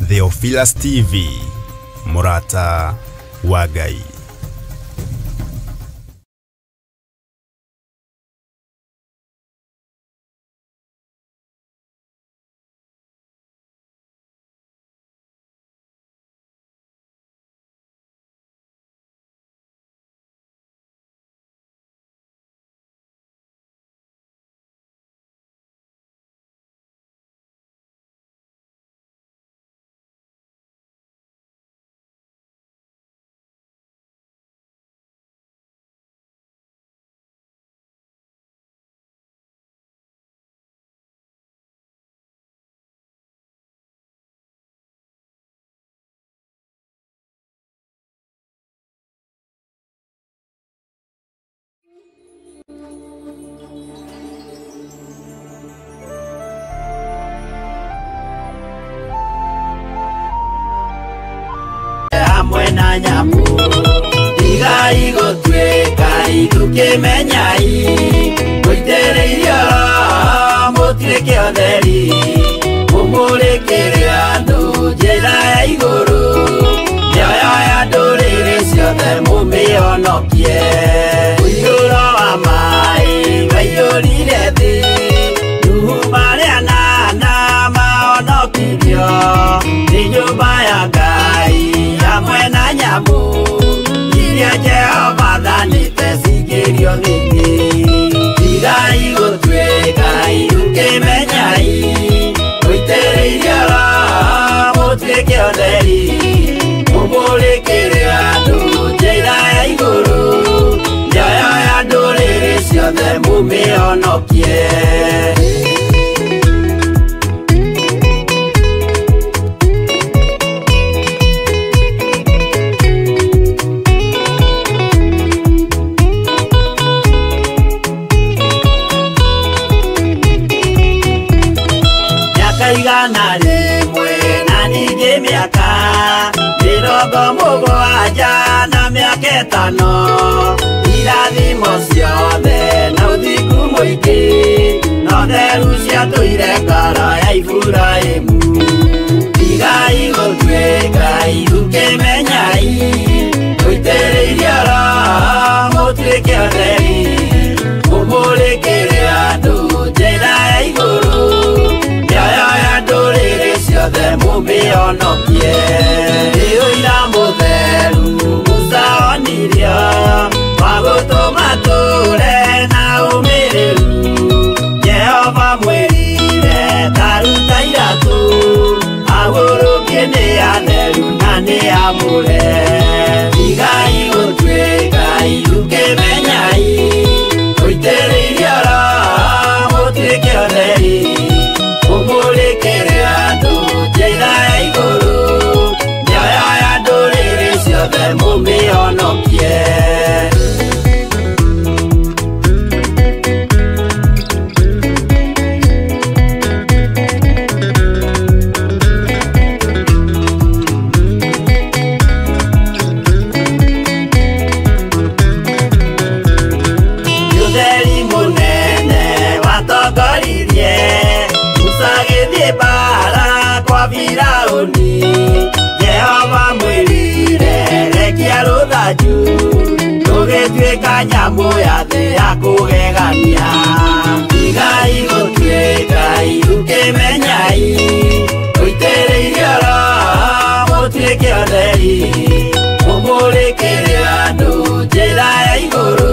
Theophilus TV, mũrata wa Ngai. Hamwe na nyamũ tigai gũtuĩka ithukĩmenyai mũitĩrĩirio mũtuĩke ũtheri mũmũrĩkĩre andũ njĩra ya igũrũ mĩoyo ya ndũrĩrĩ ciothe mũmĩhonokie. Mũiyũro wa maĩ waiyũrire thĩ Nuhu marĩ anana mahonokirio nĩ nyũmba ya Ngai hamwe na nyamũ iria Jehova athanĩte cingĩrio thĩinĩ. Tigai gũtuĩka ithukĩmenyai mũitĩrĩirio Roho mũtuĩke ũtheri mũmũrĩkĩre andũ njĩra ya igũrũ mĩoyo ya ndũrĩrĩ ciothe mũmĩhonokie. Mĩaka 100 na ningĩ mĩaka 70 na mĩaka 5 irathimo ciothe na ũthingu mũingĩ na ũtheru ciatũire ngoro ya Iburahĩmu. Tigai gũtuĩka ithukĩmenyai mũitĩrĩirio Roho mũtuĩke ũtheri mũmũrĩkĩre andũ njĩra ya igũrũ mĩoyo ya ndũrĩrĩ ciothe mũmĩhonokie. Nĩ ũira mũtheru Musa onirio wa gũtũma tũre na ũmĩrĩru Jehova mwĩrire ta ruta iratũ agũrũkie nĩ atheru na nĩ amũre. Tigai gũtuĩka ithukĩmenyai mũitĩrĩirio Roho mũtuĩke ũtheri mũmũrĩkĩre andũ njĩra ya igũrũ mĩoyo ya ndũrĩrĩ ciothe mũmĩhonokie. Ũtheri mũnene watongoririe Musa agĩthiĩ mbaara kwa Firaũni Jehova mwĩrire rekia rũthanju rũgĩtuĩka nyamũ ya thĩ ya kũgegania. Tigai gũtuĩka ithukĩmenyai mũitĩrĩirio Roho mũtuĩke ũtheri mũmũrĩkĩre andũ njĩra ya igũrũ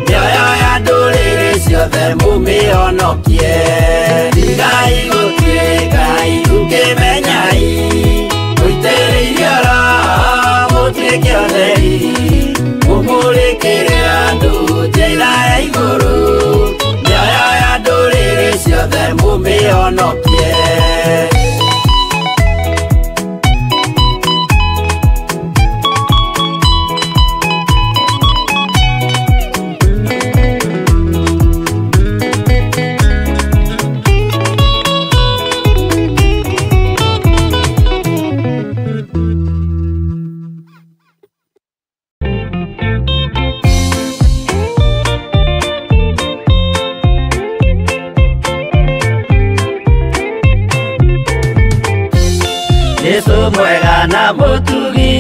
mĩoyo ya ndũrĩrĩ ciothe mũmĩhonokie. Tigai gũtuĩka ithukĩmenyai mũitĩrĩirio Roho mũtuĩke ũtheri mũmũrĩkĩre andũ njĩra ya igũrũ mĩoyo ya ndũrĩrĩ ciothe mũmĩhonokie. Mwega na mũtugi,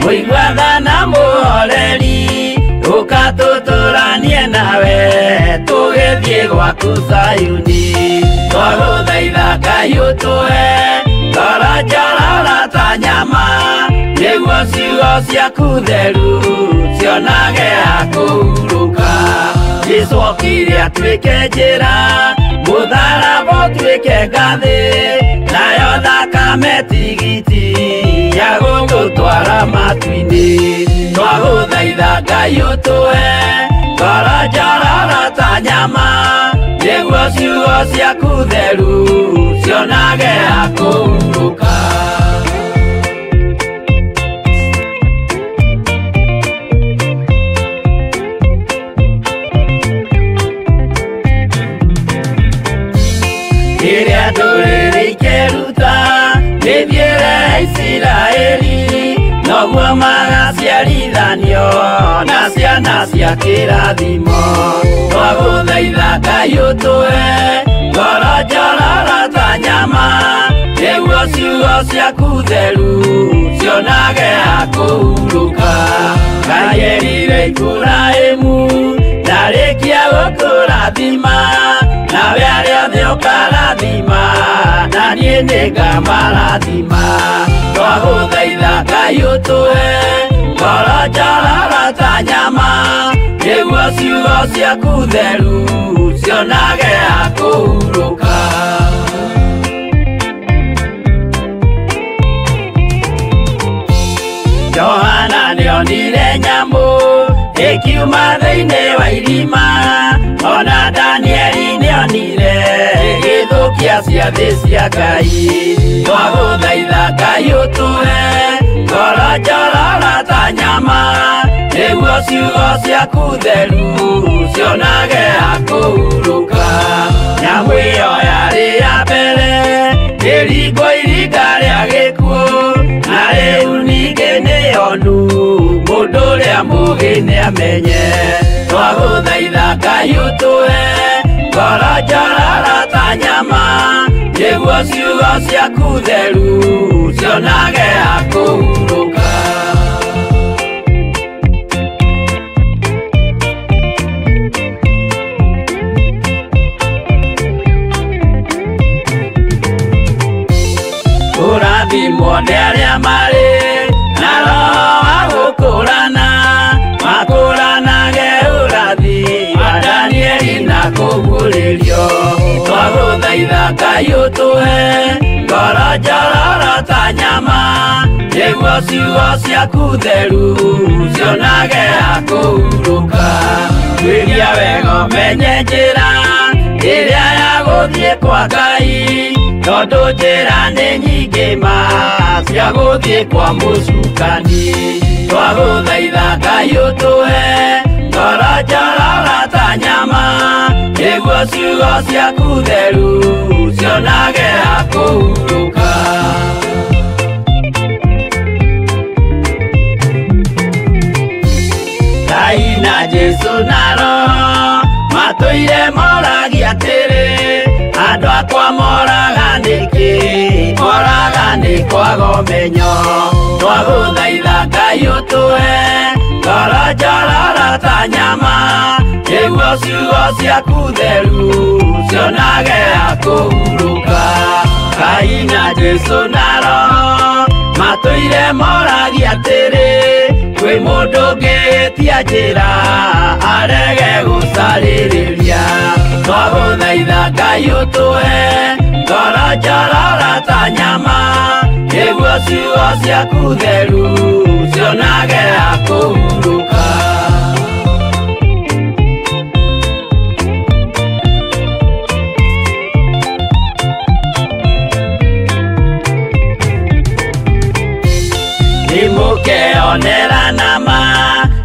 mũigua tha na mũhoreri, ũka tũtũranie nawe tũgĩthiĩ gwaku Zayuni. Twagũthaitha Ngai ũtũhe ngoro njororo ta nyama, nĩguo ciugo ciaku theru cionage ha kũhurũka. Jesũ okire atuĩke njĩra, mũtharaba ũtuĩke ngathĩ, nayo thakame tigiti ya gũtũtwara matu-inĩ. Twagũthaitha Ngai ũtũhe ngoro njororo ta nyama, nĩguo ciugo ciaku theru cionage ha kũhurũka. Rĩrĩa ndũrĩrĩ ikeruta mĩthiĩre ya Isiraeli, noguo magaciarithanio na ciana cia kĩrathimo. Twagũthaitha Ngai ũtũhe ngoro njororo ta nyama, nĩguo ciugo ciaku theru cionage ha kũhurũka. Ngai erire Iburahĩmu ndarĩkia gũkũrathima, nawe arĩa othe ũkarathima, na niĩ nĩngamarathima. Twagũthaitha Ngai ũtũhe ngoro njororo ta nyama, nĩguo ciugo ciaku theru cionage ha kũhurũka. Johana nĩonire nyamũ ĩkiuma thĩinĩ wa irima, ona Danieli nĩonire ĩgĩthũkia ciathĩ cia Ngai. Twagũthaitha Ngai ũtũhe ngoro njororo ta nyama, nĩguo ciugo ciaku theru cionage ha kũhurũka. Nyamũ ĩyo yarĩ ya mbere ĩringwo iringa rĩa gĩkuũ, na rĩu ningĩ nĩyonu mũndũ ũrĩa mũũgĩ nĩamenye. Twagũthaitha Ngai ũtũhe ngoro njororo ta nyama, nĩguo ciugo ciaku theru cionage ha kũhurũka. Kũrathimwo nĩ arĩa marĩ na roho wa gũkũrana, makũranage ũrathi wa Danieli na kũguũrĩrio. Twagũthaitha Ngai ũtũhe ngoro njororo ta nyama, nĩguo ciugo ciaku theru cionage ha kũhurũka. Tuĩria wega ũmenye njĩra ĩrĩa ya gũthiĩ kwa Ngai, tondũ njĩra nĩ nyingĩ ma cia gũthiĩ kwa mũcukani. Twagũthaitha Ngai ũtũhe ngoro njororo ta nyama, nĩguo ciugo ciaku theru cionage ha kũhurũka. Ngai na Jesũ na Roho matũire moragia atĩrĩ, andũ akwa moraga nĩkĩ? Moraga nĩ kwaga ũmenyo. Twagũthaitha Ngai ũtũhe ngoro njororo ta nyama, nĩguo ciugo ciaku theru cionage ha kũhurũka. Ngai na Jesũ na Roho matũire moragia atĩrĩ, kwĩ mũndũ ũngĩtia njĩra arege gũcarĩrĩria. Twagũthaitha Ngai ũtũhe ngoro njororo ta nyama, nĩguo ciugo ciaku theru cionage ha kũhurũka. Nĩmũkeonera nama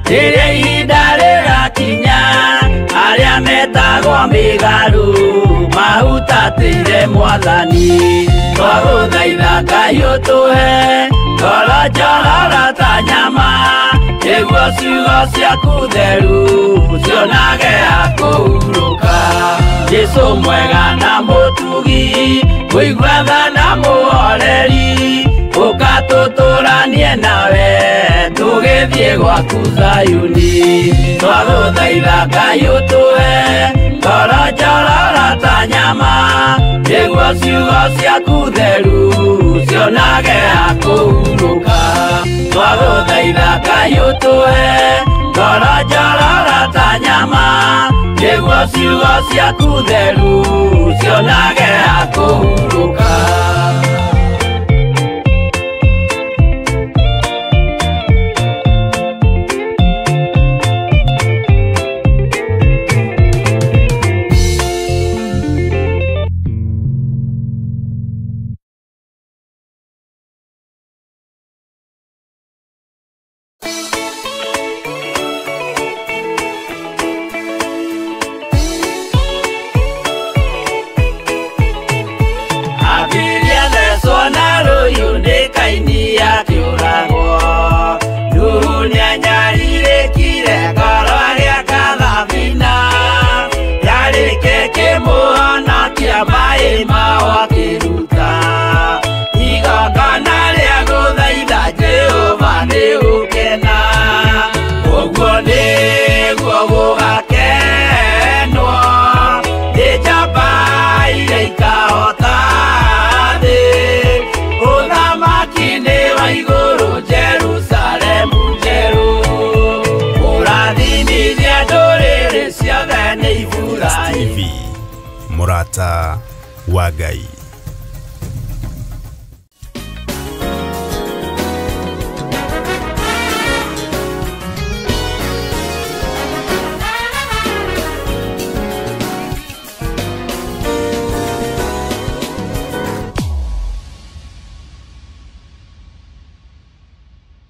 rĩrĩa ihinda rĩgakinya, arĩa metagwo mĩgarũ mahutatĩire Mwathani. Twagũthaitha Ngai ũtũhe ngoro njororo ta nyama, nĩguo ciugo ciaku theru cionage ha kũhurũka. Jesũ mwega na mũtugi, mũigua tha na mũhoreri, ũka Tũtũranie nawe tũgĩthiĩ gwaku Zayuni. Twagũthaitha Ngai ũtũhe ngoro njororo ta nyama, nĩguo ciugo ciaku theru cionage ha kũhurũka. Twagũthaitha Ngai ũtũhe ngoro njororo ta nyama, nĩguo ciugo ciaku theru cionage ha kũhurũka. TV, Murata wa Ngai.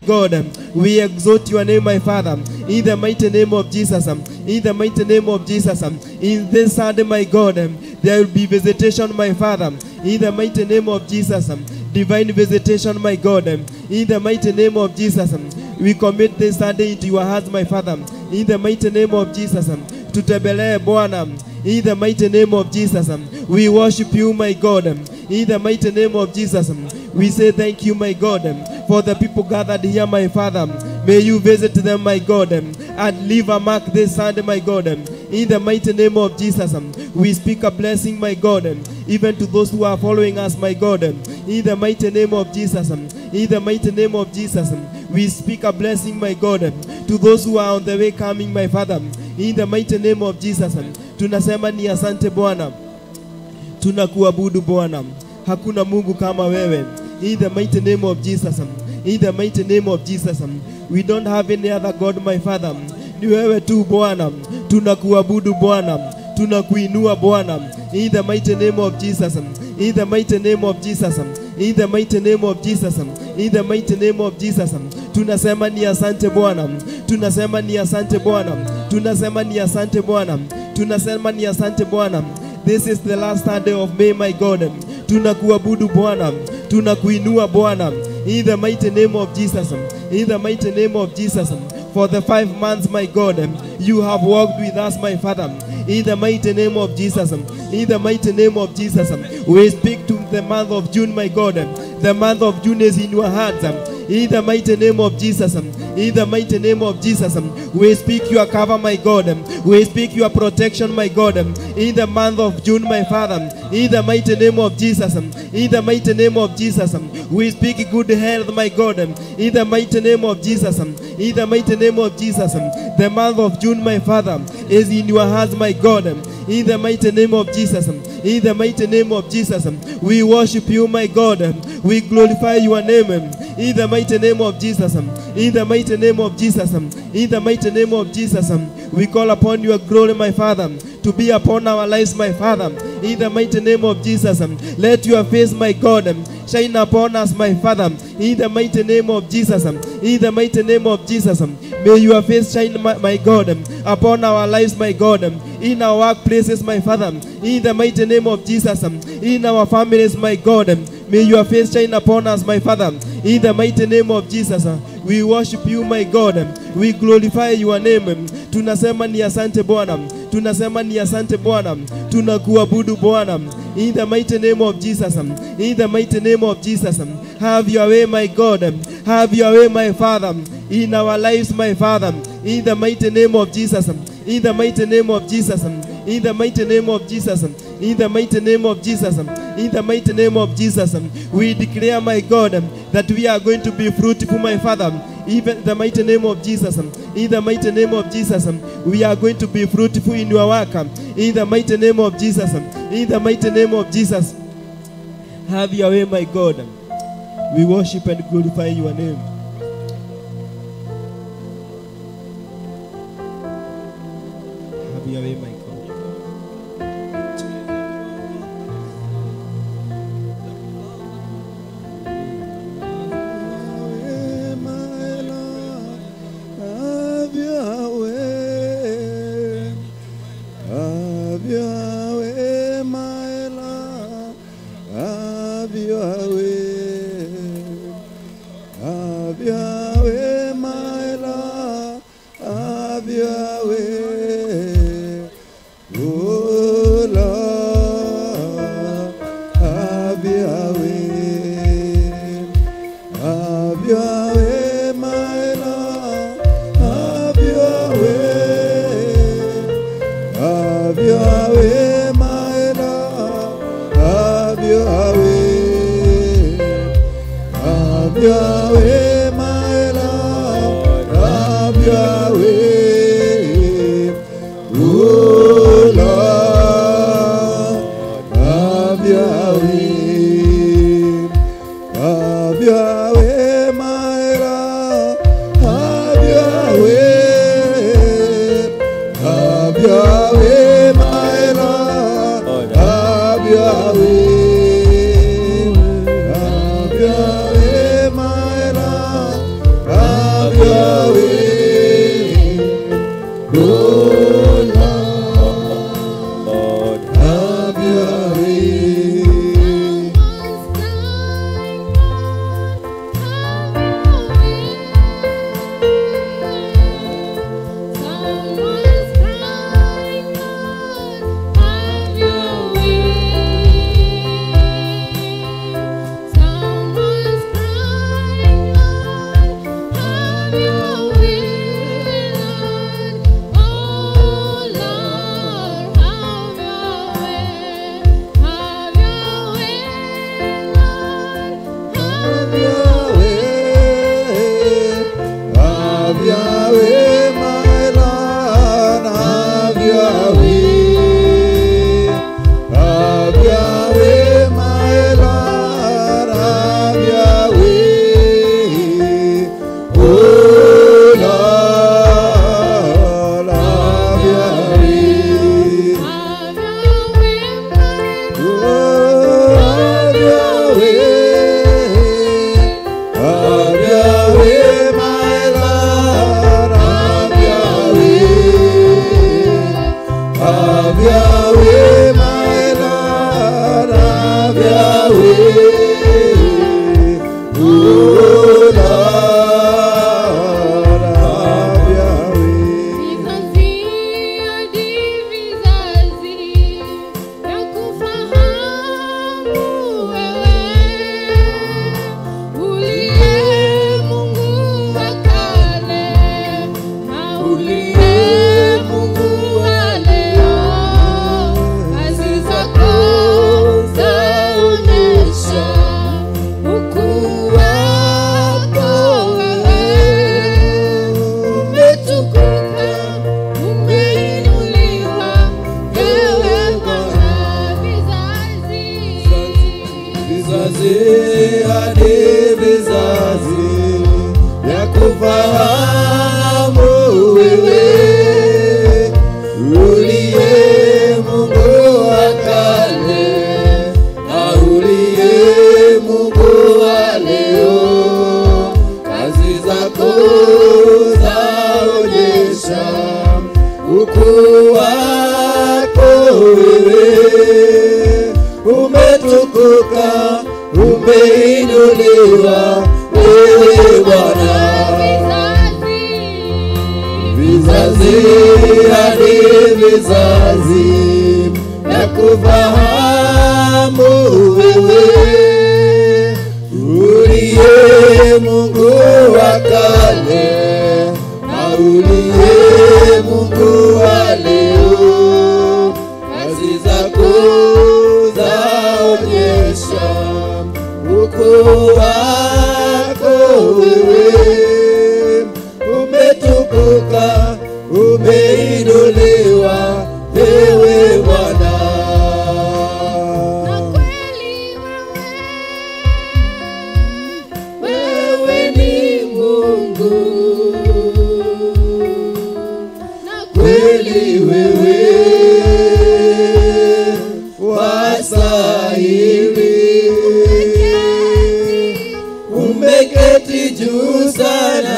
God, we exalt your name, my Father, in the mighty name of Jesus, in the mighty name of Jesus. In this Sunday, my God, there will be visitation, my Father, in the mighty name of Jesus, divine visitation, my God, in the mighty name of Jesus. We commit this Sunday into your hands, my Father, in the mighty name of Jesus. Tutembelee Bwana, in the mighty name of Jesus. We worship you, my God, in the mighty name of Jesus. We say thank you, my God, for the people gathered here, my Father. May you visit them, my God, and leave a mark this Sunday, my God. In the mighty name of Jesus, we speak a blessing, my God, even to those who are following us, my God. In the mighty name of Jesus, in the mighty name of Jesus, we speak a blessing, my God, to those who are on the way coming, my Father. In the mighty name of Jesus, tunasema ni asante Bwana, tunakuabudu Bwana, hakuna Mungu kama wewe. In the mighty name of Jesus, in the mighty name of Jesus, we don't have any other God, my Father. Ni wewe tu Bwana, tunakuabudu Bwana, tunakuinua Bwana. In the mighty name of Jesus, in the mighty name of Jesus, in the mighty name of Jesus, in the mighty name of Jesus. Tunasema ni asante Bwana, tunasema ni asante Bwana, tunasema ni asante Bwana, tunasema ni asante Bwana. This is the last Sunday of May, my God. Tunakuabudu Bwana, tunakuinua Bwana. In the mighty name of Jesus, in the mighty name of Jesus. For the 5 months, my God, you have walked with us, my Father. In the mighty name of Jesus, in the mighty name of Jesus, we speak to the month of June, my God. The month of June is in your hands. In the mighty name of Jesus, in the mighty name of Jesus, we speak your cover, my God. We speak your protection, my God. In the month of June, my Father, in the mighty name of Jesus, in the mighty name of Jesus, we speak good health, my God. In the mighty name of Jesus, in the mighty name of Jesus, the month of June, my Father, is in your hands, my God. In the mighty name of Jesus, in the mighty name of Jesus, we worship you, my God. We glorify your name. In the mighty name of Jesus, in the mighty name of Jesus, in the mighty name of Jesus, we call upon your glory, my Father, to be upon our lives, my Father. In the mighty name of Jesus, let your face, my God, shine upon us, my Father. In the mighty name of Jesus, in the mighty name of Jesus, may your face shine, my God, upon our lives, my God, in our workplaces, my Father. In the mighty name of Jesus, in our families, my God, may your face shine upon us, my Father. In the mighty name of Jesus, we worship you, my God. We glorify your name. Tunasema ni asante Bwana, Tunasema ni asante Bwana, tunakuabudu Bwana. In the mighty name of Jesus, in the mighty name of Jesus, have your way, my God, have your way, my Father, in our lives, my Father, in the mighty name of Jesus, in the mighty name of Jesus, in the mighty name of Jesus, in the mighty name of Jesus, in the mighty name of Jesus. We declare, my God, that we are going to be fruitful, my Father. Even the mighty name of Jesus, in the mighty name of Jesus, we are going to be fruitful in your work. In the mighty name of Jesus, in the mighty name of Jesus. Have your way, my God. We worship and glorify your name. Have your way, my God. Umeinuliwa wewe Bwana, vizazi Vizazi hadi vizazi vyakufahamu wewe, uliye Mungu wa kale na uliye Mungu wa leo. Kazi zako zaonyesha ukuu wako wewe, umetukuka, umeinuliwa wewe Bwana. Na kweli Wewe ni Mungu, na kweli wewe wastahili. Umeketi juu sana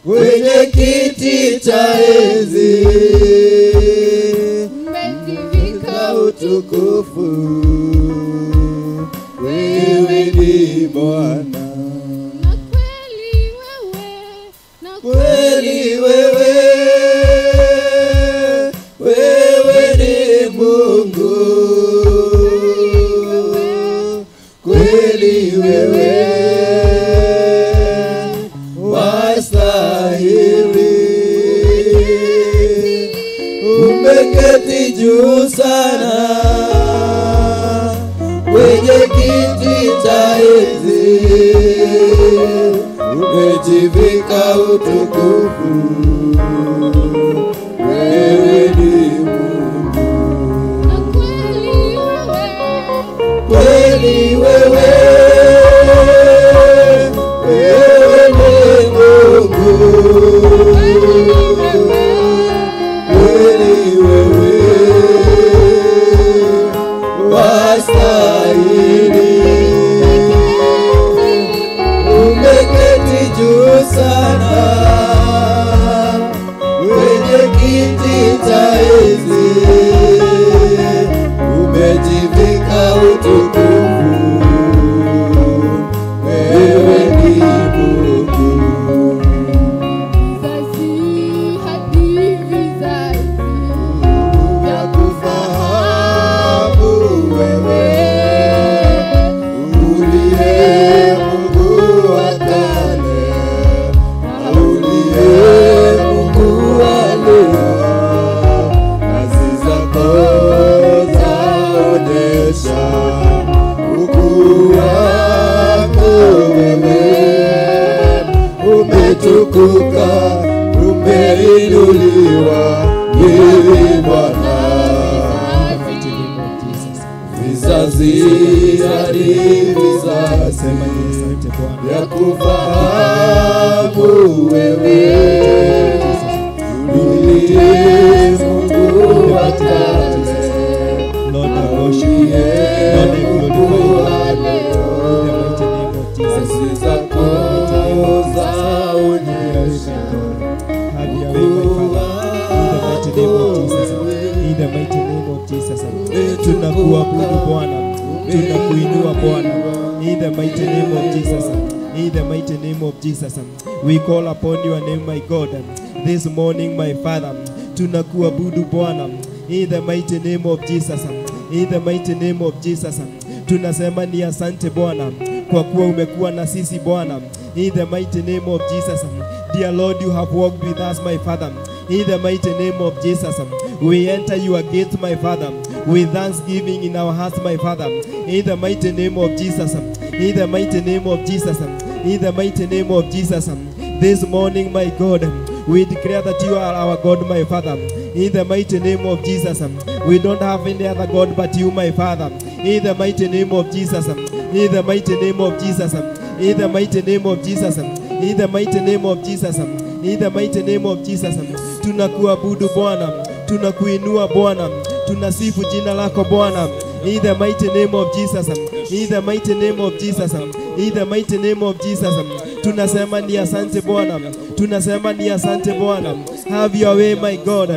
kwenye kiti cha enzi, umejivika utukufu, wewe ni Bwana. Na kweli wewe, na Kweli wewe, wewe ni Mungu, kweli wewe wastahili. Umeketi juu sana kwenye kiti cha enzi, umejivika utukufu, wewe ni Mungu. Na kweli wewe, Kweli wewe, wewe ni Mungu, kweli wewe wastahili. Umeketi juu sana kwenye kiti cha enzi, umejivika utukufu, wewe ni Mungu. Vizazi hadi vizazi Vyakufahamu wewe, uliye Mungu wa kale na uliye Mungu wa leo. Kazi zako zaonyesha ukuu wako wewe, umetukuka, umeinuliwa wewe Bwana. Mighty name of Jesus. Vizazi hadi vizazi Sema ni asante Bwana. vyakufahamu wewe, uliye Mungu wa kale Lord, I worship you. Lord, I glorify you. In the mighty name of Jesus. Kazi zako zaonyesha Have your way, my Father. In the mighty name of Jesus. In the mighty name of Jesus. Tunakuabudu Bwana. Tunakuinua Bwana. In the mighty name of Jesus. In the mighty name of Jesus. We call upon your name, my God. This morning, my Father. Tunakuabudu Bwana. In the mighty name of Jesus. In the mighty name of Jesus. Tunasema ni asante Bwana kwa kuwa umekuwa na sisi Bwana. In the mighty name of Jesus. Dear Lord, you have walked with us, my Father. In the mighty name of Jesus. We enter your gates, my Father, with thanksgiving in our hearts, my Father. In the mighty name of Jesus. In the mighty name of Jesus. In the mighty name of Jesus. This morning, my God, we declare that you are our God, my Father. In the mighty name of Jesus. We don't have any other God but you, my Father. In the mighty name of Jesus. In the mighty name of Jesus. In the mighty name of Jesus. In the mighty name of Jesus. In the mighty name of Jesus. Tunakuabudu Bwana, tunakuinua Bwana, tunasifu jina lako Bwana. In the mighty name of Jesus. In the mighty name of Jesus. In the mighty name of Jesus. Tunasema ni asante Bwana. Tunasema ni asante Bwana. Have your way, my God.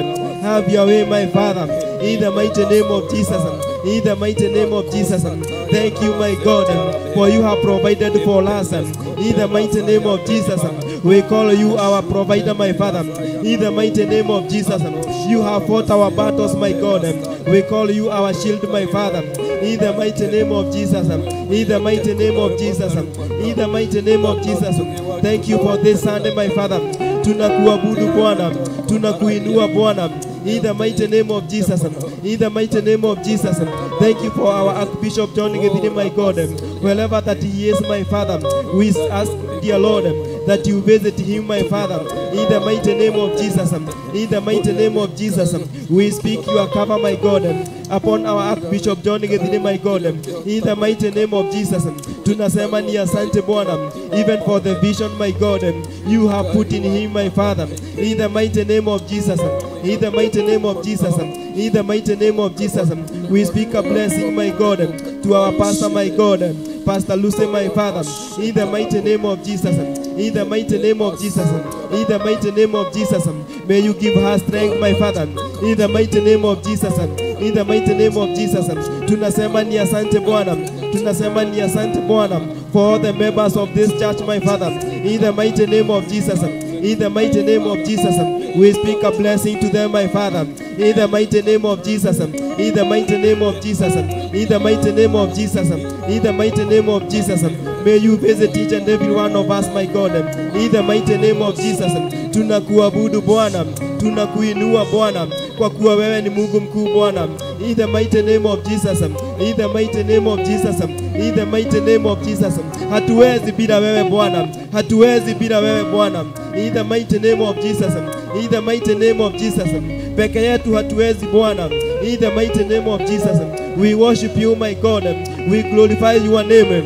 Have your way, my Father. In the mighty name of Jesus. In the mighty name of Jesus. Thank you, my God, for you have provided for us. In the mighty name of Jesus, we call you our provider, my Father. In the mighty name of Jesus, you have fought our battles, my God. We call you our shield, my Father. In the mighty name of Jesus, in the mighty name of Jesus, in the mighty name of Jesus. Thank you for this Sunday, my Father. Tunakuabudu Bwana, tunakuinua Bwana. In the mighty name of Jesus, in the mighty name of Jesus. Thank you for our Archbishop John Githiri, my God. Wherever that he is, my Father, we ask, dear Lord, that you visit him, my Father. In the mighty name of Jesus, in the mighty name of Jesus, we speak your cover, my God, upon our Archbishop John Githiri, my God. In the mighty name of Jesus, tunasema ni asante Bwana, even for the vision, my God, you have put in him, my Father. In the mighty name of Jesus, in the mighty name of Jesus, in the mighty name of Jesus, we speak a blessing, my God, to our pastor, my God, Pastor Lucy, my Father. In the mighty name of Jesus, in the mighty name of Jesus, in the mighty name of Jesus, may you give her strength, my Father. In the mighty name of Jesus, in the mighty name of Jesus, tunasema ni asante Bwana, tunasema ni asante Bwana, for all the members of this church, my Father. In the mighty name of Jesus, in the mighty name of Jesus, we speak a blessing to them, my Father. In the mighty name of Jesus, in the mighty name of Jesus, in the mighty name of Jesus, in the mighty name of Jesus, may you visit each and every one of us, my God. In the mighty name of Jesus, tunakuabudu Bwana, tunakuinua Bwana, kwa kuwa wewe ni Mungu mkuu Bwana. In the mighty name of Jesus, in the mighty name of Jesus, in the mighty name of Jesus. Hatuwezi bila wewe Bwana, hatuwezi bila wewe Bwana. In the mighty name of Jesus, in the mighty name of Jesus. Peke yetu hatuwezi Bwana. In the mighty name of Jesus, we worship you, my God. We glorify your name.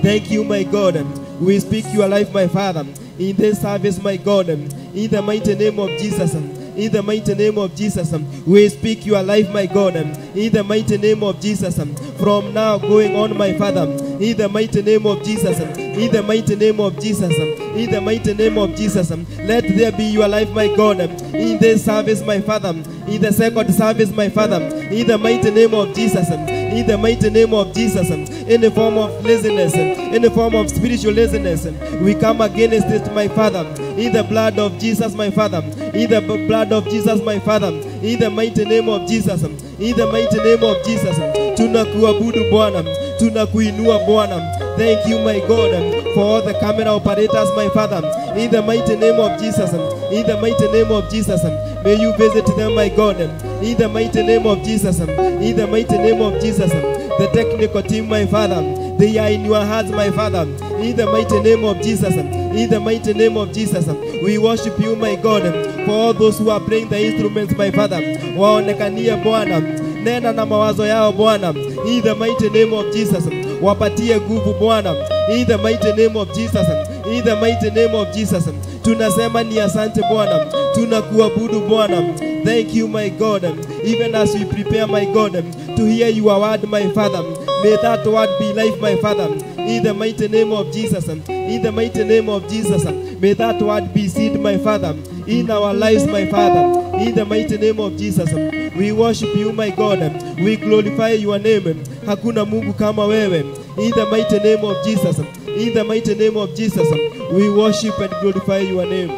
Thank you, my God. We speak your life, my Father, in this service, my God. In the mighty name of Jesus, in the mighty name of Jesus, we speak your life, my God. In the mighty name of Jesus, from now going on, my Father. In the mighty name of Jesus, in the mighty name of Jesus, in the mighty name of Jesus, let there be your life, my God, in this service, my Father, in the second service, my Father, in the mighty name of Jesus, in the mighty name of Jesus, in the form of laziness, in the form of spiritual laziness, we come against it, my Father, in the blood of Jesus, my Father, in the blood of Jesus, my Father, in the mighty name of Jesus, in the mighty name of Jesus, tunakuabudu Bwana, tunakuinua Bwana. Thank you, my God, for all the camera operators, my Father, in the mighty name of Jesus, in the mighty name of Jesus, may you visit them, my God, in the mighty name of Jesus, in the mighty name of Jesus, the technical team, my Father, they are in your hands, my Father, in the mighty name of Jesus, in the mighty name of Jesus, we worship you, my God, for all those who are playing the instruments, my Father, waonekanie Bwana, nena na mawazo yao Bwana, in the mighty name of Jesus, wapatie nguvu Bwana, in the mighty name of Jesus, in the mighty name of Jesus, tunasema ni asante Bwana, tunakuabudu Bwana. Thank you, my God, even as we prepare, my God, to hear your word, my Father, may that word be life, my Father, in the mighty name of Jesus, in the mighty name of Jesus, may that word be seed, my Father, in our lives, my Father, in the mighty name of Jesus. We worship you, my God, we glorify your name. Hakuna Mungu kama wewe. In the mighty name of Jesus, in the mighty name of Jesus, we worship and glorify your name.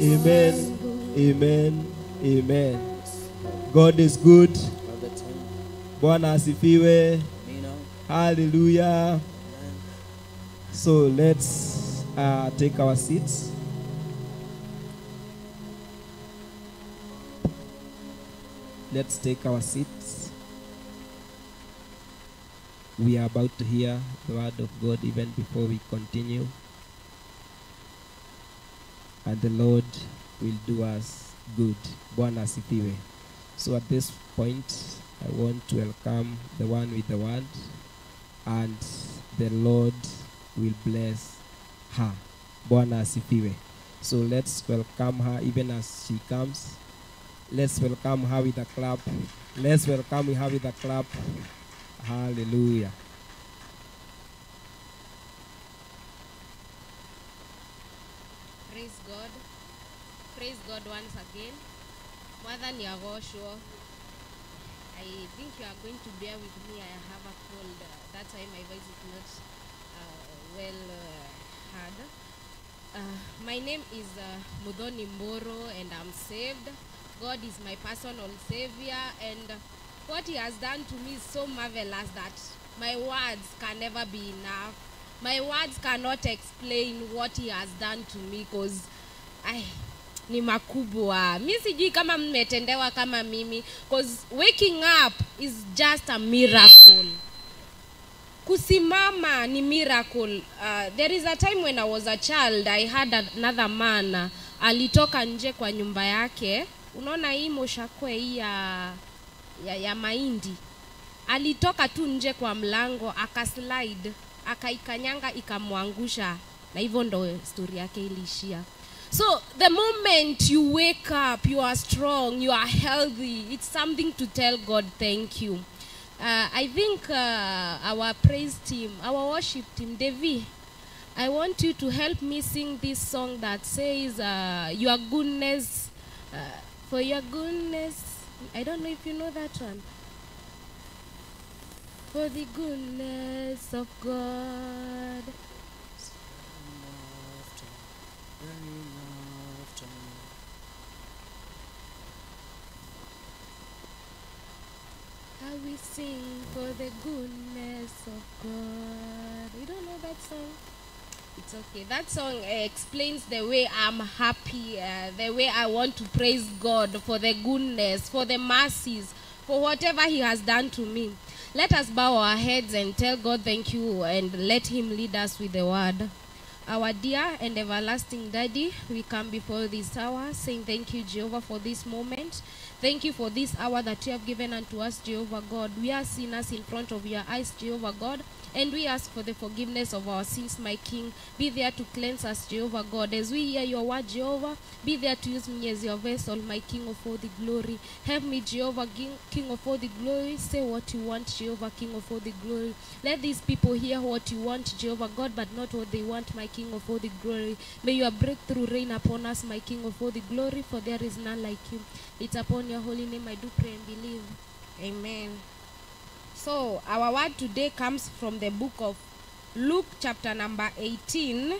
Amen, amen, amen. God is good. Bwana asifiwe. Hallelujah. So let's take our seats. Let's take our seats. We are about to hear the word of God even before we continue. And the Lord will do us good. Bwana asifiwe. So at this point, I want to welcome the one with the word, and the Lord will bless her. Bwana asifiwe. So let's welcome her even as she comes. Let's welcome her with a clap. Let's welcome her with a clap. Hallelujah. Praise God. Praise God once again. Mwathani agoocwo. I think you are going to bear with me. I have a cold. That's why my voice is not well heard. My name is Muthoni Mburu, and I'm saved. God is my personal savior, and what he has done to me is so marvelous that my words can never be enough. My words cannot explain what he has done to me, because ni makubwa. Mi sijui kama mmetendewa kama mimi, because waking up is just a miracle. Kusimama ni miracle. There is a time when I was a child, I had another man. Alitoka nje kwa nyumba yake. Unaona hii moshakwe hii ya mahindi. Alitoka tu nje kwa mlango, akaslide, akaikanyanga, ikamwangusha. Na hivyo ndo story yake iliishia. So the moment you wake up, you are strong, you are healthy. It's something to tell God thank you. I think our praise team, our worship team, Devi, I want you to help me sing this song that says, your goodness, for your goodness. I don't know if you know that one. For the goodness of God. How we sing for the goodness of God. You don't know that song? It's okay. That song explains the way I'm happy, the way I want to praise God for the goodness, for the mercies, for whatever he has done to me. Let us bow our heads and tell God thank you and let him lead us with the word. Our dear and everlasting Daddy, we come before this hour saying thank you, Jehovah, for this moment. Thank you for this hour that you have given unto us, Jehovah God. We are sinners in front of your eyes, Jehovah God, and we ask for the forgiveness of our sins, my King. Be there to cleanse us, Jehovah God. As we hear your word, Jehovah, be there to use me as your vessel, my King of all the glory. Help me, Jehovah, King of all the glory. Say what you want, Jehovah, King of all the glory. Let these people hear what you want, Jehovah God, but not what they want, my King of all the glory. May your breakthrough reign upon us, my King of all the glory, for there is none like you. It's upon your holy name I do pray and believe. Amen. So our word today comes from the book of Luke chapter number 18,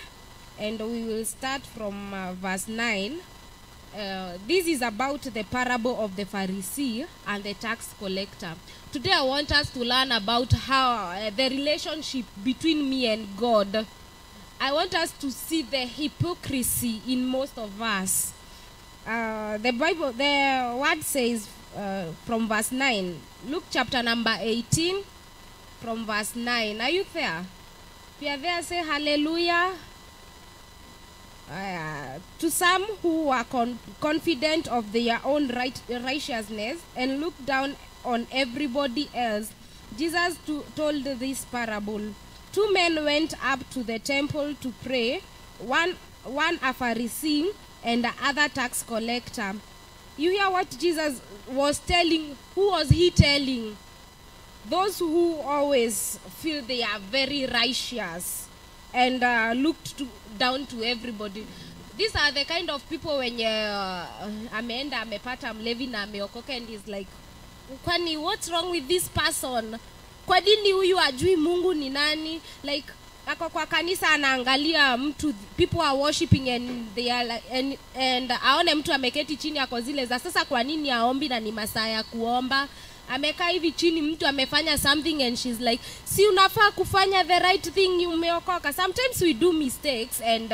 and we will start from verse 9. This is about the parable of the Pharisee and the tax collector. Today I want us to learn about how the relationship between me and God. I want us to see the hypocrisy in most of us. The Bible, the word says from verse 9, Luke chapter number 18, from verse 9. Are you there? If you are there, say hallelujah. To some who are confident of their own righteousness and look down on everybody else, Jesus told this parable. Two men went up to the temple to pray, one a Pharisee and the other tax collector. You hear what Jesus was telling? Who was he telling? Those who always feel they are very righteous and looked down to everybody. These are the kind of people when ameenda amepata mlevi na ameokoka, and he's like, kwani what's wrong with this person? Kwa nini huyu ajui Mungu ni nani? Like ako kwa kanisa anaangalia mtu, people are worshiping and they are like, and aone mtu ameketi chini ako zile za sasa, kwa nini aombi na ni masaa ya kuomba? Amekaa hivi chini, mtu amefanya something and she's like, si unafaa kufanya the right thing, umeokoka. Sometimes we do mistakes, and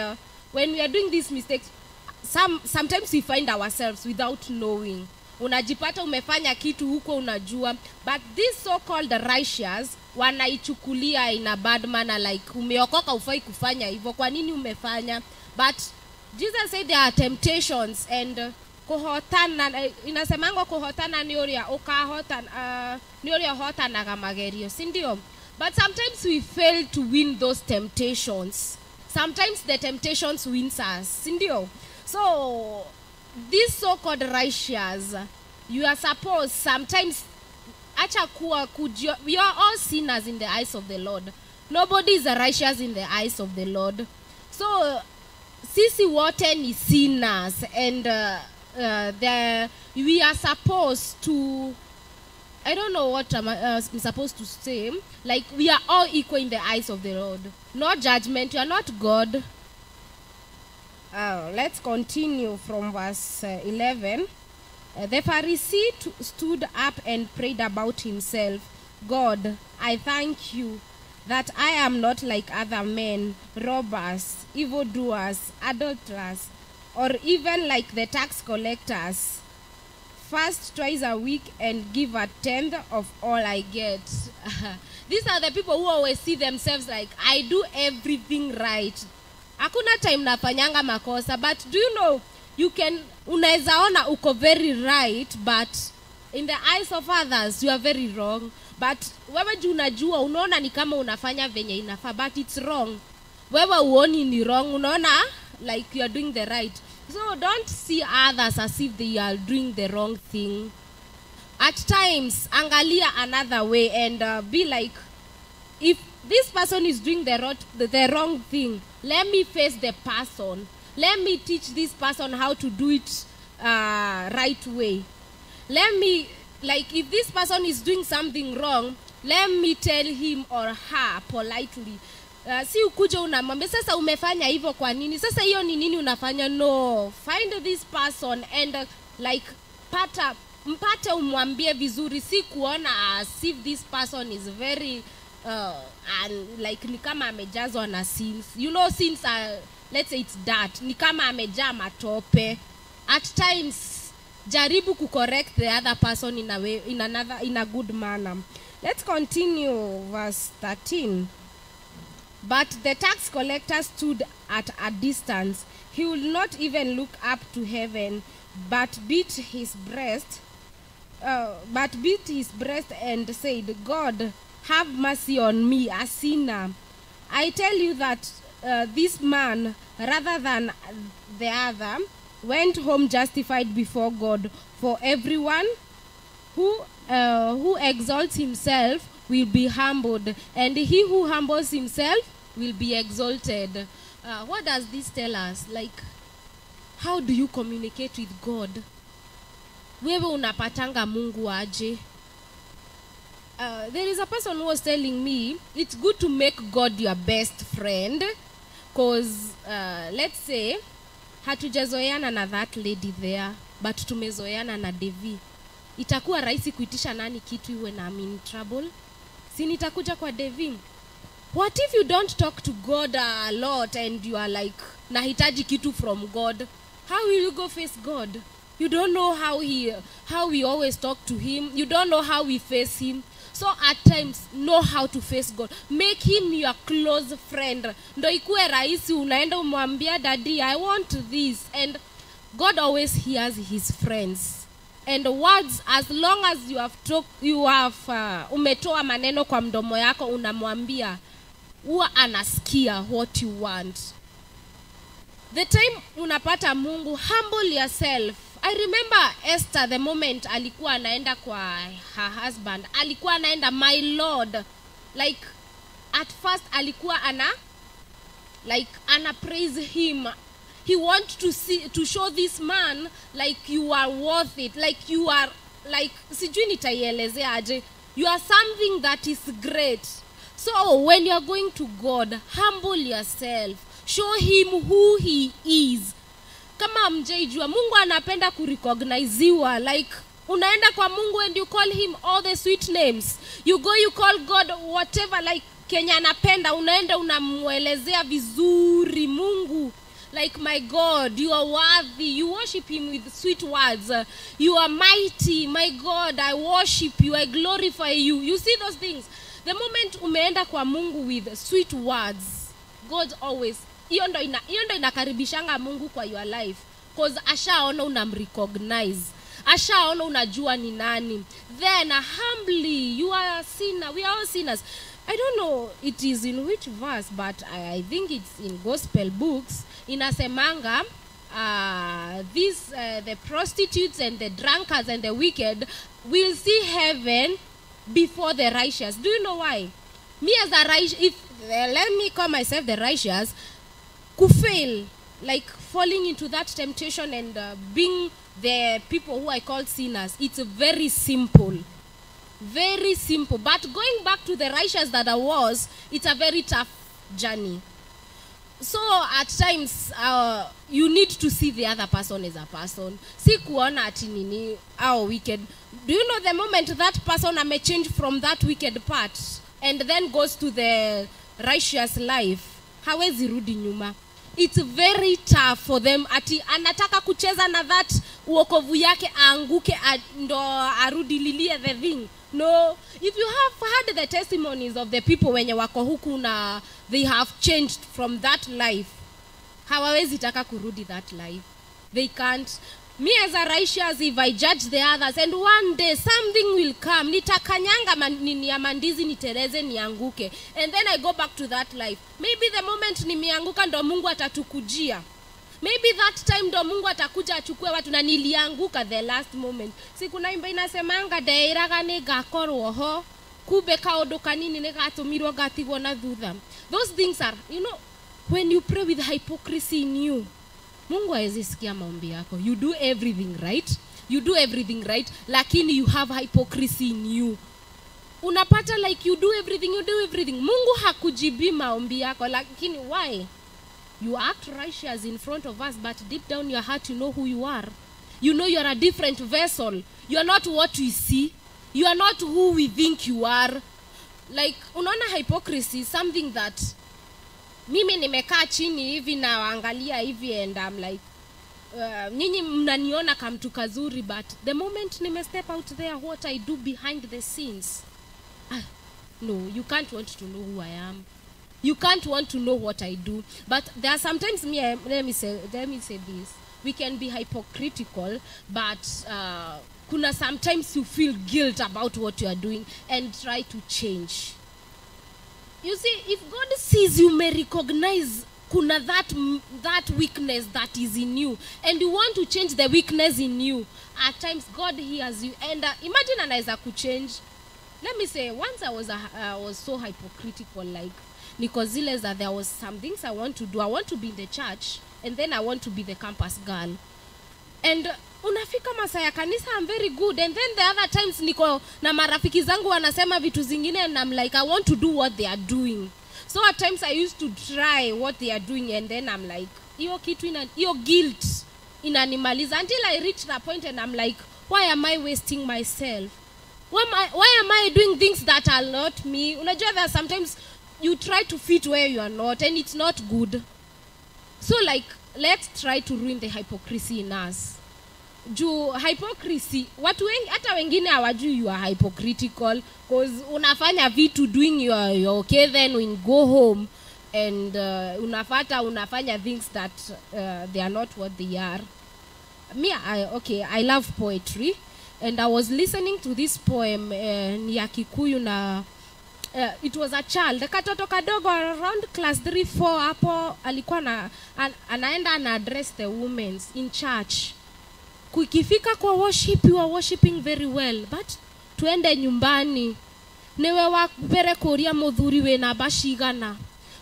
when we are doing these mistakes, sometimes we find ourselves without knowing. Unajipata umefanya kitu huko unajua, but this so-called righteous wanaichukulia in a bad manner, like umeokoka ufai kufanya hivyo, kwa nini umefanya? But Jesus said there are temptations and kuhotana, inasemangwa kuhotana ni uria ukahotana, ni uria hotanaga magerio, si ndio? But sometimes we fail to win those temptations. Sometimes the temptations wins us, si ndio? So this so-called righteous, you are supposed sometimes acha kuwa kujio, we are all sinners in the eyes of the Lord. Nobody is righteous in the eyes of the Lord. So sisi wote ni sinners, and we are supposed to I don't know what I'm supposed to say. Like, we are all equal in the eyes of the Lord. No judgment. You are not God. Let's continue from verse 11. The Pharisee stood up and prayed about himself. God, I thank you that I am not like other men, robbers, evildoers, adulterers, or even like the tax collectors. Fast twice a week and give a tenth of all I get. These are the people who always see themselves like, I do everything right. Hakuna time nafanyanga makosa. But do you know, you can, unaweza ona uko very right, but in the eyes of others, you are very wrong. But wewe juu unajua, unaona ni kama unafanya venye inafaa, but it's wrong. Wewe uoni ni wrong, unaona like you are doing the right. So don't see others as if they are doing the wrong thing. At times, angalia another way and be like, if this person is doing the wrong thing, let me face the person. Let me teach this person how to do it right way. Let me, like, if this person is doing something wrong, let me tell him or her politely. Si ukuja unamwambia sasa umefanya hivyo kwa nini? Sasa hiyo ni nini unafanya? No, find this person and like pata mpate umwambie vizuri, si kuona as if this person is very and like ni kama amejazwa na sins. You know, sins are, let's say it's dirt. Ni kama amejaa matope. At times jaribu ku correct the other person in a way, in another, in a good manner. Let's continue verse 13. But the tax collector stood at a distance. He would not even look up to heaven, but beat his breast, and said, God, have mercy on me, a sinner. I tell you that this man, rather than the other, went home justified before God. For everyone who exalts himself will be humbled, and he who humbles himself will be exalted. What does this tell us? Like, how do you communicate with God? Wewe unapatanga Mungu aje? There is a person who was telling me it's good to make God your best friend, because let's say hatujazoeana na that lady there, but tumezoeana na Devi. Itakuwa rahisi kuitisha nani kitu iwe na I'm in trouble? Si nitakuja kwa Devi. What if you don't talk to God a lot and you are like, nahitaji kitu from God? How will you go face God? You don't know how we always talk to him. You don't know how we face him. So at times, know how to face God. Make him your close friend. Ndo ikuwe rahisi unaenda umwambia, Daddy, I want this. And God always hears his friends. And words, as long as you have umetoa maneno kwa mdomo yako unamwambia, huwa anasikia what you want. The time unapata Mungu, humble yourself. I remember Esther, the moment alikuwa anaenda kwa her husband, alikuwa anaenda, my lord. Like, at first alikuwa ana praise him. He wants to see, to show this man like you are worth it, like you are, like, sijui nitaielezea aje, you are something that is great. So when you are going to God, humble yourself. Show him who he is. Kama mjaijua, Mungu anapenda kurecogniziwa. Like, unaenda kwa Mungu and you call him all the sweet names. You go, you call God whatever, like Kenya anapenda, unaenda unamuelezea vizuri Mungu. Like, my God, you are worthy. You worship him with sweet words. You are mighty. My God, I worship you. I glorify you. You see those things. The moment umeenda kwa Mungu with sweet words, God always, hiyo ndo inakaribishanga Mungu kwa your life. Cause ashaona unamrecognize. Ashaona unajua ni nani. Then humbly, you are a sinner. We are all sinners. I don't know it is in which verse, but I think it's in gospel books. Inasemanga, the prostitutes and the drunkards and the wicked will see heaven before the righteous. Do you know why? Me as a righteous, if let me call myself the righteous, could fail, like falling into that temptation and being the people who I call sinners. It's very simple. Very simple. But going back to the righteous that I was, it's a very tough journey. So at times, you need to see the other person as a person. Si kuona ati nini au wicked. Do you know the moment that person ame change from that wicked part and then goes to the righteous life, hawezi rudi nyuma. It's very tough for them. Ati anataka kucheza na that uokovu yake aanguke ndo arudi lilie the thing. No, if you have heard the testimonies of the people wenye wako huku na they have changed from that life, hawawezi taka kurudi that life. They can't. Me as a righteous, if I judge the others, and one day something will come, nitakanyanga nini ya mandizi niteleze nianguke, and then I go back to that life. Maybe the moment nimeanguka ndo Mungu atatukujia. Maybe that time ndo Mungu atakuja achukue watu na nilianguka the last moment. Si kuna imba inasemanga ndeiraga nĩngakorwo ho, kumbe kaũndũ kanini nĩgatũmirwo ngatigwo na thutha. Those things are, you know, when you pray with hypocrisy in you, Mungu hawezi sikia maombi yako. You do everything right. You do everything right, lakini you have hypocrisy in you. Unapata like you do everything, you do everything. Mungu hakujibi maombi yako, lakini why? You act righteous in front of us, but deep down your heart, you know who you are. You know you are a different vessel. You are not what we see. You are not who we think you are. Like, unaona hypocrisy is something that mimi nimekaa chini hivi na waangalia hivi and I'm like, nyinyi mnaniona kama mtu kazuri, but the moment nime step out there, what I do behind the scenes, no, you can't want to know who I am. You can't want to know what I do. But there are sometimes, me, let me say this. We can be hypocritical, but kuna sometimes you feel guilt about what you are doing and try to change. You see, if God sees you, may recognize kuna that weakness that is in you, and you want to change the weakness in you. At times, God hears you. And imagine anaweza kuchange. Let me say, once I was so hypocritical, like, because zile that there was some things I want to do. I want to be in the church, and then I want to be the campus girl. And unafika masaa ya kanisa, I'm very good. And then the other times niko na marafiki zangu wanasema vitu zingine, and I'm like, I want to do what they are doing. So at times I used to try what they are doing, and then I'm like, hiyo kitu ina, hiyo guilt inanimaliza, until I reach that point and I'm like, why am I wasting myself? Why am I doing things that are not me? Unajua that sometimes you try to fit where you are not, and it's not good. So like, let's try to ruin the hypocrisy in us. Juu hypocrisy, watu wengi, hata wengine hawajui you are hypocritical, cause unafanya vitu doing your okay, then when go home and unafanya things that they are not what they are. Me, I love poetry, and I was listening to this poem ni ya Kikuyu na it was a child, katoto kadogo around class 3 4 hapo, alikuwa na anaenda na address the women in church. Kukifika kwa worship, you are worshiping very well, but tuende nyumbani niwe wa mbere kuria muthuri wina bacigana,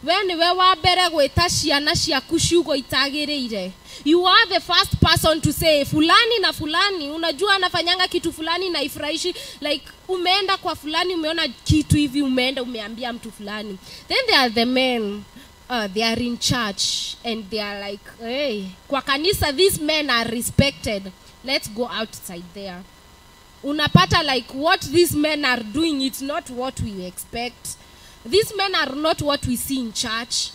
we niwe wa mbere gwita ciana ciaku ciugo itagiriire. You are the first person to say fulani na fulani, unajua anafanyanga kitu fulani na ifurahishi, like umeenda kwa fulani umeona kitu hivi, umeenda umeambia mtu fulani. Then there are the men, they are in church and they are like, hey, kwa kanisa these men are respected, let's go outside there. Unapata like what these men are doing, it's not what we expect. These men are not what we see in church.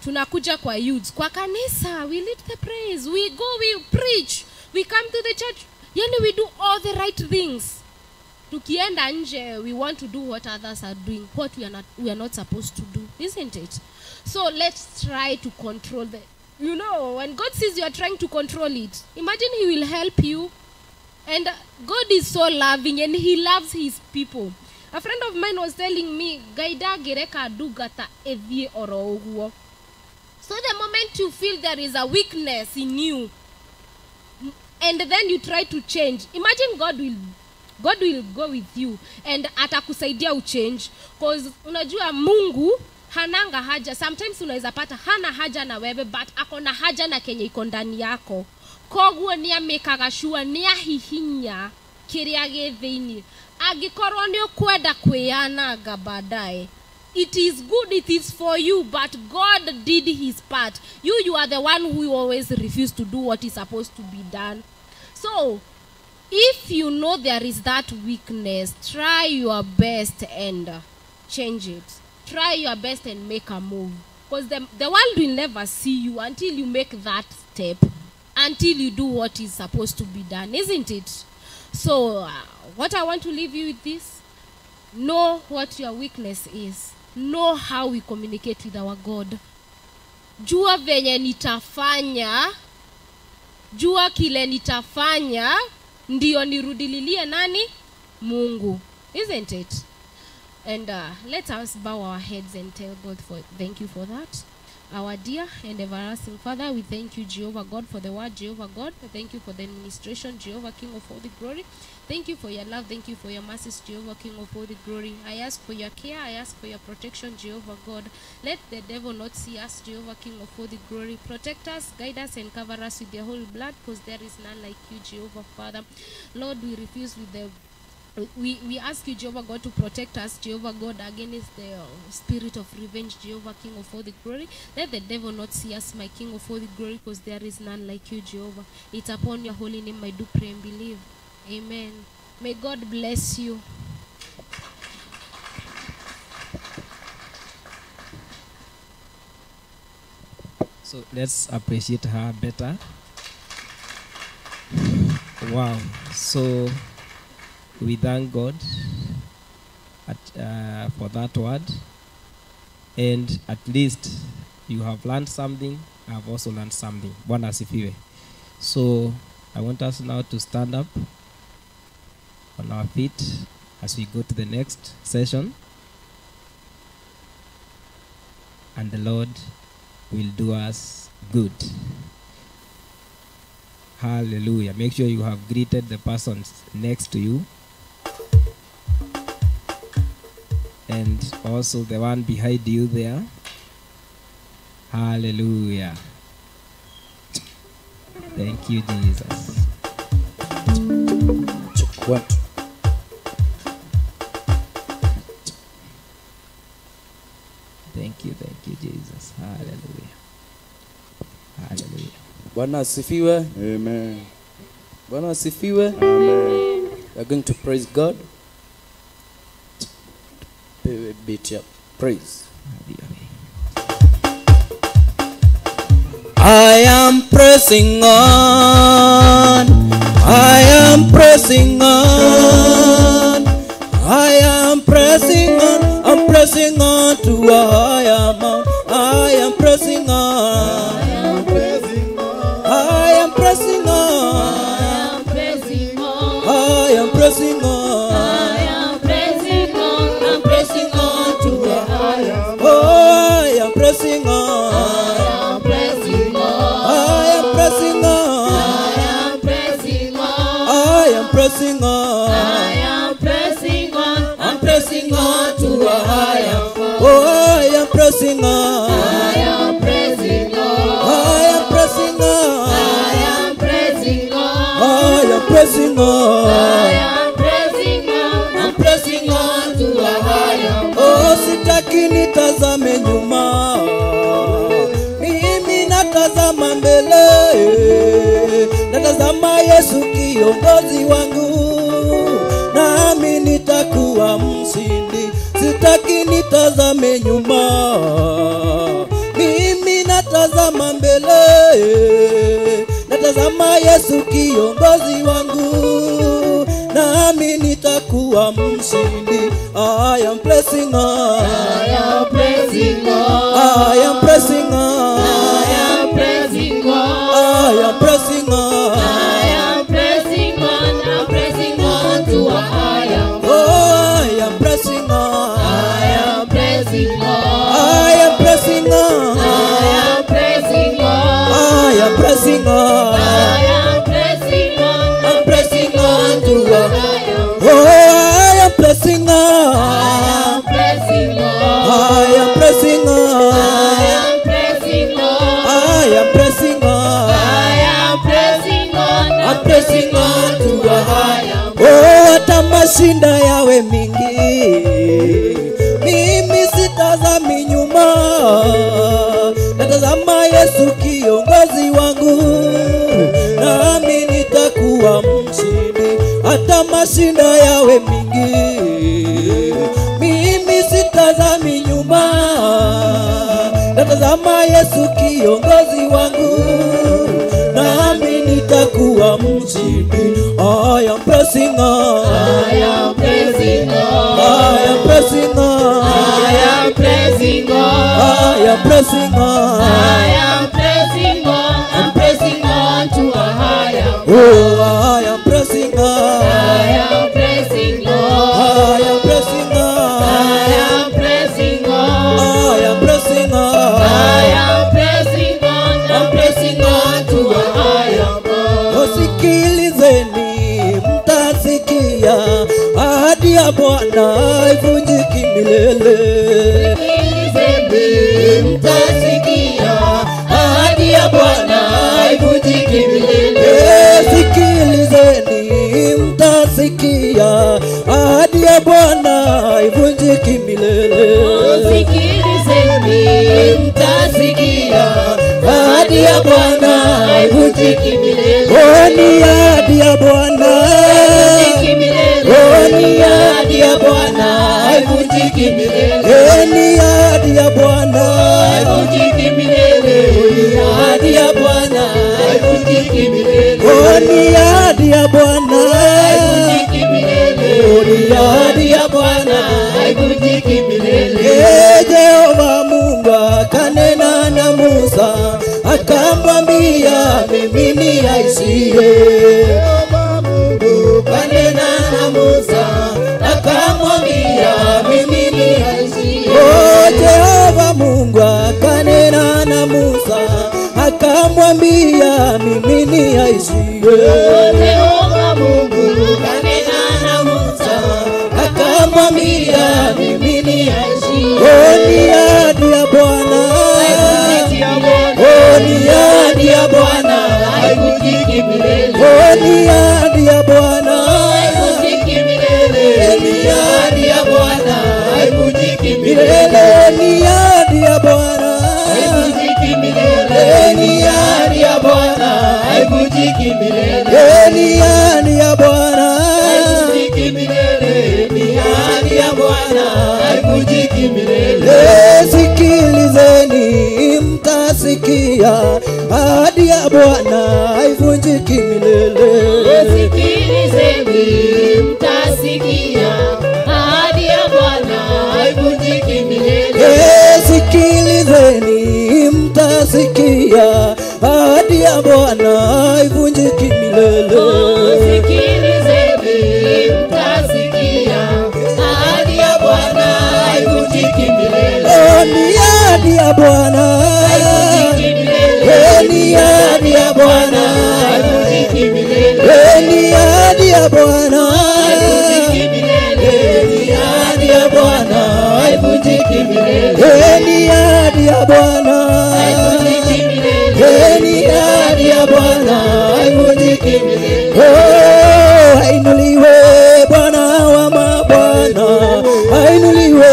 Tunakuja kwa youths, kwa kanisa, we lead the praise, we go, we preach, we come to the church, yani we do all the right things. Tukienda nje, we want to do what others are doing, what we are not supposed to do, isn't it? So let's try to control the, you know, when God sees you are trying to control it, imagine he will help you. And God is so loving, and he loves his people. A friend of mine was telling me, Gaida gereka dugata evie oro uguo. So the moment you feel there is a weakness in you, and then you try to change, imagine God will go with you and atakusaidia uchange. Cause unajua Mungu hananga haja. Sometimes unaweza pata hana haja na wewe, but akona haja na kenye iko ndani yako. Koguo ni amekaga sure ni ahihinya Kĩrĩa gĩ thĩinĩ. Angĩkorwo nĩ ũkwenda kwĩyananga baadaye, it is good, it is for you, but God did his part. You are the one who always refuse to do what is supposed to be done. So if you know there is that weakness, try your best and change it. Try your best and make a move. Because the world will never see you until you make that step, until you do what is supposed to be done, isn't it? So what I want to leave you with this, know what your weakness is. Know how we communicate with our God. Jua venye nitafanya, jua kile nitafanya, ndio nirudililie nani? Mungu. Isn't it? And let us bow our heads and tell God for thank you for that. Our dear and everlasting Father, we thank you, Jehovah God, for the word, Jehovah God. Thank you for the administration, Jehovah King of all the glory. Thank you for your love. Thank you for your mercies, Jehovah King of all the glory. I ask for your care. I ask for your protection, Jehovah God. Let the devil not see us, Jehovah King of all the glory. Protect us, guide us, and cover us with your whole blood, because there is none like you, Jehovah Father. Lord, we refuse with the We ask you, Jehovah God, to protect us, Jehovah God, against the spirit of revenge, Jehovah King of all the glory. Let the devil not see us, my King of all the glory, because there is none like you, Jehovah. It's upon your holy name I do pray and believe. Amen. May God bless you. So let's appreciate her better. Wow. So we thank God for that word, and at least you have learned something. I have also learned something. Bwana asifiwe. So I want us now to stand up on our feet as we go to the next session, and the Lord will do us good. Hallelujah. Make sure you have greeted the persons next to you, and also the one behind you there. Hallelujah. Thank you, Jesus. What? Thank you, Jesus. Hallelujah. Hallelujah. Bwana asifiwe. Amen. Bwana asifiwe. Amen. We are going to praise God. A bit of praise. I am pressing on. I am pressing on. I am pressing on. I'm pressing on to a higher mount. I am pressing on. I am pressing on. I am pressing on. I am pressing on. I am pressing on. I am pressing on. I'm pressing on to a higher mount. Oh, I am pressing on. I am pressing on. I am pressing on. I am pressing on. I am pressing on. I am pressing on. I'm pressing on to a higher. Oh, I am pressing on. I am pressing on. I am pressing on. I am pressing on. I am pressing on. I am pressing on. I'm pressing on to a higher. Oh, sitaki nitazame nyuma, mimi natazama mbele, natazama Yesu kiongozi wangu, nami nitakuwa mshindi. Sitaki nitazame nyuma, mimi natazama mbele, natazama Yesu kiongozi wangu, nami nitakuwa mshindi. I am pressing on. I am pressing on. I am pressing on. I am pressing on. I am pressing on. I am pressing on. I'm pressing on to a higher. Oh, I am pressing on. I am pressing on. I am pressing on. I am pressing on. I am pressing on. I am pressing on. I'm pressing on to a higher. Oh, I am pressing on. I am pressing on. I am pressing on. I am Hata mashinda yawe mingi, mimi sitazami nyuma, natazama Yesu kiongozi wangu, nami nitakuwa mshindi. Hata mashinda yawe mingi, mimi sitazami nyuma, natazama Yesu kiongozi wangu, nami nitakuwa mshindi. I am pressing on. I am pressing on. I am pressing on. I am pressing on. I am pressing on. I am pressing on. I'm pressing on to a higher. Oh, I am pressing on. I am pressing on. I am pressing on. I am pressing on. I am pressing on. I am pressing on. I'm pressing on to a higher goal. Sikilizeni mtasikia, ahadi ya Bwana haivunjiki milele. Sikilizeni mtasikia, ahadi ya Bwana haivunjiki milele. Sikilizeni mtasikia, ahadi ya Bwana haivunjiki milele. Sikilizeni mtasikia, ahadi ya Bwana haivunjiki milele. Oh, ni ahadi ya Bwana, oh, ni ahadi ya Bwana haivunjiki milele. Eh, ni ahadi ya Bwana haivunjiki milele. Ni ahadi ya Bwana haivunjiki milele. Oh, ni ahadi ya Bwana haivunjiki milele. Ni ahadi ya Bwana haivunjiki milele. Eh, Jehova Mungu akanena na Musa, akamwambia mimi ni aishiye. Jehova Mungu kanena na Musa, akamwambia mimi ni aishiye. Oh, Jehova Mungu akanena na Musa, akamwambia mimi ni aishiye. Jehova Mungu kanena na Musa, akamwambia mimi ni aishiye. Oh, ni ahadi ya Bwana. Oh, ni ahadi ya Bwana haivunjiki milele. Oh, ni ahadi ya Bwana haivunjiki milele. Ni ahadi ya Bwana haivunjiki milele. Ni ahadi ya Bwana haivunjiki milele. Ni ahadi ya Bwana haivunjiki milele. Ni ahadi ya Bwana haivunjiki milele. Ni ahadi ya Bwana haivunjiki milele. Sikilizeni mtasikia, ahadi ya Bwana haivunjiki milele. Sikilizeni mtasikia, ahadi ya Bwana haivunjiki milele. Sikilizeni mtasikia, ahadi ya Bwana haivunjiki milele. Sikilizeni mtasikia, ahadi ya Bwana haivunjiki milele. Ni ahadi ya Bwana haivunjiki milele. Ni ahadi ya Bwana haivunjiki milele. Ni ahadi ya Bwana haivunjiki milele. Ni ahadi ya Bwana haivunjiki milele. Ni ahadi ya Bwana haivunjiki milele. Ni ahadi ya Bwana haivunjiki milele. Oh, ainuliwe Bwana wa mabwana, ainuliwe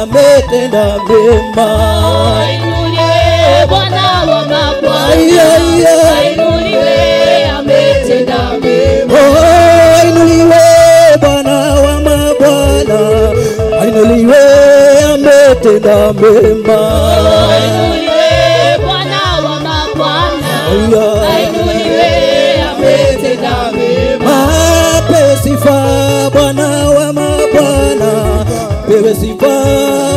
ametenda mema. Ainuliwe Bwana wa mabwana, ainuliwe ametenda mema. Oh, ainuliwe Bwana wa mabwana, ainuliwe ametenda mema. Ainuliwe Bwana wa mabwana, ainuliwe ametenda mema. Ape sifa Bwana wa mabwana, pewe sifa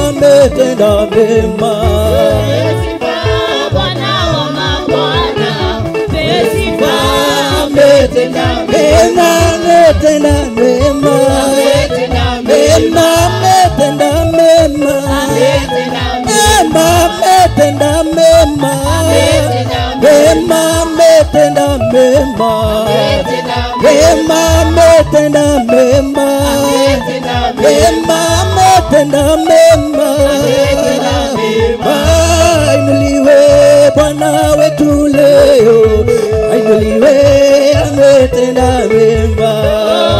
ametenda mema. Sifa Bwana wa mabwana, pewe sifa ametenda mema, ametenda mema, mema, ametenda mema, mema, ametenda mema, mema, ametenda mema, mema, ametenda mema, mema, ametenda mema. Ainuliwe Bwana wetu leo, ainuliwe ametenda mema.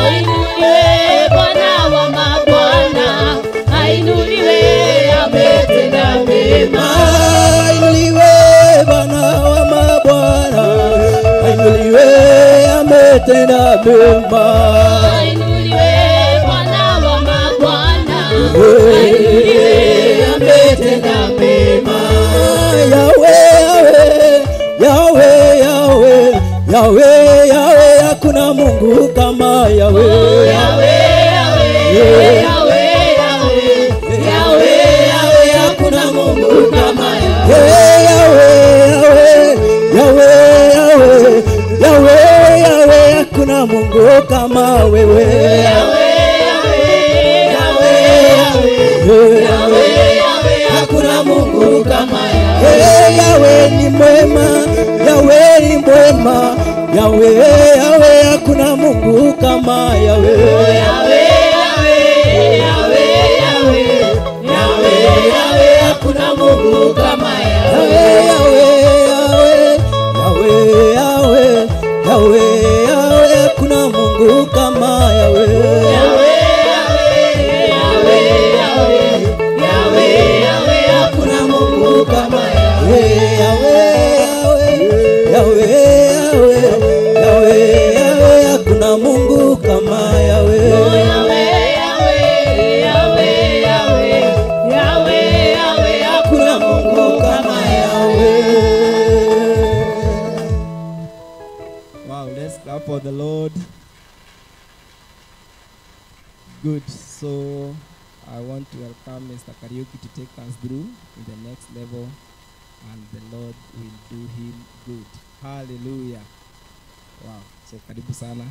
Ainuliwe ametenda mema. Ainuliwe Bwana wa mabwana, ainuliwe ametenda mema. Yahweh, Yahweh, Yahweh, Yahweh, Yahweh, hakuna Mungu kama Yahweh. Yahweh, Yahweh, Yahweh, Yahweh, Yahweh, hakuna Mungu kama Yahweh. Yahweh, Yahweh, Yahweh, Yahweh, Yahweh, hakuna Mungu kama wewe. Yahweh, Yahweh, Yahweh, Yahweh, Yahweh, hakuna Mungu kama Yahweh. Yahweh ni mwema, Yahweh ni mwema, Yahweh, Yahweh, hakuna Mungu kama Yahweh. Yahweh, Yahweh, Yahweh, Yahweh, Yahweh, Yahweh, hakuna Mungu kama Yahweh. Yahweh, Yahweh, Yahweh, Yahweh, Yahweh, hakuna Mungu kama Yahweh. Yahweh, Yahweh, Yahweh, Yahweh, Yahweh, hakuna Mungu kama Yahweh. Yahweh, Yahweh, Yahweh, Yahweh, Yahweh, hakuna Mungu kama Yahweh. Yahweh, Yahweh, Yahweh, Yahweh, Yahweh, Yahweh, hakuna Mungu kama Yahweh. Wow, let's clap for the Lord. Good. So I want to welcome Mr. Kariuki to take us through in the next level, and the Lord will do him good. Hallelujah. Wow. So karibu sana.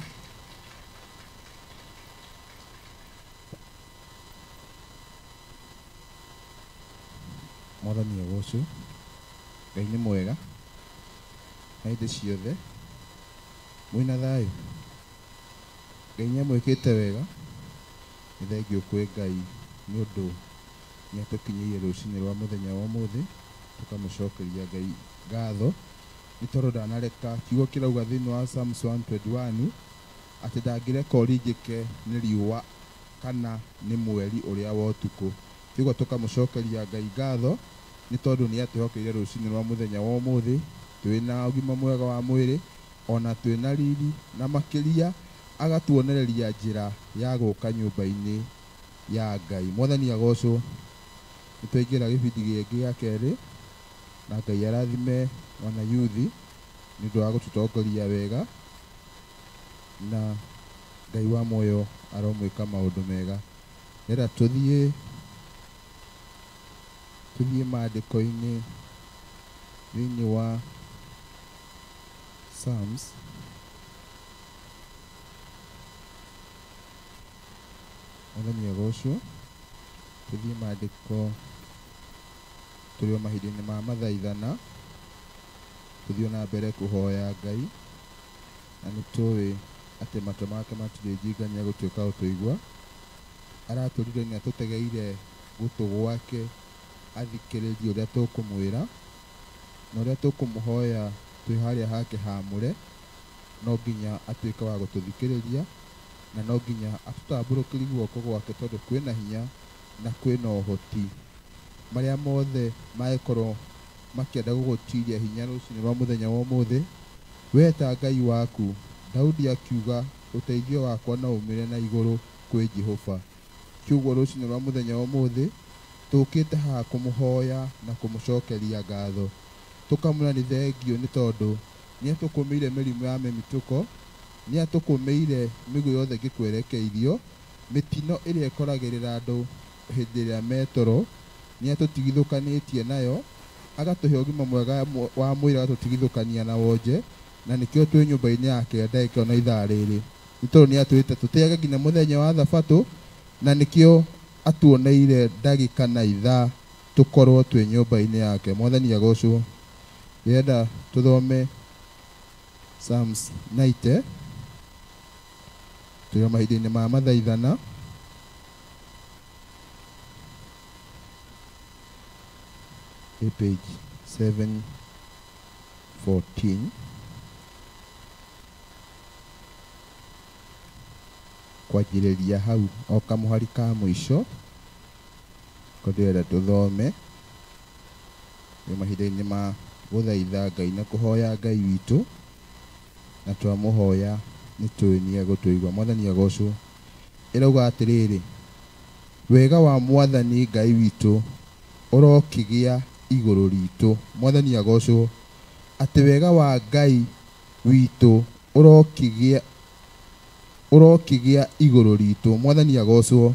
Mwathani agocwo. Ngai nĩ mwega na hĩndĩ ciothe. Mwĩna thayũ. Ngai nĩamwĩkĩte wega. Nĩ thengiũ kwĩ Ngai nĩ ũndũ nĩatũkinyĩire rũcinĩ rwa mũthenya wa ũmũthĩ, tũkamũcokeria Ngai ngatho nĩ tondũ ndanareka kiugo kĩrauga thĩinĩ wa Psalms 121 atĩ ndangĩreka ũringĩke nĩ riũa kana nĩ mweri ũrĩa wa ũtukũ. Kiugo tũkamũcokeria Ngai ngatho nĩ tondũ nĩatwĩhokeire rũcinĩ rwa mũthenya wa ũmũthĩ twĩna ũgima mwega wa mwĩrĩ ona twĩna riri na makĩria agatuonereria njĩra ya gũka nyũmba-inĩ ya Ngai. Mwathani agocwo. Nĩtwaingĩra gĩbindi gĩkĩ gĩa kerĩ na Ngai arathime wana yuthi nĩ ũndũ wa gũtũtongoria wega na Ngai wa muoyo aromwĩka maũndũ mega. Rĩra tũthiĩ maandĩko-inĩ thĩinĩ wa Psalms Mwathani agocwo. Tũthiĩ maandĩko tũrĩ o mahinda-inĩ ma mathaithana, tũthiĩ na mbere kũhoya Ngai na nĩtũĩ atĩ matũ make matirĩ njingania gũtuĩka gũtũigua. Aratũrire nĩ atũtegeire gũtũ gwake athikĩrĩrie ũrĩa tũkũmwĩra na ũrĩa tũkũmũhoya twĩ harĩa hake hamũre. No nginya atuĩke wa gũtũthikĩrĩria na no nginya atũtambũrũkĩrie guoko gwake tondũ kwĩna hinya na kwĩna ũhoti. Marĩa mothe mangĩkorwo makĩenda gũgũtiria hinya rũcinĩ rwa mũthenya wa ũmũthĩ, we ta Ngai waku. Daudi akiuga ũteithio wakwa no umĩre na igũrũ kwĩ Jehova. Kiugo rũcinĩ rwa mũthenya wa ũmũthĩ tũkĩte haha kũmũhoya na kũmũcokeria ngatho, tũkamwĩra nĩ thengio nĩ tondũ nĩatũkũmĩire mĩrimũ ya mĩmitũko, nĩatũkũmĩire mĩguĩ yothe ĩngĩkwerekeirio, mĩtino ĩrĩa ĩkoragĩrĩra andũ hĩndĩ ĩrĩa metoro nĩatũtigithũkanĩtie nayo, agatũhe ũgima mwega wa mwĩrĩ agatũtigithũkania na wonje, na nĩkĩo twĩ nyũmba-inĩ yake ndagĩka ona ithaa rĩrĩ nĩ tondũ nĩatwĩrĩte tũtĩage nginya mũthenya wa thabatũ, na nĩkĩo atuoneire ndagĩka na ithaa tũkorwo twĩ nyũmba-inĩ yake. Mwathani agocwo. Ndĩrenda tũthome Psalms 90 tũrĩ mahinda-inĩ ma mathaithana. Page 714. Kwanjĩrĩria hau o kamũhari ka mũico ko ndĩrenda tũthome nĩ mahinda-inĩ ma gũthaitha Ngai na kũhoya Ngai witũ, na twamũhoya Nĩ tũĩ nĩ egũtũigua. Mwathani agocwo. Ĩrauga atĩrĩrĩ, wega wa Mwathani Ngai witũ ũrokĩgĩa igũrũ ritũ. Mwathani agocwo. Atĩ wega wa Ngai witũ ũrokĩgĩa igũrũ ritũ. Mwathani agocwo.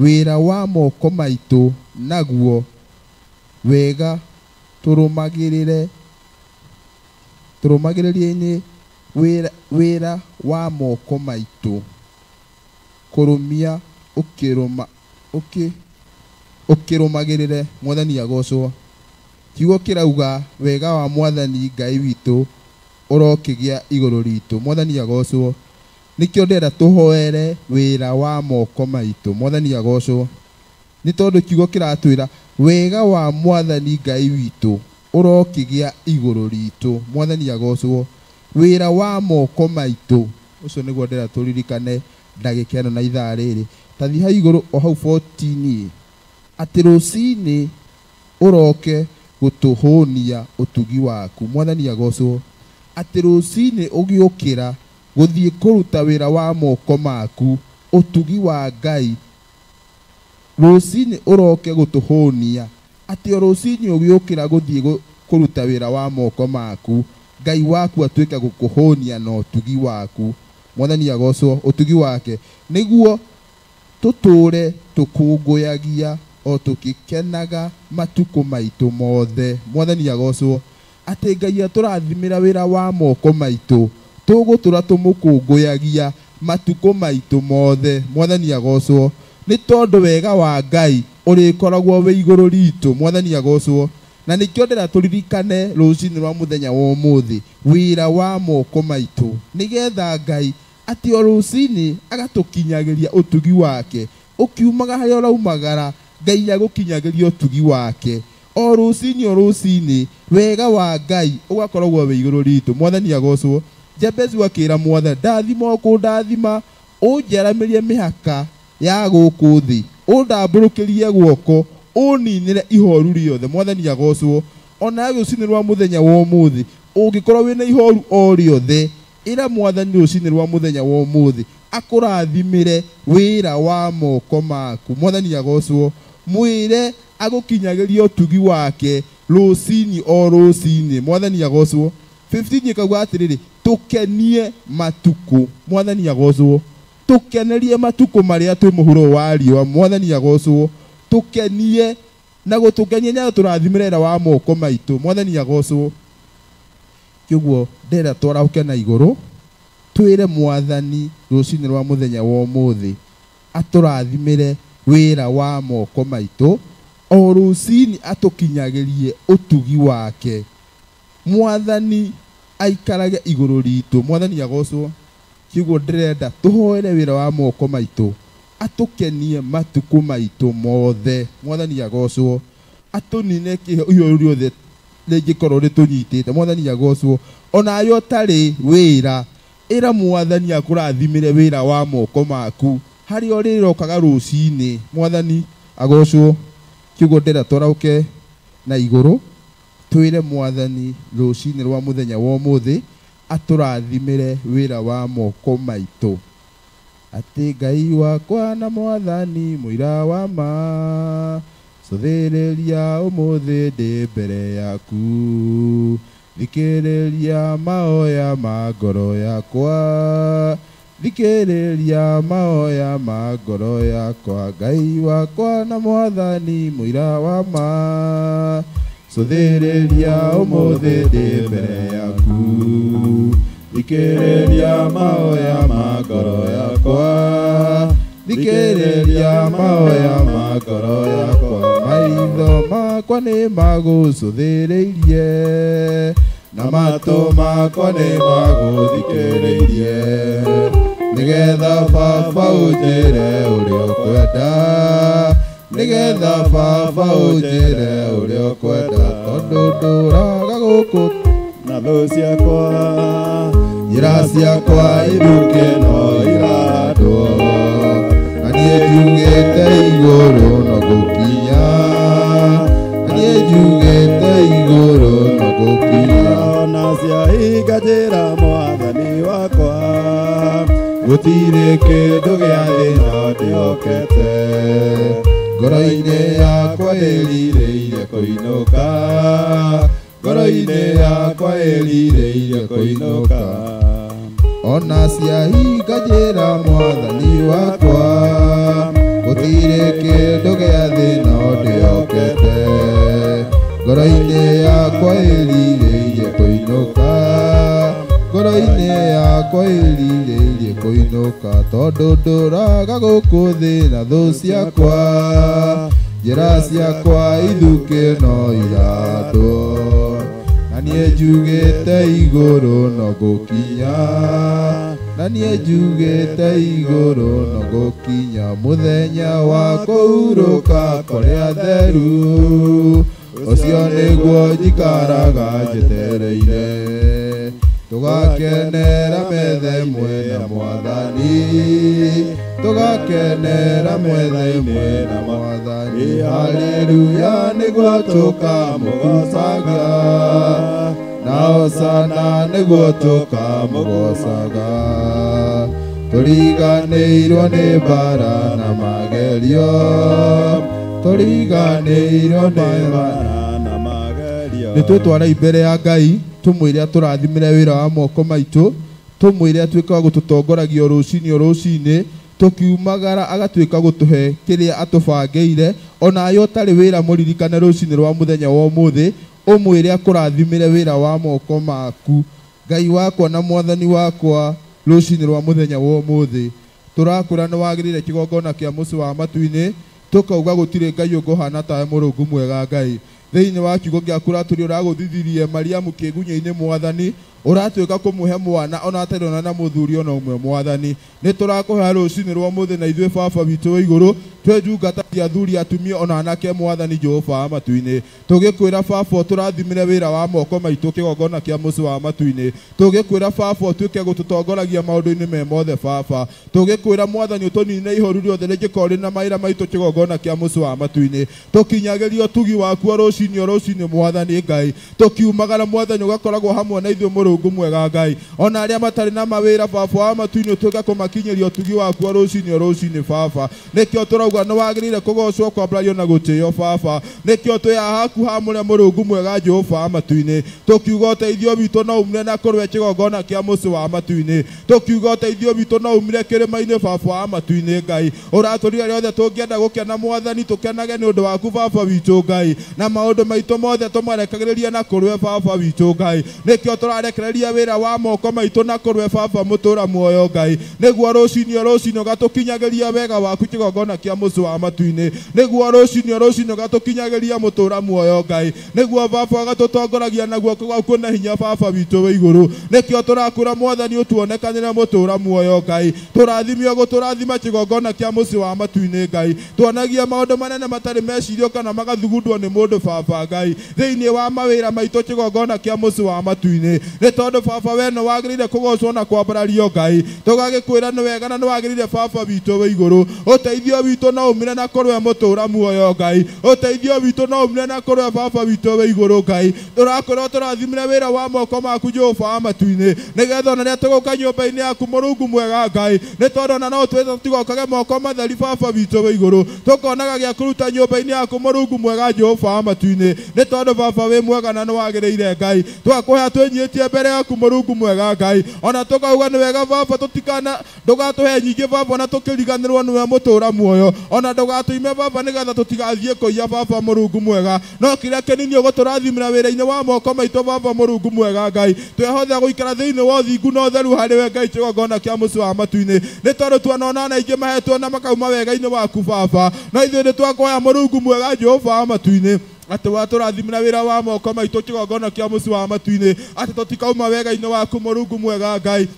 Wĩra wa moko maitũ naguo wega tũrũmagĩrĩrie-inĩ wĩra wa moko maitũ kũrũmia ũkĩrũmagĩrĩre. Mwathani agocwo. Kiugo kĩrauga wega wa Mwathani Ngai witũ ũrokĩgĩa igũrũ ritũ. Mwathani agocwo. Nĩkĩo ndĩrenda tũhoere wĩra wa moko maitũ. Mwathani agocwo. Nĩ tondũ kiugo kĩratwĩra wega wa Mwathani Ngai witũ ũrokĩgĩa igũrũ ritũ. Mwathani agocwo. Wĩra wa moko maitũ ũcio nĩguo ndĩrenda tũririkane ndagĩka ĩno na ithaa rĩrĩ. Ta thiĩ hau igũrũ o hau 14 atĩ rũcinĩ ũroke gũtũhũnia ũtugi waku. Mwathani agocwo. Atĩ rũcinĩ ũgĩũkĩra gũthiĩ kũruta wĩra wa moko maku ũtugi wa Ngai rũcinĩ ũroke gũtũhũnia. Atĩ o rũcinĩ ũgĩũkĩra gũthiĩ kũruta wĩra wa moko maku Ngai waku atuĩke gũkũhũnia na ũtugi waku. Mwathani agocwo. Ũtugi wake nĩguo tũtũre tũkũngũyagia o tũgĩkenaga matukũ maitũ mothe. Mwathani agocwo. Atĩ Ngai atũrathimĩra wĩra wa moko maitũ tũgũtũra tũmũkũngũyagia matukũ maitũ mothe. Mwathani agocwo. Nĩ tondũ wega wa Ngai ũrĩkoragwo wĩ igũrũ ritũ. Mwathani agocwo. Na nĩkĩo ndĩrenda tũririkane rũcinĩ rwa mũthenya wa ũmũthĩ wĩra wa moko maitũ nĩgetha Ngai atĩ o rũcinĩ agatũkinyagĩria ũtugi wake. Ũkiumaga harĩa ũraumagara Ngai agũkinyagĩria ũtugi wake o rũcinĩ o rũcinĩ wega wa Ngai ũgakoragwo wĩ igũrũ ritũ. Mwathani agocwo. Jabezi akĩra Mwathani, ndathima o kũndathima ũnjaramĩrie mĩhaka ya gũkũ thĩ ũndambũrũkĩrie guoko ũninĩre ihoru rĩothe. Mwathani agocwo. Ona rũcinĩ rwa mũthenya wa ũmũthĩ ũngĩkorwo wĩna ihoru o rĩothe ĩra Mwathani rũcinĩ rwa mũthenya wa ũmũthĩ akũrathimĩre wĩra wa moko maku. Mwathani agocwo. Mwĩre agũkinyagĩria ũtugi wake rũcinĩ o rũcinĩ. Mwathani agocwo. 15 ĩkauga atĩrĩrĩ, tũkenie matukũ. Mwathani agocwo. Tũkenerie matukũ marĩa twĩ mũhuro wa riũa. Mwathani agocwo. Tũkenie na gũtũkenia nĩ tũrathimĩra wĩra wa moko maitũ. Mwathani agocwo. Kĩguo ndĩrenda twarahũke na igũrũ twĩre Mwathani rũcinĩ rwa mũthenya wa ũmũthĩ atũrathimĩre wĩra wa moko maitũ o rũcinĩ atũkinyagĩrie ũtugi wake. Mwathani aikarage igũrũ ritũ. Mwathani agocwo. Kĩguo ndĩrenda tũhoere wĩra wa moko maitũ atũkenie matukũ maitũ mothe. Mwathani agocwo. Atũnine ihoru rĩothe rĩngĩkorwo rĩtũnyitĩte. Mwathani agocwo. Onawe ũtarĩ wĩra ĩra Mwathani akũrathimĩre wĩra wa moko maku harĩa ũrĩrokaga rũcinĩ. Mwathani agocwo. Kĩguo ndĩrenda twarahũke na igũrũ twĩre Mwathani rũcinĩ rwa mũthenya wa ũmũthĩ atũrathimĩre wĩra wa moko maitũ. Atĩ Ngai wakwa na Mwathani mũira wa ma cũthĩrĩria ũmũthĩ ndĩ mbere yaku thikĩrĩria mahoya ma ngoro yakwa thikĩrĩria mahoya ma ngoro yakwa Ngai wakwa na Mwathani mũira wa ma cũthĩrĩria ũmũthĩ ndĩ mbere yaku thikĩrĩria mahoya ma ngoro yakwa thikĩrĩria mahoya ma ngoro yakwa maitho makwa nĩ magũcũthĩrĩirie na matũ makwa nĩ magũthikĩrĩirie nĩgetha Baba ũnjĩre ũrĩa ũkwenda nĩgetha Baba ũnjĩre ũrĩa ũkwenda tondũ ndũraga gũkũ na thũ ciakwa njĩra ciakwa ithuke no irahandwo na niĩ njugĩte igũrũ no gũkinya na niĩ njugĩte igũrũ no gũkinya ona ciahinga njĩra Mwathani wakwa Gũtirĩ kĩndũ gĩa thĩ no ndĩhokete. Ngoro-inĩ yakwa ĩrirĩire kũinũka. Ngoro-inĩ yakwa ĩrirĩire kũinũka. Ona ciahinga njĩra mwathani wakwa. Gũtirĩ kĩndũ gĩa thĩ no ndĩhokete. Ngoro-inĩ yakwa ĩrirĩire kũinũka. Ngoro-inĩ yakwa ĩrirĩirie kũinũka. Tondũ ndũraga gũkũ thĩ na thũ ciakwa. Njĩra ciakwa ithukĩ no irandwo. Na niĩ njugĩte igũrũ no ngũkinya. Na niĩ njugĩte igũrũ no ngũkinya. Mũthenya wa kũhurũka kũrĩa theru. Ũcio nĩguo njikaraga njetereire. Tũgakenera metha ĩmwe na mwathani. Tũgakenera metha ĩmwe na mwathani. Haleluya nĩguo tũkamũgocaga. Na hosana nĩguo tũkamũgocaga. Tũriganĩirwo nĩ mbara na magerio. Tũriganĩirwo nĩ mbara na magerio. Nĩ twĩtwara mbere ya Ngai tumwire atũrathimĩre wĩra wa moko maitũ. Tumwire atuĩke wa gũtũtongoragia rũcinĩ o rũcinĩ. Tũkiumagara agatuĩka gũtũhe kĩrĩa atũbangĩire. Ona yo ũtarĩ wĩra mũririkane rũcinĩ rwa mũthenya wa ũmũthĩ. Ũmwĩre akũrathimĩre wĩra wa moko maku. Ngai wakwa na mwathani wakwa rũcinĩ rwa mũthenya wa ũmũthĩ. Tũrakwĩra nĩ wagĩrĩire kĩgongona kĩa mũciĩ wa matu-inĩ. Tũkauga gũtirĩ Ngai ũngĩhana tawe Mũrungu mwega Ngai. Thĩinĩ wa kiugo gĩaku ũratũria ũragũthithirie Mariamu kĩgunyĩ-inĩ mwathani. Ũratuĩka kũmũhe mwana ona atarĩ ona na mũthuri ona ũmwe mwathani. Nĩ tũrakũhe rũcinĩ rwa ũmũthĩ na ithuĩ baba witũ wa igũrũ. Twĩ ndungata cia athuri atumia ona anake mwathani Jehova wa matu-inĩ. Tũgĩkwĩra baba ũtũrathimĩre wĩra wa moko maitũ kĩgongona kĩa mũciĩ wa matu-inĩ. Tũgĩkwĩra baba ũtuĩke gũtũtongoragia maũndũ-inĩ me mothe baba. Tũgĩkwĩra mwathani ũtũnine ihoru rĩothe rĩngĩkorwo rĩ na mawĩra maitũ kĩgongona kĩa mũciĩ wa matu-inĩ. Tũkinyagĩrie ũtugi waku o rũcinĩ o rũcinĩ mwathani Ngai. Tũkiumagara mwathani ũgakoragwo hamwe na ithuĩ Mũrungu mwega Ngai. Ona arĩa matarĩ na mawĩra baba wa matu-inĩ ũtuĩke kũmakinyĩria ũtugi waku o rũcinĩ o rũcinĩ baba. Nĩkĩo tũrauga nĩ wagĩrĩire kũgocwo kwambarario na gũtĩo baba. Nĩkĩo twĩ haha haku hamũre Mũrungu mwega Jehova wa matu-inĩ. Tũkiuga ũteithio witũ no umire na kũrwe kĩgongona kĩa mũciĩ wa matu-inĩ. Tũkiuga ũteithio witũ no umire kĩrĩma-inĩ baba wa matu-inĩ Ngai. Ũratũria rĩothe tũngĩenda gũkena mwathani tũkenage nĩ ũndũ waku baba witũ Ngai. Na maũndũ maitũ mothe tũmarekagĩrĩria na kũrwe baba witũ Ngai. Nĩkĩo tũrarekereria wĩra wa moko maitũ na kũrwe baba mũtũra muoyo Ngai. Nĩguo rũcinĩ o rũcinĩ ũgatũkinyagĩria wega waku kĩgongona kĩa mũciĩ wa matu-inĩ. Nĩguo rũcinĩ o rũcinĩ ũgatũkinyagĩria mũtũra muoyo Ngai. Nĩguo baba ũgatũtongoragia na guoko gwaku na hinya baba witũ wa igũrũ. Nĩkĩo tũrakwĩra mwathani ũtuonekanĩre mũtũra muoyo Ngai. Tũrathime ũgũtũrathima kĩgongona kĩa mũciĩ wa matu-inĩ Ngai. Tuonagie maũndũ manene matarĩ mecirio kana magathugundwo nĩ mũndũ baba Ngai. Thĩinĩ wa mawĩra maitũ kĩgongona kĩa mũciĩ wa matu-inĩ. Nĩ tondũ baba we nĩ wagĩrĩire kũgocwo na kwambarario Ngai. Tũgagĩkwĩra nĩ wega na nĩ wagĩrĩire baba witũ wa igũrũ. Ũteithio witũ no umire na kũrwe mũtũra muoyo Ngai. Ũteithio witũ no umire na kũrwe baba witũ wa igũrũ Ngai. Tũrakwĩra ũtũrathimĩre wĩra wa moko maku Jehova wa matu-inĩ. Nĩgetha ona rĩrĩa tũgũka nyũmba-inĩ yaku Mũrungu mwega Ngai. Nĩ tondũ ona no tũtigokage moko matheri baba witũ wa igũrũ. Tũkonaga gĩa kũruta nyũmba-inĩ yaku Mũrungu mwega Jehova wa matu-inĩ. Nĩ tondũ baba wĩ mwega na nĩ wagĩrĩire Ngai. Twakũhoya twĩnyihĩtie mbere yaku Mũrungu mwega Ngai. Ona tũkauga nĩ wega baba tũtikana ndũgatũhe nyingĩ baba ona tũkĩriganĩrwo nĩwe mũtũra muoyo. Ona ndũgatũime baba nĩgetha tũtigathiĩ kũiya baba Mũrungu mwega. No kĩrĩa kĩnini ũgũtũrathimĩra wĩra-inĩ wa moko maitũ baba Mũrungu mwega Ngai. Twĩhothe gũikara thĩinĩ wa ũthingu na ũtheru harĩ we Ngai kĩgongona kĩa mũciĩ wa matu-inĩ. Nĩ tondũ tuonona na aingĩ mahetwo na makauma wega-inĩ waku baba. No ithuĩ nĩ twakũhoya Mũrungu mwega Jehova wa matu-inĩ. Atĩ watũrathimĩra wĩra wa moko maitũ kĩgongona kĩa mũciĩ wa matu-inĩ. Atĩ tũtikauma wega-inĩ waku Mũrungu mwega Ngai.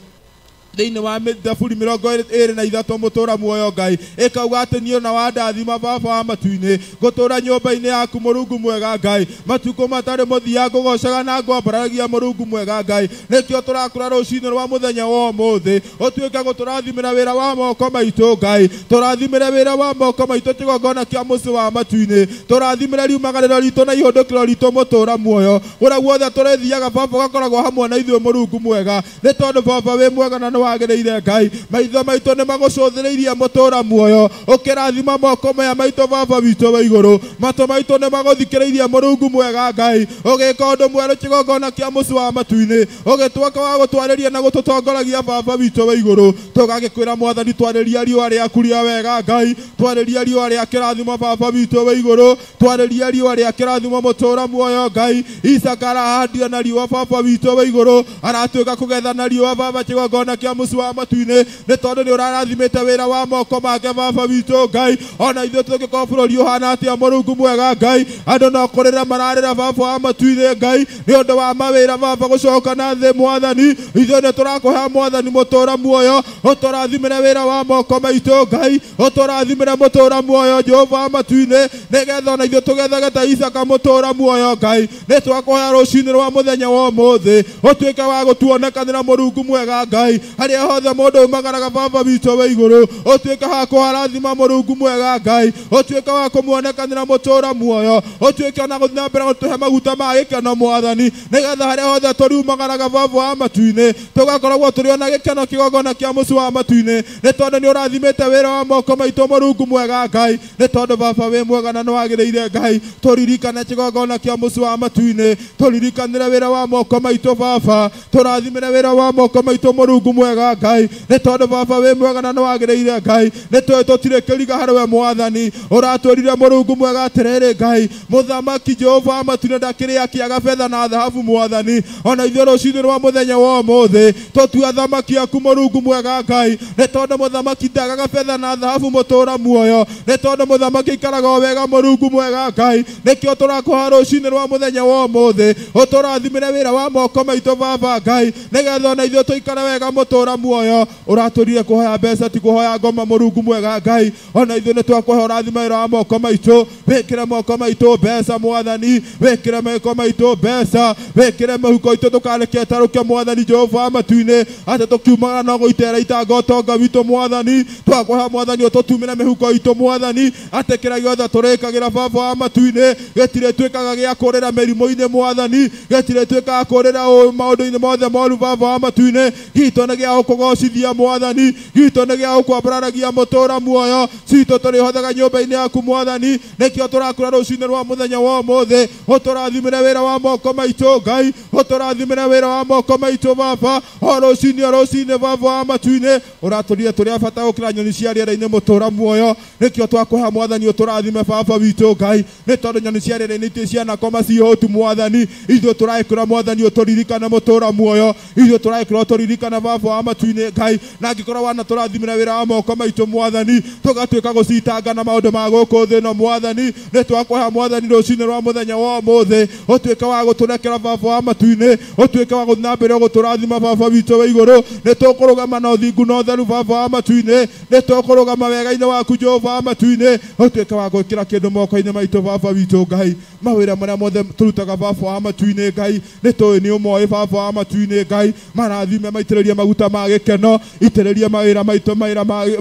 Thĩinĩ wa Thaburi 23 mũtũra muoyo Ngai. Ĩkauga atĩ niĩ ona wandathima baba wa matu-inĩ. Ngũtũra nyũmba-inĩ yaku Mũrungu mwega Ngai. Matukũ matarĩ mũthia ngũgocaga na ngwambaragia Mũrungu mwega Ngai. Nĩkĩo tũrakũra rũcinĩ rwa mũthenya wa ũmũthĩ. Ũtuĩke gũtũrathimĩra wĩra wa moko maitũ Ngai. Tũrathimĩre wĩra wa moko maitũ kĩgongona kĩa mũciĩ wa matu-inĩ. Tũrathimĩre riumagarĩro ritũ na ihũndũkĩro ritũ mũtũra muoyo. Kũrĩa guothe tũrĩthiaga baba ũgakoragwo hamwe na ithuĩ Mũrungu mwega. Nĩ tondũ baba wĩ mwega na nĩ wagĩrĩire Ngai maitho maitũ nĩ magũcũthĩrĩirie mũtũra muoyo ũkĩrathima moko maya maitũ baba witũ wa igũrũ matũ maitũ nĩ magũthikĩrĩirie Mũrungu mwega Ngai ũgĩka ũndũ mwerũ kĩgongona kĩa mũciĩ wa matu-inĩ ũgĩtuĩka wa gũtwarĩria na gũtũtongoragia baba witũ wa igũrũ tũgagĩkwĩra mwathani twarĩria riũa rĩaku rĩa wega Ngai twarĩria riũa rĩa kĩrathimo baba witũ wa igũrũ twarĩria riũa rĩa kĩrathimo mũtũra muoyo Ngai Isaka arahandia na riũa baba witũ wa igũrũ aratuĩka kũgetha na riũa baba kĩgongona kĩa mũciĩ wa matu-inĩ nĩ tondũ nĩ ũrarathimĩte wĩra wa moko make baba witũ Ngai ona ithuĩ tũngĩkorwo bũrũri ũhana atĩa Mũrungu mwega Ngai andũ no kũrĩra mararĩra baba wa matu-inĩ Ngai nĩ ũndũ wa mawĩra baba gũcoka na thĩ mwathani ithuĩ nĩ tũrakũhe mwathani mũtũra muoyo ũtũrathimĩre wĩra wa moko maitũ Ngai ũtũrathimĩre mũtũra muoyo Jehova wa matu-inĩ nĩgetha ona ithuĩ tũgethage ta Isaka mũtũra muoyo Ngai nĩ twakũhoya rũcinĩ rwa mũthenya wa ũmũthĩ ũtuĩke wa gũtuonekanĩra Mũrungu mwega Ngai harĩa hothe mũndũ umagaraga baba witũ wa igũrũ ũtuĩke wa kũharathima Mũrungu mwega Ngai ũtuĩke wa kũmuonekanĩra mũtũra muoyo ũtuĩke ona gũthiĩ na mbere gũtũhe maguta ma gĩkeno mwathani nĩgetha harĩa hothe tũriumagaraga baba wa matu-inĩ tũgakoragwo tũrĩ ona gĩkeno kĩgongona kĩa mũciĩ wa matu-inĩ nĩ tondũ nĩ ũrathimĩte wĩra wa moko maitũ Mũrungu mwega Ngai nĩ tondũ baba wĩ mwega na nĩ wagĩrĩire Ngai tũririkane kĩgongona kĩa mũciĩ wa matu-inĩ tũririkanĩre wĩra wa moko maitũ baba tũrathimĩre wĩra wa moko maitũ Mũrungu mwega Ngai nĩ tondũ baba wĩ mwega na nĩ wagĩrĩire Ngai nĩ tũĩ tũtirĩ kĩriga harĩ we mwathani ũratwĩrire Mũrungu mwega atĩrĩrĩ Ngai mũthamaki Jehova wa matu-inĩ ndakĩrĩ akĩaga betha na thahabu mwathani ona ithuĩ rũcinĩ rwa mũthenya wa ũmũthĩ tũtue athamaki aku Mũrungu mwega Ngai nĩ tondũ mũthamaki ndagaga betha na thahabu mũtũra muoyo nĩ tondũ mũthamaki aikaraga o wega Mũrungu mwega Ngai nĩkĩo tũrakũha rũcinĩ rwa mũthenya wa ũmũthĩ ũtũrathimĩre wĩra wa moko maitũ baba Ngai nĩgetha ona ithuĩ tũikare wega mũtũra muoyo ũratũrire kũhoya mbeca ti kũhoya ngoma Mũrungu mwega Ngai ona ithuĩ nĩ twakũhe ũrathime wĩra wa moko maitũ wĩkĩre moko maitũ mbeca mwathani wĩkĩre moko maitũ mbeca wĩkĩre mĩhuko itũ ndũkareke ĩtarũke mwathani Jehova wa matu-inĩ atĩ tũkiumagara no gũitera itanga ũtonga witũ mwathani twakũhe mwathani ũtũtumĩre mĩhuko itũ mwathani atĩ kĩrĩa gĩothe tũrĩkagĩra baba wa matu-inĩ gĩtirĩ tuĩkaga gĩa kũrĩra mĩrimũ-inĩ mwathani gĩtirĩ tuĩkaga kũrĩra maũndũ-inĩ mothe moru baba wa matu-inĩ gitũ nĩ gĩa gũkũgocithia mwathani gitũ nĩ gĩa gũkwambararagia mũtũra muoyo citũ tũrĩhothaga nyũmba-inĩ yaku mwathani nĩkĩo tũrakũra rũcinĩ rwa mũthenya wa ũmũthĩ ũtũrathimĩre wĩra wa moko maitũ Ngai ũtũrathimĩre wĩra wa moko maitũ baba o rũcinĩ baba wa matu-inĩ ũratũrire tũrĩ a bata gũkĩra nyoni cia rĩera-inĩ mũtũra muoyo nĩkĩo twakũhe mwathani ũtũrathime baba witũ Ngai nĩ tondũ nyoni cia rĩera-inĩ itirĩ cianakoma ciĩhũtu mwathani ithuĩ tũraĩkũra mwathani ũtũririkane mũtũra muoyo ithuĩ tũraĩkũra ũtũririkane baba wa matu-inĩ Ngai na angĩkorwo wanatũrathimĩra wĩra wa moko maitũ mwathani tũgatuĩka gũcitanga na maũndũ ma gũkũ thĩ ĩno mwathani nĩ twakũhe mwathani rũcinĩ rwa mũthenya wa ũmũthĩ ũtuĩke wa gũtũrekera baba wa matu-inĩ ũtuĩke wa gũthiĩ na mbere gũtũrathima baba witũ wa igũrũ nĩ tũkũrũgama na ũthingu na ũtheru baba wa matu-inĩ nĩ tũkũrũgama wega-inĩ waku Jehova wa matu-inĩ ũtuĩke wa gwĩkĩra kĩndũ moko-inĩ maitũ baba witũ Ngai mawĩra marĩa mothe tũrutaga baba wa matu-inĩ Ngai nĩ tũĩ nĩ ũmoĩ baba wa matu-inĩ Ngai marathime maitĩrĩrie maguta ma gĩkeno itĩrĩrie mawĩra maitũ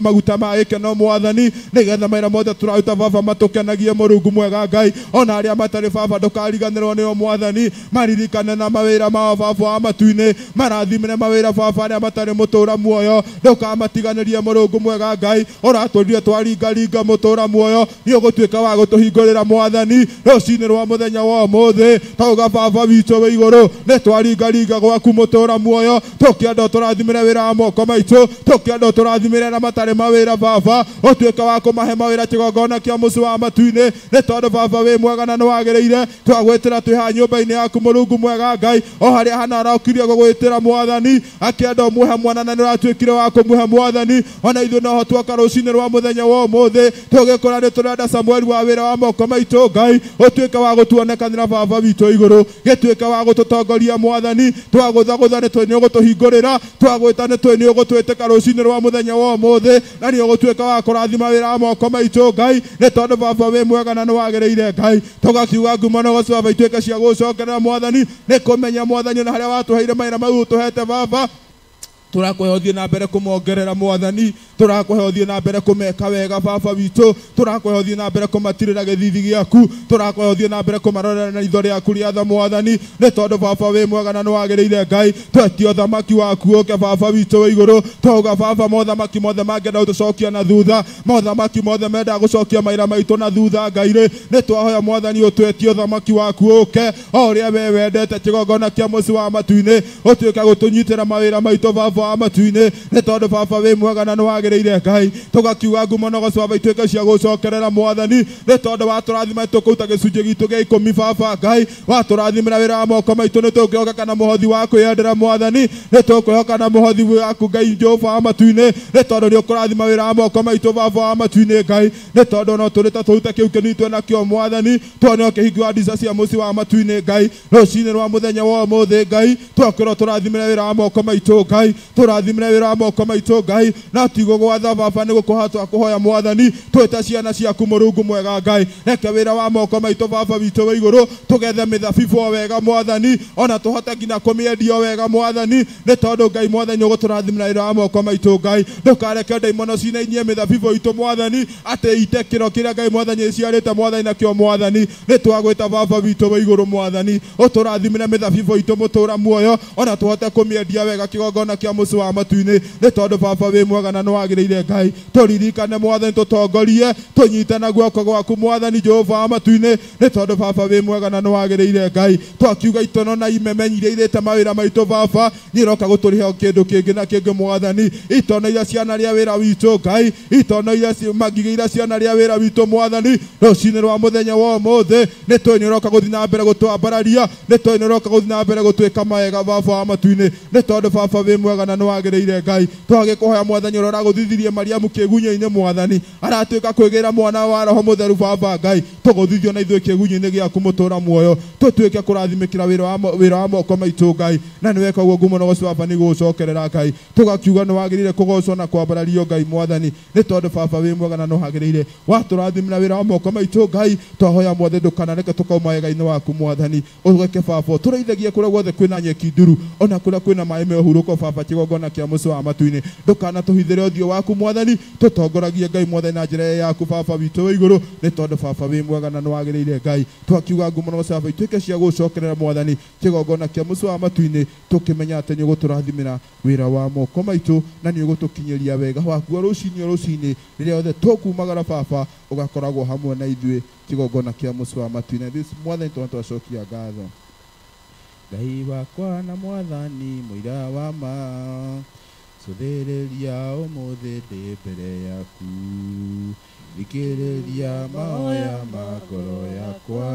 maguta ma gĩkeno mwathani nĩgetha mawĩra mothe tũraruta baba matũkenagie Mũrungu mwega Ngai ona arĩa matarĩ baba ndũkariganĩrwo nĩo mwathani maririkane na mawĩra mao baba wa matu-inĩ marathimĩre mawĩra baba arĩa matarĩ mũtũra muoyo ndũkamatiganĩrie Mũrungu mwega Ngai ũratũrire twaringaringa mũtũra muoyo nĩ ũgũtuĩka wa gũtũhingũrĩra mwathani rũcinĩ rwa mũthenya wa ũmũthĩ tauga baba witũ wĩ igũrũ nĩ twaringaringa gwaku mũtũra muoyo tũkĩenda ũtũrathimĩre wĩra wa moko maitũ tũkĩenda ũtũrathimĩre na matarĩ mawĩra baba ũtuĩke wa kũmahe mawĩra kĩgongona kĩa mũciĩ wa matu-inĩ nĩ tondũ baba wĩ mwega na nĩ wagĩrĩire twagwĩtĩra twĩ haha nyũmba-inĩ yaku Mũrungu mwega Ngai o harĩa hana araũkirie gũgwĩtĩra mwathani akĩenda ũmũhe mwana na nĩ ũratuĩkire wa kũmũhe mwathani ona ithuĩ noho tuoka rũcinĩ rwa mũthenya wa ũmũthĩ tũgĩkora nĩ tũrenda Samueli wa wĩra wa moko maitũ Ngai ũtuĩke wa gũtuonekanĩra baba witũ igũrũ gĩtuĩke wa gũtũtongoria mwathani twagũthagũtha nĩ tũĩ nĩ ũgũtũhingũrĩra twagwĩta nĩ tũĩ nĩ ũgũtwĩtĩka rũcinĩ rwa mũthenya wa ũmũthĩ na nĩ ũgũtuĩka wa kũrathima wĩra wa moko maitũ Ngai nĩ tondũ baba wĩ mwega na nĩ wagĩrĩire Ngai tũgakiuga ngumo na ũgoci baba ituĩke cia gũcokerera mwathani nĩ kũmenya mwathani na harĩa watũheire mawĩra mau ũtũhete baba tũrakũhe ũthiĩ na mbere kũmongerera mwathani Tũrakũhe ũthiĩ na mbere kũmeka wega baba witũ. Tũrakũhe ũthiĩ na mbere kũmatirĩra gĩthithi gĩaku. Tũrakũhe ũthiĩ na mbere kũmarorera na itho rĩaku rĩa tha mwathani. Nĩ tondũ baba wĩ mwega na nĩwagĩrĩire Ngai. Twetie ũthamaki waku ũke baba witũ wĩ igũrũ. Twauga baba mothamaki mothe mangĩenda gũtũcokia na thutha, mothamaki mothe mendaga gũcokia maira maitũ na thutha Ngai rĩ, nĩ twahoya mwathani ũtwetie ũthamaki waku ũke o ũrĩa we wendete kĩgongona kĩa mũciĩ wa matu-inĩ ũtuĩke gũtũnyitĩra mawĩra maitũ baba wa matu-inĩ. Nĩ tondũ baba wĩ mwega na nĩwagĩrĩire Ngai. Tũgakiuga ngumo na ũgoco baba ituĩke cia gũcokerera mwathani. Nĩ tondũ watũrathima tũkũruta gĩcunjĩ gitũ gĩa ikũmi baba Ngai. Watũrathimĩra wĩra wa moko maitũ nĩ tũkwĩhoka na mũhothi wa kwĩyendera mwathani. Nĩ tũkwĩhoka na mũhothi waku Ngai Jehova wa matu-inĩ. Nĩ tondũ nĩ ũkũrathima wĩra wa moko maitũ baba wa matu-inĩ Ngai. Nĩ tondũ no tũrĩ ta tũrute kĩu kĩnini nakĩo mwathani. Tuone ũkĩhingũra ndirica cia mũciĩ wa matu-inĩ Ngai. Rũcinĩ rwa mũthenya wa ũmũthĩ Ngai twakwĩrwo tũrathimĩre wĩra wa moko maitũ Ngai. Tũrathimĩre wĩra wa moko maitũ Ngai. Na ti gũgwatha baba nĩ gũkũhoya twakũhoya mwathani. Twĩta ciana ciaku Mũrungu mwega Ngai. Reke wĩra wa moko maitũ baba witũ wĩ igũrũ tũgethe mĩthabibũ o wega mwathani, ona tũhote nginya kũmĩendia o wega mwathani. Nĩ tondũ Ngai mwathani ũgũtũrathimĩra wĩra wa moko maitũ Ngai. Ndũkareke ndaimono cinainie mĩthabibũ itũ mwathani, atĩ ite kĩro kĩrĩa Ngai mwathani ĩciarĩte mwathani nakĩo mwathani. Nĩ twagwĩta baba witũ wĩ igũrũ mwathani, ũtũrathimĩre mĩthabibũ itũ mũtũra muoyo, ona tũhote kũmĩendia wega kĩgongona kĩa mũciĩ wa matu-inĩ. Nĩ tondũ baba wĩ mwega na nĩwagĩrĩire Ngai. Tũririkane mwathani, tũtongorie, tũnyite na guoko gwaku mwathani Jehova wa matu-inĩ. Nĩ tondũ baba wĩ mwega na nĩwagĩrĩire Ngai. Twakiuga itono na imemenyi iria irĩte mawĩra maitũ baba nĩiroka gũtũrĩha kĩndũ kĩngĩ na kĩngĩ mwathani. Itono iria cianarĩa wĩra witũ Ngai, itono iria magigi iria cianarĩa wĩra witũ mwathani. Rũcinĩ rwa mũthenya wa ũmũthĩ nĩ tũĩ nĩũroka gũthiĩ na mbere gũtwambararia, nĩ tũĩ nĩũroka gũthiĩ na mbere gũtwĩka mawega baba wa matu-inĩ. Nĩ tondũ baba wĩ mwega na nĩwagĩrĩire Ngai. Twagĩkũhoya mwathani ũrĩa ũragũthithirie Mariamu kĩgunyĩ-inĩ mwathani, aratuĩka kwĩgĩra mwana wa Roho Mũtheru baba Ngai. Tũgũthithio na ithuĩ kĩgunyĩ-inĩ gĩaku mũtũra muoyo, tũtuĩke kũrathimĩkĩra wĩra wa moko maitũ Ngai. Na nĩweka ũguo ngumo na ũgoco baba nĩgũgũcokerera Ngai. Tũgakiuga nĩwagĩrĩire kũgocwo na kwambarario Ngai mwathani. Nĩ tondũ baba wĩ mwega na nĩwagĩrĩire. Watũrathimĩra wĩra wa moko maitũ Ngai, twahoya mwathani ndũkanareke tũkauma wega-inĩ waku mwathani. Ũreke baba tũrĩithagie kũrĩa guothe kwĩna nyeki nduru, ona kũrĩa kwĩna maĩ me ũhurũko baba kĩgongona kĩa mũciĩ wa matu-inĩ. Ndũkanatũhithĩre ũthiũ waku mwathani, tũtongoragie Ngai mwathani na njĩra yaku baba witũ wĩ igũrũ. Nĩ tondũ baba wĩ mwega na nĩwagĩrĩire Ngai. Twakiuga ngumo na ũgoco baba ituĩke cia gũcokerera mwathani kĩgongona kĩa mũciĩ wa matu-inĩ, tũkĩmenya atĩ nĩũgũtũrathimĩra wĩra wa moko maitũ na nĩũgũtũkinyĩria wega waku rũcinĩ o rũcinĩ rĩrĩa othe tũkumagara baba ũgakoragwo hamwe na ithuĩ kĩgongona kĩa mũciĩ wa matu-inĩ. This mwathani twana twacokia ngatho. Ngai wakwa na mwathani mũira wa ma, cũthĩrĩria ũmũthĩ ndĩ mbere yaku. Thikĩrĩria mahoya ma ngoro yakwa,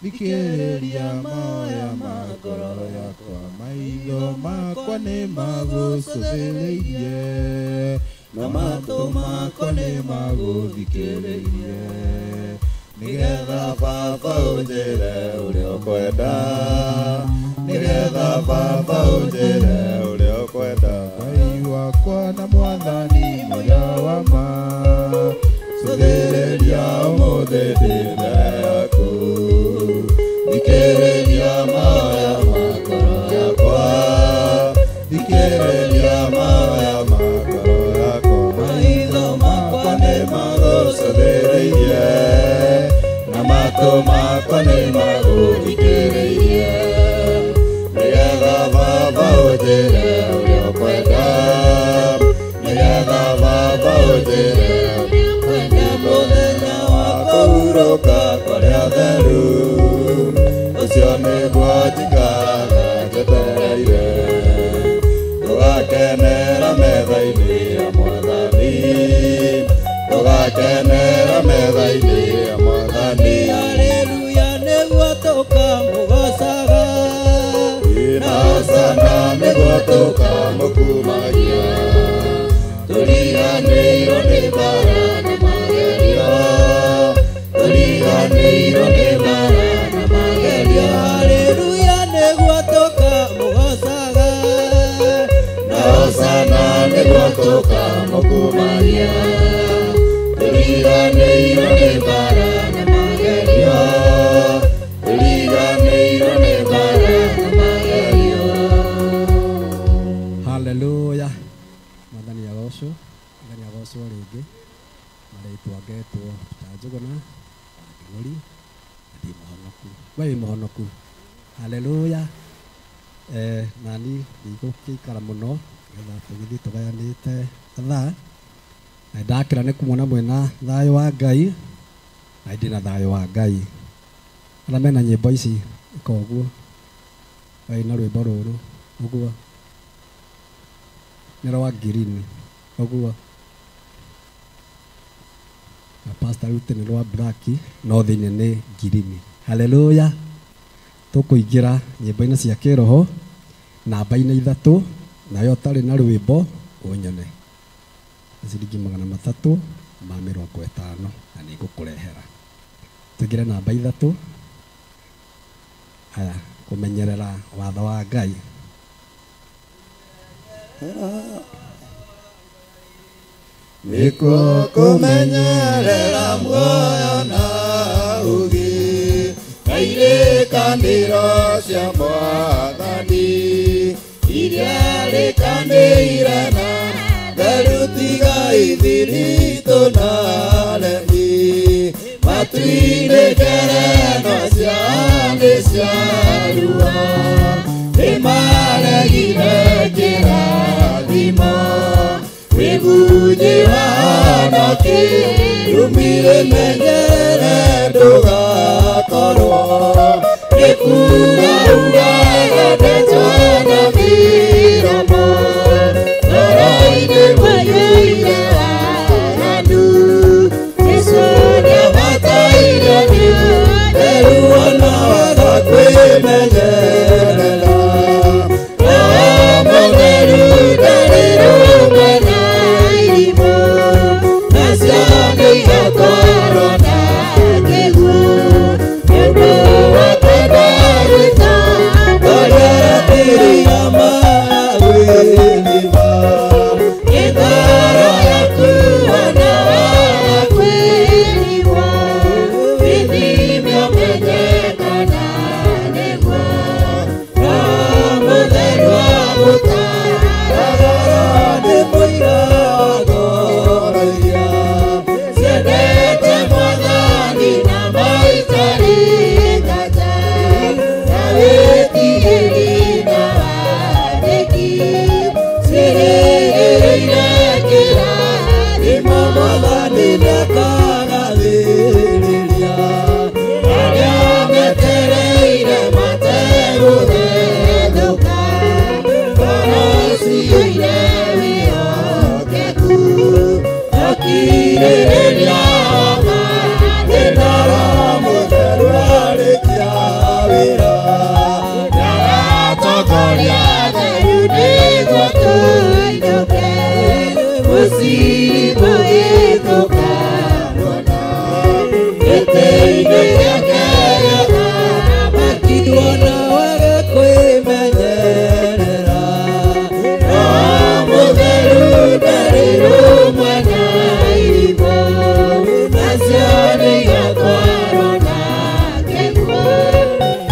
thikĩrĩria mahoya ma ngoro yakwa. Maitho makwa nĩ magũcũthĩrĩirie, na matũ makwa nĩ magũthikĩrĩirie. Nĩgetha baba ũnjĩre ũrĩa ũkwenda, nĩgetha baba ũnjĩre ũrĩa ũkwenda. Ngai wakwa na mwathani mũira wa ma, cũthĩrĩria ũmũthĩ ndĩ mbere yaku. Thikĩrĩria mahoya ma ngoro yakwa, thikĩrĩria mahoya ma ngoro yakwa. Maitho makwa nĩ magũcũthĩrĩirie, na matũ makwa nĩ magũthikĩrĩirie. Nĩgetha baba ũnjĩre ũrĩa ũkwenda, nĩgetha baba ũnjĩre ũrĩa ũkwenda. Mũthenya wa kũhurũka kũrĩa theru, ũcio nĩguo njikaraga njetereire. Tũgakenera metha-inĩ ya mwathani, tũgakenera metha-inĩ ya mwathani. Haleluya nĩguo tũkamũgocaga, na hosana nĩguo tũkamũkumagia. Tũriganĩirwo nĩ mbara na magerio, tũriganĩirwo nĩ mbara na magerio. Haleluya nĩguo tũkamũgocaga, na hosana nĩguo tũkamũkumagia. Marĩtwa ngetwo Peter Njũgũna wa Kĩgũri na ndĩ mũhonoku. We wĩ mũhonoku. Haleluya. Nani ndigũgĩikara mũno nĩgetha tũgĩthiĩ tũgayanĩte thaa. Na ndakĩra nĩ kũmwona mwĩna thayũ wa Ngai na ndĩ na thayũ wa Ngai. Arĩa mena nyĩmbo ici ĩka ũguo. Wĩ na rwĩmbo rũrũ ũguo nĩ rwa green ũguo na pastor rute nĩ rwa black no thĩinĩ nĩ green. Haleluya. Tũkũingĩra nyĩmbo-inĩ cia kĩroho namba-inĩ 3 nayo ũtarĩ na rwĩmbo ũnyone ciringi 350 na nĩngũkũrehera. Tũingĩre namba 3. Haya, kũmenyerera watho wa Ngai. Nĩkuo kũmenyerera muoyo na ũũgĩ na irĩkanĩro cia Mwathani iria rĩkanĩire na theru tiga ithiritũ na aremi matu-inĩ ngerenwa cia thĩ ciarua nĩmaregire kĩrathimo wĩgunyi wa anake rumire menyere ndũgakorwo nĩ kuuga ugaga ndeto na mĩromo ngoro-inĩ mũiyũire waganu Jesũ nĩabataire nĩ ũtheru ona waga kwĩmenyerera Roho Mũtheru ndarĩ rũmwe na irimũ nacio nĩ igakorwo na kĩguũ nĩ ũndũ wa kwenda gwĩtongoria nĩ ngoro yaku ona waga kwĩrigwo wĩthime ũmenye kana nĩguo Roho Mũtheru agũtaaraga nĩ mũira wa ngoro iria ciendete Mwathani na maitarĩ nganja na wĩtigĩri na wathĩki ciĩrĩgĩrĩire kĩrathimo Mwathani nĩakagathĩrĩria arĩa metereire mategũthethũka ngoro ciyũire wĩhokeku akirĩrĩria mathĩna Roho Mũtheru arĩkia wĩra ndagatongoria theru nĩguo tũinũke mũciĩ tũkamuona gĩtĩ-inĩ gĩake gĩa ũthamaki. Ona wage kwĩmenyerera Roho Mũtheru ndarĩ rũmwe na irimũ nacio nĩ igatwarwo na kĩguũ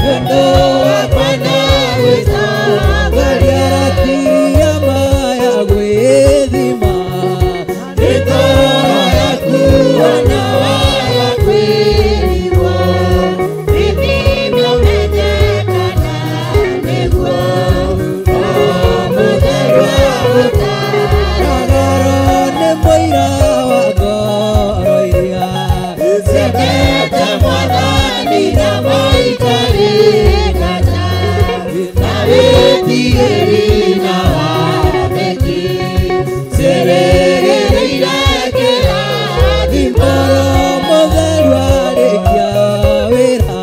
nĩ ũndũ wa kwenda gwĩtongoria Tia maya gwĩthima nĩ ngoro yaku ona waga kwĩrigwo wĩthime ũmenye kana nĩguo Roho Mũtheru agũtaaraga nĩ mũira wa ngoro iria ciendete Mwathani na maitarĩ nganja na wĩtigĩri na wathĩki ciĩrĩgĩrĩire kĩrathimo Roho Mũtheru arĩkia wĩra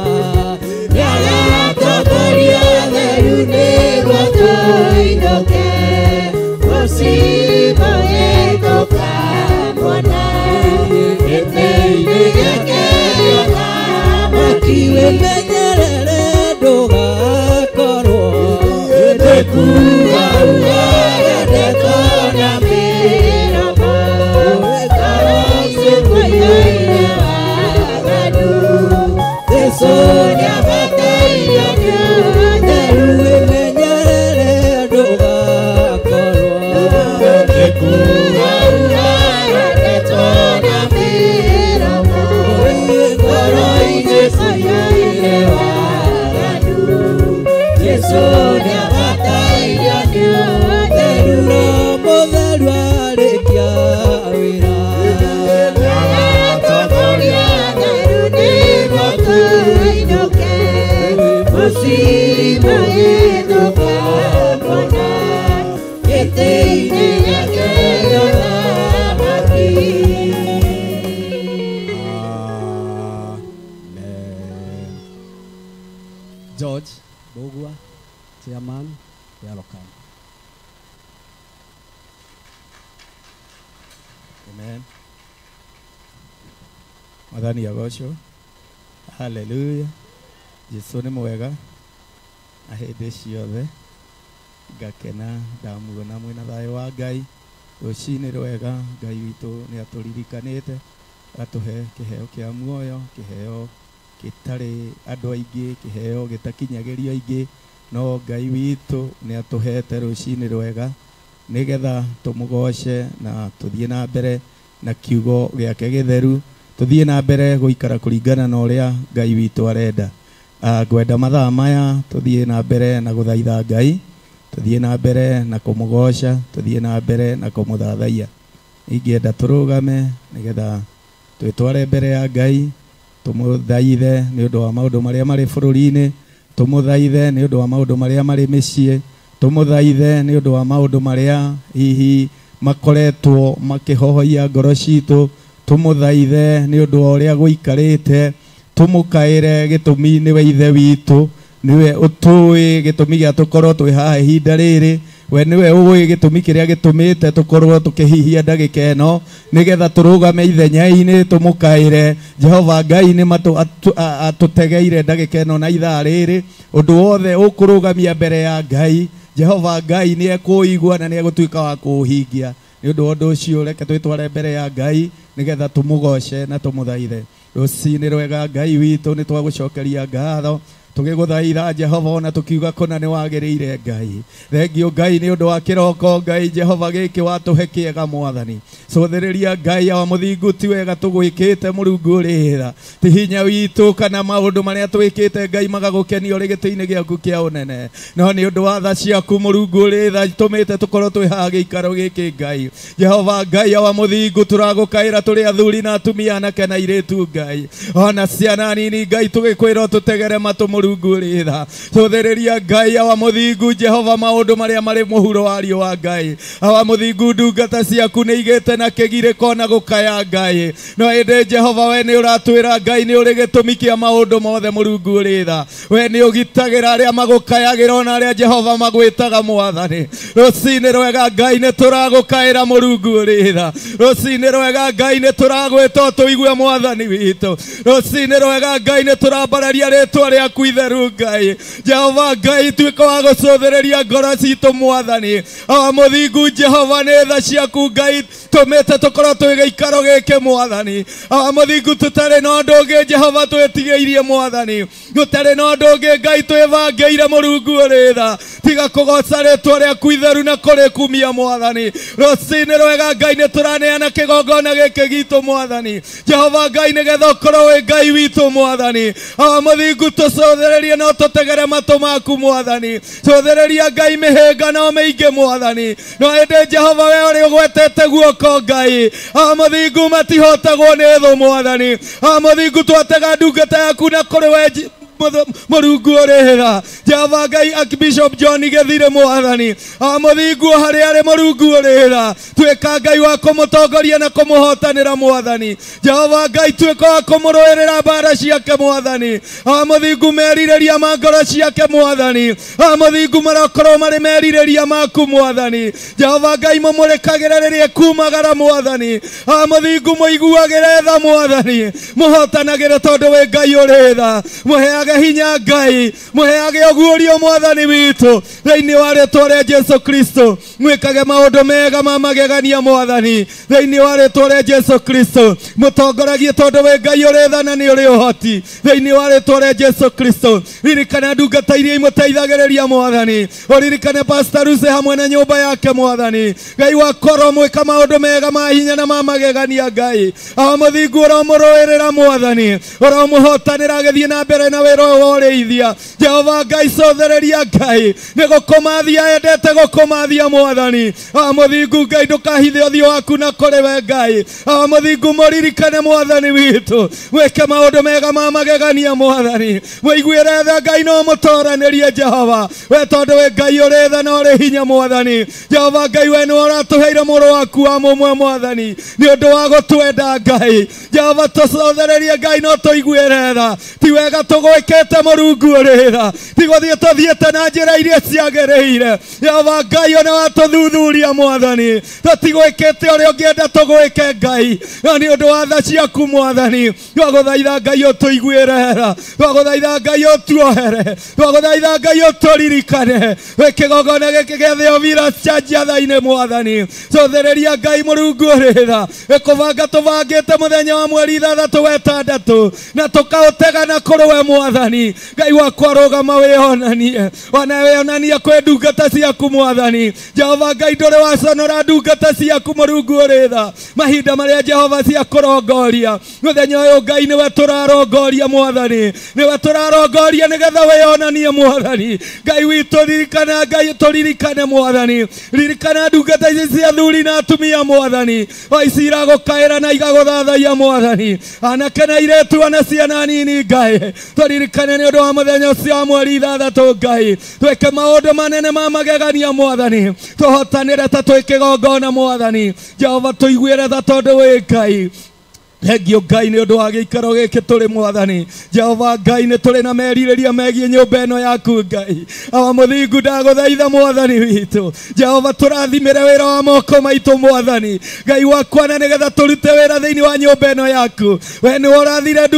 nĩagatongoria theru nĩguo tũinũke mũciĩ tũkamuona gĩtĩ-inĩ gĩake gĩa ũthamaki. Wĩmenyerere ndũgakorwo Nĩ kuuga ugaga ndeto na mĩromo ngoro ciyũire waganu Jesũ nĩabataire nĩ ũtheru Wĩmenyerere ndũgakorwo Nĩ kuuga ugaga ndeto na mĩromo waiyũire waganu Jesũ nĩabatairio nĩ ũtheru Roho Mũtheru arĩkia wĩra Atongoria atheru nĩguo tũinũke mũciĩ tũkamuona gĩtĩ-inĩ gĩake gĩa ũthamaki. Amen. George Mbugua, Chairman, Welcome. Amen. Mwathani agocwo. Hallelujah. Jesu nĩ mwega na hĩndĩ ciothe ngakena ndamuona mwĩna thayũ wa Ngai. Rũcinĩ rwega Ngai witũ nĩ atũririkanĩte atũhe kĩheo kĩa muoyo, kĩheo gĩtarĩ andũ aingĩ, kĩheo gĩtakinyagĩrio aingĩ, no Ngai witũ nĩ atũhete rũcinĩ rwega nĩgetha tũmũgoce na tũthiĩ na mbere na kiugo gĩake gĩtheru, tũthiĩ na mbere gũikara kũringana na ũrĩa Ngai witũ arenda. Ngwenda mathaa maya tũthiĩ na mbere na gũthaitha Ngai, tũthiĩ na mbere na kũmũgoca, tũthiĩ na mbere na kũmũthathaiya. Ingĩenda tũrũgame nĩgetha twĩtware mbere ya Ngai, tũmũthaithe nĩ ũndũ wa maũndũ marĩa marĩ bũrũri-inĩ, tũmũthaithe nĩ ũndũ wa maũndũ marĩa marĩ mĩciĩ, tũmũthaithe nĩ ũndũ wa maũndũ marĩa hihi makoretwo makĩhohoia ngoro citũ, tũmũthaithe nĩ ũndũ wa ũrĩa gũikarĩte, tũmũkaĩre gĩtũmi nĩwe Ithe witũ, nĩwe ũtũĩ gĩtũmi gĩa tũkorwo twĩ haha ihinda rĩrĩ, we nĩwe ũĩ gĩtũmi kĩrĩa gĩtũmĩte tũkorwo tũkĩhihia ndagĩka ĩno nĩgetha tũrũgame ithenya-inĩ tũmũkaĩre. Jehova Ngai nĩ atũtegeire ndagĩka ĩno na ithaa rĩrĩ, ũndũ wothe ũkũrũgamia mbere ya Ngai, Jehova Ngai nĩ ekũigua na nĩ egũtuĩka wa kũũhingia. Nĩ ũndũ wa ũndũ ũcio reke twĩtware mbere ya Ngai nĩgetha tũmũgoce na tũmũthaithe. Rũcinĩ rwega Ngai witũ nĩ twagũcokeria ngatho, tũgĩgũthaitha Jehova ona tũkiuga kũna nĩ wagĩrĩire Ngai. Thengio Ngai nĩ ũndũ wa kĩroko Ngai Jehova gĩkĩ watũhe kĩega Mwathani. Cũthĩrĩria Ngai awa mũthingu ti wega tũgwĩkĩte Mũrungu ũrĩ tha, ti hinya witũ kana maũndũ marĩa twĩkĩte Ngai magagũkenia ũrĩ gĩtĩ-inĩ gĩaku kĩa ũnene, no nĩ ũndũ wa tha ciaku Mũrungu ũrĩ tha tũmĩte tũkorwo twĩ haha gĩikaro gĩkĩ Ngai. Jehova Ngai awa mũthingu tũragũkaĩra tũrĩ athuri na atumia anake na airĩtu Ngai, ona ciana nini Ngai tũgĩkwĩra tũtegere matũ Mũrungu ũrĩ tha. Cũthĩrĩria Ngai awa mũthingu Jehova maũndũ marĩa marĩ mũhuro wa riũa Ngai. Awa mũthingu ndungata ciaku nĩ igĩte na kĩgirĩko na gũkaya Ngai, no ĩndĩ Jehova we nĩ ũratwĩra Ngai nĩ ũrĩ gĩtũmi kĩa maũndũ mothe Mũrungu ũrĩ tha. We nĩ ũgitagĩra arĩa magũkayagĩra ona arĩa Jehova magwĩtaga Mwathani. Rũcinĩ rwega Ngai nĩ tũragũkaĩra Mũrungu ũrĩ tha. Rũcinĩ rwega Ngai nĩ tũragwĩta tũigue Mwathani witũ. Rũcinĩ rwega Ngai nĩ tũrambararia rĩtwa rĩaku itheru Ngai. Jehova Ngai tuĩka wa gũcũthĩrĩria ngoro citũ Mwathani. Awa mũthingu Jehova nĩ tha ciaku Ngai tũmĩte tũkorwo twĩ gĩikaro gĩkĩ Mwathani. Awa mũthingu tũtarĩ na ũndũ ũngĩ Jehova twĩtigĩirie Mwathani, gũtarĩ na ũndũ ũngĩ Ngai twĩbangĩire Mũrungu ũrĩ tha, tiga kũgoca rĩtwa rĩaku itheru na kũrĩkumia Mwathani. Rũcinĩ rwega Ngai nĩ tũraneana kĩgongona gĩkĩ gitũ Mwathani. Jehova Ngai nĩgetha ũkorwo wĩ Ngai witũ Mwathani. Awa mũthingu tũcũthĩrĩrie no tũtegere matũ maku Mwathani. Cũthĩrĩria Ngai mĩhĩnga no mĩingĩ Mwathani, no ĩndĩ Jehova we ũrĩ ũgwetete guoko Ngai. Awa mũthingu matihotagwo nĩ thũ Mwathani. Awa mũthingu twatega ndungata yaku na kũrĩ we Mũrungu ũrĩ tha. Jehova Ngai Archbishop John Gĩthire Mwathani. Awa mũthingu harĩa arĩ Mũrungu ũrĩ tha, tuĩka Ngai wa kũmũtongoria na kũmũhotanĩra Mwathani. Jehova Ngai tuĩka wa kũmũrũĩrĩra mbara ciake Mwathani. Awa mũthingu merirĩria ma ngoro ciake Mwathani. Awa mũthingu marakorwo marĩ merirĩria maku Mwathani. Jehova Ngai mũmũrĩkagĩre rĩrĩa ekumagara Mwathani. Awa mũthingu mũiguagĩre tha Mwathani, mũhotanagĩre tondũ wĩ Ngai ũrĩ tha, mũheage Mũheage hinya Ngai, mũheage ũguũrio mwathani witũ thĩinĩ wa rĩtwa rĩa Jesu Kristo. Mwĩkage maũndũ mega ma magegania mwathani thĩinĩ wa rĩtwa rĩa Jesu Kristo. Mũtongoragie tondũ wĩ Ngai ũrĩ tha na nĩ ũrĩ ũhoti thĩinĩ wa rĩtwa rĩa Jesu Kristo. Ririkana ndungata iria imũteithagĩrĩria mwathani, ũririkane Pastor Ruse hamwe na nyũmba yake mwathani. Ngai wakwa ũromwĩka maũndũ mega ma hinya na ma magegania Ngai. Awa mũthingu ũromũrũĩrĩra mwathani, ũromũhotanĩra agĩthiĩ na mbere na wĩra ũyũ wa ũrĩithia. Jehova Ngai cothereria Ngai, nĩ gũkũmathia endete gũkũmathia mwathani. Awa mũthingu Ngai ndũkahithe ũthiũ waku na kũrĩ we Ngai. Awa mũthingu mũririkane mwathani witũ, wĩke maũndũ mega ma magegania mwathani. Mũiguĩre tha Ngai no mũtoranĩrie Jehova, we tondũ wĩ Ngai ũrĩ tha na ũrĩ hinya mwathani. Jehova Ngai we nĩwe ũratũheire mũrũ waku wa mũmwe mwathani nĩ ũndũ wa gũtwenda Ngai. Jehova tũcothererie Ngai no tũiguĩre tha, ti wega tũgwĩkĩte Mũrungu ũrĩ tha, ti gũthiĩ tũthiĩte na njĩra iria ciagĩrĩire. Jehova Ngai ona watũthuthuria mwathani, tũtigwĩkĩte ũrĩa ũngĩenda tũgwĩke Ngai, no nĩ ũndũ wa tha ciaku mwathani twagũthaitha Ngai ũtũiguĩre tha, twagũthaitha Ngai ũtuohere, twagũthaitha Ngai ũtũririkane. Wĩ kĩgongona gĩkĩ gĩa Theophilus Church tha-inĩ mwathani, cothereria Ngai Mũrungu ũrĩ tha. Ĩkũbanga tũbangĩte mũthenya wa mweri 6 wa 6 na tũkaũtega na kũrĩ we mwathani. Ngai wakwa rũgama wĩonanie, ona wĩonanie kwĩ ndungata ciaku mwathani. Jehova Ngai ndũrĩ waconora ndungata ciaku Mũrungu ũrĩ tha mahinda marĩa Jehova ciakũrongoria. Mũthenya ũyũ Ngai nĩwe tũrarongoria mwathani, nĩwe tũrarongoria nĩgetha wĩonanie mwathani. Ngai witũ ririkana, Ngai tũririkane mwathani, ririkana ndungata ici cia athuri na atumia mwathani, o ici iragũkaĩra na igagũthathaiya mwathani, anake na airĩtu ona ciana nini Ngai, tũririkane nĩ ũndũ wa mũthenya ũcio wa mweri 6 Ngai, twĩke maũndũ manene ma magegania mwathani, tũhotanĩre ta twĩ kĩgongona mwathani. Jehova tũiguĩre tha tondũ wĩ Ngai. Thengio Ngai nĩ ũndũ wa gĩikaro gĩkĩ tũrĩ mwathani. Jehova Ngai nĩ tũrĩ na merirĩria megiĩ nyũmba ĩno yaku Ngai. Awa mũthingu ndagũthaitha mwathani witũ. Jehova tũrathimĩre wĩra wa moko maitũ mwathani. Ngai wakwa na nĩgetha tũrute wĩra thĩinĩ wa nyũmba ĩno yaku. We nĩwe ũrathire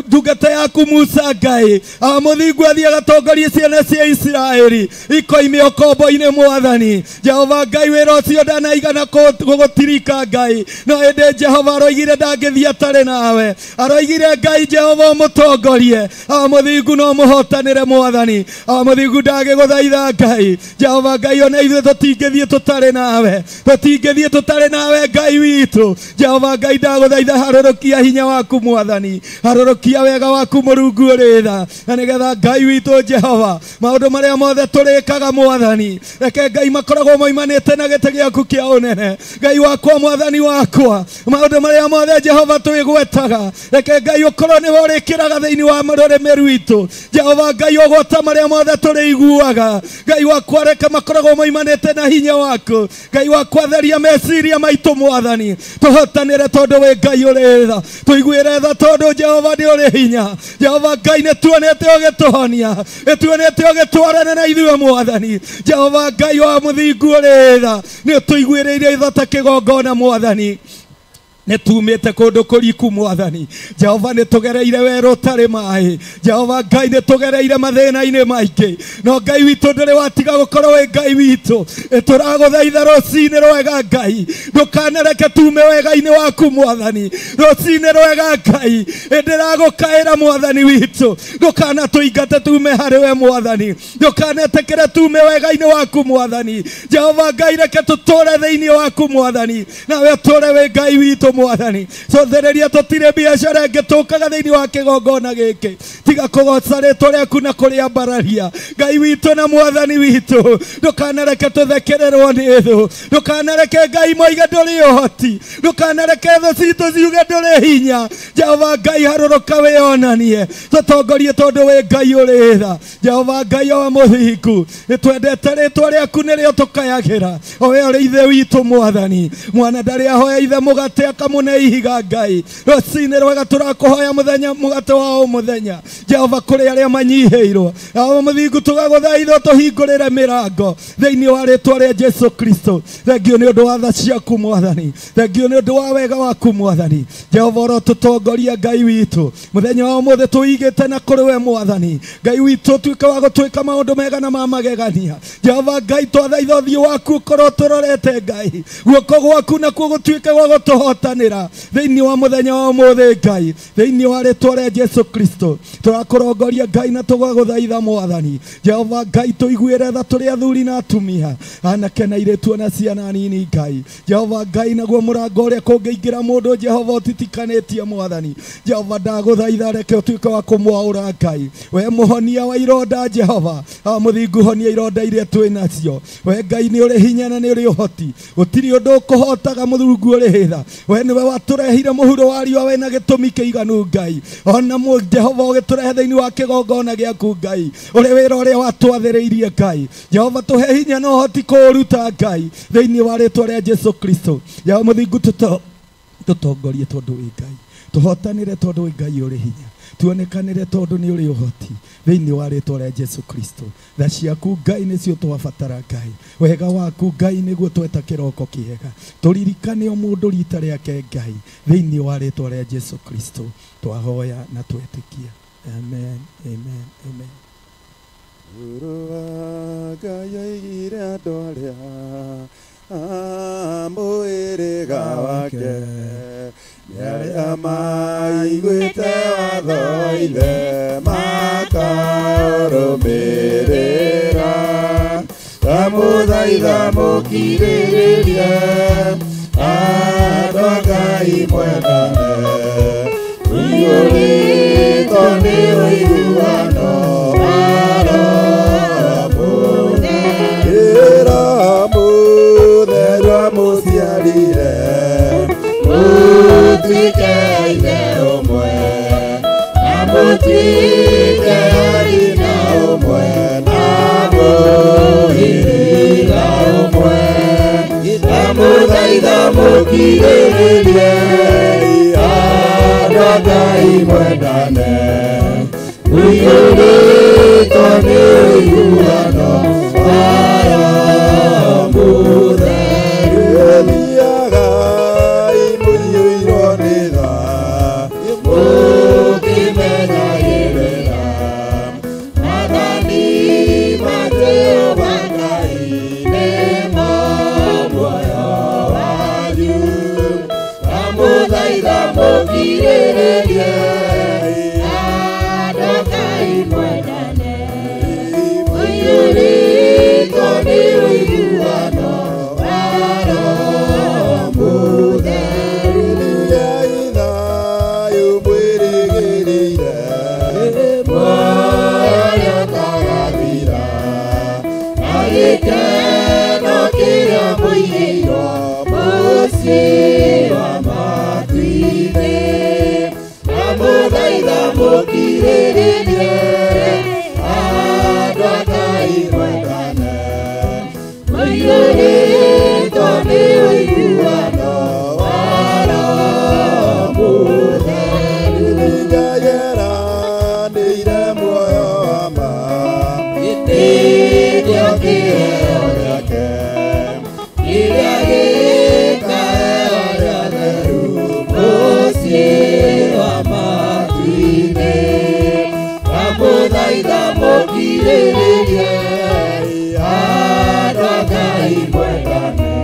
ndungata yaku Musa Ngai. Awa mũthingu athiĩ agatongorie ciana cia Isiraeli ikoime ũkombo-inĩ mwathani. Jehova Ngai wĩra ũcio ndanaigana gũgũtirika Ngai, no ĩndĩ Jehova aroigire ndangĩthiĩ atarĩ nawe. Aroigire Ngai Jehova ũmũtongorie. Awa mũthingu no mũhotanĩre mwathani. Awa mũthingu ndagĩgũthaitha Ngai. Jehova Ngai ona ithuĩ tũtingĩthiĩ tũtarĩ nawe, tũtingĩthiĩ tũtarĩ nawe Ngai witũ. Jehova Ngai ndagũthaitha harũrũkia hinya waku mwathani, harũrũkia wega waku Mũrungu ũrĩ tha, na nĩgetha Ngai witũ Jehova maũndũ marĩa mothe tũrĩkaga mwathani, reke Ngai makoragwo moimanĩte na gĩtĩ gĩaku kĩa ũnene. Ngai wakwa mwathani wakwa, maũndũ marĩa mothe Jehova twĩgwetaga, reke Ngai ũkorwo nĩwe ũrĩkĩraga thĩinĩ wa rũrĩmĩ rwitũ. Jehova Ngai ũgwata marĩa mothe tũrĩiguaga, Ngai wakwa reke makoragwo moimanĩte na hinya waku. Ngai wakwa theria meciria maitũ mwathani, tũhotanĩre tondũ wĩ Ngai ũrĩ tha, tũiguĩre tha tondũ Jehova nĩ ũrĩ hinya. Jehova Ngai nĩ tuonete ũgĩtũhonia, nĩ tuonete ũgĩtwarana na ithuĩ mwathani. Jehova Ngai wa mũthingu ũrĩ tha, nĩ ũtũiguĩrĩire tha ta kĩgongona mwathani. Nĩ tumĩte kũndũ kũriku mwathani. Jehova nĩ tũgereire werũ ũtarĩ maĩ. Jehova Ngai nĩ tũgereire mathĩna-inĩ maingĩ, no Ngai witũ ndũrĩ watiga gũkorwo wĩ Ngai witũ. Tũragũthaitha rũcinĩ rwega Ngai, ndũkanareke tume wega-inĩ waku mwathani. Rũcinĩ rwega Ngai, ndĩragũkaĩra mwathani witũ, ndũkanatũingate tume harĩ we mwathani, ndũkanetĩkĩre tume wega-inĩ waku mwathani. Jehova Ngai reke tũtũre thĩinĩ waku mwathani, nawe ũtũre wĩ Ngai witũ mwathani. Cothereria tũtirĩ biacara ĩngĩ tũkaga thĩinĩ wa kĩgongona gĩkĩ, tiga kũgoca rĩtwa rĩaku na kũrĩambararia. Ngai witũ na mwathani witũ, ndũkanareke tũthekererwo nĩ thũ, ndũkanareke Ngai moige ndũrĩ ũhoti, ndũkanareke thũ citũ ciuge ndũrĩ hinya. Jehova Ngai harũrũka wĩonanie, tũtongorie tondũ wĩ Ngai ũrĩ tha. Jehova Ngai wa mũthingu, nĩtwendete rĩtwa rĩaku nĩrĩo tũkayagĩra, o we ũrĩ ithe witũ mwathani. Mwana ndarĩ ahoya ithe mũgate ũkamũne ihiga Ngai rũcinĩ rwega tũrakũhoya mũthenya mũgate wa o mũthenya Jehova kũrĩ arĩa manyihĩirwo awa mũthingu tũgagũthaitha tũhingũrĩre mĩrango thĩinĩ wa rĩtwa rĩa Jesu Kristo. Thengio nĩ ũndũ wa tha ciaku Mwathani, thengio nĩ ũndũ wa wega waku Mwathani. Jehova ũrotũtongoria Ngai witũ mũthenya wa ũmũthĩ tũigĩte na kũrĩ we Mwathani Ngai witũ tuĩke wa gũtwĩka maũndũ mega na ma magegania. Jehova Ngai twathaitha ũthiũ waku ũkorwo tũrorete Ngai, guoko gwaku nakuo gũtuĩke gwa gũtũhotanĩra thĩinĩ wa mũthenya wa ũmũthĩ Ngai, thĩinĩ wa rĩtwa rĩa Jesu Kristo tũrakũrongoria Ngai na tũgagũthaitha Mwathani. Jehova Ngai tũiguĩre tha tũrĩ athuri na atumia, anake na airĩtu na ciana nini Ngai. Jehova Ngai naguo mũrango ũrĩa kũngĩingĩra mũndũ Jehova ũtitikanĩtie Mwathani. Jehova ndagũthaitha reke ũtuĩke wa kũmwaũra Ngai, we mũhonia wa ironda Jehova, mũthingu honia ironda iria twĩ nacio. We Ngai nĩ ũrĩ hinya na nĩ ũrĩ ũhoti, gũtirĩ ũndũ ũkũhotaga mũthurungu ũrĩ hitha. We nĩwe watũrehire mũhuro wa riũa wĩna gĩtũmi kĩiganu Ngai, ona Jehova ũgĩtũrehe thĩinĩ wa kĩgongona gĩaku Ngai, ũrĩ wĩra ũrĩa watwathĩrĩirie Ngai. Jehova tũhe hinya na ũhoti kũũruta Ngai thĩinĩ wa rĩtwa rĩa Jesu Kristo. Jehova mũthingu tũtongorie tondũ wĩ Ngai, tũhotanĩre tondũ wĩ Ngai ũrĩ hinya, tuonekanĩre tondũ nĩ ũrĩ ũhoti thĩinĩ wa rĩtwa rĩa Jesu Kristo. Tha ciaku Ngai nĩcio twabatara Ngai, wega waku Ngai nĩguo tweta kĩroko kĩega, tũririkane o mũndũ rita rĩake Ngai thĩinĩ wa rĩtwa rĩa Jesu Kristo twahoya na twetĩkia. Amen, amen, amen. Mũrũ wa Ngai oigire andũ arĩa mũhĩrĩga wake nĩ arĩa maiguĩte watho wa Ithe makaũrũmĩrĩra. Ndamũthaitha mũkirĩrĩrie andũ a Ngai mwendane, mũiyũrĩtwo nĩ ũiguano wa Roho Mũtheru. Roho Mũtheru amũciarire mũtuĩke ithe ũmwe, na mũtuĩke nyina ũmwe, na mũhĩrĩga ũmwe. Ndamũthaitha mũkirĩrĩrie andũ a Ngai mwendane, mũiyũrĩtwo nĩ ũiguano wa Roho Mũtheru. Thiagai mũiyũirwo nĩ tha, mũkĩmenyagĩrĩra maathani ma Jehova Ngai nĩmo muoyo wanyu. Ndamũthaitha mũkirĩrĩrie andũ a Ngai mwendane, mũiyũrĩtwo nĩ ũiguano wa Roho Mũtheru. Thiai thayũ mwĩrĩgĩrĩire muoyo ũrĩa ũtagathira, na gĩkeno kĩrĩa mũigĩirwo mũciĩ wa matu-inĩ. Ndamũthaitha mũkirĩrĩrie andũ a Ngai mwendane, mũiyũrĩtwo nĩ ũiguano wa Roho Mũtheru. Ngai eranĩire muoyo wa ma, nĩkĩo kĩheo gĩake kĩrĩa gĩkaheo arĩa atheru mũciĩ wa matu-inĩ. Ndamũthaitha mũkirĩrĩrie andũ a Ngai mwendane,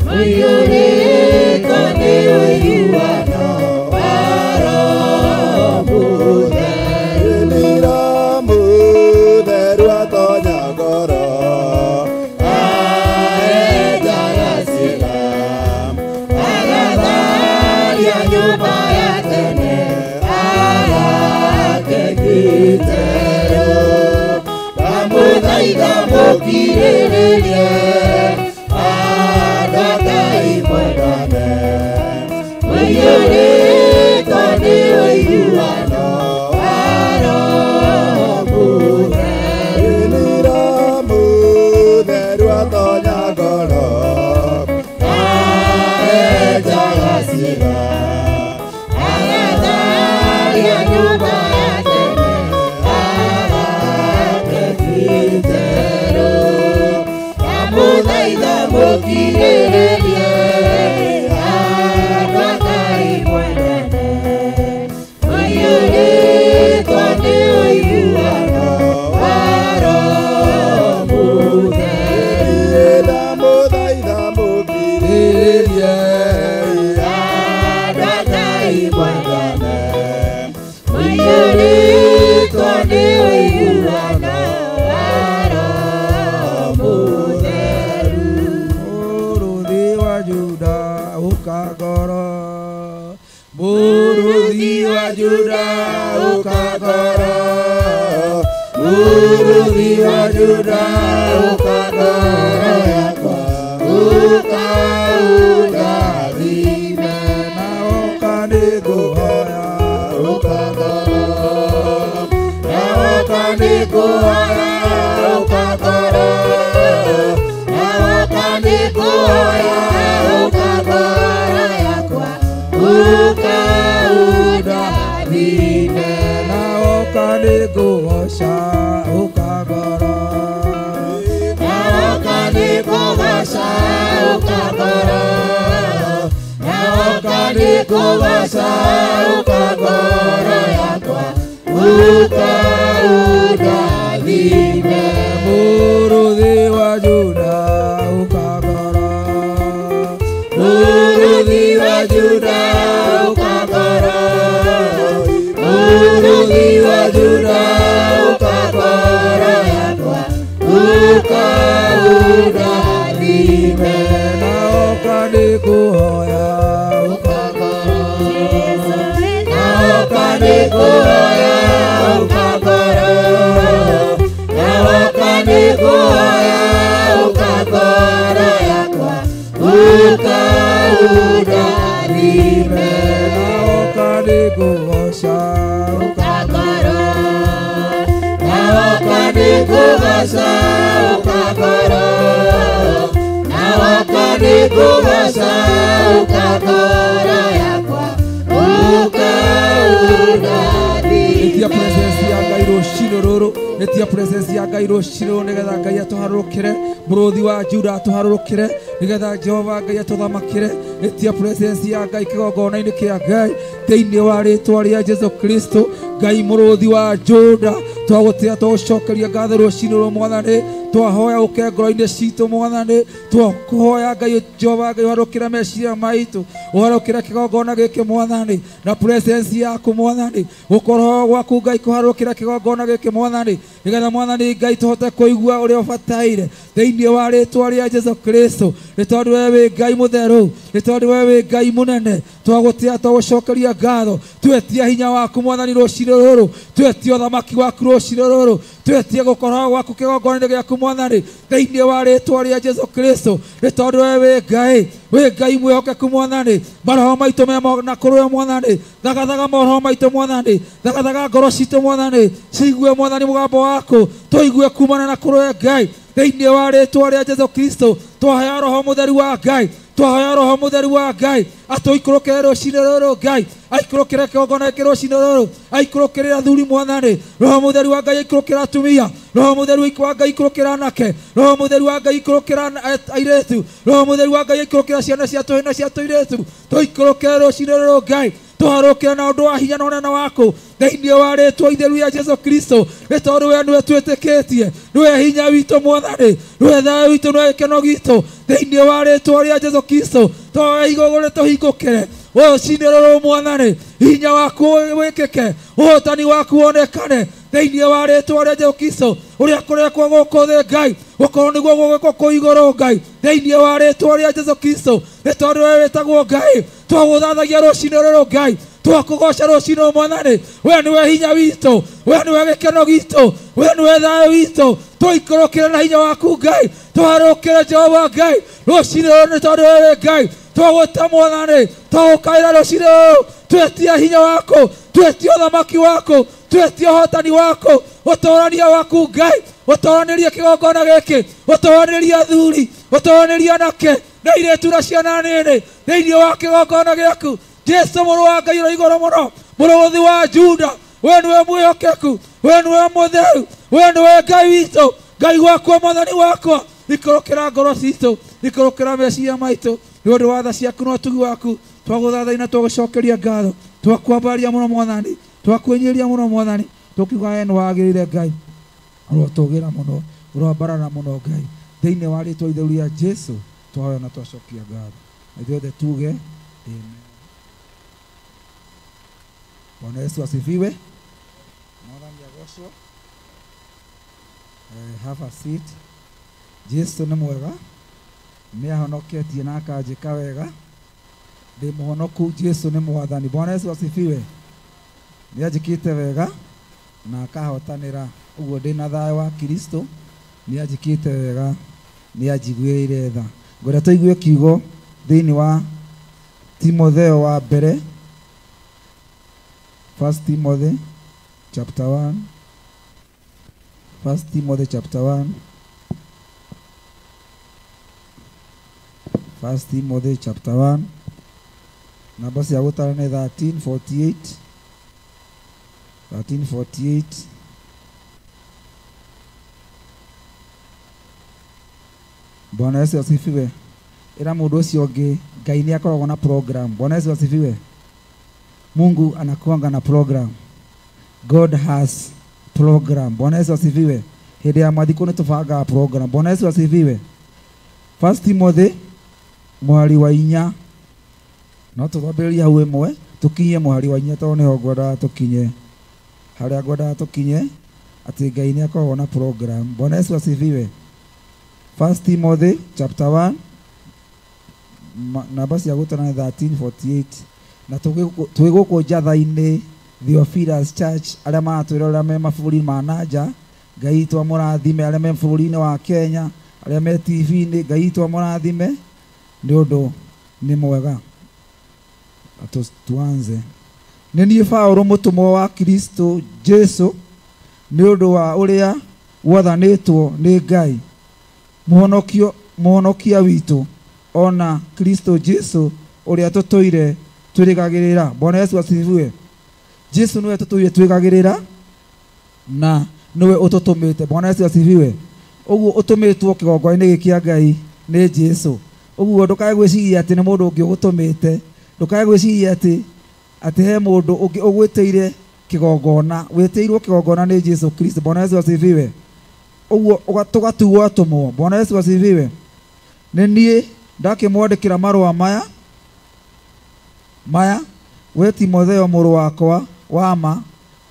mũiyũrĩtwo nĩ ũiguano wa Roho Mũtheru. Roho Mũtheru atonya ngoro, aenjaga ciĩga, agatharia nyũmba ya tene, agake gĩtero. Ndamũthaitha mũkirĩrĩrie andũ a Ngai mwendane, mũiyũrĩtwo nĩ ũiguano wa Roho Mũtheru. Roho Mũtheru atonya ngoro, aenjaga Agatharia nyũmba ya tene ake Petero ndamũthaitha mũkirĩrĩrie andũ a Ngai mwendane mũiyũrĩtwo nĩ ũiguano wa Roho Mũtheru ndamũthaitha mũkirĩrĩrie andũ a Ngai mwendane mũiyũrĩtwo nĩ ũiguano wa Roho Mũtheru. Mũrũthi wa Juda ũka ngoro, Mũrũthi wa Juda ũka ngoro, Mũrũthi wa Juda ũka ngoro yakwa, ũka ũndathime na ũka nĩngũhoya, ũka ngoro, na ũka nĩngũhoya, ũka ngoro, na ũka nĩngũhoya, ũka ngoro yakwa, ũka ũndathime na ũka nĩngũgoca, ũka ngoro, na ũka nĩngũgoca, ũka ngoro, na ũka nĩngũgoca, ũka ngoro yakwa, ũka ũndathime. Mũrũthi wa Juda ũka ngoro, Mũrũthi wa Juda ũka ngoro, Mũrũthi wa Juda ũka ngoro yakwa, ũka ũndathime na ũka nĩngũhoya, ũka ngoro, na ũka nĩngũhoya, ũka ngoro, na ũka nĩngũhoya, ũka ngoro yakwa, ũka ũndathime na ũka nĩngũgoca, ũka ngoro, na ũka nĩngũgoca, ũka ngoro, na ũka nĩngũgoca, ũka ngoro yakwa, ũka Ĩtia ũndathime. presence ya Ngai rũcinĩ rũrũ, ĩtia presence ya Ngai rũcinĩ rũrũ nĩgetha Ngai atũharũrũkĩre, mũrũthi wa Juda atũharũrũkĩre, nĩgetha Jehova Ngai atũthamakĩre. Ĩtia presence ya Ngai kĩgongona-inĩ kĩa Ngai thĩinĩ wa rĩtwa rĩa Jesu Kristo. Ngai mũrũthi wa Juda, twagũtĩa twagũcokeria ngatho rũcinĩ rũrũ Mwathani, twahoya ũke ngoro-inĩ citũ Mwathani, twakũhoya Ngai Jehova Ngai ũharũkĩre meciria maitũ, ũharũkĩre kĩgongona gĩkĩ Mwathani, na presence yaku Mwathani, gũkorwo gwaku Ngai kũharũkĩre kĩgongona gĩkĩ Mwathani, nĩgetha Mwathani Ngai tũhote kũigua ũrĩa ũbataire thĩinĩ wa rĩtwa rĩa Jesu Kristo. Nĩ tondũ we wĩ Ngai mũtheru, nĩ tondũ we wĩ Ngai mũnene, twagũtĩa twagũcokeria ngatho, twetia hinya waku Mwathani rũcinĩ rũrũ, twetia ũthamaki waku rũcinĩ rũrũ, twetia gũkorwo gwaku kĩgongona-inĩ gĩaku Mwathani thĩinĩ wa rĩtwa rĩa Jesu Kristo. Nĩ tondũ we wĩ Ngai, wĩ Ngai mwĩhokeku Mwathani, maroho maitũ me na kũrĩ we Mwathani, thagathaga maroho maitũ Mwathani, thagathaga ngoro citũ Mwathani, ciigue Mwathani mũgambo waku, tũigue kumana na kũrĩ we Ngai thĩinĩ wa rĩtwa rĩa Jesu Kristo. Twahoya Roho Mũtheru wa Ngai, twahoya Roho Mũtheru wa Ngai atũikũrũkĩre rũcinĩ rũrũ Ngai, aikũrũkĩre kĩgongona gĩkĩ rũcinĩ rũrũ, aikũrũkĩre athuri Mwathani, Roho Mũtheru wa Ngai aikũrũkĩre atumia, Roho Mũtheru wa Ngai aikũrũkĩre anake, Roho Mũtheru wa Ngai aikũrũkĩre airĩtu, Roho Mũtheru wa Ngai aikũrũkĩre ciana cia tũhĩĩ na cia tũirĩtu, tũikũrũkĩre rũcinĩ rũrũ Ngai, tũharũkĩre na ũndũ wa hinya na ũnene waku thĩinĩ wa rĩtwa itheru rĩa Jesu Kristo. Nĩ tondũ we nĩwe twĩtĩkĩtie, nĩwe hinya witũ Mwathani, nĩwe thayũ witũ, nĩwe gĩkeno gitũ thĩinĩ wa rĩtwa rĩa Jesu Kristo. Twahoya igũrũ tũhingũkĩre rũcinĩ rũrũ Mwathani, hinya waku wĩkĩke, ũhotani waku wonekane thĩinĩ wa rĩtwa rĩa Jesu Kristo. Ũrĩa kũrekwo gũkũ thĩ Ngai, gũkorwo nĩguo gũgĩkwo kũu igũrũ Ngai thĩinĩ wa rĩtwa rĩa Jesu Kristo. Nĩ tondũ we wĩtagwo Ngai, twagũthathagia rũcinĩ rũrũ Ngai, twakũgoca rũcinĩ Mwathani, we nĩwe hinya witũ, we nĩwe gĩkeno gitũ, we nĩwe thayũ witũ. Tũikũrũkĩre na hinya waku Ngai, tũharũkĩre Jehova Ngai rũcinĩ rũrũ, nĩ tondũ we wĩ Ngai. Twagũta Mwathani, twagũkaĩra rũcinĩ rũrũ, twetia hinya waku, twetia ũthamaki waku, twetia ũhotani waku, ũtũũrania waku Ngai, ũtũũranĩrie kĩgongona gĩkĩ, ũtũũranĩrie athuri, ũtũũranĩrie anake na airĩtu na ciana nini thĩinĩ wa kĩgongona gĩaku. Jesu mũrũ wa Ngai ũrĩa igũrũ mũno, mũrũthi wa Juda, we nĩwe mwĩhokeku, we nĩwe mũtheru, we nĩwe Ngai witũ, Ngai wakwa, Mwathani wakwa. Ikũrũkĩra ngoro citũ, ikũrũkĩra meciria maitũ, nĩ ũndũ wa tha ciaku na ũtugi waku. Twagũthathaina na twagũcokeria ngatho, twakwambaria mũno Mwathani, twakwĩnyiria mũno Mwathani, tũkiuga we nĩ wagĩrĩire Ngai, ũrotũgĩra mũno, ũroambarara mũno Ngai, thĩinĩ wa rĩtwa itheru rĩa Jesu twahoya na twacokia ngatho. Na ithuothe tuge amen. Bwana Yesu asifiwe. Mwathani agocwo. Have a seat. Jesu nĩ mwega, nĩ ahonoketie na akanjĩka wega, ndĩ mũhonoku. Jesu nĩ Mwathani. Bwana Yesu asifiwe. Nĩ anjĩkĩte wega na akahotanĩra, ũguo ndĩ na thayũ wa Kristo. Nĩ anjĩkĩte wega, nĩ anjiguĩrĩire tha. Ngwenda tũigue kiugo thĩinĩ wa Timotheo wa mbere, First Timothy chapter 1. First Timothy chapter 1. First Timothy chapter 1. Namba cia gũtara nĩ 1348. 1348. Bwana Yesu asifiwe. Ĩra mũndũ ũcio ũngĩ, Ngai nĩ akoragwo na program. Bwana Yesu asifiwe. Mungu anakuanga na program. God has program. Bwana Yesu asifiwe. Hĩndĩ ya mathiko nĩ tũbangaga program. Bwana Yesu asifiwe. First Timothy mũhari wa 4. No tũthambĩrĩrie hau ĩmwe, tũkinye mũhari wa 4 tondũ nĩho ngwendaga tũkinye. Harĩa ngwendaga tũkinye atĩ Ngai nĩ akoragwo na program. Bwana Yesu asifiwe. First Timothy chapter 1, namba cia gũtara nĩ 1348. Na twĩ gũkũ njatha-inĩ Theophilus Church, arĩa maratwĩrorera me mabũrũri ma na nja, Ngai witũ amũrathime. Arĩa me bũrũri-inĩ wa Kenya, arĩa me TV-inĩ, Ngai witũ amũrathime nĩ ũndũ nĩ mwega. Tuanze. Nĩ niĩ Paũlũ mũtũmwo wa Kristo Jesu, nĩ ũndũ wa ũrĩa gwathanĩtwo nĩ Ngai mũhonokia witũ, ona Kristo Jesu ũrĩa tũtũire twĩrĩgagĩrĩra. Bwana Yesu asifiwe. Jesu nĩwe tũtũire twĩrĩgagĩrĩra na nĩwe ũtũtũmĩte. Bwana Yesu asifiwe. Ũguo ũtũmĩtwo kĩgongona-inĩ gĩkĩ kĩa Ngai nĩ Jesu. Ũguo ndũkae gwĩciria atĩ nĩ mũndũ ũngĩ ũgũtũmĩte, ndũkae gwĩciria atĩ he mũndũ ũngĩ ũgwĩtĩire kĩgongona. Wĩtĩirwo kĩgongona nĩ Jesu Kristo. Bwana Yesu asifiwe. Ũguo tũgatuo atũmwo. Bwana Yesu asifiwe. Nĩ niĩ ndakĩmwandĩkĩra marũa maya we Timotheo mũrũ wakwa wa ma,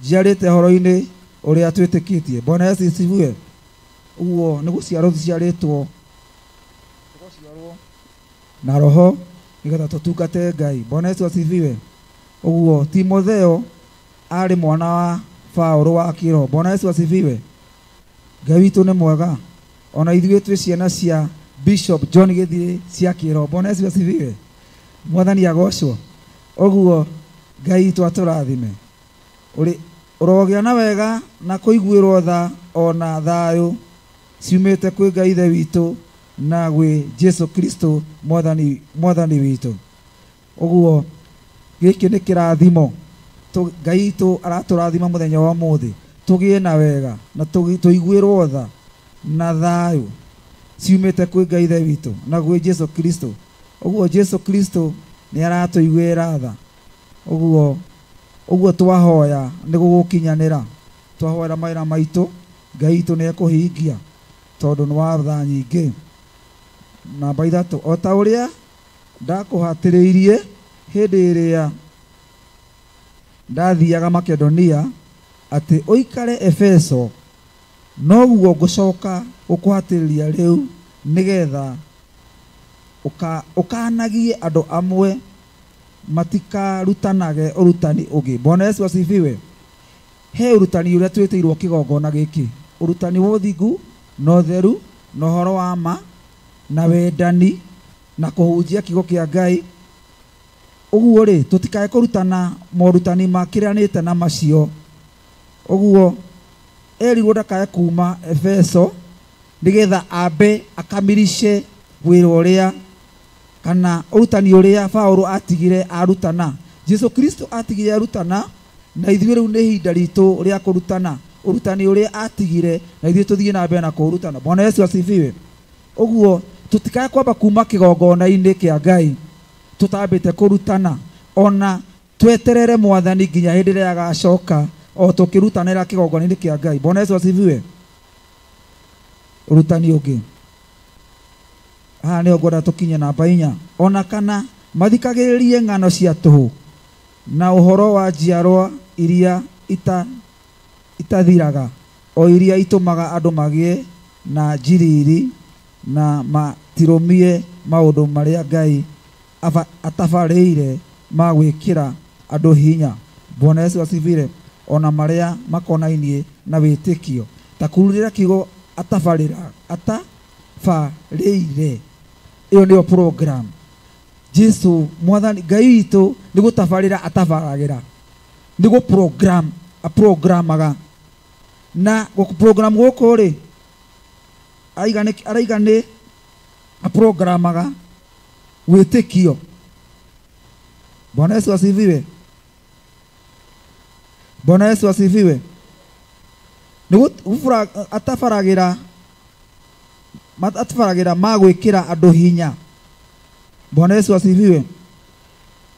njiarĩte ũhoro-inĩ ũrĩa twĩtĩkĩtie. Bwana Yesu asifiwe. Ũguo nĩ gũciarwo tũciarĩtwo, tũgaciarwo na Roho nĩgetha tũtungate Ngai. Bwana Yesu asifiwe. Ũguo Timotheo arĩ mwana wa Paũlũ wa kĩroho. Bwana Yesu asifiwe. Ngai witũ nĩ mwega. Ona ithuĩ twĩ ciana cia Bishop John Gĩthiĩ cia kĩroho. Bwana Yesu asifiwe. Mwathani agocwo. Ũguo Ngai witũ atũrathime. Ũrogĩa na wega na kũiguĩrwo tha ona thayũ ciumĩte kwĩ Ngai Ithe witũ na gwĩ Jesu Kristo Mwathani witũ. Ũguo gĩkĩ nĩ kĩrathimo. Ngai witũ aratũrathima mũthenya wa ũmũthĩ, tũgĩe na wega na tũiguĩrwo tha na thayũ ciumĩte kwĩ Ngai Ithe witũ na gwĩ Jesu Kristo. Ũguo Jesu Kristo nĩ aratũiguĩra tha. Ũguo twahoya nĩ gũgũkinyanĩra. Twahoera mawĩra maitũ, Ngai witũ nĩ ekũhingia tondũ nĩ wa tha nyingĩ. Namba 3, o ta ũrĩa ndakũhatĩrĩirie hĩndĩ ĩrĩa ndathiaga Makedonia atĩ ũikare Efeso, noguo ngũcoka gũkũhatĩrĩria rĩu, nĩgetha ũkanagie andũ amwe matikarutanage ũrutani ũngĩ. Bwana Yesu asifiwe. He ũrutani ũrĩa twĩtĩirwo kĩgongona gĩkĩ, ũrutani wa ũthingu na ũtheru na ũhoro wa ma na wendani na kũhunjia kiugo kĩa Ngai. Ũguo rĩ, tũtikae kũrutana morutani makĩranĩte na macio. Ũguo erirwo ndakae kuma Efeso nĩgetha ambe akamirishe wĩra ũrĩa Kana ũrutani ũrĩa Paulo atigire arutana. Jesu Kristo atigire arutana na ithuĩ rĩu nĩ ihinda ritũ rĩa kũrutana. Ũrutani ũrĩa atigire na ithuĩ tũthiĩ na mbere na kũrutana. Bwana Yesu asifiwe. Ũguo tutikae kwamba kuma kĩgongona-inĩ kĩa Ngai tutambĩte kũrutana ona tweterere mwathani nginya hĩndĩ ĩrĩa agacoka o tũkĩrutanĩra kĩgongona-inĩ kĩa Ngai. Bwana Yesu asifiwe. Ũrutani ũngĩ haha nĩho ngwenda tũkinye namba 4. Ona kana mathikagĩrĩrie ng'ano cia tũhũ na ũhoro wa njiarwa iria itathiraga o iria itũmaga andũ magĩe na njiriri na matirũmie maũndũ marĩa Ngai atabarĩire ma gwĩkĩra andũ hinya. Bwana Yesu asifiwe. Ona marĩa makonainie na wĩtĩkio. Ta kururĩra kiugo atabarĩra atabarĩire, ĩyo nĩyo program. Jesu mwathani Ngai witũ nĩ gũtabarĩra atabaragĩra, nĩ gũ program aprogramaga. Na gũ program gũkũ rĩ araiga nĩ aprogramaga wĩtĩkio. Bwana Yesu asifiwe. Bwana Yesu asifiwe. Nĩ atabaragĩra ma gwĩkĩra andũ hinya. Bwana Yesu asifiwe.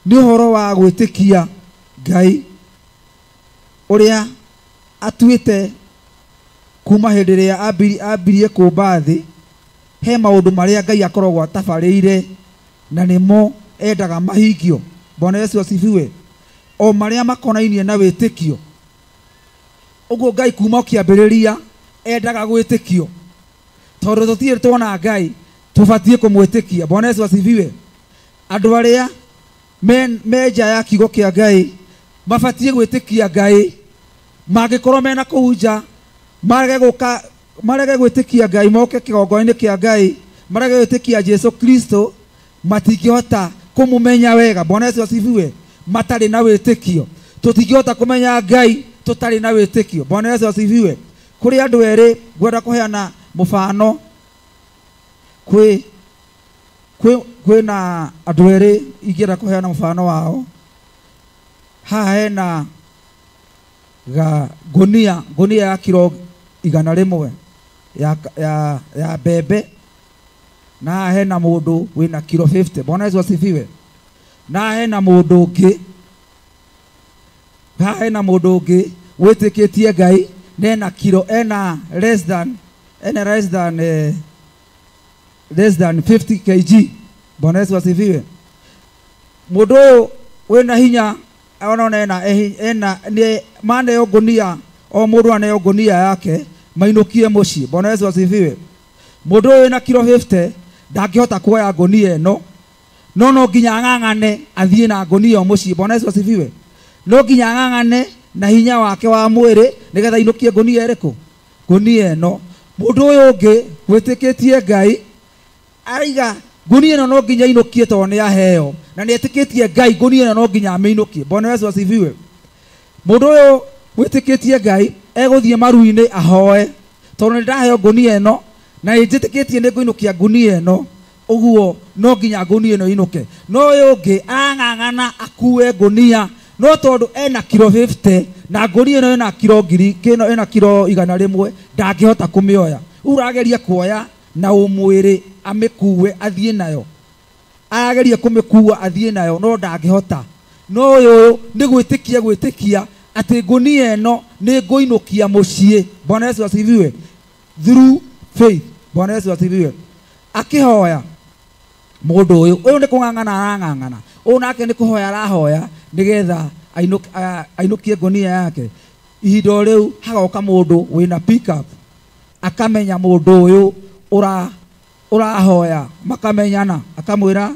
Nĩ ũhoro wa gwĩtĩkia Ngai ũrĩa atuĩte kuma hĩndĩ ĩrĩa ambirie kũmba thĩ. He maũndũ marĩa Ngai akoragwo atabarĩire na nĩmo endaga mahingio. Bwana Yesu asifiwe. O marĩa makonainie na wĩtĩkio. Ũguo Ngai kuma kĩambĩrĩria endaga gwĩtĩkio. Tondũ tũtirĩ tuona Ngai tũbatiĩ kũmwĩtĩkia. Bwana Yesu asifiwe. Andũ arĩa me nja ya kiugo kĩa Ngai mabatiĩ gwĩtĩkia Ngai. Mangĩkorwo mena kũu nja marege gwĩtĩkia Ngai moke kĩgongona-inĩ kĩa Ngai marege gwĩtĩkia Jesu Kristo matingĩhota kũmũmenya wega. Bwana Yesu asifiwe. Matarĩ na wĩtĩkio. Tũtingĩhota kũmenya Ngai tũtarĩ na wĩtĩkio. Bwana Yesu asifiwe. Kũrĩ andũ erĩ ngwenda kũheana mũbano. Kwĩna andũ erĩ ingĩenda kũheana mũbano wao. Haha hena ngũnia ya kiro 100 ya mbembe na haha hena mũndũ wĩna kiro 50. Bwana Yesu asifiwe. Na haha hena mũndũ ũngĩ, haha hena mũndũ ũngĩ wĩtĩkĩtie Ngai na ena kiro ena less than 50 kg. Bwana Yesu asifiwe. Mũndũ ũyũ wĩna hinya ona ena nĩ maneo ngũnia o mũndũ aneo ngũnia yake mainũkie mũciĩ. Bwana Yesu asifiwe. Mũndũ ũyũ wĩna kiro 50 ndangĩhota kuoya ngũnia ĩno no nginya ang'ang'ane athiĩ na ngũnia ĩyo mũciĩ. Bwana Yesu asifiwe. No nginya ang'ang'ane na hinya wake wa mwĩrĩ nĩgetha ainũkie ngũnia ĩrĩkũ? Ngũnia ĩno. Mũndũ ũyũ ũngĩ wĩtĩkĩtie Ngai araiga ngũnia ĩno no nginya ainũkie tondũ nĩ aheo na nĩ etĩkĩtie Ngai ngũnia ĩno no nginya amĩinũkie. Bwana Yesu asifiwe. Mũndũ ũyũ wĩtĩkĩtie Ngai egũthiĩ maru-inĩ ahoe tondũ nĩ ndaheo ngũnia ĩno na nĩ njĩtĩkĩtie nĩ ngũinũkia ngũnia ĩno, ũguo no nginya ngũnia ĩno ĩinũke. No ũyũ ũngĩ ang'ang'ana akue ngũnia no tondũ ena kiro 50 na ngũnia ĩno ĩna kiro 1000 kĩno ĩna kiro 100 ndangĩhota kũmĩoya. Rĩu ũrageria kuoya na ũmwĩrĩ amĩkue athiĩ nayo, arageria kũmĩkua athiĩ nayo no ndangĩhota. No ũyũ nĩ gwĩtĩkia atĩ ngũnia ĩno nĩ ngũinũkia mũciĩ. Bwana Yesu asifiwe. Through faith. Bwana Yesu asifiwe. Akĩhoya mũndũ ũyũ nĩ kũng'ang'ana arang'ang'ana, ũyũ nake nĩ kũhoya arahoya nĩgetha ainũkie ngũnia yake. Ihinda o rĩu hagoka mũndũ wĩna pickup akamenya mũndũ ũyũ ũrahoya, makamenyana, akamwĩra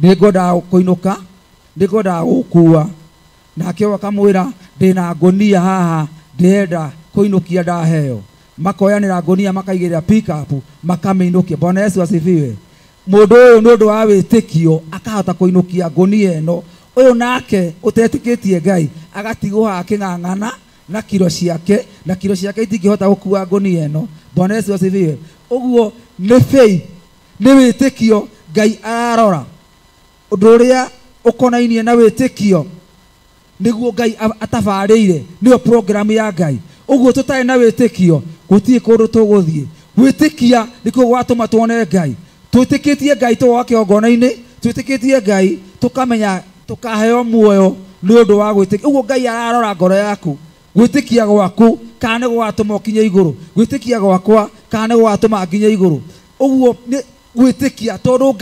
nĩngwendaga kũinũka, nĩngwendaga gũkua. Nake ũyũ akamwĩra ndĩna ngũnia haha ndĩrenda kũinũkia ndaheo. Makoyanĩra ngũnia makaigĩrĩra pickup makamĩinũkia. Bwana Yesu asifiwe. Mũndũ ũyũ nĩ ũndũ wa wĩtĩkio akahota kũinũkia ngũnia ĩno. Ũyũ nake ũtetĩkĩtie Ngai agatigwo haha akĩng'ang'ana na kiro ciake, na kiro ciake itingĩhota gũkua ngũnia ĩno. Bwana Yesu asifiwe. Ũguo nĩ faith, nĩ wĩtĩkio Ngai ararora. Ũndũ ũrĩa ũkonainie na wĩtĩkio nĩguo Ngai atabarĩire, nĩyo program ya Ngai. Ũguo tũtarĩ na wĩtĩkio gũtirĩ kũndũ tũgũthiĩ. Gwĩtĩkia nĩkuo gwatũma tuone Ngai. Twĩtĩkĩtie Ngai tũgoka kĩgongona-inĩ, twĩtĩkĩtie Ngai tũkamenya tũkaheo muoyo nĩ ũndũ wa gwĩtĩkia. Ũguo Ngai ararora ngoro yaku, gwĩtĩkia gwaku kana nĩ gũgatũma ũkinye igũrũ, gwĩtĩkia gwakwa kana nĩ gũgatũma nginye igũrũ. Ũguo nĩ gwĩtĩkia tondũ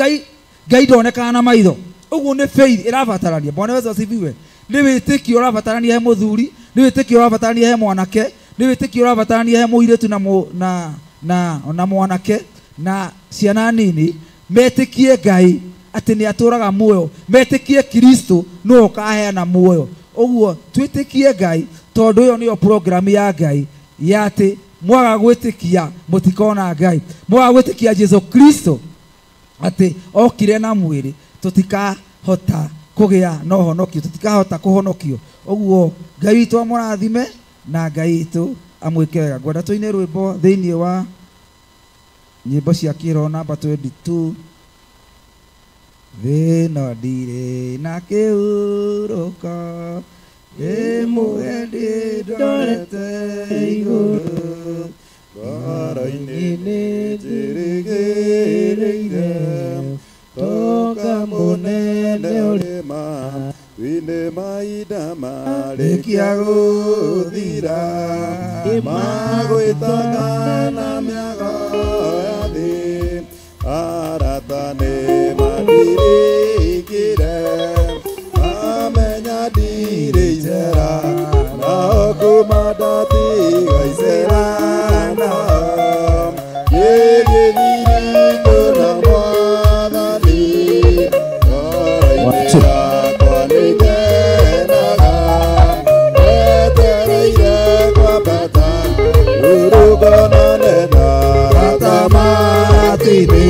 Ngai ndonekaga na maitho. Ũguo nĩ faith ĩrabatarania. Bwana Yesu asifiwe. Nĩ wĩtĩkio ũrabatarania he mũthuri, nĩ wĩtĩkio ũrabatarania he mwanake, nĩ wĩtĩkio ũrabatarania he mũirĩtu na mwanake na ciana nini, metĩkie Ngai atĩ nĩ atũraga muoyo, metĩkie Kristo nĩwe ũkaheana muoyo. Ũguo twĩtĩkie Ngai tondũ ĩyo nĩyo program ya Ngai ya atĩ mwaga gwĩtĩkia mũtikona Ngai, mwaga gwĩtĩkia Jesu Kristo atĩ okire na mwĩrĩ tũtikahota kũgĩa na ũhonokio, tũtikahota kũhonokio. Ũguo Ngai witũ amũrathime na Ngai witũ amwĩke wega. Ngwenda tũine rwĩmbo thĩinĩ wa nyĩmbo cia kĩroho namba 22. Thĩna ndirĩ na kĩhurũko, ndĩ mũgendi ndorete igũrũ, ngoro-inĩ nĩ njĩrĩgĩrĩire toka mũnene ũrĩma wĩnĩ mahinda marĩkia gũthira, magwĩtaga na mĩago ya thĩ, arata nĩ mandirikire, mamenya ndirĩ icera, nao kuma ndatiga icera nao, gĩgĩthiritũ na Mwathani, ngoro-inĩ yakwa nĩngenaga, etereire kwambata, rũrũgonane na arata matini,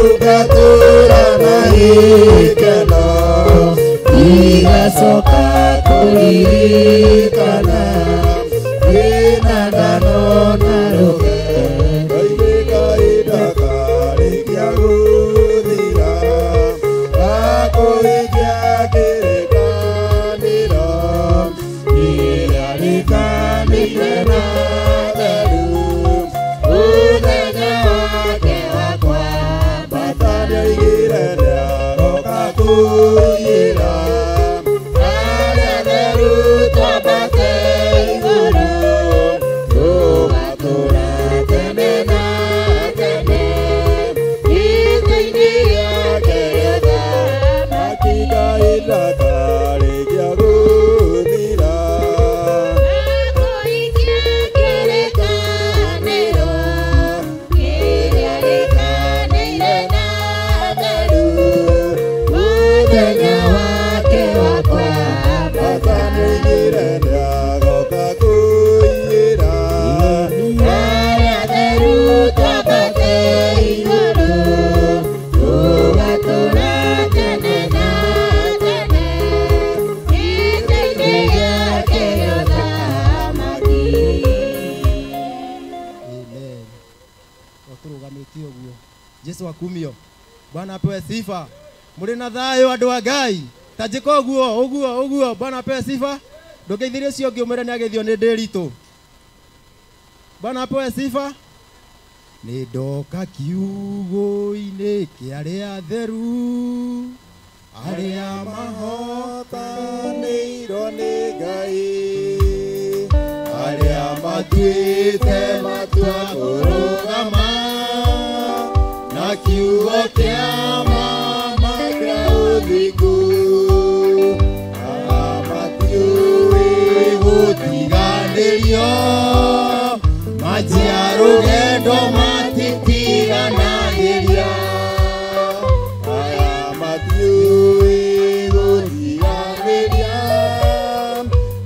ũngatũra na gĩkeno, igacoka kũririkana, wĩna ngano na rũgendo, kahinda karĩkia gũthira, gakũhingia kĩrĩkanĩro, kĩrĩa rĩkanĩire na theru, mũthenya wake wa kwambata nĩoigire nĩagoka kũiyĩra, arĩa theru twambate igũrũ, tũgatũũra tene na tene, gĩtĩ-inĩ gĩake gĩa ũthamaki, kahinda karĩkia gũthira, gakũhingia kĩrĩkanĩro, kĩrĩa rĩkanĩire na theru, mũthenya wake wa kwambata nĩoigire nĩagoka kũiyĩra, arĩa theru twambate igũrũ, tũgatũũra tene na tene, gĩtĩ-inĩ gĩake gĩa ũthamaki. Amen. Tũrũgamĩtie ũguo. Jesu akumio. Bwana apewe sifa. Mũrĩ na thayũ andũ a Ngai. Ta njĩka ũguo ũguo ũguo. Bwana apewe sifa. Ndũngeithirie ũcio ũngĩ ũmwĩre nĩageithio nĩ Ndĩritũ. Bwana apewe sifa. Nĩ ndoka kiugũ-inĩ kĩa arĩa atheru, arĩa mahotanĩirwo nĩ Ngai, arĩa matuĩte matua kũrũgama na kiugo kĩa mama kĩa ũthingu, aya matiũĩ gũtiganĩrio, manjia rũgendo matitiganagĩria, aya matiũĩ gũtiganĩria,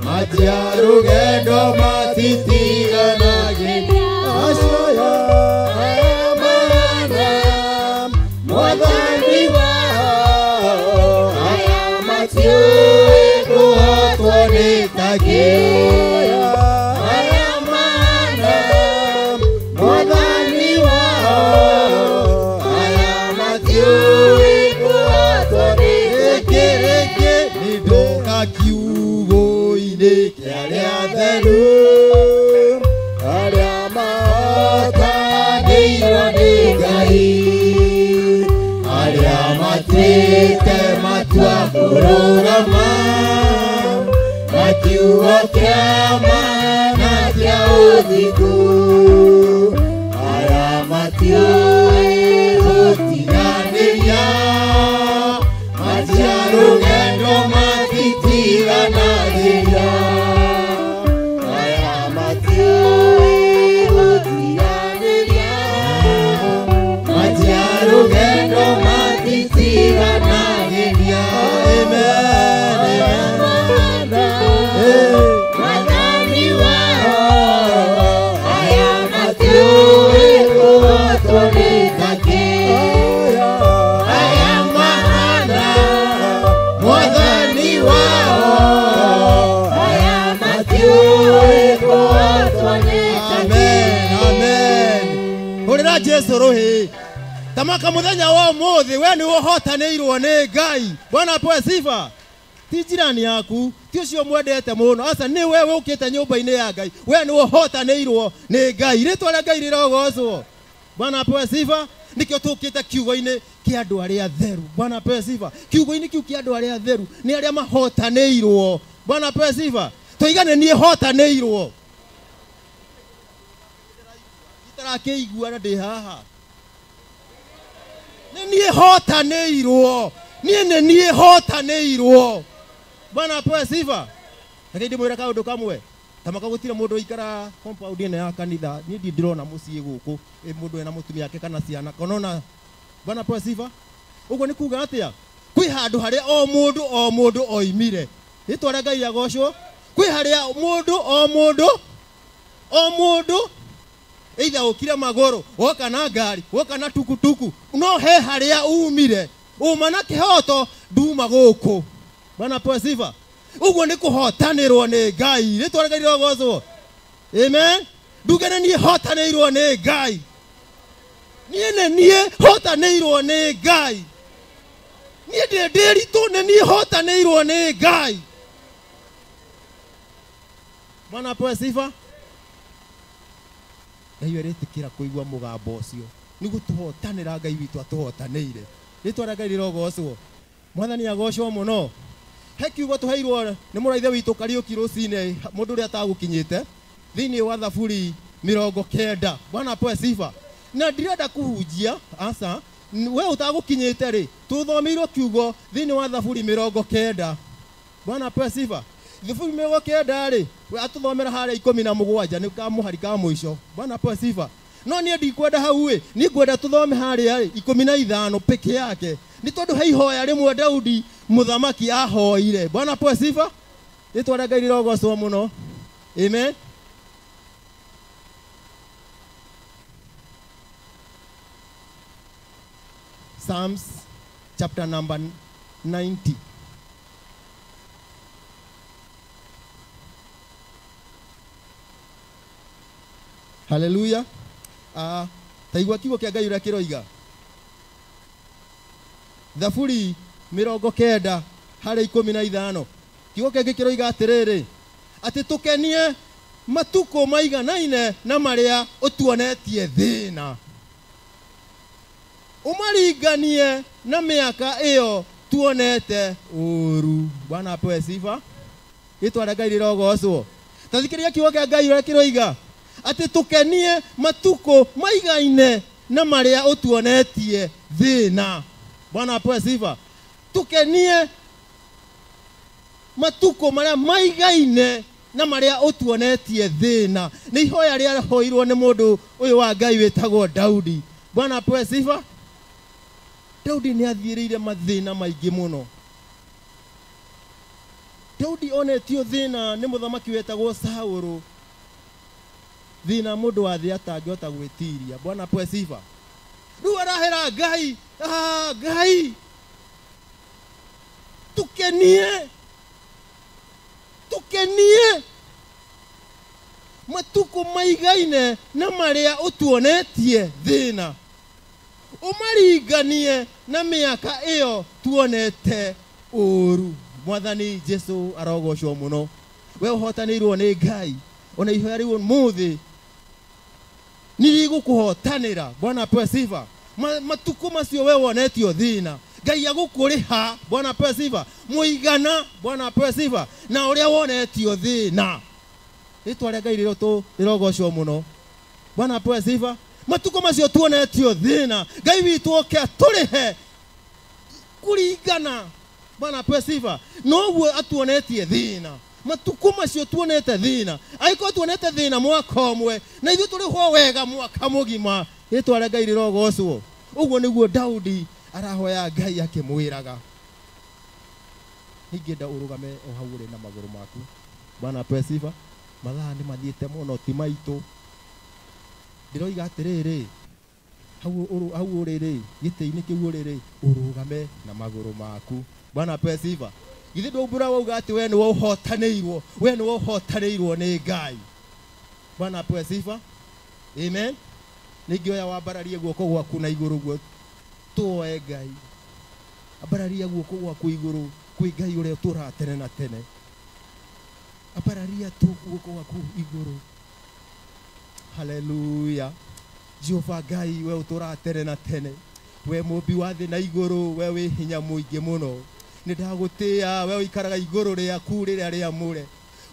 manjia rũgendo matitiganagĩria, acio aya mana Mwathani wao, aya matiũĩ kũhotwo nĩ takĩ, aya mana Mwathani wao, aya matiũĩ kũhotwo Kiugo-inĩ kĩa arĩa atheru, arĩa mahotanĩirwo nĩ Ngai, arĩa matuĩte matua kũrũgama na kiugo kĩa ma na kĩa ũthingu, arĩa matiũĩ gũtiganĩria, matia rũgendo matitiganagĩria, aya matiũĩ gũtiganĩria, matia rũgendo matitiganagĩria. Amen. Amen. Mwathani wao, aya matiũĩ kũhotwo nĩ takĩ, aya mahana Mwathani wao, aya matiũĩ kũhotwo nĩ takĩ. Amen. Amen. Hũrĩra Jesu rũhĩ. Tamaka mũthenya wa ũmũthĩ we nĩ ũhotanĩirwo nĩ Ngai. Bwana apewe sifa. Ti jirani yaku, ti ũcio mwendete mũno, aca nĩ we ũkĩte nyũmba-inĩ ya Ngai, we nĩ ũhotanĩirwo nĩ Ngai. Rĩtwa rĩa Ngai rĩrogocwo. Bwana apewe sifa. Nĩkĩo tũkĩte kiugo-inĩ kĩa andũ arĩa atheru. Bwana apewe sifa. Kiugo-inĩ kĩu kĩa andũ arĩa atheru nĩ arĩa mahotanĩirwo. Bwana apewe sifa. Tũigane niĩ hotanĩirwo. Itarakĩigua na ndĩ haha. Nĩ niĩ hotanĩirwo. Niĩ nĩ niĩ hotanĩirwo. Bwana apewe sifa. Reke ndĩmwĩre kaũndũ kamwe. Tamaka gũtirĩ mũndũ ũikara compound ĩno ya kanitha. Niĩ ndirĩ ndĩrona mũciĩ gũkũ mũndũ ena mũtumia ake kana ciana. Kana ona Bwana apewe sifa. Ũguo nĩ kuga atĩa? Kwĩ handũ harĩa o mũndũ oimire. Rĩtwa rĩa Ngai rĩagocwo. Kwĩ harĩa mũndũ o mũndũ either ũkire magũrũ, woka na ngari, woka na tukutuku, no he harĩa umire. Uma na kĩhoto nduma gũkũ. Bwana apewe sifa. Ũguo nĩ kũhotanĩrwo nĩ Ngai. Rĩtwa rĩa Ngai rĩrogocwo. Amen. Nduge nĩ niĩ hotanĩirwo nĩ Ngai. Niĩ nĩ niĩ hotanĩirwo nĩ Ngai. Niĩ ndĩ ndĩritũ nĩ niĩ hotanĩirwo nĩ Ngai. Bwana apewe sifa. Ngai aretĩkĩra kũigua mũgambo ũcio nĩ gũtũhotanĩra Ngai witũ atũhotanĩire. Rĩtwa rĩa Ngai rĩrogocwo. Mwathani agocwo mũno. He kiugo tũheirwo nĩ mũraithe witũ Kariũki rũcinĩ mũndũ ũrĩa atagũkinyĩte thĩinĩ wa Thaburi 90. Bwana apewe sifa. Na ndirenda kũhunjia aca we ũtagũkinyĩte rĩ tũthomeirwo kiugo thĩinĩ wa Thaburi 90. Bwana apewe sifa. Thaburi 90 rĩ we atũthomera harĩa 17 nĩ ka mũhari ka mũico. Bwana apewe sifa. No niĩ ndikwenda hau ĩ, niĩ ngwenda tũthome harĩa rĩ 15 peke yake. Nĩ tondũ he ihoya rĩmwe Daudi mũthamaki ahoire. Bwana apewe sifa. Rĩtwa rĩa Ngai rĩrogocwo mũno. Amen. Psalms chapter number 90. Hallelujah. Taigua kiugo kĩa Ngai ũrĩa kĩroiga. Thaburi 90 harĩ 15. Kiugo kĩngĩ kĩroiga atĩrĩrĩ, atĩ tũkenie matukũ maiganaine na marĩa ũtuonetie thĩna, ũmaringanie na mĩaka ĩyo tuonete ũũru. Bwana apewe sifa. Rĩtwa rĩa Ngai rĩrogocwo. Ta thikĩrĩria kiugo kĩa Ngai ũrĩa kĩroiga, atĩ tũkenie matukũ maigaine na marĩa ũtuonetie thĩna. Bwana apewe sifa. Tũkenie matukũ marĩa maigaine na marĩa ũtuonetie thĩna. Nĩ ihoya rĩahoirwo nĩ mũndũ ũyũ wa Ngai wĩtagwo Daudi. Bwana apewe sifa. Daudi nĩ athiĩrĩire mathĩna maingĩ mũno. Daudi onetio thĩna nĩ mũthamaki wetagwo Saũlũ. Thĩna mũndũ wa thĩ atangĩhota gwĩtiria. Bwana apewe sifa. Rĩu arahera Ngai, Ngai tukenie, tukenie matukũ maigaine na marĩa ũtuonetie thĩna, ũmaringanie na mĩaka ĩyo tuonete ũũru. Mwathani Jesu arogocwo muno. We uhotanĩirwo nĩ Ngai ona ihoya rĩu mũthĩ nĩrĩgũkũhotanĩra. Bwana apewe sifa. Matukũ macio we wonetio thĩna, Ngai agũkũrĩha. Bwana apewe sifa. Mũigana, Bwana apewe sifa, na ũrĩa wonetio thĩna. Rĩtwa rĩa Ngai rĩrogocwo mũno. Bwana apewe sifa. Matukũ macio tuonetio thĩna, Ngai witũ oke atũrĩhe kũringana. Bwana apewe sifa. Noguo atuonetie thĩna. Matukũ macio tuonete thĩna, angĩkorwo tuonete thĩna mwaka ũmwe, na ithuĩ tũrĩhwo wega mwaka mũgima. Rĩtwa rĩa Ngai rĩrogocwo. Ũguo nĩguo Daudi arahoya Ngai akĩmwĩraga. Ningĩenda ũrũgame o hau ũrĩ na magũrũ maku. Bwana apewe sifa. Mathaa nĩ mathiĩte mũno, ti maitũ. Ndĩroiga atĩrĩrĩ, hau ũrĩ rĩ, gĩtĩ-inĩ kĩu ũrĩ rĩ, ũrũgame na magũrũ maku. Bwana apewe sifa. Githĩ ndwaumbũra wauga atĩ we nĩwe ũhotanĩirwo, we nĩwe ũhotanĩirwo nĩ Ngai. Bwana apewe sifa. Amen. Ningĩoya wambararie guoko gwaku na igũrũ guo tuoe Ngai. Ambararia guoko gwaku igũrũ kwĩ Ngai ũrĩa ũtũũraga tene na tene. Ambararia tu guoko gwaku igũrũ. Haleluya. Jehova Ngai, we ũtũũraga tene na tene, we mũmbi wa thĩ na igũrũ, we wĩ hinya mũingĩ mũno. Nĩ ndagũtĩĩa, we ũikaraga igũrũ rĩaku rĩrĩa rĩamũre.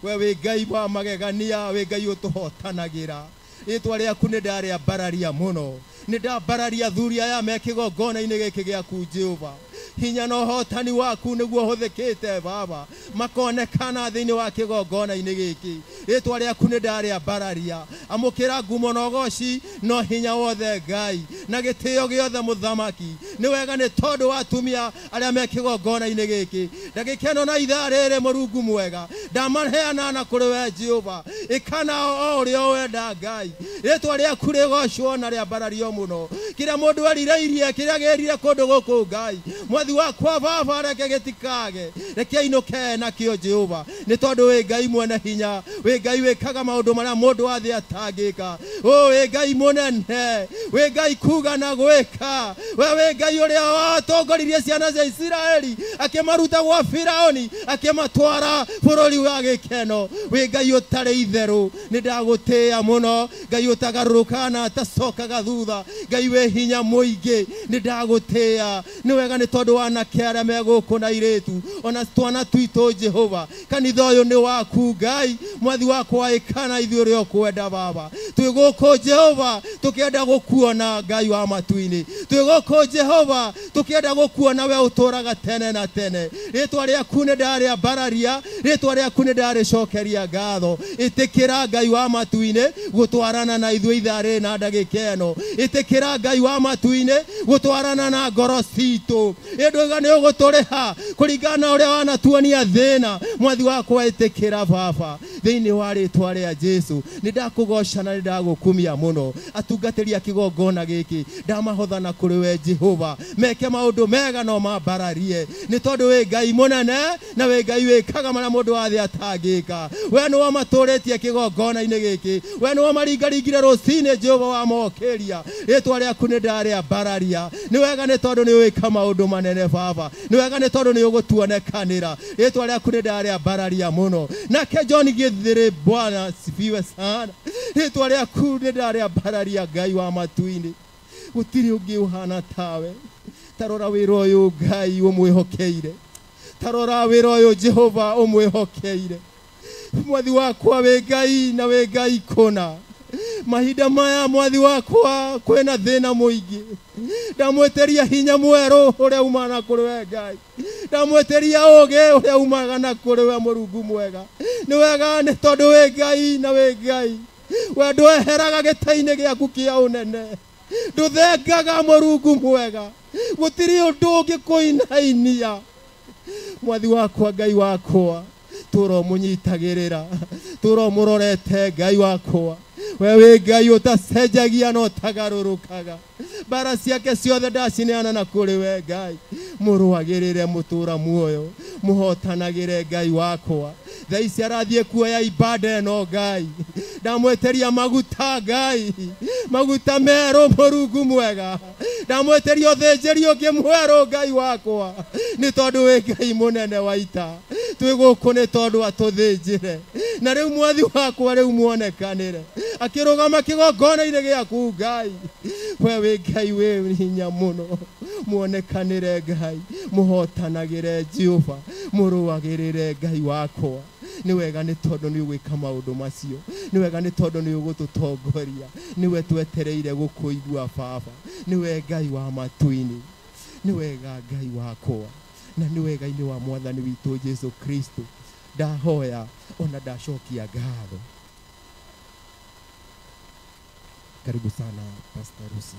We wĩ Ngai wa magegania, wĩ Ngai ũtũhotanagĩra. Rĩtwa rĩaku nĩ ndarĩambararia mũno. Nĩ ndambararia athuri aya me kĩgongona-inĩ gĩkĩ gĩaku Jehova. Hinya na ũhotani waku nĩguo ũhũthĩkĩte Baba, makonekana thĩinĩ wa kĩgongona-inĩ gĩkĩ. Rĩtwa rĩaku nĩ ndarĩambararia. Amũkĩra ngumo na ũgoci no hinya wothe Ngai, na gĩtĩo gĩothe mũthamaki. Nĩ wega nĩ tondũ wa atumia arĩa me kĩgongona-inĩ gĩkĩ. Ndagĩka ĩno na ithaa rĩrĩ Mũrungu mwega, ndamaheana na kũrĩ we Jehova. Ĩka nao o ũrĩa wenda Ngai. Rĩtwa rĩaku rĩgocwo na rĩambarario mũno. Kĩrĩa mũndũ erirĩirie, kĩrĩa agĩrire kũndũ gũkũ Ngai, mwathi wakwa Baba, reke gĩtikage, reke ainũke nakĩo Jehova. Nĩ tondũ wĩ Ngai mwene hinya, wĩ Ngai wĩkaga maũndũ marĩa mũndũ wa thĩ atangĩka. Wĩ Ngai mũnene, wĩ Ngai kuga na gwĩka. We wĩ Ngai ũrĩa watongoririe ciana cia Isiraeli, akĩmaruta gwa Firaũni, akĩmatwara bũrũri wa gĩkeno. Wĩ Ngai ũtarĩ itherũ, nĩ ndagũtĩĩa mũno. Ngai ũtagarũrũkaga na atacokaga thutha, Ngai wĩ hinya mũingĩ, nĩ ndagũtĩĩa. Nĩ wega nĩ tondũ wanake arĩa me gũkũ na airĩtu, ona twana twitũ Jehova. Kanitha ũyũ nĩ waku Ngai, mwathi wakwa, ĩka na ithuĩ ũrĩa ũkwenda Baba. Twĩ gũkũ Jehova tũkĩenda gũkuona Ngai wa matu-inĩ. Twĩ gũkũ Jehova tũkĩenda gũkuona we ũtũũraga tene na tene. Rĩtwa rĩaku nĩ ndarĩambararia, rĩtwa rĩaku nĩ ndarĩcokeria ngatho. Ĩtĩkĩra Ngai wa matu-inĩ gũtwarana na ithuĩ ithaa rĩrĩ na ndagĩka ĩno. Ĩtĩkĩra Ngai wa matu-inĩ gũtwarana na ngoro citũ. Ĩndũiga nĩ ũgũtũrĩha kũringana na ũrĩa wanatuonia thĩna. Mwathi wakwa, ĩtĩkĩra Baba, thĩinĩ wa rĩtwa rĩa Jesu. Nĩ ndakũgoca na nĩ ndagũkumia mũno. Atungatĩri a kĩgongona gĩkĩ ndamahothana kũrĩ we Jehova, meke maũndũ mega no mambararie, nĩ tondũ wĩ Ngai mũnene na wĩ Ngai wĩkaga marĩa mũndũ wa thĩ atangĩka. We nĩwe matũrĩtie kĩgongona-inĩ gĩkĩ, we nĩwe maringaringire rũcinĩ Jehova wamokĩria. Rĩtwa rĩaku nĩ ndarĩambararia. Nĩ wega nĩ tondũ nĩ wĩka maũndũ manene Baba, nĩ wega nĩ tondũ nĩ ũgũtuonekanĩra. Rĩtwa rĩaku nĩ ndarĩambararia mũno. Nake John Githiri, Bwana sifiwe sana. Rĩtwa rĩaku nĩ ndarĩambararia Ngai wa matu-inĩ. Gũtirĩ ũngĩ ũhana tawe. Tarora wĩra ũyũ Ngai ũmwĩhokeire, tarora wĩra ũyũ Jehova ũmwĩhokeire. Mwathi wakwa wĩ Ngai na wĩ Ngai kũna. Mahinda maya mwathi wakwa kwĩna thĩna mũingĩ. Ndamwĩtĩria hinya mwerũ ũrĩa umaga kũrĩ we Ngai. Ndamwĩtĩria ũũgĩ ũrĩa umaga na kũrĩ we Mũrungu mwega. Nĩ wega nĩ tondũ wĩ Ngai na wĩ Ngai. We ndweheraga gĩtĩ-inĩ gĩaku kĩa ũnene, ndũthengaga Mũrungu mwega. Gũtirĩ ũndũ ũngĩkũinainia. Mwathi wakwa Ngai wakwa, tũra ũmũnyitagĩrĩra, tũra ũmũrorete Ngai wakwa. We wĩ Ngai ũtacenjagia na ũtagarũrũkaga. Mbara ciake ciothe ndacineana na kũrĩ we Ngai. Mũrũagĩrĩre mũtũra muoyo, mũhotanagĩre Ngai wakwa. Thaa ici arathiĩ kuoya ibada ĩno Ngai. Ndamwĩtĩria maguta Ngai, maguta merũ Mũrungu mwega. Ndamwĩtĩria ũthĩnjĩri ũngĩ mwerũ Ngai wakwa, nĩ tondũ wĩ Ngai mũnene wa ita. Twĩ gũkũ nĩ tondũ atũthĩnjĩre, na rĩu mwathi wakwa rĩu muonekanĩre akĩrũgama kĩgongona-inĩ gĩaku Ngai. We wĩ Ngai wĩ hinya mũno, muonekanĩre Ngai, mũhotanagĩre Jehova, mũrũagĩrĩre Ngai wakwa. Nĩ wega nĩ tondũ nĩ ũgwĩka maũndũ macio, nĩ wega nĩ tondũ nĩ ũgũtũtongoria, nĩwe twetereire gũkũigua Baba, nĩwe Ngai wa matu-inĩ, nĩ wega Ngai wakwa, na nĩ wega-inĩ wa mwathani witũ Jesu Kristo ndahoya ona ndacokia ngatho. Karibu sana Pastor Rusi.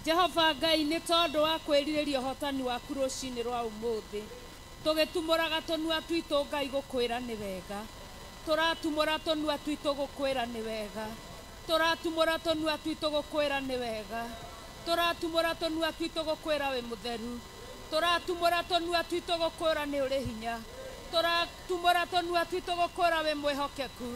Jehova Ngai nĩ tondũ wa kwĩrirĩria ũhotani waku rũcinĩ rwa ũmũthĩ. Tũgĩtumũraga tũnua twitũ Ngai gũkwĩra nĩ wega. Tũratumũra tũnua twitũ gũkwĩra nĩ wega. Tũratumũra tũnua twitũ gũkwĩra nĩ wega. Tũratumũra tũnua twitũ gũkwĩra wĩ mũtheru. Tũratumũra tũnua twitũ gũkwĩra nĩ ũrĩ hinya. Tũratumũra tũnua twitũ gũkwĩra wĩ mwĩhokeku.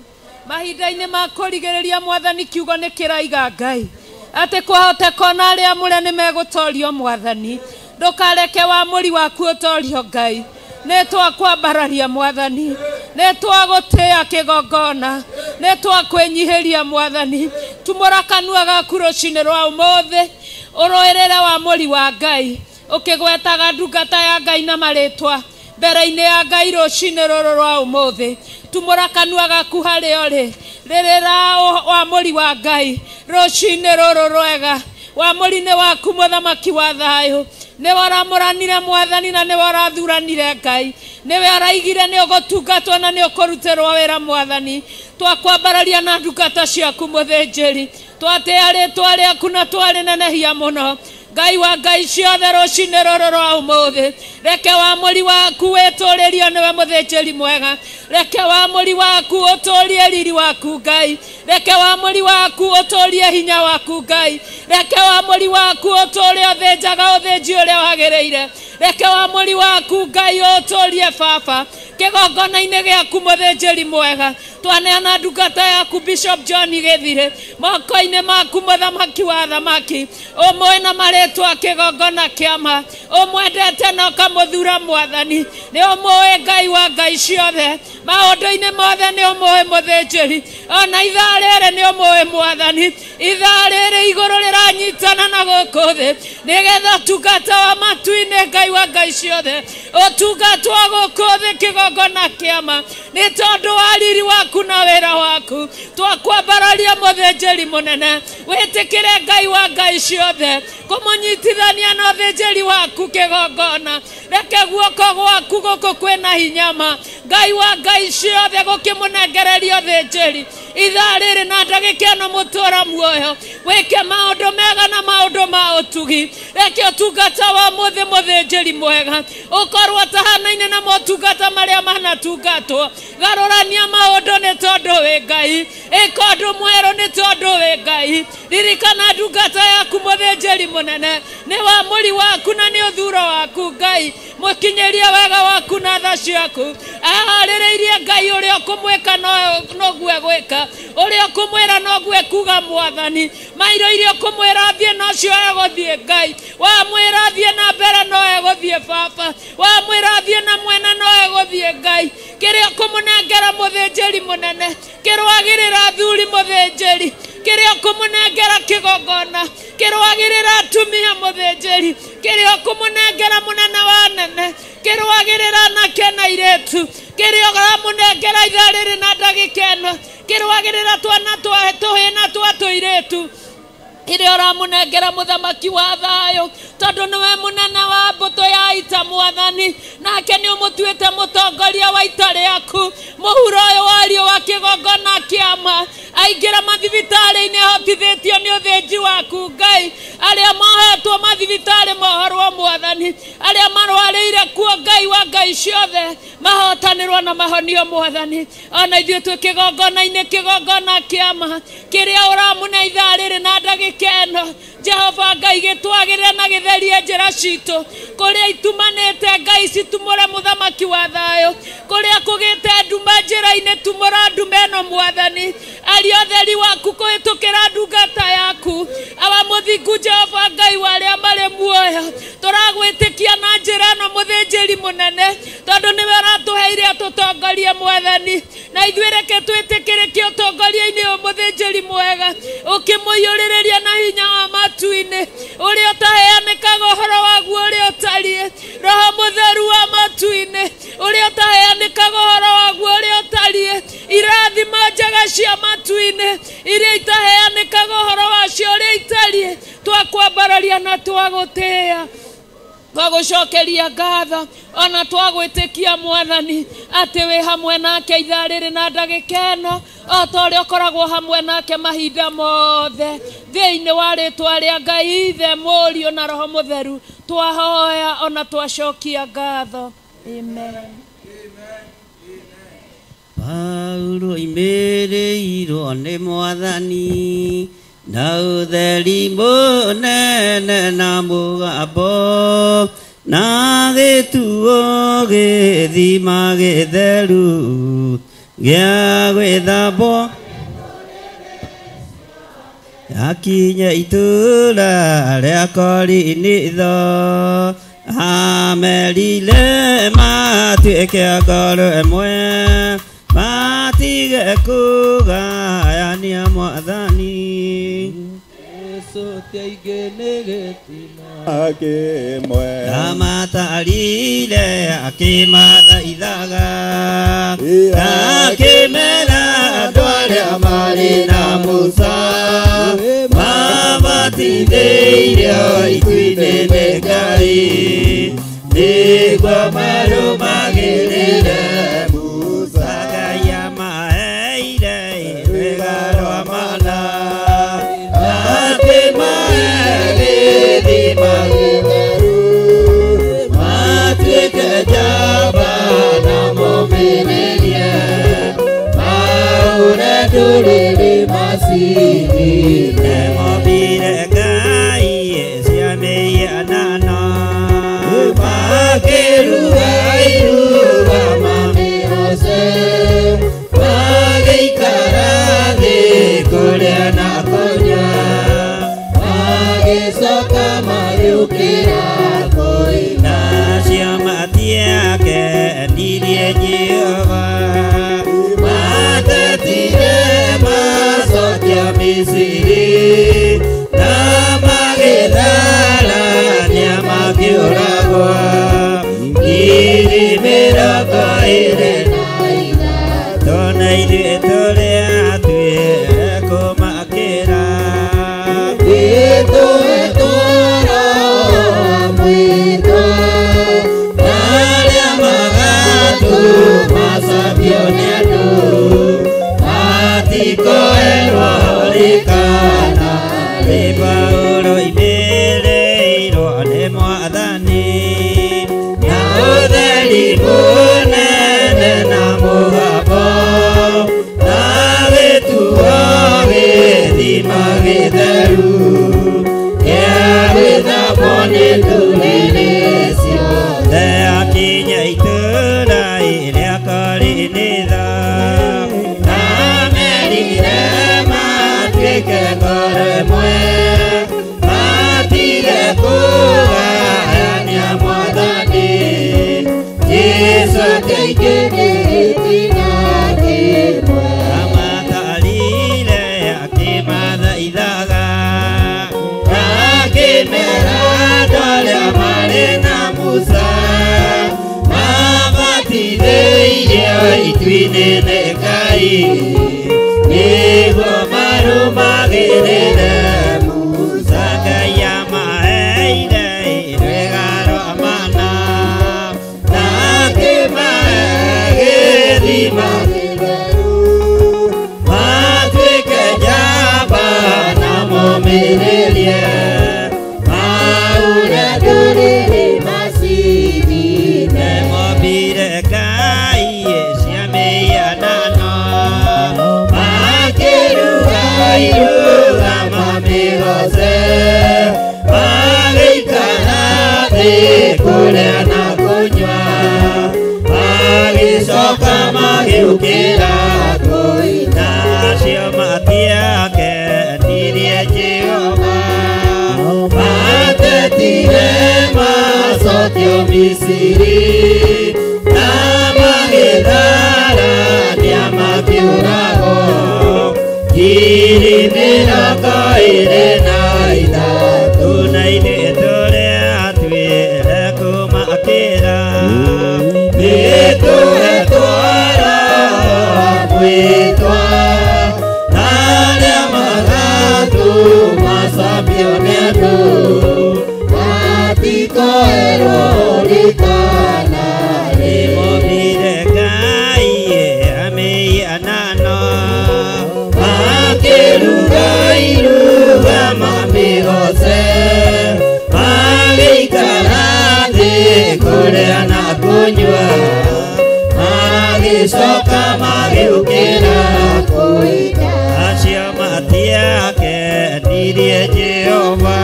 Mahinda-inĩ ma kũrigĩrĩria mwathani kiugo nĩ kĩraiga Ngai atĩ kwahoteka ona arĩa amũre nĩ megũtorio mwathani. Ndũkareke wamũri waku ũtorio Ngai. Nĩ twakwambararia mwathani, nĩ twagũtĩĩa kĩgongona, nĩ twakwĩnyihĩria mwathani. Tumũra kanua gaku rũcinĩ rwa ũmũthĩ, ũrũĩrĩre wamũri wa Ngai, ũkĩgwetaga ndungata ya Ngai na marĩtwa mbere-inĩ ya Ngai rũcinĩ rũrũ rwa ũmũthĩ. Tumũra kanua gaku harĩa ũrĩ, rĩrĩra wamũri wa Ngai rũcinĩ rũrũ rwega. Wamũri nĩ waku mũthamaki wa thayũ, nĩwe ũramũranire mwathani na nĩwe ũrathuranire Ngai, nĩwe ũraigire nĩ ũgũtungatwo na nĩ ũkũrutĩrwo wĩra mwathani. Twakwambararia na ndungata ciaku mũthĩnjĩri, twatĩĩa rĩtwa rĩaku na twarĩnenehia mũno Ngai wa Ngai ciothe rũcinĩ rũrũ rwa ũmũthĩ. Reke wamũri waku wĩtũrĩrio nĩwe mũthĩnjĩri mwega. Reke wamũri waku ũtũrie riri waku Ngai. Reke wamũri waku ũtũrie hinya waku Ngai. Reke wamũri waku ũtũrie ũthĩnjaga ũthĩnji ũrĩa wagĩrĩire. Reke wamũri waku Ngai ũtũrie Baba kĩgongona-inĩ gĩaku mũthĩnjĩri mwega. Twaneana ndungata yaku Bishop John Gĩthire moko-inĩ maku mũthamaki wa thamaki, ũmũĩ na marĩtwa kĩgongona kĩama, ũmwendete na ũkamũthura mwathani. Nĩ ũmũĩ Ngai wa Ngai ciothe, maũndũ-inĩ mothe nĩ ũmũĩ mũthĩnjĩri, ona ithaa rĩrĩ nĩ ũmũĩ mwathani. Ithaa rĩrĩ igũrũ rĩranyitana na gũkũ thĩ, nĩgetha ũtungata wa matu-inĩ Ngai wa Ngai ciothe ũtungatwo gũkũ thĩ kĩgongona kĩama, nĩ tondũ wa riri waku na wĩra waku. Twakwambararia mũthĩnjĩri mũnene, wĩtĩkĩre Ngai wa Ngai ciothe kũmũnyitithania na ũthĩnjĩri waku kĩgongona. Reke guoko gwaku gũkũ kwĩna hinya ma Ngai wa Ngai ciothe gũkĩmũnengereria ũthĩnjĩri ithaa rĩrĩ na ndagĩka ĩno mũtũra muoyo. Wĩke maũndũ mega na maũndũ ma ũtugi. Reke ũtungata wa mũthĩ mũthĩnjĩri mwega ũkorwo ũtahanaine na motungata marĩa manatungatwo. Garũrania maũndũ nĩ tondũ wĩ Ngai, ĩka ũndũ mwerũ nĩ tondũ wĩ Ngai. Ririkana ndungata yaku mũthĩnjĩri mũnene, nĩ wamũri waku na nĩ ũthuro waku Ngai. Mũkinyĩrie wega waku na tha ciaku. Aharĩrĩirie Ngai ũrĩa ũkũmwĩka noguo egwĩka, ũrĩa ũkũmwĩra noguo ekuga mwathani. Mairo iria ũkũmwĩra athiĩ nocio egũthiĩ Ngai. Wamwĩra athiĩ na mbere no egũthiĩ Baba, wamwĩra athiĩ na mwena no egũthiĩ Ngai. Kĩrĩa ũkũmũnengera mũthĩnjĩri mũnene kĩrũagĩrĩra athuri mũthĩnjĩri, kĩrĩa ũkũmũnengera kĩgongona kĩrũagĩrĩra atumia mũthĩnjĩri, kĩrĩa ũkũmũnengera mũnene wa nene kĩrũagĩrĩra anake na airĩtu, kĩrĩa ũramũnengera ithaa rĩrĩ na ndagĩka ĩno kĩrũagĩrĩra twana twa tũhĩ na twa tũirĩtu. Ĩrĩa ũramũnengera mũthamaki wa thayũ, tondũ nĩwe mũnene wa mbũtũ ya ita mwathani, nake nĩ ũmũtuĩte mũtongoria wa ita rĩaku. Mũhuro ũyũ wa riũa kĩgongona kĩama aingĩra mathibitarĩ-inĩ ahotithĩtio nĩ ũthĩnji waku Ngai. Arĩa mohetwo mathibitarĩ mohorwo mwathani, arĩa marwarĩire kuo Ngai wa Ngai ciothe mahotanĩrwo na mahonio mwathani. Ona ithuĩ twĩ kĩgongona-inĩ kĩgongona kĩama kĩrĩa ũramũne ithaa rĩrĩ na ndagĩka ĩno, Jehova Ngai gĩtwagĩrĩre na gĩtherie njĩra citũ. Kũrĩa itumanĩte Ngai citumũre mũthamaki wa thayũ, kũrĩa kũgĩte nduma njĩra-inĩ tumũra nduma ĩno mwathani. Aria ũtheri waku kũhĩtũkĩra ndungata yaku awa mũthingu Jehova Ngai wa arĩa marĩ muoyo. Tũragwĩtĩkia na njĩra ĩno mũthĩnjĩri mũnene, tondũ nĩwe ũratũheire atũtongorie mwathani, na ithuĩ reke twĩtĩkĩrĩke ũtongoria-inĩ ũyũ mũthĩnjĩri mwega, ũkĩmũiyũrĩrĩria na hinya wa matu-inĩ ũrĩa ũtaheanĩkaga ũhoro waguo ũrĩa ũtariĩ. Roho mũtheru wa matu-inĩ ũrĩa ũtaheanĩkaga ũhoro waguo ũrĩa ũtariĩ, irathimo njega cia matu-inĩ iria itaheanĩkaga ũhoro wacio ũrĩa itariĩ, twakwambararia na twagũtĩĩa, twagũcokeria ngatho ona twagwĩtĩkia mwathani atĩ wĩ hamwe nake ithaa rĩrĩ na ndagĩka ĩno, o ta ũrĩa ũkoragwo hamwe nake mahinda mothe. Thĩinĩ wa rĩtwa rĩa Ngai Ithe, Mũriũ na Roho Mũtheru twahoya ona twacokia ngatho. Amen. Paulo oimĩrĩirwo nĩ mwathani na ũtheri mũnene na mũgambo na gĩtuo gĩthima gĩtheru gĩa gwĩthambwo akinya itũũra rĩa Korinitho amerire matuĩke ngoro ĩmwe matige kũgayania mwathani. Jesũ ti aingĩ nĩ gĩtina kĩmwe amatarire akĩmathaithaga akĩmera andũ arĩa marĩ na Musa mabatithĩirio itu-inĩ nĩ Ngai nĩguo marũmagĩrĩre Musa. Ngai amaheire rwĩga rwa mana akĩmahe gĩthima gĩtheru matuĩke njamba na momĩrĩrie maũre ndũrĩrĩ macirire. Mombire Ngai cia mĩhianano makĩruga iruga mamĩgoce magĩikara thĩ kũrĩa na kũnyua magĩcoka magĩũkĩra kũina. Nacio matiakenirie Jehova matetire macokio Misiri na magĩtharania makĩũragwo 23,000. Tona ithuĩ tũrĩ atuĩ kũmakĩra arĩa magatũmacambio nĩ andũ matikoerwo rĩkana rĩ. Paulo oimĩrĩirwo nĩ mwathani na ũtheri mũnene na mũgambo na gĩtuo gĩthima gĩtheru gĩa gwĩthambwo nĩ ndũrĩrĩ ciothe. Akinya itũũra rĩa Korinitho amerire matuĩke ngoro ĩmwe matige kũgayania mwathani. Jesũ ti aingĩ nĩ gĩtina kĩmwe amatarire akĩmathaithaga akĩmera andũ arĩa marĩ na Musa mabatithĩirio itu-inĩ nĩ Ngai nĩguo marũmagĩrĩre Musa. thĩ kũrĩa na kũnyua magĩcoka magĩũkĩra kũina acio matiakenirie Jehova matetire macokio Misiri na magĩtharania makĩũragwo 23 na ithuĩ tũrĩa twĩre kũmakĩra nĩtũhetwara mwĩtwa na arĩa magatũmacambio nĩ andũ matikoerwo rĩkana nĩmomire Ngai amĩhianano makĩruga iruga mamĩgoce magĩikara thĩ kũrĩa na kũnyua magĩcoka magĩũkĩra kũina acio matiakenirie Jehova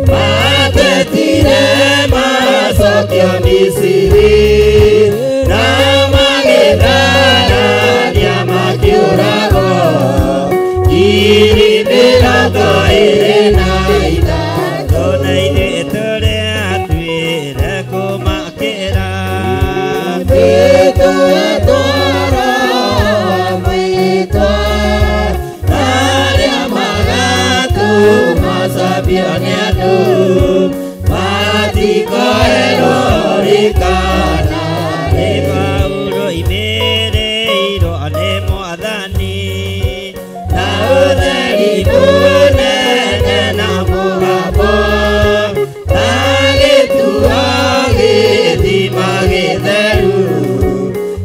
matetire macokio Misiri na magĩtharania makĩũragwo 23 na ithuĩ tũrĩa twĩre kũmakĩra nĩtũhetwara mwĩtwa arĩa magatũmacambio nĩ andũ matikoerwo rĩkana nĩ Paulo imĩrĩirwo nĩ Mwathani na ũtheri mũnene na mũgambo na gĩtuo gĩthima gĩtheru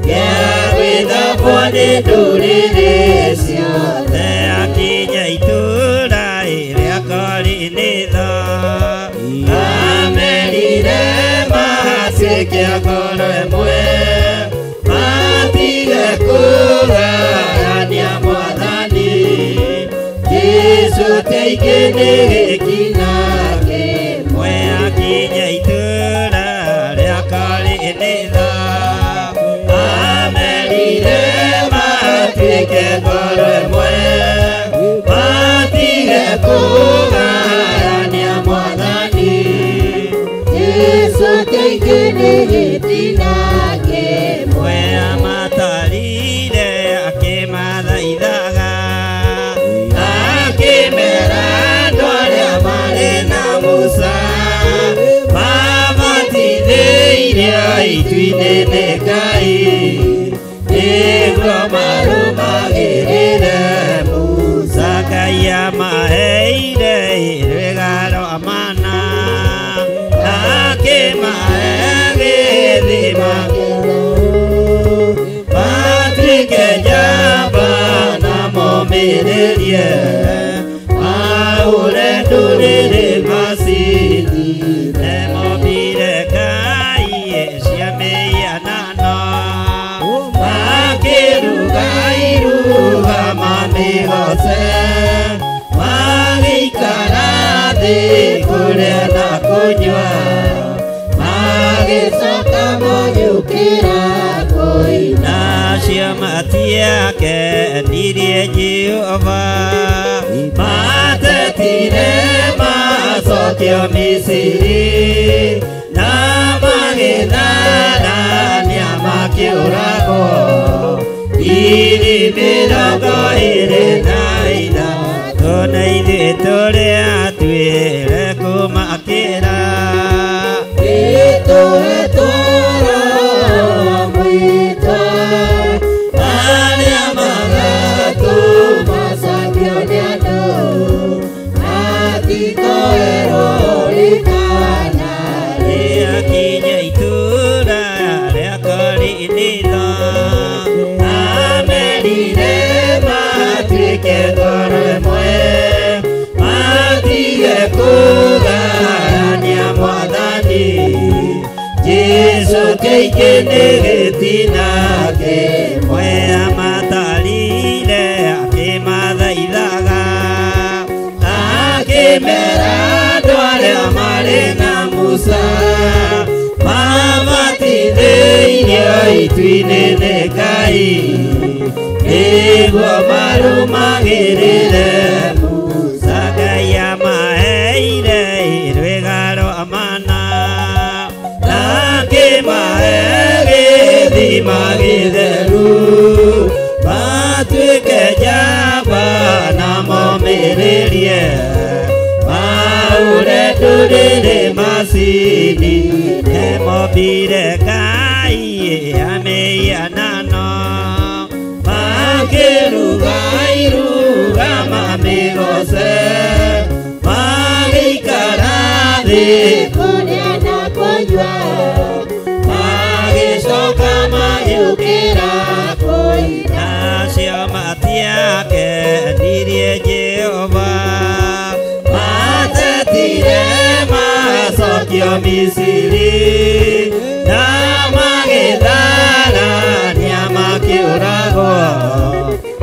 gĩa gwĩthambwo nĩ ndũrĩrĩ ciothe akinya itũũra rĩa Korinitho amerire matuĩke a ngoro ĩmwe matige kũgayania Mwathani Jesũ ti aingĩ nĩ gĩkina kĩmwe akinya itũũra rĩa Korinitho amerire matuĩke ngoro ĩmwe matige kũgayania Mwathani Jesũ ti aingĩ nĩ gĩtina kĩmwe amatarire akĩmathaithaga akĩmera andũ arĩa marĩ na Musa mabatithĩirio itu-inĩ nĩ Ngai nĩguo marũmagĩrĩre Musa Ngai amaheire rwĩga rwa mana akĩmahe gĩthima matuĩke njamba na momĩrĩrie mahũre ndũrĩrĩ macindine momire Ngai cia mĩhianano makĩruga iruga mamĩgoce magĩikara thĩ kũrĩa na kũnyua magĩcoka magĩũkĩra kũina acio matiakenirie Jehova matetire macokio Misiri na magĩtharania makĩũragwo 23 na ithuĩ tũrĩa twĩre kũmakĩra nĩtũhetwara mwĩtwa arĩa magatũmacambio nĩ andũ matikoerwo rĩkana rĩakinya itũũra rĩa Korinitho amerire matuĩke ngoro ĩmwe matige kũgayania Mwathani Jesũ ti aingĩ nĩ gĩtina kĩmwe amatarire akĩmathaithaga akĩmera andũ arĩa marĩ na Musa itu-inĩ nĩ Ngai nĩguo marũmagĩrĩre Musa. Ngai amaheire rwĩga rwa mana na akĩmahe gĩthima gĩtheru matuĩke njamba na momĩrĩrie maũre ndũrĩrĩ macini nĩmombire Ngai amĩhianano makĩruga iruga mamĩgoce magĩikara thĩ kũrĩa na kũnyua magĩcoka magĩũkĩra kũina. Acio matiakenirie Jehova matetire macokio Misiri na magĩtharania makĩũragwo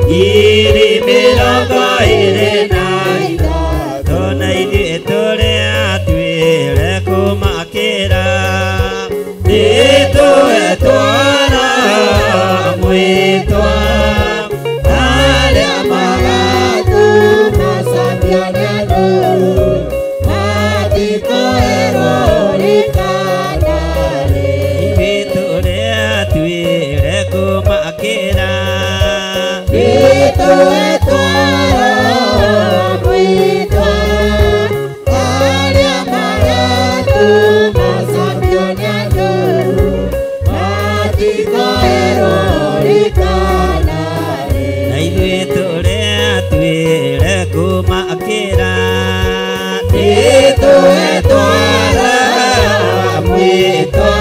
23 na ithuĩ tũrĩ atuĩre kũmakĩra nĩtũetwara mwĩtwa arĩa magatũmacambio nĩ andũ matikoerwo rĩkana rĩ. Ithuĩ tũrĩ atuĩre kũmakĩra nĩtũetwara mwĩtwa arĩa magatũmacambio nĩ andũ matikoerwo rĩkana rĩ. Na ithuĩ tũrĩ atuĩre kũmakĩra nĩtũetwara mwĩtwa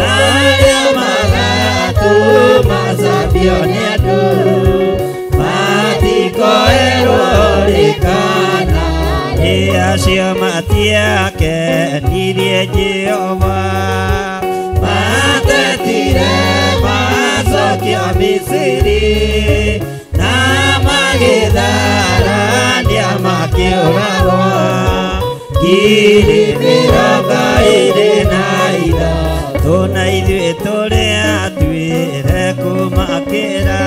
arĩa magatũmacambio nĩ andũ matikoerwo rĩkana rĩ. Acio matiakenirie Jehova matetire macokio Misiri na magĩtharania makĩũragwo 23 na ithuĩ tũrĩ atuĩre kũmakĩra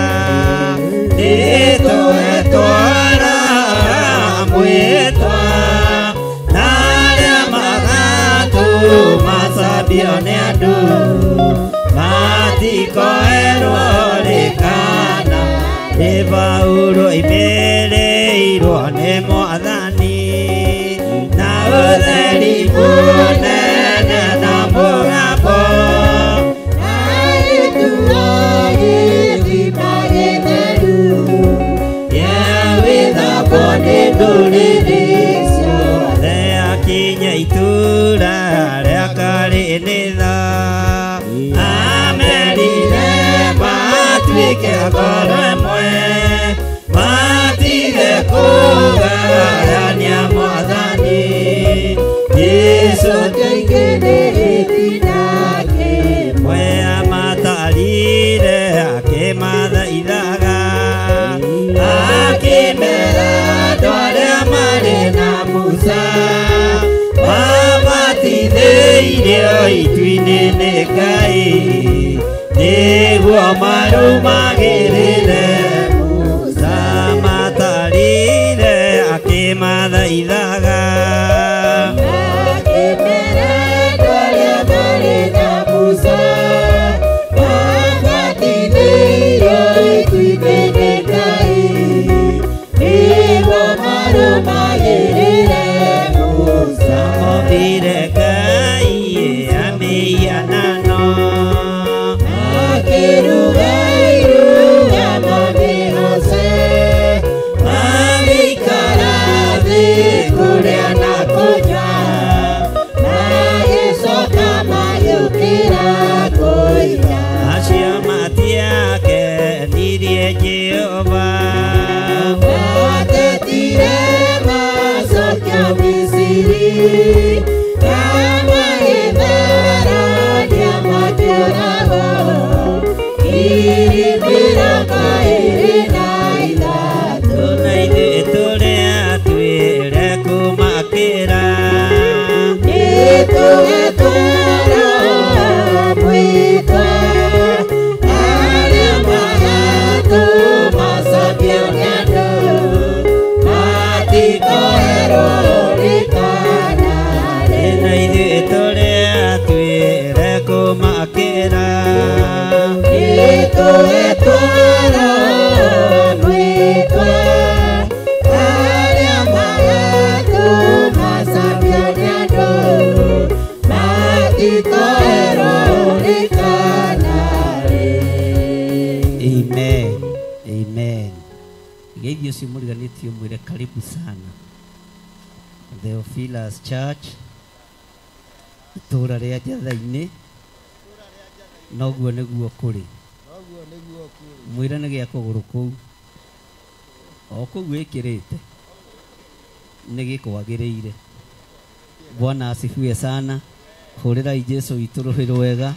nĩtũetwara mwĩtwa na arĩa magatũmacambio nĩ andũ matikoerwo rĩkana rĩ. Paulo oimĩrĩirwo nĩ Mwathani na ũtheri mũnene na mũgambo Agĩtua gĩthima gĩtheru gĩa nĩ ndũrĩrĩ ciothe akinya itũũra rĩa Karinitha amerire matuĩke ngoro ĩmwe matige kũgayania Mwathani Jesũ Kĩingĩ nĩ gĩtina kĩmwe. Mwe amatarire akĩmathaithaga akĩmera andũ arĩa marĩ na Musa mabatithĩirio itu-inĩ nĩ Ngai nĩguo marũmagĩrĩre Musa matarire akĩmathaithaga Akĩmera andũ arĩa marĩ na Musa mabatithĩirio itu-inĩ nĩ Ngai nĩguo marũmagĩrĩre Musa. Mombire Ngai amĩhianano Makĩruga iruga mamĩgoce magĩikara thĩ kũrĩa na kũnyua magĩcoka magĩũkĩra kũina. Acio matiakenirie Jehova Matetire macokio Misiri Amen. Amen. Geithio ũcio mũriganĩtie mwĩre karibu sana Theophilus Church, itũũra rĩa Njatha-inĩ, noguo nĩguo kũrĩ. Mwĩre nĩ gĩa kũgũrũ kũu o kũu wĩkĩrĩte nĩ gĩkwagĩrĩire. Bwana asifiwe sana. Hũrĩrai Jesũ witũ rũhĩ rwega.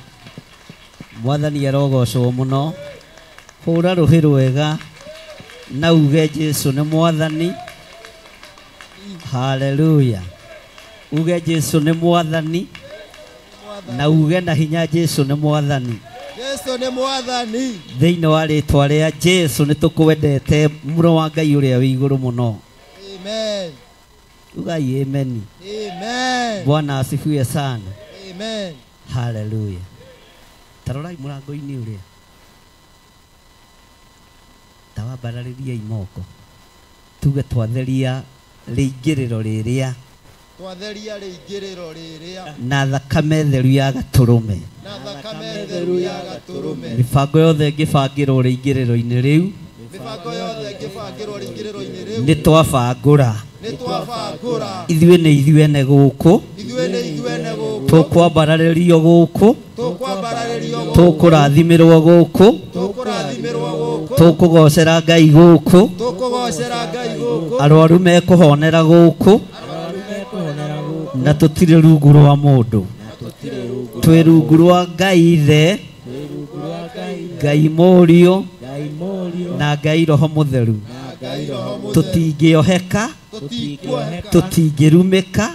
Mwathani arogocwo mũno. Hũra rũhĩ rwega na uge Jesũ nĩ Mwathani. Haleluya. Uge Jesũ nĩ Mwathani na uge na hinya Jesũ nĩ Mwathani. Jesũ nĩ Mwathani. Thĩinĩ wa rĩtwa rĩa Jesũ nĩ tũkwendete mũro wa Ngai ũrĩa wĩ igũrũ mũno. Amen. Ugai amen. Amen. Bwana asifiwe sana. Amen. Haleluya. Tarorai mũrango-inĩ ũrĩa tawambararĩriai moko tuge twatheria rĩingĩrĩro rĩrĩa, twatheria rĩingĩrĩro rĩrĩa na thakame theru ya gatũrũme, na thakame theru ya gatũrũme. Mĩbango yothe ĩngĩbangĩrwo rĩingĩrĩro-inĩ rĩu, mĩbango yothe ĩngĩbangĩrwo rĩingĩrĩro-inĩ rĩu, nĩ twabangũra, nĩ twabangũra. Ithuĩ nĩ ithuĩ ene gũkũ, ithuĩ nĩ ithuĩ ene gũkũ, tũkwambararĩrio gũkũ, tũkwambararĩrio gũkũ, tũkũrathimĩrwo gũkũ, tũkũrathimĩrwo gũkũ, tũkũgocera Ngai gũkũ, tũkũgocera Ngai gũkũ, arwaru mekũhonera gũkũ, na tũtirĩ rungu rwa mũndũ, twĩ rungu rwa Ngai Ithe, Ngai Mũriũ na Ngai Roho Mũtheru. Tũtingĩoheka, tũtingĩrumĩka,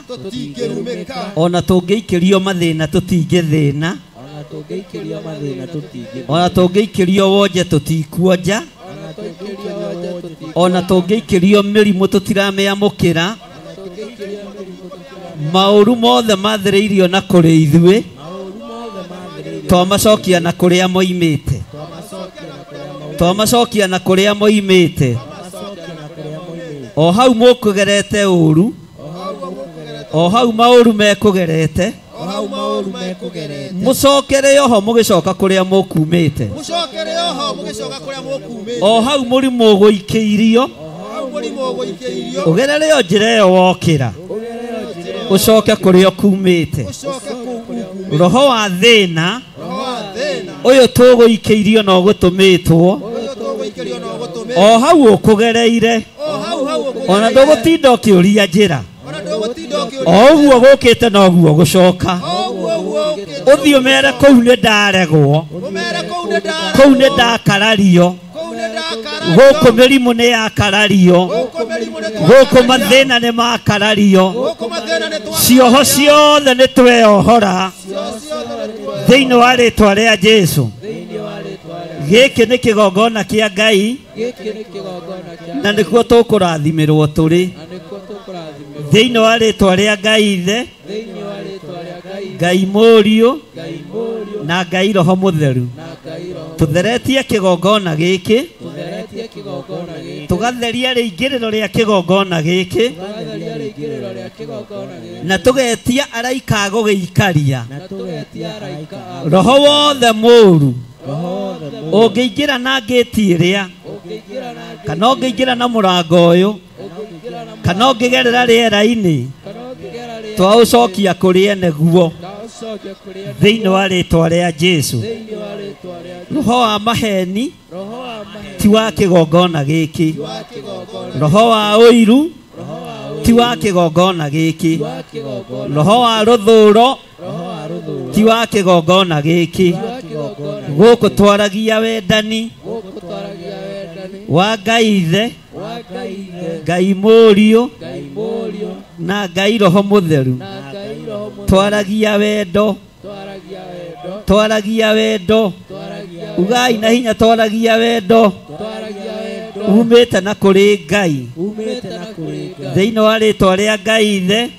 ona tũngĩikĩrio mathĩna tũtingĩthĩna, ona tũngĩikĩrio wonje tũtikuonja, ona tũngĩikĩrio mĩrimũ tũtiramĩamũkĩra. Maũru mothe mathĩrĩirio na kũrĩ ithuĩ twamacokia na kũrĩa moimĩte, twamacokia na kũrĩa moimĩte. O hau mũkũgerete ũru, o hau maũru mekũgerete, mũcokere oho mũgĩcoka kũrĩa mũkumĩte, o hau mũrimũ ũgũikĩirio, ũgerere o njĩra ĩyo wokĩra, ũcoke kũrĩa ũkumĩte. Roho wa thĩna ũyũ tũgũikĩirio na ũgũtũmĩtwo, o hau ũkũgereire, ona ndũgũtinda ũkĩũria njĩra, o ũguo gũkĩte noguo gũcoka. Ũthiĩ ũmere kũu nĩ ndaregwo, kũu nĩ ndakarario, gũkũ mĩrimũ nĩ yakarario, gũkũ mathĩna nĩ makarario, cioho ciothe nĩ tweohora thĩinĩ wa rĩtwa rĩa Jesũ. Gĩkĩ nĩ kĩgongona kĩa Ngai na nĩkuo tũkũrathimĩrwo tũrĩ thĩinĩ wa rĩtwa rĩa Ngai Ithe, Ngai Mũriũ na Ngai Roho Mũtheru. Tũtheretie kĩgongona gĩkĩ, tũgatheria rĩingĩrĩro rĩa kĩgongona gĩkĩ, na tũgetia araika a gũgĩikaria. Roho wothe mũũru ũngĩingĩra na ngĩti ĩrĩa, kana ũngĩingĩra na mũrango ũyũ, kana ũngĩgerera rĩera-inĩ, twaũcokia kũrĩ ene guo thĩinĩ wa rĩtwa rĩa Jesũ. Roho wa maheni ti wa kĩgongona gĩkĩ, roho wa ũiru ti wa kĩgongona gĩkĩ, roho wa rũthũro ti wa kĩgongona gĩkĩ. Gũkũ twaragia wendani wa Ngai Ithe, Ngai Mũriũ na Ngai Roho Mũtheru. Twaragia wendo, twaragia wendo, ugai na hinya, twaragia wendo umĩte na kũrĩ Ngai thĩinĩ wa rĩtwa rĩa Ngai Ithe,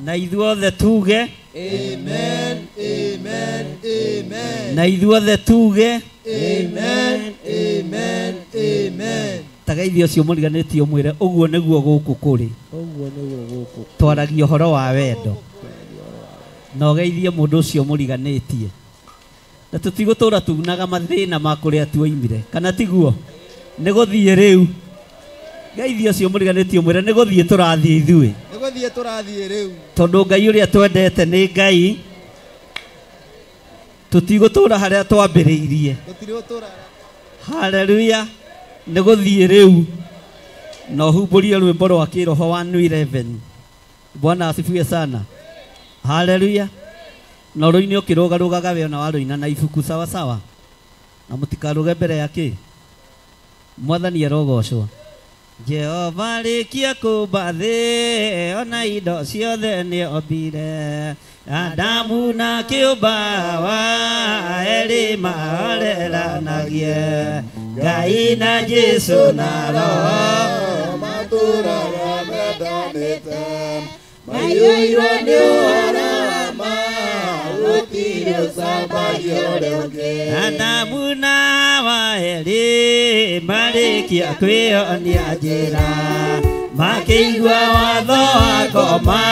na ithuothe tuge amen, amen, amen. Na ithuothe tuge amen, amen, amen. Tagaithia ũcio mũriganĩtie ũmwĩre ũguo nĩguo gũkũ kũrĩ. Ũguo nĩguo gũkũ. Twaragia ũhoro wa wendo. Na ũgeithie mũndũ ũcio mũriganĩtie. Na tũtigũtũra tunaga mathĩna ma kũrĩa tuoimire. Kana tiguo? Nĩ gũthiĩ rĩu. Geithia ũcio mũriganĩtie ũmwĩre nĩ gũthiĩ tũrathiĩ ithuĩ. Nĩ gũthiĩ tũrathiĩ rĩu. Tondũ Ngai ũrĩa twendete nĩ Ngai. Tũtigũtũra harĩa twambĩrĩirie. Tũtirĩgũtũra. Hallelujah. Nĩ gũthiĩ rĩu. Na ũhumbũrie rwĩmbo rwa kĩroho wa New 11. Bwana asifiwe sana. Hallelujah. Na rũini ũkĩrũgarũgaga we ona warũina na ibuku sawa sawa. Na mũtikarũge mbere ya kĩ. Mwathani arogocwo. Jehova rĩkia kũmba thĩ ona indo ciothe nĩombire. Adamu na kĩũmba wa erĩ mahoreranagie. Ngai na Jesu na Roho matũraga mendanĩte. Maiyũirwo nĩ ũhoro wa ma gũtirĩ ũcambagia ũrĩa ũngĩ. Adamu na Hawa erĩ marĩkia kwĩonia njĩra. Makĩigua watho wa ngoma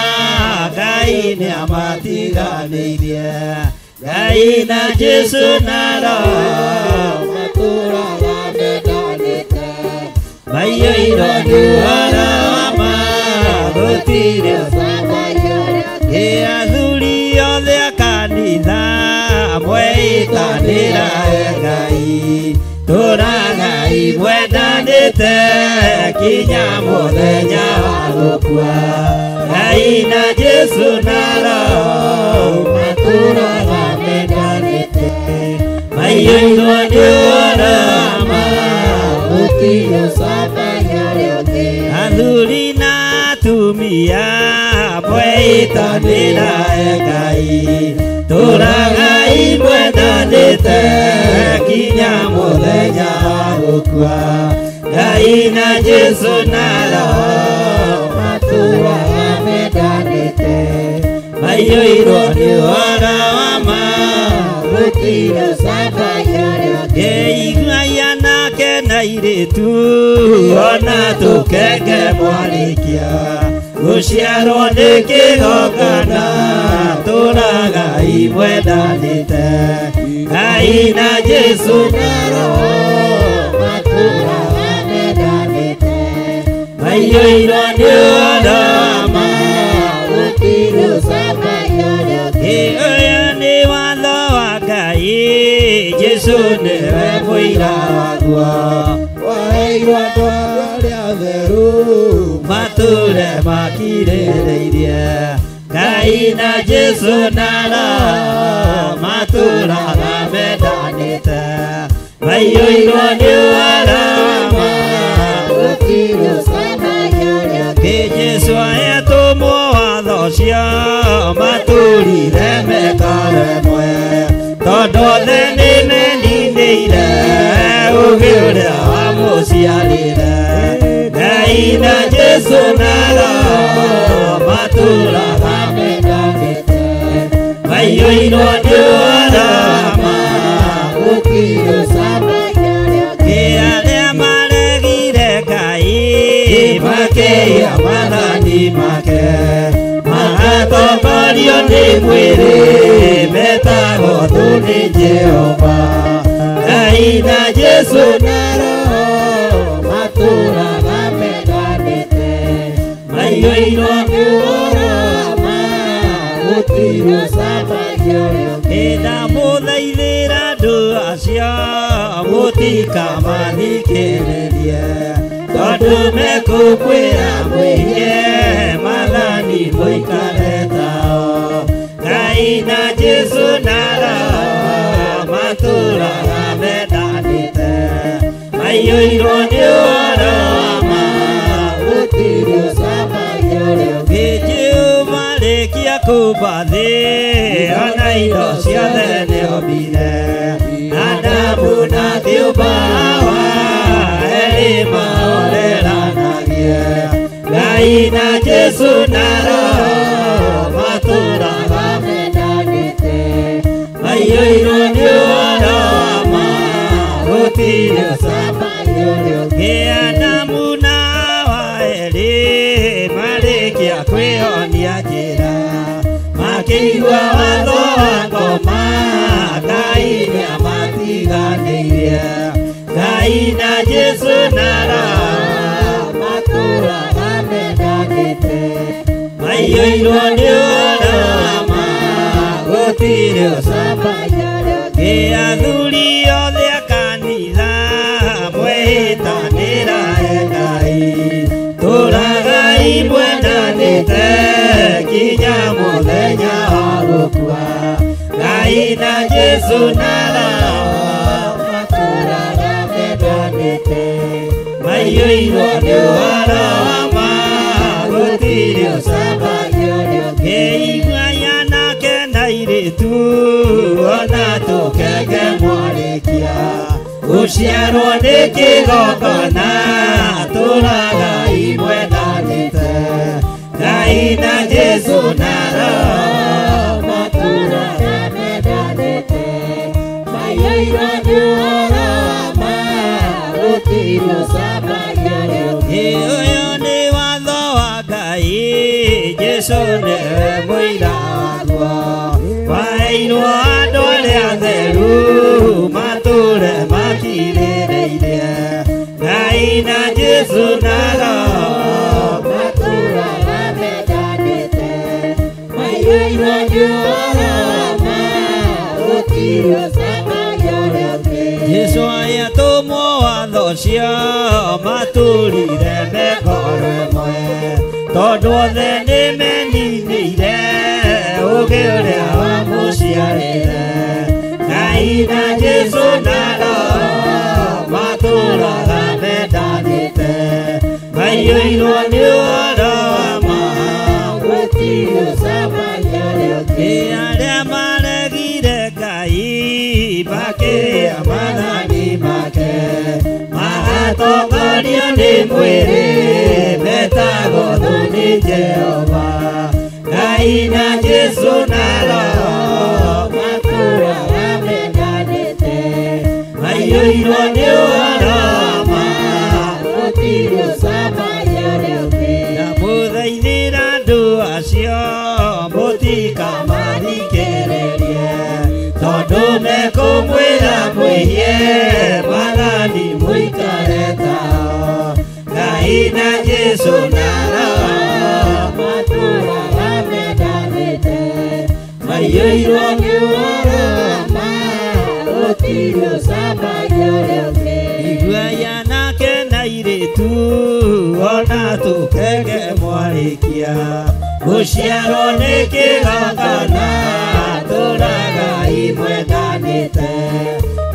Ngai nĩamatiganĩirie. Ngai na Jesu na Roho matũraga mendanĩte. Maiyũirwo nĩ ũhoro wa ma gũtirĩ ũcambagia ũrĩa ũngĩ. Athuri othe a kanitha mweĩtanĩra Ngai. Tũragai mwendanĩte kinya mũthenya wa gũkua. Ngai na Jesu na Roho matũraga mendanĩte. Maiyũirwo nĩ ũhoro wa ma gũtirĩ ũcambagia ũrĩa ũngĩ. Athuri na atumia mweĩtanĩra Ngai. Tũragai mwendanĩte kinya mũthenya wa gũkua. Ngai na Jesu na Roho matũraga mendanĩte. Maiyũirwo nĩ ũhoro wa ma gũtirĩ ũcambagia ũrĩa ũngĩ. Iguai anake na airĩtu ona tũkenge mwarĩkia. Gũciarwo nĩ kĩgongona tũragai mwendanĩte. Ngai na Jesu na Roho matũraga mendanĩte. Maiyũirwo nĩ ũhoro wa ma gũtirĩ ũcambagia ũrĩa ũngĩ. Ũyũ nĩ watho wa Ngai Jesu nĩwe mũira waguo. Waheirwo andũ arĩa atheru matũre makirĩrĩirie. Ngai na Jesu na Roho matũraga mendanĩte. Maiyũirwo nĩ ũhoro wa ma gũtirĩ ũcambagia ũrĩa ũngĩ. Jesu ahetũmwo watho ũcio matũrire mekaremwe. Tondũ othe nĩmeninĩire ũũgĩ ũrĩa wamũciarire. Ngai na Jesu na Roho matũraga mendanĩte. Maiyũirwo nĩ ũhoro wa ma gũtirĩ ũcambagia ũrĩa ũngĩ. Arĩa maregire Ngai makĩiya maathani make. Magatongorio nĩ mwĩrĩ metagwo thũ nĩ Jehova. Ngai na Jesu na Roho matũraga mendanĩte. Maiyũirwo nĩ ũhoro wa ma gũtirĩ ũcambagia ũrĩa ũngĩ. Ndamũthaithĩra andũ acio mũtikamathikĩrĩrie. Tondũ mekũmwĩra mwĩhie maathani mũikare tao. Ngai na Jesu na Roho matũraga mendanĩte. Maiyũirwo nĩ ũhoro wa ma gũtirĩ ũcambagia ũrĩa ũngĩ. Jehova rĩkia kũmba thĩ ona indo ciothe nĩombire. Adamu na kĩũmba Hawa erĩ mahoreranagie. Ngai na Jesu na Roho matũraga mendanĩte. Maiyũirwo nĩ ũhoro wa ma gũtirĩ ũcambagia ũrĩa ũngĩ. Kwĩonia njĩra makĩigua watho wa ngoma Ngai nĩamatiganĩirie Ngai na Jesũ na Roho matũũraga mendanĩte maiyũirwo nĩ ũhoro wa ma gũtirĩ ũcamba. Ĩ athuri othe a kanitha mwĩhĩtanĩra Ngai tũragai mwendanĩte nginya mũthenya wa gũkua Ngai na Jesũ na Roho matũũraga mendanĩte maiyũirwo nĩ ũhoro wa ma gũtirĩ ũcamba. Ĩigua anake na airĩtu ona tũkenge mwarĩkia gũciarwo nĩ kĩgongona tũragai mwendanĩte Ngai na Jesũ na Roho matũũraga mendanĩte maiyũirwo nĩ ũhoro wa ma gũtirĩ ũcamba. Ũyũ nĩ watho wa Ngai Jesũ nĩwe mũira waguo waheirwo andũ arĩa atheru matũũre makirĩrĩirie Ngai na Jesũ na Roho matũũraga mendanĩte maiyũirwo nĩ ũhoro wa ma gũtirĩ ũcamba. Jesũ agĩatũmwo watho ũcio matũũrire me ngoro ĩmwe tondũ othe nĩmeninĩire ũũgĩ ũrĩa wamũciarĩre Ngai na Jesũ na Roho matũũraga mendanĩte maiyũirwo nĩ ũhoro wa ma gũtirĩ ũcamba. Arĩa maregire Ngai makĩrĩa maathani make magatongorio nĩ mwĩrĩ metagwo thũ nĩ Jehova Ngai na Jesũ na Roho matũũraga mendanĩte maiyũirwo nĩ ũhoro wa ma gũtirĩ ũcamba. Ndamũthaithĩra andũ acio mũtikamathikĩrĩrie tondũ mekũmwĩra mwĩhie Mwathani mũikare tao Ngai na Jesũ na Roho matũũraga mendanĩte maiyũirwo nĩ ũhoro wa ma gũtirĩ ũcamba. Igua anake na airĩtu ona tũkenge mwarĩkia gũciarwo nĩ kĩgongona tũragai mwendanĩte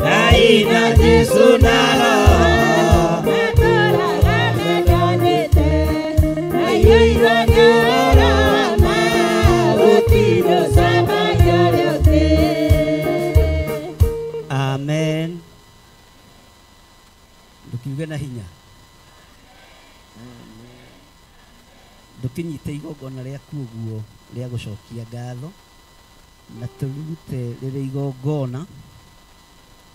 Ngai na Jesũ na Roho matũũraga mendanĩte maiyũirwo nĩ ũhoro wa ma gũtirĩ ũcamba. Amen. Ndũkiuge na hinya ndũkĩnyite igongona rĩaku ũguo rĩa gũcokia ngatho na tũrute rĩrĩ igongona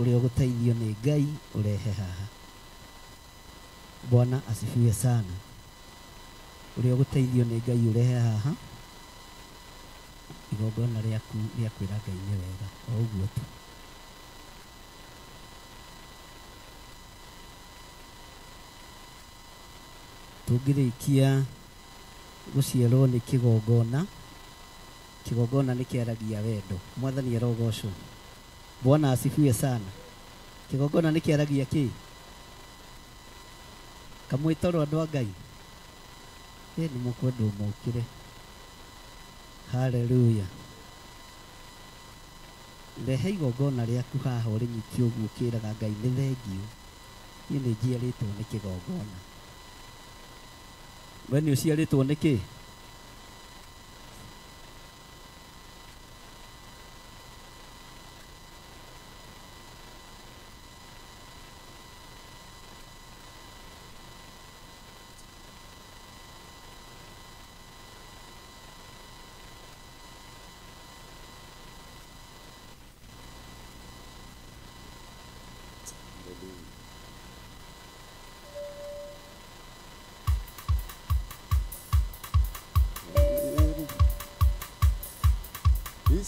ũrĩa ũgũteithio nĩ Ngai ũrehe haha. Bwana asifiwe sana. Ũrĩa ũgũteithio nĩ Ngai ũrehe haha igongona rĩaku rĩa kwĩra Ngai nĩ wega o ũguo tu. Tũngĩrĩkia gũciarwo nĩ kĩgongona, kĩgongona nĩ kĩaragia wendo. Mwathani arogocwo. Bwana asifiwe sana. Kĩgongona nĩ kĩaragia kĩ? Kamwĩtoro andũ a Ngai. Ĩ nĩ mũkwendwo mũkĩre. Haleluya. Rehe igongona rĩaku haha ũrĩnyitie ũguo ũkĩraga Ngai nĩ thengiũ. Niĩ nĩ njiarĩtwo nĩ kĩgongona. We nĩ ũciarĩtwo nĩ kĩ?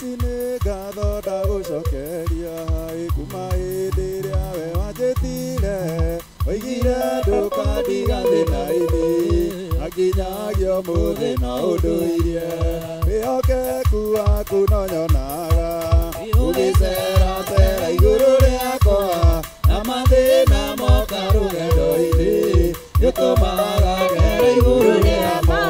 Ici nĩ ngatho ndagũcokeria kuma hĩndĩ ĩrĩa we wanjĩtire oigire ndũkandiga thĩna-inĩ akinyagia ũmũthĩ no ũndũirie wĩhokeku waku no nyonaga ũgĩceracera igũrũ rĩakwa na mathĩna moka rũgendo-inĩ nĩũtũmaga ngere igũrũ rĩakwa.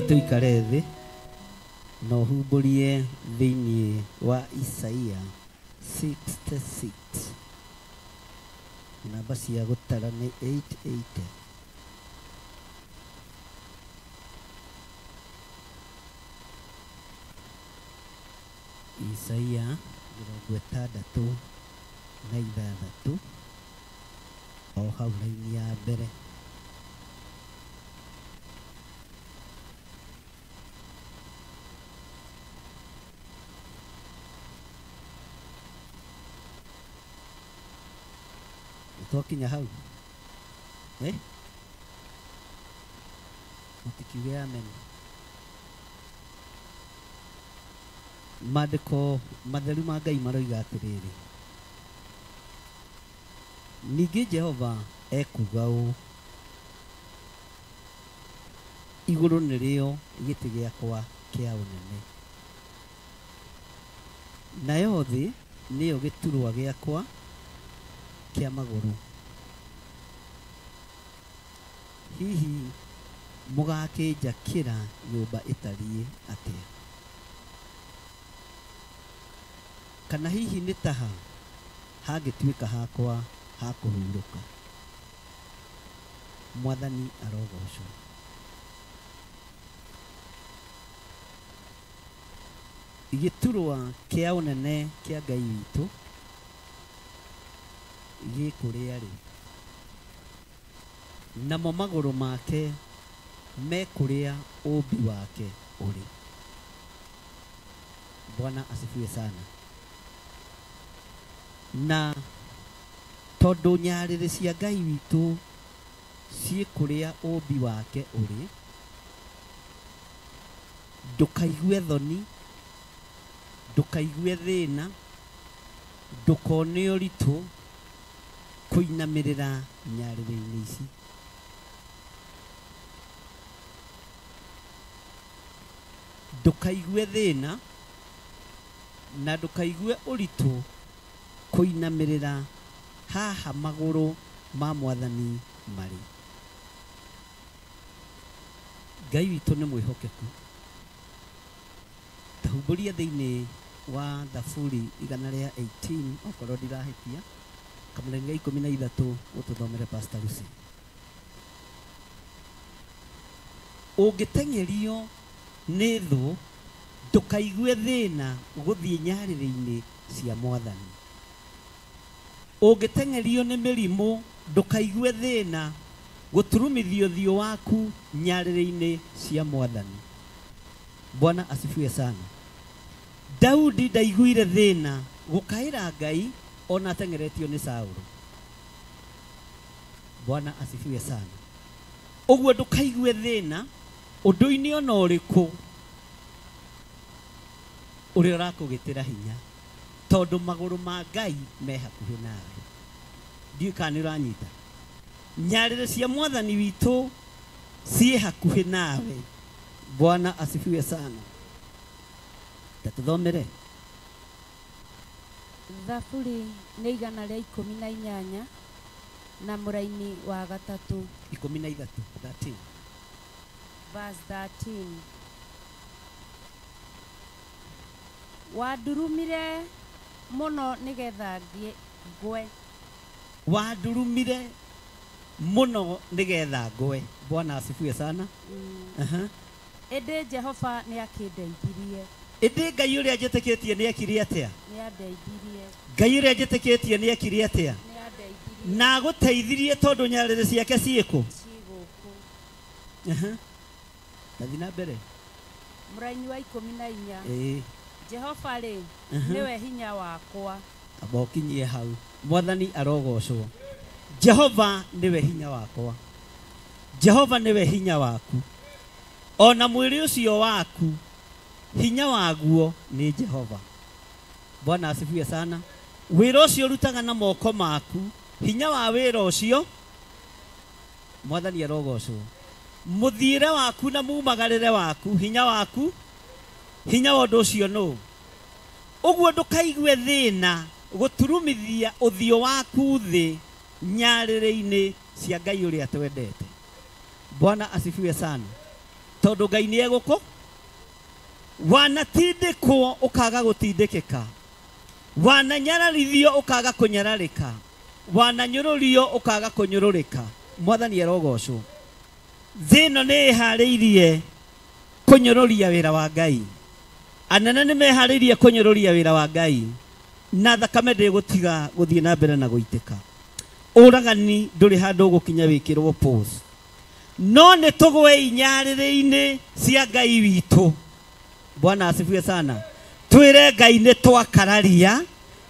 Tuikare thĩ na ũhumbũrie thĩinĩ wa Isaia 66 namba cia gũtara nĩ 880. Isaia 66 o hau raini ya mbere. Twakinya hau mutikiuge amen. Maandĩko matheru ma Ngai maroiga atĩrĩrĩ, ningĩ Jehova ekuuga ũũ, igũrũ nĩrĩo gĩtĩ gĩakwa kĩa ũnene, nayo thĩ nĩyo gĩturwa gĩakwa kĩa magũrũ. Hihi mũgakĩnjakĩra nyũmba ĩtariĩ atĩa? Kana hihi nĩ taha hangĩtuĩka hakwa ha kũhurũka? Mwathani arogocwo. Gĩturwa kĩa ũnene kĩa Ngai witũ gĩkũrĩa rĩ, namo magũrũ make me kũrĩa ũmbi wake ũrĩ. Bwana asifiwe sana. Na tondũ nyarĩrĩ cia Ngai witũ ciĩ kũrĩa ũmbi wake ũrĩ, ndũkaigue thoni, ndũkaigue thĩna, ndũkone ũritũ kũinamĩrĩra nyarĩrĩ-inĩ ici. Ndũkaigue thĩna na ndũkaigue ũritũ kũinamĩrĩra haha magũrũ ma Mwathani marĩ. Ngai witũ nĩ mwĩhokeku. Tahumbũria thĩinĩ wa Thaburi 118 okorwo ndirahĩtia, kamũraini ga 13 ũtũthomere Pastor Lucy. Ũngĩteng'erio nĩ thũ ndũkaigue thĩna gũthiĩ nyarĩrĩ-inĩ cia Mwathani. Ũngĩteng'erio nĩ mĩrimũ ndũkaigue thĩna gũturumithio ũthiũ waku nyarĩrĩ-inĩ cia Mwathani. Bwana asifiwe sana. Daudi ndaiguire thĩna gũkaĩra Ngai ona ateng'eretio nĩ Saũlũ. Bwana asifiwe sana. Ũguo ndũkaigue thĩna ũndũ-inĩ ona ũrĩkũ ũrĩa ũrakũgĩtĩra hinya, tondũ magũrũ ma Ngai me hakuhĩ nawe. Ndiũĩ kana nĩ ũranyita. Nyarĩrĩ cia Mwathani witũ ciĩ hakuhĩ nawe. Bwana asifiwe sana. Tatuthomere Thaburi nĩ 118 na mũraini wa 3. 13 13. Verse 13. Wandurumire muno nigetha ngwe. Wandurumire muno nigetha ngwe. Bwana asifiwe sana. Ĩndĩ Jehova nĩakĩndeithirie. Ĩndĩ Ngai ũrĩa njĩtĩkĩtie nĩekire atĩa? Nĩandeithirie. Ngai ũrĩa njĩtĩkĩtie nĩekire atĩa? Nĩandeithirie. Na agũteithirie tondũ nyarĩrĩ ciake ciĩkũ? Ciĩ gũkũ. Thathi na mbere. Mũraini wa 14. Jehova rĩ nĩwe hinya wakwa. Amba ũkinyie hau. Mwathani arogocwo. Jehova nĩwe hinya wakwa. Jehova nĩwe hinya waku. Ona mwĩrĩ ũcio waku hinya waguo nĩ Jehova. Bwana asifiwe sana. Wĩra ũcio ũrutaga na moko maku, hinya wa wĩra ũcio Mwathani arogocwo. Mũthiĩre waku na mumagarĩre waku, hinya waku, hinya wa ũndũ ũcio nũ. Ũguo ndũkaigue thĩna gũturumithia ũthiũ waku thĩ nyarĩrĩ-inĩ cia Ngai ũrĩa twendete. Bwana asifiwe sana. Tondũ Ngai nĩ egũkũ wanatindĩkwo ũkaga gũtindĩkĩka, wananyararithio ũkaga kũnyararĩka, wananyũrũrio ũkaga kũnyũrũrĩka. Mwathani arogocwo. Thĩ ĩno nĩ ĩharĩirie kũnyũrũria wĩra wa Ngai. Anene nĩ meharĩirie kũnyũrũria wĩra wa Ngai, na thakame ndĩgũtiga gũthiĩ na mbere na gũitĩka. Ũragani ndũrĩ handũ ũgũkinya wĩkĩrwo pause. No nĩ tũgwe inyarĩrĩ-inĩ cia Ngai witũ. Bwana asifiwe sana. Twĩre Ngai nĩ twakararia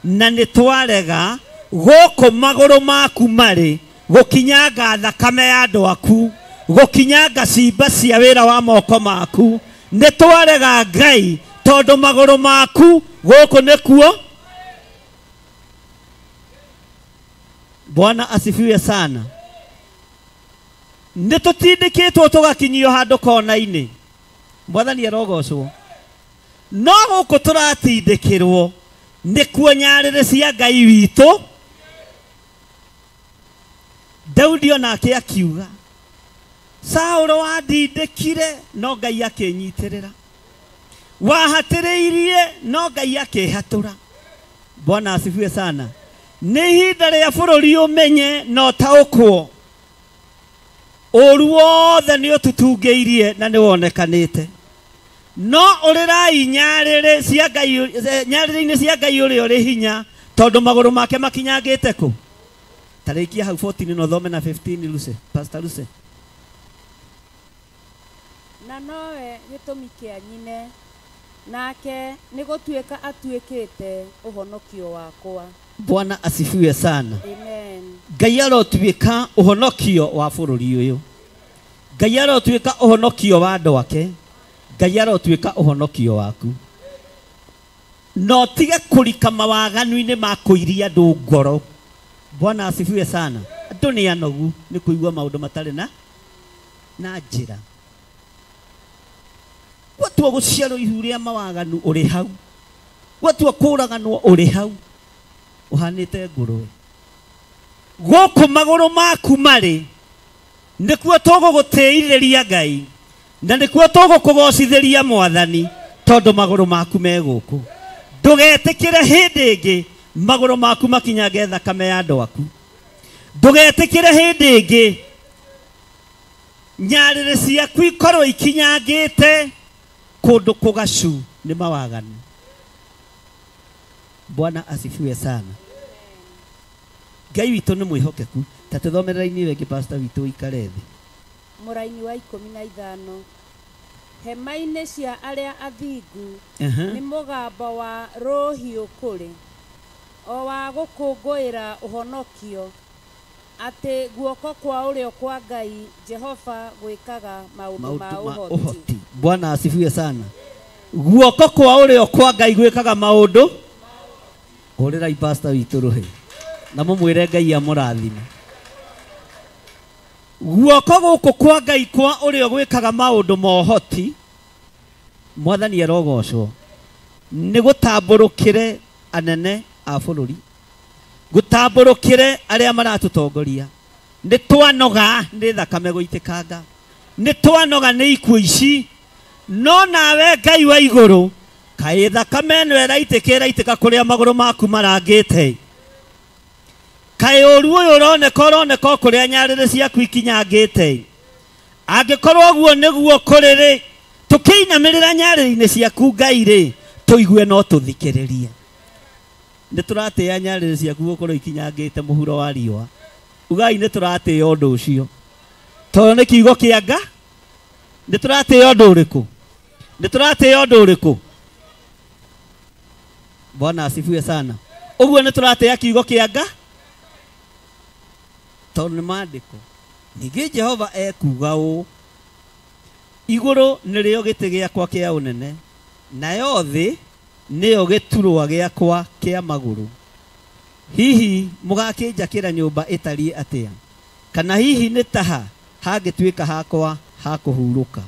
na nĩ twarega gũkũ magũrũ maku marĩ gũkinyanga thakame ya andũ aku, gũkinyanga cimba cia wĩra wa moko maku. Nĩ twarega Ngai tondũ magũrũ maku gũkũ nĩkuo. Bwana asifiwe sana. Nĩ tũtindĩkĩtwo tũgakinyio handũ kona-inĩ. Mwathani arogocwo. No gũkũ tũratindĩkĩrwo nĩkuo nyarĩrĩ cia Ngai witũ. Daudi onake akiuga, Saũlũ wandindĩkire no Ngai akĩnyitĩrĩra, wahatĩrĩirie no Ngai akĩhatũra. Bwana asifiwe sana. Nĩ ihinda rĩa bũrũri ũmenye na ũtaũkwo. Ũru wothe nĩ ũtutungĩirie na nĩ wonekanĩte. No ũrĩrai nyarĩrĩ cia Ngai, nyarĩrĩ-inĩ cia Ngai ũrĩa ũrĩ hinya, tondũ magũrũ make makinyangĩte kũ? Tarĩkia hau 14 no thome na 15 Luce, Pastor Luce. Na nowe gĩtũmi kĩa nyine, nake nĩ gũtuĩka atuĩkĩte ũhonokio wakwa. Bwana asifiwe sana. Amen. Ngai arotuĩka ũhonokio wa bũrũri ũyũ. Ngai arotuĩka ũhonokio wa andũ ake. Ngai arotuĩka ũhonokio waku. No tige kũrika mawaganu-inĩ ma kũiria andũ ngoro. Bwana asifiwe sana. Andũ nĩ anogu nĩ kũigua maũndũ matarĩ na njĩra. Gwatua gũciarwo ihu rĩa mawaganu ũrĩ hau. Gwatua kũraganwo ũrĩ hau. Ũhanĩte ngũrwe. Gũkũ magũrũ maku marĩ nĩkuo tũgũgũtĩithĩria Ngai na nĩkuo tũgũkũgocithĩria Mwathani, tondũ magũrũ maku me gũkũ. Ndũgetĩkĩre hĩndĩ ĩngĩ magũrũ maku makinyange thakame ya andũ aku. Ndũgetĩkĩre hĩndĩ ĩngĩ nyarĩrĩ ciaku ikorwo ikinyangĩte kũndũ kũgacu nĩ mawaganu. Bwana asifiwe sana. Ngai witũ nĩ mwĩhokeku. Ta tũthomerera-inĩ wengĩ pastor witũ ikare thĩ. Mũraini wa 15. Hema-inĩ cia arĩa athingu nĩ mũgambo wa rũhiũ kũrĩ, o wa gũkũngũĩra ũhonokio, atĩ guoko kwa ũrĩo kwa Ngai Jehova gwĩkaga maũndũ ma ũhoti. Bwana asifiwe sana. Guoko kwa ũrĩo kwa Ngai gwĩkaga maũndũ. Hũrĩrai pastor witũ rũhĩ na mũmwĩre Ngai amũrathime. Guoko gũkũ kwa Ngai kwa ũrĩo gwĩkaga maũndũ ma ũhoti. Mwathani arogocwo. Nĩ gũtambũrũkĩre anene a bũrũri, gũtambũrũkĩre arĩa maratũtongoria. Nĩ twanoga nĩ thakame gũitĩkanga, Nĩ twanoga nĩ ikuũ ici. No nawe Ngai wa igũrũ kaĩ thakame ĩno ĩraitĩka ĩraitĩka kũrĩa magũrũ maku marangĩte. Kaĩ ũru ũyũ ũroneka ũroneka o kũrĩa nyarĩrĩ ciaku ikinyangĩte. Angĩkorwo ũguo nĩguo kũrĩ rĩ, tũkĩinamĩrĩra nyarĩrĩ-inĩ ciaku Ngai rĩ, tũigue no tũthikĩrĩrie. Nĩ tũratĩĩa nyarĩrĩ ciaku gũkorwo ikinyangĩte mũhuro wa riũa. Ugai nĩ tũratĩĩa ũndũ ũcio. Tondũ nĩ kiugo kĩa Nga. Nĩ tũratĩĩa ũndũ ũrĩkũ? Nĩ tũratĩĩa ũndũ ũrĩkũ? Bwana asifiwe sana. Ũguo nĩ tũratĩĩa kiugo kĩa Nga. Tondũ nĩ maandĩko. Ningĩ Jehova ekuuga ũũ, igũrũ nĩrĩo gĩtĩ gĩakwa kĩa ũnene, nayo thĩ nĩyo gĩturwa gĩakwa kĩa magũrũ. Hihi mũgakĩnjakĩra nyũmba ĩtariĩ atĩa? Kana hihi nĩ taha hangĩtuĩka hakwa ha kũhurũka?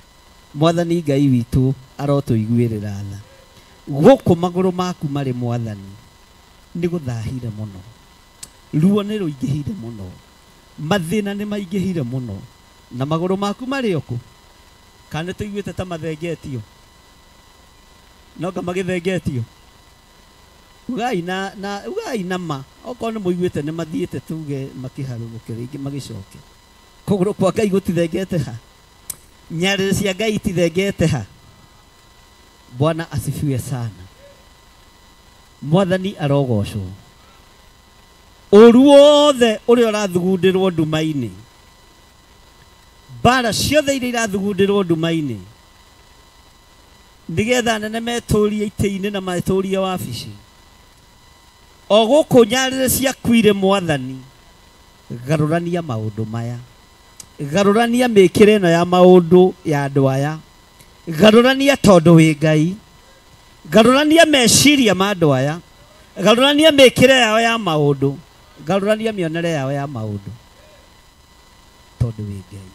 Mwathani Ngai witũ arotũiguĩrĩra tha. Gũkũ magũrũ maku marĩ Mwathani nĩ gũthahire mũno. Ruo nĩ rũingĩhire mũno. Mathĩna nĩ maingĩhire mũno. Na magũrũ maku marĩ okũ? Kana nĩ tũiguĩte ta mathengetio? No nga magĩthengetio? Ugai na na ugai na ma. Okorwo nĩ mũiguĩte nĩ mathiĩte tuge makĩharũrũke rĩngĩ magĩcoke. Kũgũrũ kwa Ngai gũtithengete ha? Nyarĩrĩ cia Ngai itithengete ha? Bwana asifiwe sana. Mwathani arogocwo. Ũru wothe ũrĩa ũrathugundĩrwo nduma-inĩ, mbara ciothe iria irathugundĩrwo nduma-inĩ, nĩgetha anene metũrie itĩ-inĩ na metũrie wabici, o gũkũ nyarĩrĩ ciaku irĩ Mwathani, garũrania maũndũ maya. Garũrania mĩkĩre ĩno ya maũndũ ya andũ aya. Garũrania tondũ wĩ Ngai. Garũrania meciria ma andũ aya. Garũrania mĩkĩre yao ya maũndũ. Garũrania mĩonere yao ya maũndũ tondũ wĩ Ngai.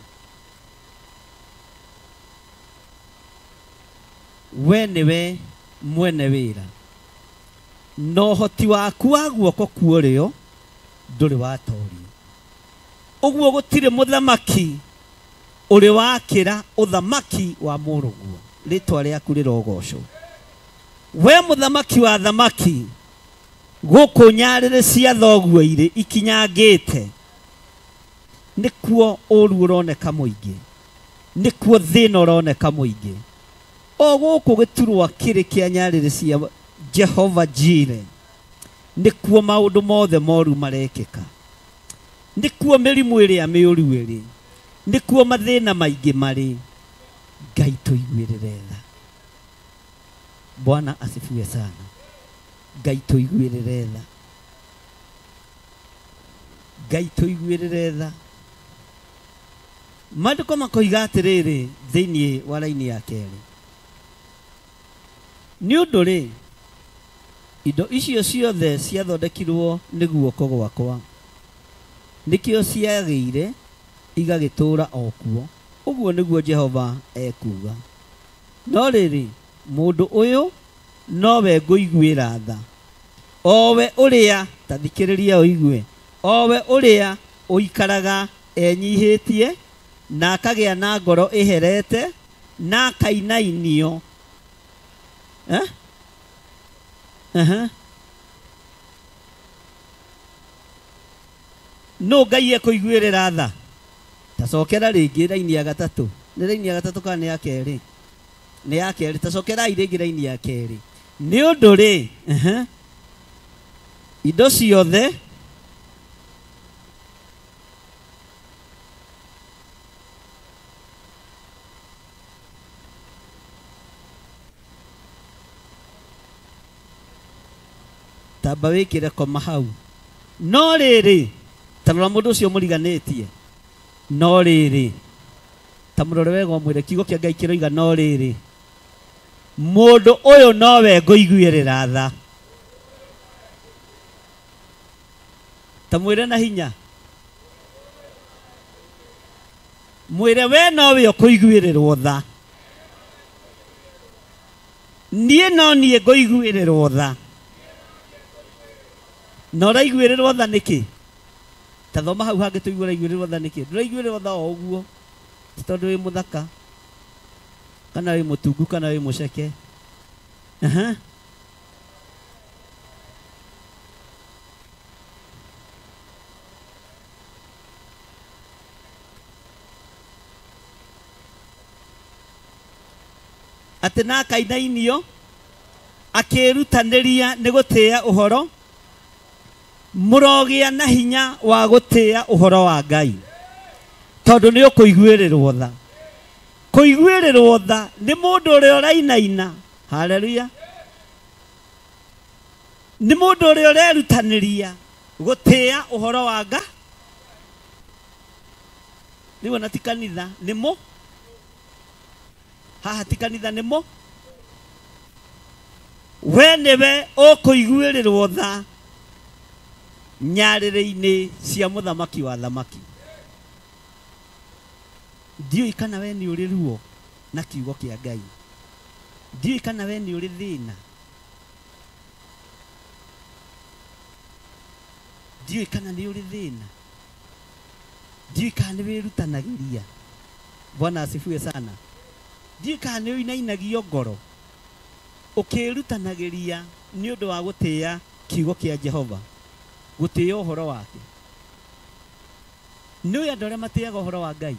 We nĩwe mwene wĩra, na ũhoti waku wa guoko kwa ũrĩo ndũrĩ watorio. Ũguo gũtirĩ mũthamaki ũrĩ wakĩra ũthamaki wa mũrũguo. Rĩtwa rĩaku rĩrogocwo. We mũthamaki wa thamaki, gũkũ nyarĩrĩ cia thoguo irĩ ikinyangĩte, nĩkuo ũru ũroneka mũingĩ, nĩkuo thĩna ũroneka mũingĩ. O gũkũ gĩturwa kĩrĩ kĩa nyarĩrĩ cia Jehova Jire, nĩkuo maũndũ mothe moru marekĩka, nĩkuo mĩrimũ ĩrĩa mĩũru ĩrĩ, nĩkuo mathĩna maingĩ marĩ. Ngai tũiguĩrĩre tha. Bwana asifiwe sana. Ngai tũiguĩrĩre tha. Ngai tũiguĩrĩre tha. Maandĩko makoiga atĩrĩrĩ thĩinĩ wa raini ya kerĩ, nĩ ũndũ rĩ, indo icio ciothe ciathondekirwo nĩ guoko gwakwa, nĩkĩo ciagĩire igagĩtũũra o kuo. Ũguo nĩguo Jehova ekuuga. No rĩrĩ, mũndũ ũyũ nowe ngũiguĩra tha, owe ũrĩa, ta thikĩrĩria ũigue, owe ũrĩa ũikaraga enyihĩtie na akagĩa na ngoro ĩherete na akainainio. Nũ Ngai ekũiguĩrĩra tha? Tacokera rĩngĩ raini ya gatatũ. Nĩ raini ya gatatũ kana nĩ ya kerĩ? Nĩ ya kerĩ. Tacokerai rĩngĩ raini ya kerĩ. Nĩ ũndũ rĩ, indo ciothe tamba wĩkĩre koma hau. No rĩrĩ, ta rora mũndũ ũcio mũriganĩtie. No rĩrĩ, ta mũrore wega ũmwĩre kiugo kĩa Ngai kĩroiga no rĩrĩ, mũndũ ũyũ nowe ngũiguĩrĩra tha. Ta mwĩre na hinya. Mwĩre we nowe ũkũiguĩrĩrwo tha. Niĩ no niĩ ngũiguĩrĩrwo tha. Na ũraiguĩrĩrwo tha nĩkĩ? Ta thoma hau hangĩ tũigue ũraiguĩrĩrwo tha nĩkĩ? Ndũraiguĩrĩrwo tha o ũguo. Ti tondũ wĩ mũthaka kana wĩ mũtungu kana wĩ mũceke. Aha. Atĩ na akainainio akĩĩrutanĩria nĩ gũtĩĩa ũhoro, mũrogĩa na hinya wa gũtĩĩa ũhoro wa Ngai tondũ nĩ ũkũiguĩrĩrwo tha. Kũiguĩrĩrwo tha nĩ mũndũ ũrĩa ũrainaina. Haleluya. Nĩ mũndũ ũrĩa ũrerutanĩria gũtĩĩa ũhoro wa Ngai. Rĩu ona ti kanitha nĩ mũ haha, ti kanitha nĩ mũ we nĩwe ũkũiguĩrĩrwo tha nyarĩrĩ-inĩ cia mũthamaki wa thamaki. Ndiũĩ kana we nĩ ũrĩ ruo na kiugo kĩa Ngai. Ndiũĩ kana we nĩ ũrĩ thĩna. Ndiũĩ kana nĩ ũrĩ thĩna. Ndiũĩ kana nĩ wĩrutanagĩria. Bwana asifiwe sana. Ndiũĩ kana nĩ ũinainagio ngoro ũkĩĩrutanagĩria nĩ ũndũ wa gũtĩĩa kiugo kĩa Jehova, gũtĩĩa ũhoro wake. Nĩ ũĩ andũ arĩa matĩaga ũhoro wa Ngai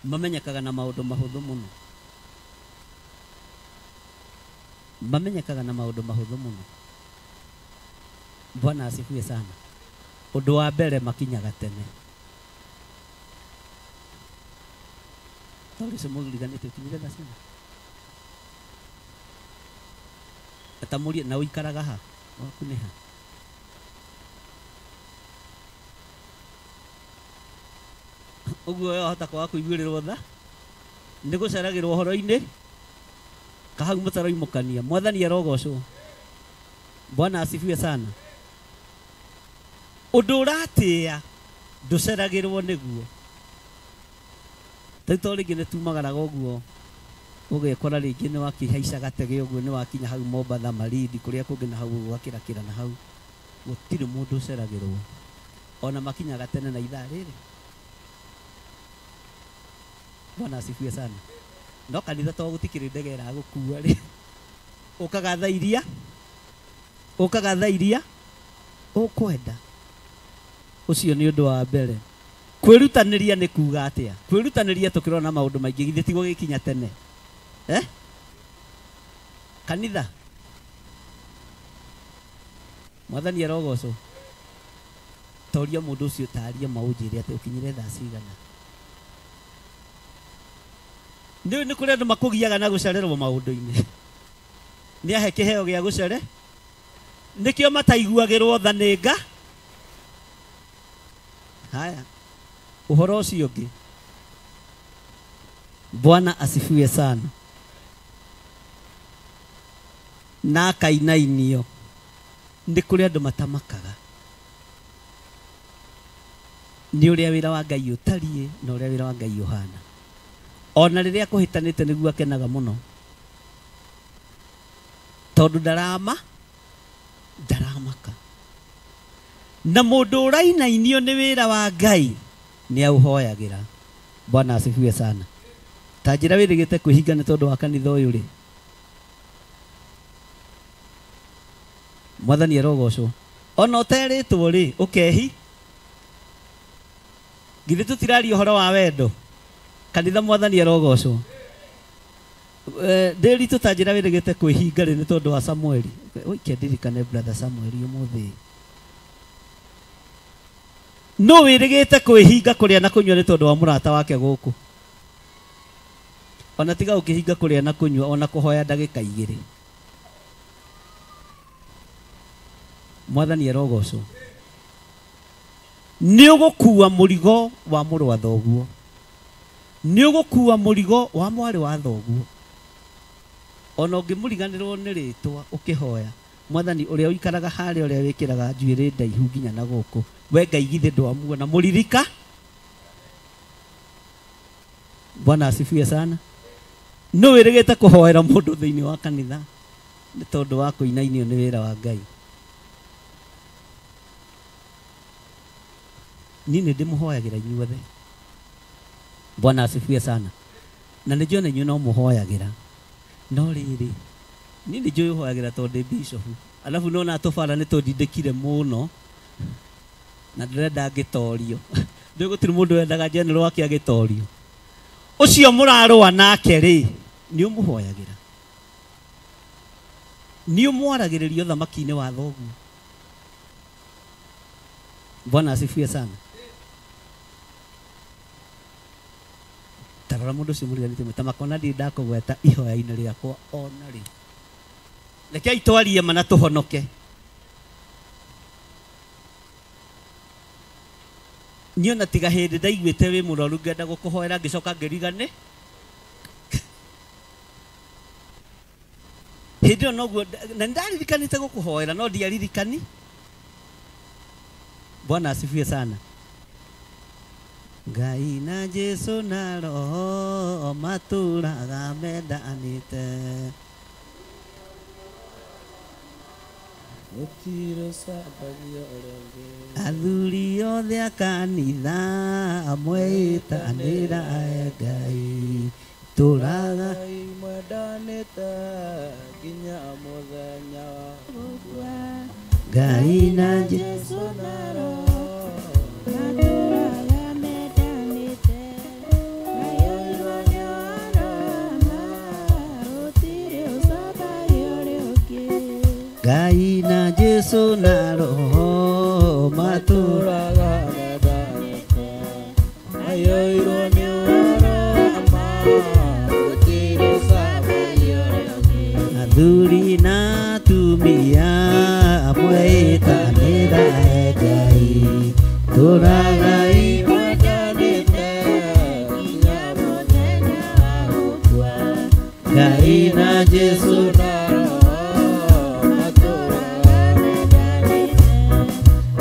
mamenyekaga na maũndũ mahũthũ mũno. Mamenyekaga na maũndũ mahũthũ mũno. Bwana asifiwe sana. Ũndũ wa mbere makinyaga tene. Tondũ ũcio mũriganĩte ũkinyire thaa cigana? Atamũrie na ũikaraga ha? Gwaku nĩ ha? Ũguo we wahota kwaga kũiguĩrĩrwo tha nĩ gũceragĩrwo ũhoro-inĩ kahau mũtaroimũkania. Mwathani arogocwo. Bwana asifiwe sana. Ũndũ ũratĩĩa ndũceragĩrwo nĩguo. Rĩu to rĩngĩ nĩ tumagaraga ũguo ũgekora rĩngĩ nĩ wakĩhaica gatege ũguo nĩ wakinya hau Mombatha Malindi kũrĩa kũngĩ na hau ũgakĩrakĩra na hau gũtirĩ mũndũ ũceragĩrwo. Ona makinyaga tene na ithaa rĩrĩ. Bwana asifiwe sana. No kanitha to gũtikĩrĩ ndege ĩragũkua rĩ, ũkaga thaa iria, ũkaga thaa iria ũkwenda. Ũcio nĩ ũndũ wa mbere. Kwĩrutanĩria nĩ kuga atĩa? Kwĩrutanĩria tũkĩrona maũndũ maingĩ githĩ ti gũgĩkinya tene. Kanitha Mwathani arogocwo. Toria mũndũ ũcio taria maũnjĩre atĩ ũkinyire thaa cigana. Nĩ nĩ kũrĩ andũ makũgiaga na gũcererwo maũndũ-inĩ. Nĩ ahe kĩheo gĩa gũcere. Nĩkĩo mataiguagĩrwo tha nĩ nga. Haya. Ũhoro ũcio ũngĩ. Bwana asifiwe sana. Na akainainio. Nĩ kũrĩ andũ matamakaga nĩ ũrĩa wĩra wa Ngai ũtariĩ na ũrĩa wĩra wa Ngai ũhana. Ona rĩrĩa kũhĩtanĩte nĩguo akenaga mũno tondũ ndaramaka. Na mũndũ ũrainainio nĩ wĩra wa Ngai nĩ aũhoyagĩra. Bwana asifiwe sana. Ta njĩra wĩrĩgĩte kwĩhinga nĩ tondũ wa kanitha ũyũ rĩ, Mwathani arogocwo. Ona ũterĩtwo rĩ ũkehi. Githĩ tũtiraria ũhoro wa wendo? Kanitha Mwathani arogocwo. Ndĩritũ ta njĩra wĩrĩgĩte kwĩhinga rĩ nĩ tondũ wa Samueli. Ũike ndirikane brother Samueli ũmũthĩ. No wĩrĩgĩte kwĩhinga kũrĩa na kũnyua nĩ tondũ wa mũrata wake gũkũ. Ona tiga ũkĩhinga kũrĩa na kũnyua ona kũhoya ndagĩka igĩrĩ. Mwathani arogocwo. Nĩ ũgũkua mũrigo wa mũrũ wa thoguo. Nĩ ũgũkua mũrigo wa mwarĩ wa thoguo. Ona ũngĩmũriganĩrwo nĩ rĩtwa ũkĩhoya, Mwathani ũrĩa ũikaraga harĩa ũrĩa wĩkĩraga njuĩrĩ ndaihu nginya na gũkũ, we Ngai githĩ ndwamuona mũririka. Bwana asifiwe sana. Nĩ wĩrĩgĩte kũhoera mũndũ thĩinĩ wa kanitha nĩ tondũ wa kũinainio nĩ wĩra wa Ngai. Niĩ nĩ ndĩmũhoyagĩra inyuothe. Bwana asifiwe sana. Na nĩ njũĩ inyuĩ no mũhoyagĩra. No rĩrĩ, niĩ nĩ njũĩ ũhoyagĩra tondũ ndĩ bishop. Alafu nona tũbara nĩ tũndindĩkire mũno na ndĩrenda ngĩtorio. Ndũĩ gũtirĩ mũndũ wendaga general wake agĩtorio. Ũcio mũrarũa nake rĩ, nĩ ũmũhoyagĩra. Nĩ ũmwaragĩrĩria ũthamaki-inĩ wa thoguo. Bwana asifiwe sana. Tarora mũndũ ũcio mũriganĩtie ta makona ndirĩ ndakũgweta ihoya-inĩ rĩakwa ona rĩ. Rekei twarie ma na tũhonoke. Niĩ ona tiga hĩndĩ ndaiguĩte wĩ mũrwaru ngĩenda gũkũhoera ngĩcoka ngĩrigane. Hĩndĩ ĩyo noguo na nĩndaririkanĩte gũkũhoera no ndiaririkani. Bwana asifiwe sana. Ngai na Jesu na Roho matũraga mendanĩte. Athuri othe a kanitha mwĩtanĩra Ngai tũraga mwendanĩte nginya mũthenya wa gũkua. Ngai na Jesu na Roho matũraga mendanĩte. Maiyũirwo nĩ ũhoro wa ma, gũtirĩ ũcambagia ũrĩa ũngĩ. Ngai na Jesu na Roho matũraga mendanĩte. Maiyũirwo nĩ ũhoro wa ma, gũtirĩ ũcambagia ũrĩa ũngĩ. Athuri na atumia mwĩtanĩra Ngai tũragai mwendanĩte nginya mũthenya wa gũkua. Ngai na Jesu na Roho matũraga mendanĩte.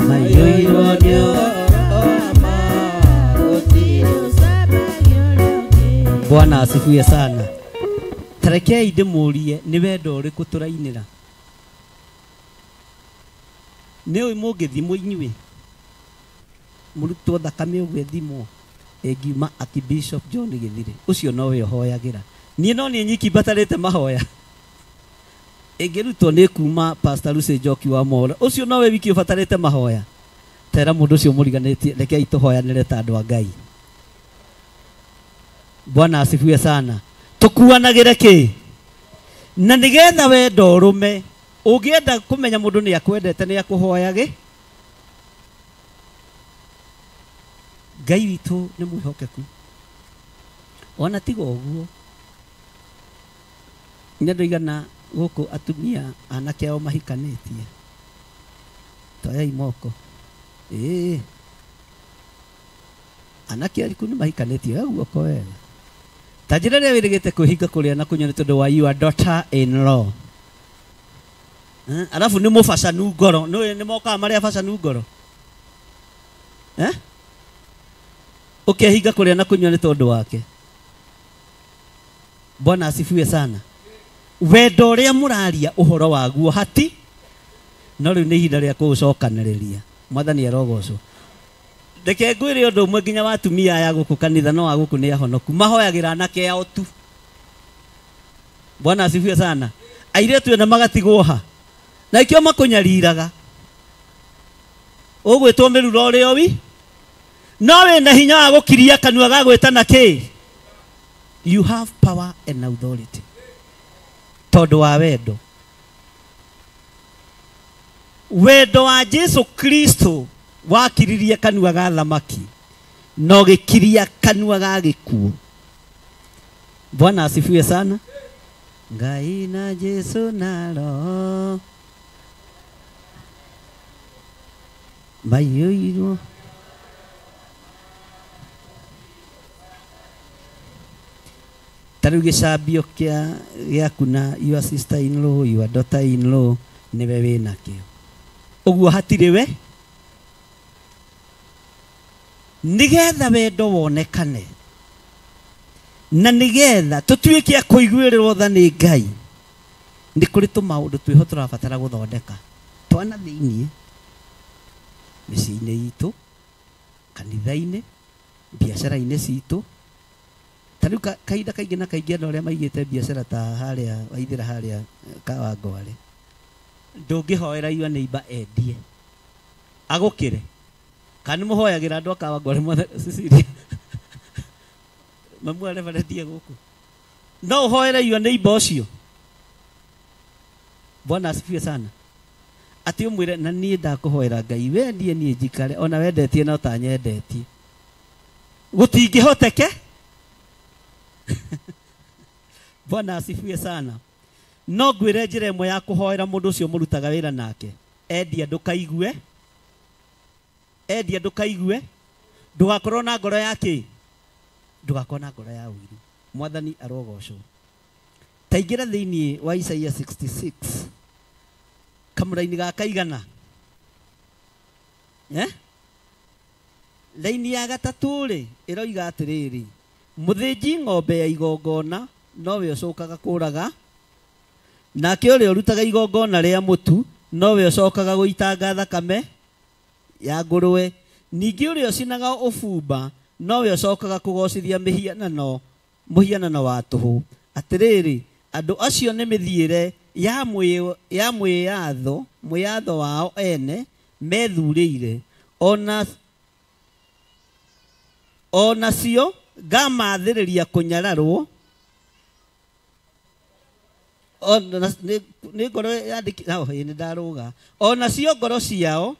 Maiyũirwo nĩ ũhoro wa ma, gũtirĩ ũcambagia ũrĩa ũngĩ. Bwana asifiwe sana. Tarekei ndĩmũrie nĩ wendo ũrĩkũ tũrainĩra. Nĩ ũĩ mũngĩthimwo inyuĩ mũrutwo thakame ũguo ĩthimwo ĩngiuma Archbishop John Gĩthire ũcio nowe ũhoyagĩra. Niĩ no niĩ nyiki mbatarĩte mahoya. Ĩngĩrutwo nĩ kuma Pastor Lucy Njoki wa Mwaũra ũcio nowe wiki ũbatarĩte mahoya. Tera mũndũ ũcio mũriganĩtie rekei tũhoyanĩre ta andũ a Ngai. Bwana asifiwe sana. Tũkuanagĩre kĩ? Na nĩgetha wendo ũrũme ũngĩenda kũmenya mũndũ nĩ akwendete nĩ akũhoyage. Ngai witũ nĩ mwĩhokeku. Ona tiga ũguo nĩ andũ aigana gũkũ atumia anake ao mahikanĩtie. Toyai moko. Ĩĩ. Anake arĩkũ nĩ mahikanĩtie oya guoko wega. Ta njĩra ĩrĩa wĩrĩgĩte kwĩhinga kũrĩa na kũnyua nĩ tondũ wa your daughter in law. Alafu nĩ mũbacanu ngoro. Nĩ nĩ mokaga marĩa bacanu ngoro. Ũkehinga kũrĩa na kũnyua nĩ tondũ wake. Bwana asifiwe sana. Wendo ũrĩa mũraria ũhoro waguo hati no rĩu nĩ ihinda rĩa kũũcokanĩrĩria. Mwathani arogocwo. Reke ngwĩre ũndũ ũmwe nginya wa atumia aya gũkũ kanitha no a gũkũ nĩ ahonoku mahoyagĩra anake ao tu. Bwana asifiwe sana. Airĩtu ena magatigwo ha na ikĩo makũnyariraga. Ũgwĩtwo mĩruro ũrĩ o wi no wĩna hinya wa gũkiria kanua ga gwĩtana kĩ. You have power and authority tondũ wa wendo. Wendo wa Jesu Kristo wakiririe kanua ga thamaki no gĩkiria kanua ga gĩkuũ. Bwana asifiwe sana. Ngai na Jesu na Roho maiyũirwo ta rĩu gĩcambio gĩaku na your sister in law, your daughter in law nĩwe wĩnakĩo. Ũguo hatirĩ we nĩgetha wendo wonekane na nĩgetha tũtuĩke a kũiguĩrĩrwo tha nĩ Ngai nĩ kũrĩ tũmaũndũ twĩho tũrabatara gũthondeka twana thĩiniĩ mĩciĩ-inĩ itũ, kanitha-inĩ, biacara-inĩ citũ, Ta rĩu kahinda kaingĩ na kaingĩ andũ arĩa maigĩte biacara ta harĩa Waithĩra harĩa Kawangware, ndũngĩhoera your neighbor endie agũkĩre. Kana nĩmũhoyagĩra andũ a Kawangware mothe Cecilia mamu arebarendie gũkũ, no ũhoere your neighbor ũcio. Bwana asifiwe sana. Atĩ ũmwĩre na niĩ ndakũhoera Ngai wendie niĩ njikare ona wendetie no ta nyendetie, gũtingĩhoteke. Bwana asifiwe sana. No ngwĩre njĩra ĩmwe ya kũhoera mũndũ ũcio mũrutaga wĩra nake, endia ndũkaigue, endia ndũkaigue, ndũgakorwo na ngoro ya kĩ, ndũgakorwo na ngoro ya ũiru. Mwathani arogocwo. Taingĩra thĩinĩ wa Isaia 66 kamũraini ga kaigana, Laini ya gatatũ rĩ ĩroiga atĩrĩrĩ, mũthĩnji ng'ombe ya igongona nowe ũcokaga kũraga, nake ũrĩa ũrutaga igongona rĩa mũtu nowe ũcokaga gũitanga thakame ya ngũrwe, ningĩ ũrĩa ũcinaga ũbumba nowe ũcokaga kũgocithia mĩhianano mũhianano wa tũhũ. Atĩrĩrĩ, andũ acio nĩ mĩthiĩre ya mwĩyatho wao ene methurĩire, ona cio ngamathĩrĩria kũnyararwo. Nĩ ngoro yandĩki nĩ ndarũga. Ona cio ngoro ciao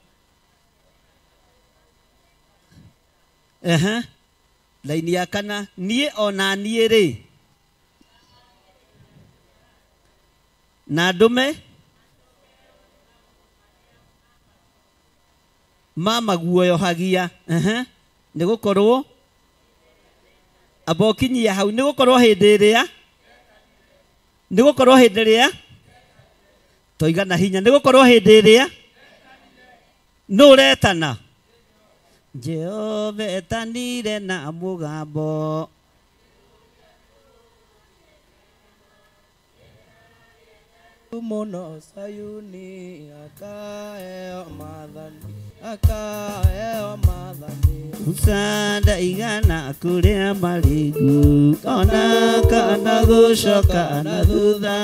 laini ya kana, niĩ ona niĩ rĩ na ndũme mamaguoyohagia, nĩgũkorwo amba ũkinyie hau, nĩgũkorwo hĩndĩ ĩrĩa, nĩgũkorwo hĩndĩ ĩrĩa toiga na hinya, nĩgũkorwo hĩndĩ ĩrĩa nũ ũretana, Jehova etanire na mũgambo mũno Sayuni, akaheo maathani, akaheo maathani. Musa ndaigana kũrĩa marĩĩgu, ona kana gũcoka na thutha,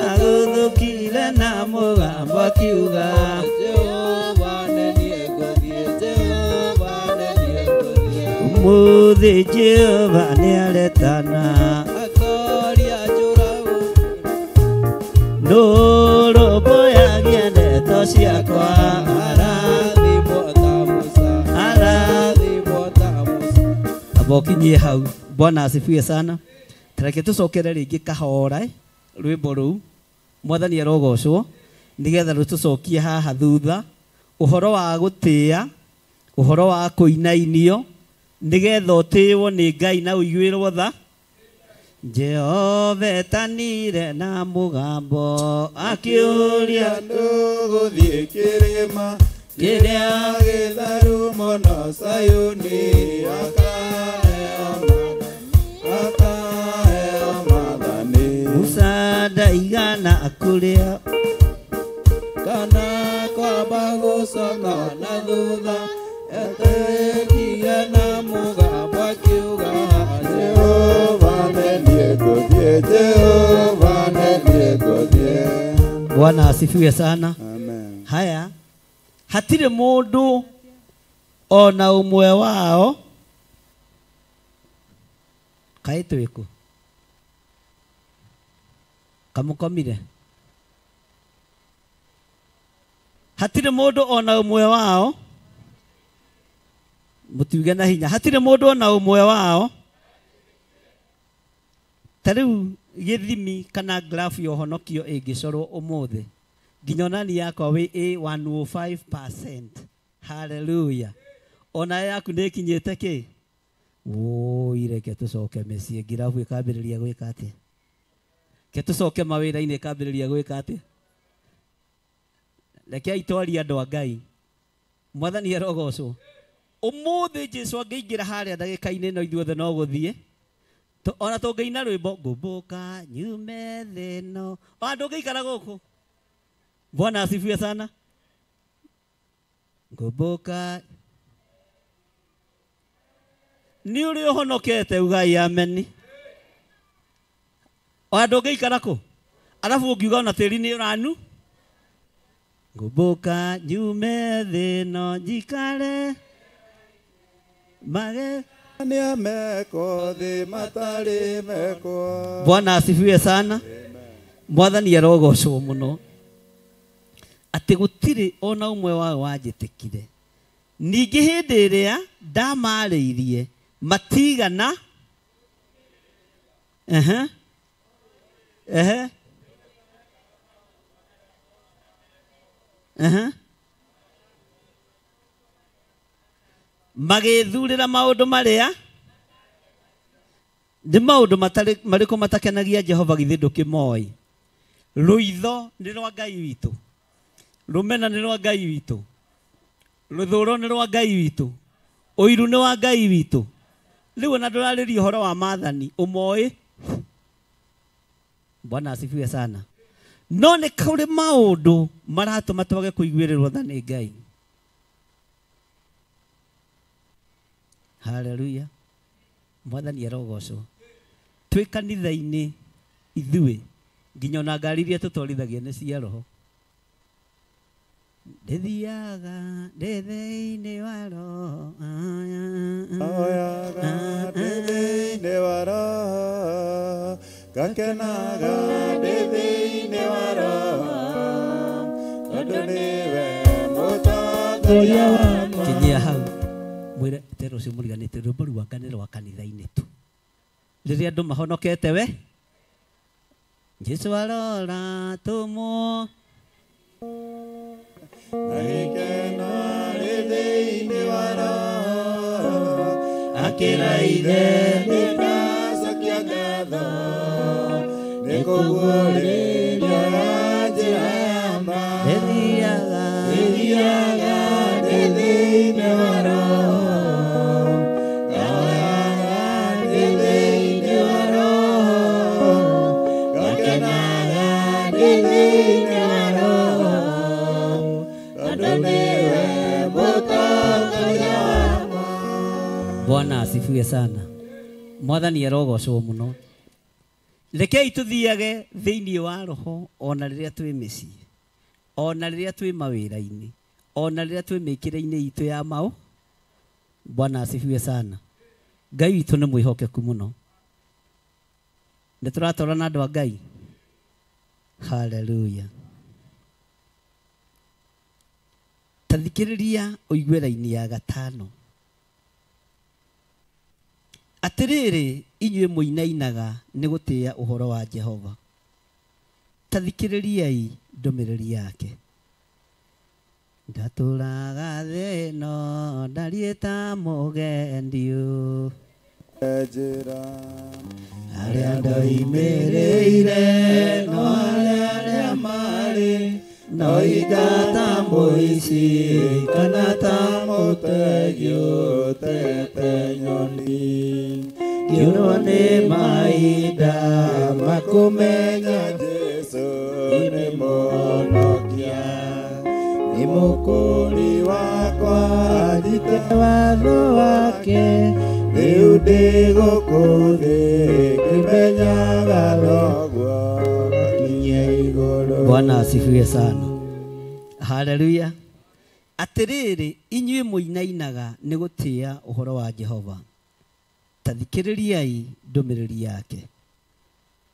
agũthũkire na mũgambo akiuga, Jehova nĩ niĩ ngũthiĩ, Jehova nĩ niĩ ngũthiĩ. Ũmũthĩ Jehova nĩaretana, akoria njũragwo, nũrũmbũyagia ndeto ciakwa, arathimwo ta Musa, arathimwo ta Musa. Amba ũkinyie hau. Bwana asifiwe sana. Tareke tũcokere rĩngĩ kahora rwĩmbo rũu, Mwathani arogocwo, nĩgetha rũtũcokie haha thutha ũhoro wa gũtĩĩa, ũhoro wa kũinainio, nĩgetha ũtĩĩwo nĩ Ngai na ũiguĩrwo tha. Jehova etanire na mũgambo akiũria, ndũgũthiĩ kĩrĩma kĩrĩa gĩtharu mũno Sayuni, akaheo maathani. Musa ndaigana kũrĩa kana kwamba gũcoka na thutha, etĩkie na mũgambo akiuga, Jehova nĩ niĩ ngũthiĩ, Jehova nĩ niĩ ngũthiĩ. Bwana asifiwe sana. Amen. Haya, hatirĩ mũndũ ona ũmwe wao kaĩ twĩkũ kamũkomire, hatirĩ mũndũ ona ũmwe wao, mũtiuge na hinya, hatirĩ mũndũ ona ũmwe wao. Ta rĩu gĩthimi kana graph ya ũhonokio ĩngĩcorwo ũmũthĩ, nginya onani yakwa wĩ 105%. Hallelujah. Ona yaku nĩ ĩkinyĩte kĩ? Woi, reke tũcoke mĩciĩ, ngirabu ĩkambĩrĩria gwĩka atĩa? Reke tũcoke mawĩra-inĩ ĩkambĩrĩria gwĩka atĩa? Rekei twarie andũ a Ngai. Mwathani arogocwo. Ũmũthĩ Jesũ angĩingĩra harĩa ndagĩka-inĩ ĩno ithuothe no gũthiĩ, ona tũngĩina rwĩmbo ngũmbũka nyume thĩ ĩno, ona ndũngĩikara gũkũ. Bwana asifiwe sana. Ngũmbũka nĩ ũrĩ ũhonokete, ugai ameni. Ona ndũngĩikara kũ? Arabu ũngiuga ona tĩri nĩ ũranu. Ngũmbũka nyume thĩ no njikare mage Bwana asifiwe sana. Mwathani arogocwo muno atĩ gũtirĩ ona ũmwe wao wanjĩtĩkire. Ningĩ hĩndĩ ĩrĩa ndamarĩirie matigana magĩthurĩra maũndũ marĩa nĩ maũndũ marĩkũ matakenagia Jehova githĩ ndũkĩmoĩ. Rũitho nĩ rwa Ngai witũ, rũmena nĩ rwa Ngai witũ, rũthũro nĩ rwa Ngai witũ, ũiru nĩ wa Ngai witũ. Rĩu ona ndũrarĩria ũhoro wa maathani ũmoĩ. Bwana asifiwe sana. No nĩ kũrĩ maũndũ maratũma twage kũiguĩrĩrwo tha nĩ Ngai. Haleluya. Mwathani arogocwo. Twĩ kanitha-inĩ ithuĩ nginya ona ngari iria tũtwarithagia nĩ cia roho. Ndĩthiaga ndĩ thĩinĩ wa roho, oyaga ndĩ thĩinĩ wa roho, ngakenaga ndĩ thĩinĩ wa roho, tondũ nĩwe mũtongoria wakwa. Kinyia hau mwĩre te rũciũ mũriganĩte rwĩmbo rwaka nĩ rwa kanitha-inĩ tu. Rĩrĩa andũ mahonokete we Jesu arora tũmwo na gĩkeno rĩ thĩinĩ wa roho, akĩra ithe nĩndacokia ngatho nĩ kũguũrĩria njĩra ya ma. Ndĩthiaga ndĩ thĩinĩ wa roho, ngahoyaga ndĩ thĩinĩ wa roho, ngakenaga ndĩ thĩinĩ wa roho, tondũ nĩwe mũtongoria wakwa. Bwana asifiwe sana. Mwathani arogocwo muno. Rekei tuthiage thĩinĩ wa roho ona rĩrĩa twĩ mĩciĩ, ona rĩrĩa twĩ mawĩra-inĩ, ona rĩrĩa twĩ mĩkĩre-inĩ itũ ya mao. Bwana asifiwe sana. Ngai witũ nĩ mwĩhokeku mũno. Nĩ tũratwarana andũ a Ngai. Haleluya. Ta thikĩrĩria ũigue raini ya gatano. Atĩrĩrĩ inyuĩ mũinainaga nĩ gũtĩĩa ũhoro wa Jehova, ta thikĩrĩriai ndũmĩrĩri yake. Ndatũraga thĩ ĩno ndariĩ ta mũgendio, njĩra arĩa ndoimĩrĩire no arĩa marĩ no iga ta mũici kana ta mũtegi ũtete nyoni. Ngĩũrwo nĩ mahinda makũmenya Jesu nĩ mũhonokia, nĩ mũkũũri wakwa, nyite watho wake. Rĩu ndĩ gũkũ thĩ ngĩmenyaga noguo nginya igũrũ. Bwana asifiwe sana. Haleluya. Atĩrĩrĩ inyuĩ mũinainaga nĩ gũtĩĩa ũhoro wa Jehova, ta thikĩrĩriai ndũmĩrĩri yake.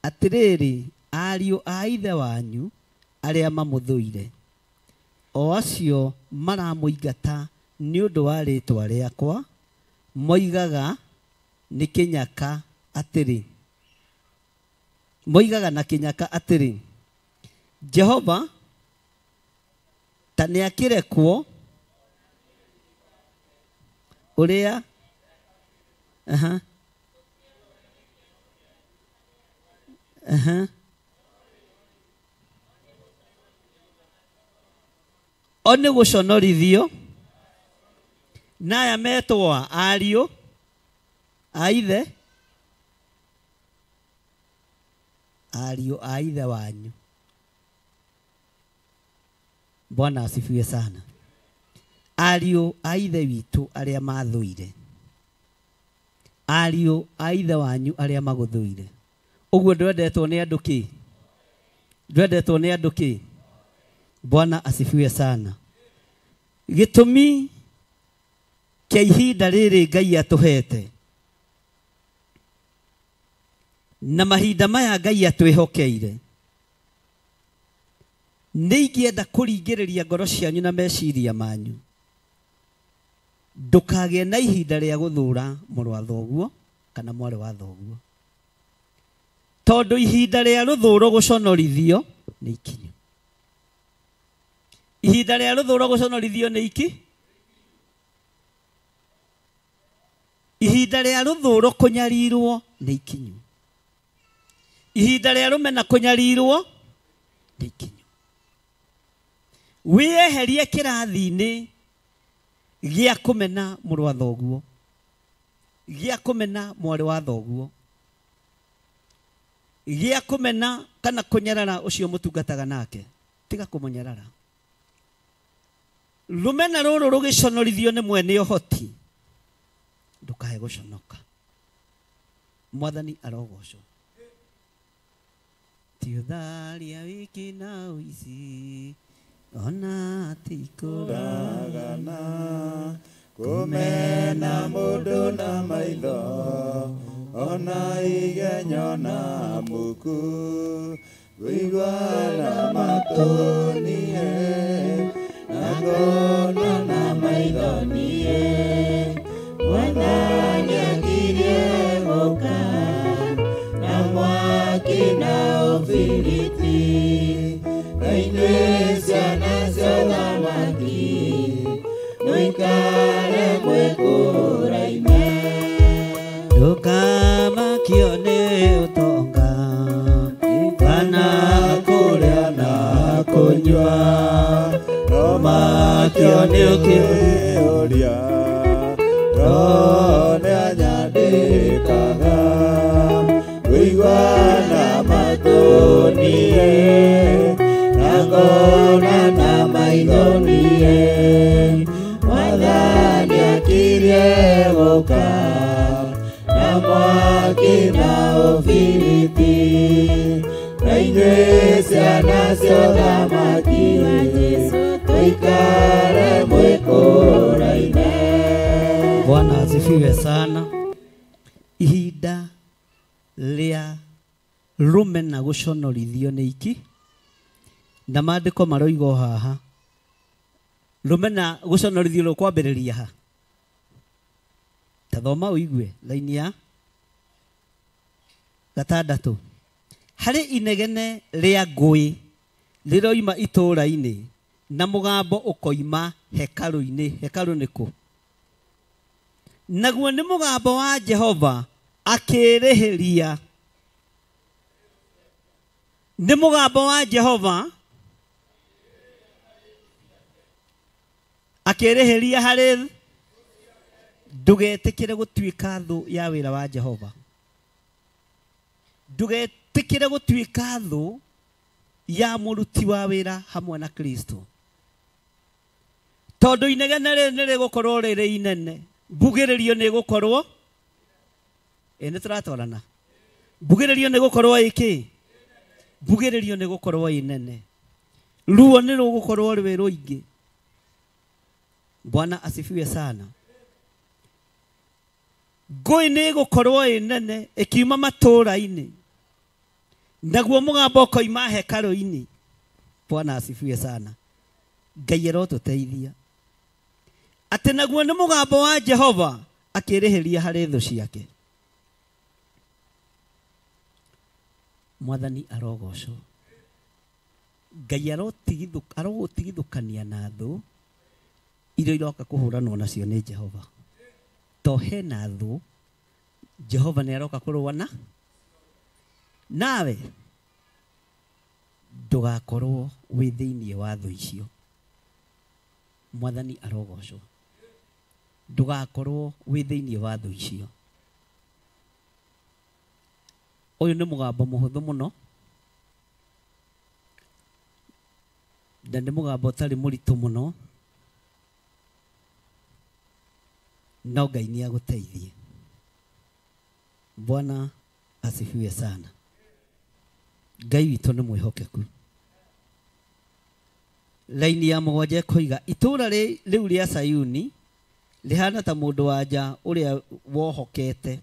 Atĩrĩrĩ ariũ a ithe wanyu arĩa mamũthũire, o acio maramũingata nĩ ũndũ wa rĩĩtwa rĩakwa, moigaga nĩ kĩnyaka atĩrĩ, moigaga na kĩnyaka atĩrĩ, Jehova ta nĩakĩrekwo ũrĩa o nĩ gũconorithio naya metwo ariũ a ithe, ariũ a ithe wanyu. Bwana asifiwe sana. Ariũ a ithe witũ arĩa mathũire, ariũ a ithe wanyu arĩa magũthũire, Ũguo ndwendetwo nĩ andũ kĩ? Ndwendetwo nĩ andũ kĩ? Bwana asifiwe sana. Gĩtũmi kĩa ihinda rĩrĩ Ngai atũhete na mahinda maya Ngai atwĩhokeire, nĩ ingĩenda kũringĩrĩria ngoro cianyu na meciria manyu ndũkagĩe na ihinda rĩa gũthũra mũrũ wa thoguo kana mwarĩ wa thoguo, tondũ ihinda rĩa rũthũro gũconorithio nĩ ikinyu. Ihinda rĩa rũthũro gũconorithio nĩ iki. Ihinda rĩa rũthũro kũnyarirwo nĩ ikinyu. Ihinda rĩa rũmena kũnyarirwo nĩ ikinyu. Wĩyeherie kĩrathi-inĩ gĩa kũmena mũrũ wa thoguo, gĩa kũmena mwarĩ wa thoguo, gĩa kũmena kana kũnyarara ũcio mũtungataga nake. Tiga kũmũnyarara. Rũmena rũrũ rũgĩconorithio nĩ mwene ũhoti, ndũkae gũconoka. Mwathani arogocwo. Ti ũtharia wiki na ũici ona ti kũragana, kũmena mũndũ na maitho ona igenyo na muku, kũigua na matũ niĩ na kuona na maitho niĩ. Mwathani akirie gũka na mwaki na ũbiriti, na inyuĩ ciana cia ũthamaki mũikare mwĩkũraine. Ndũkamakio nĩ ũtonga kana kũrĩa na kũnyua, no makio nĩ ũkĩũria Roho nĩanyandĩkaga, kũigua na matũ niĩ na kuona na maitho niĩ. Mwathani akirie gũka na mwaki na ũbiriti, na inyuĩ ciana cia ũthamaki mũikare mwĩkũraine. Bwana asifiwe sana. Ihinda rĩa rũmena gũconorithio nĩ iki, na maandĩko maroiga o haha rũmena gũconorithio rũkwambĩrĩria ha? Ta thoma ũigue laini ya 6. Harĩ inegene rĩa ngũĩ rĩroima itũũra-inĩ na mũgambo ũkoima hekarũ-inĩ. Hekarũ nĩ kũ? Naguo nĩ mũgambo wa Jehova akĩrĩhĩria. Nĩ mũgambo wa Jehova akĩrĩhĩria harĩ. Ndũgetĩkĩre gũtuĩka thũ ya wĩra wa Jehova. Ndũgetĩkĩre gũtuĩka thũ ya mũruti wa wĩra hamwe na Kristo, tondũ inegene rĩrĩ nĩ rĩgũkorwo rĩrĩ inene. Mbugĩrĩrio nĩ gũkorwo ĩ nĩ tũratwarana. Mbugĩrĩrio nĩ gũkorwo ĩkĩ? Mbugĩrĩrio nĩ gũkorwo ĩ nene. Ruo nĩ rũgũkorwo rwĩ rũingĩ. Bwana asifiwe sana. Ngũĩ nĩ ĩgũkorwo ĩ nene ĩkiuma matũũra-inĩ, naguo mũgambo ũkoima hekarũ-inĩ. Bwana asifiwe sana. Ngai arotũteithia atĩ naguo nĩ mũgambo wa Jehova akĩrĩhĩria harĩ thũ ciake. Mwathani arogocwo. Ngai arogũtigithũkania na thũ iria iroka kũhũranwo nacio nĩ Jehova. To hena thũ Jehova nĩ aroka kũrũa na nawe. Ndũgakorwo wĩ thĩinĩ wa thũ icio. Mwathani arogocwo. Ndũgakorwo wĩ thĩinĩ wa thũ icio. Ũyũ nĩ mũgambo mũhũthũ mũno na nĩ mũgambo ũtarĩ mũritũ mũno, no Ngai nĩ agũteithie. Bwana asifiwe sana. Ngai witũ nĩ mwĩhokeku. Laini ya mũgwanja ĩkoiga itũũra rĩu rĩa Sayuni rĩhana ta mũndũ wa nja ũrĩa wohokete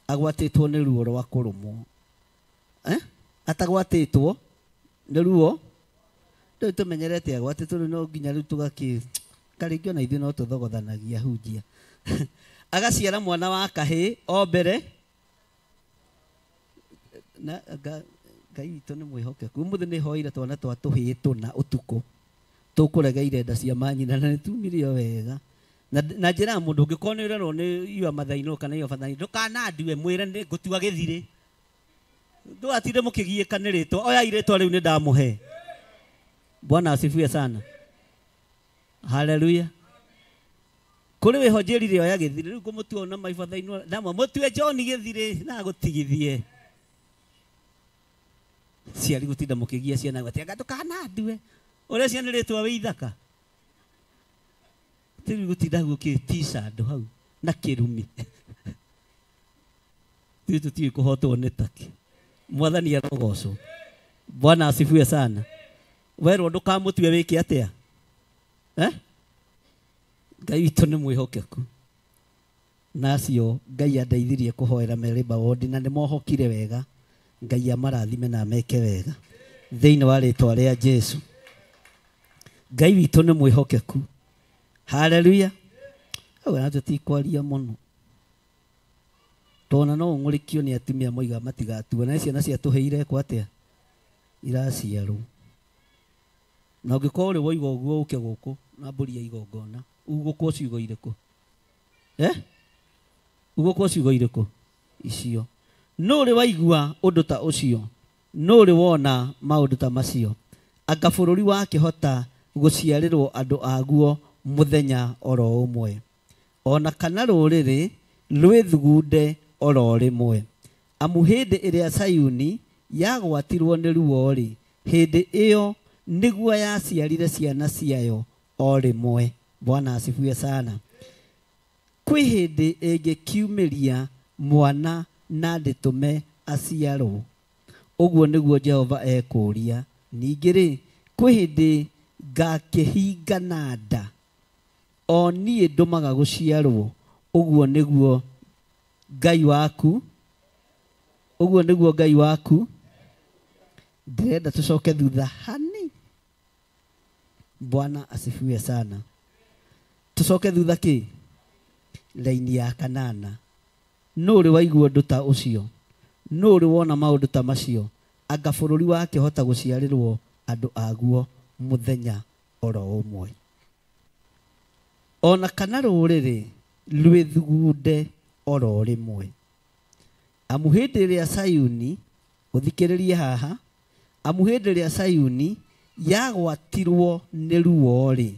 agwatĩtwo nĩ ruo rwa kũrũmwo. Atagwatĩtwo nĩ ruo rĩu tũmenyerete agwatĩtwo rĩu no nginya rĩu tũgakĩ karĩngĩ ona ithuĩ no tũthogothanagia hunjia. Agaciara mwana wa kahĩĩ o mbere na Ngai witũ nĩ mwĩhokeku. Ũmũthĩ nĩ hoire twana twa tũhĩĩ tũna ũtukũ tũkũregeire nda cia manyina na nĩtumire o wega. Na njĩra ya mũndũ ũngĩkorwo nĩ ũrerwo nĩ yua mathainũ kana yua bathainũ ndũkanandue mwĩre nĩ ngũtua gĩthirĩ. Ndũgatinde mũkĩgiĩka nĩ rĩtwa, oya irĩtwa rĩu nĩ ndamũhe. Bwana asifiwe sana. Haleluya. Kũrĩ wĩho njĩrire oya gĩthirĩ rĩu ngũmũtua na maibathainũ ndamwa mũtue John gĩthirĩ na gũtigithie. Ciari gũtinda mũkĩgia ciana atĩ anga ndũkanandue ũrĩa ciana rĩtwa wĩ ithaka. Rĩu gũtinda gũkĩtica andũ hau na kĩrumi. Ithuĩ tũtiũĩ kũhotwo nĩ takĩ. Mwathani arogocwo. Bwana asifiwe sana. Werwo ndũkamũtue wĩke atĩa? Ngai witũ nĩ mwĩhokeku. Na acio Ngai andeithirie kũhoera Meriba Ward na nĩmohokire wega. Ngai amarathime na ameke wega thĩinĩ wa rĩtwa rĩa Jesu. Ngai witũ nĩ mwĩhokeku. Haleluya. Hau na tũtikwaria mũno tona no ũng'ũrĩkio nĩ atumia moiga matigatua na ciana ciatũheire kwa atĩa iraciarwo. Na ũngĩkorwo ũrĩ woiga ũguo ũke gũkũ na mbũri ya igongona ugũkwo ciugo irĩkũ? Ugũkwo ciugo irĩkũ icio? Nũ ũrĩ waigua ũndũ ta ũcio? Nũ ũrĩ wona maũndũ ta macio? Anga bũrũri wakĩhota gũciarĩrwo andũ aguo mũthenya oro ũmwe, ona kana rũrĩrĩ rwĩthugunde oro rĩmwe. Amu hĩndĩ ĩrĩa Sayuni yagwatirwo nĩ ruo-rĩ, hĩndĩ ĩyo nĩguo yaciarire ciana ciayo o rĩmwe. Bwana asifiwe sana. Kwĩ hĩndĩ ĩngĩkiumĩria mwana na ndĩtũme aciarwo? Ũguo nĩguo Jehova ekũũria. Ningĩ-rĩ, kwĩ hĩndĩ ngakĩhingana nda o niĩ ndũmaga gũciarwo? Ũguo nĩguo Ngai waku, ũguo nĩguo Ngai waku. Ndĩrenda tũcoke thutha hani. Bwana asifiwe sana. Tũcoke thutha kĩ? Laini ya kanana. Nũ ũrĩ waigua ũndũ ta ũcio? Nũ ũrĩ wona maũndũ ta macio? Anga bũrũri wakĩhota gũciarĩrwo andũ aguo mũthenya oro ũmwe, ona kana rũrĩrĩ rwĩthugunde oro rĩmwe. Amu hĩndĩ ĩrĩa Sayuni, ũthikĩrĩrie haha, amu hĩndĩ ĩrĩa Sayuni yagwatirwo nĩ ruo-rĩ,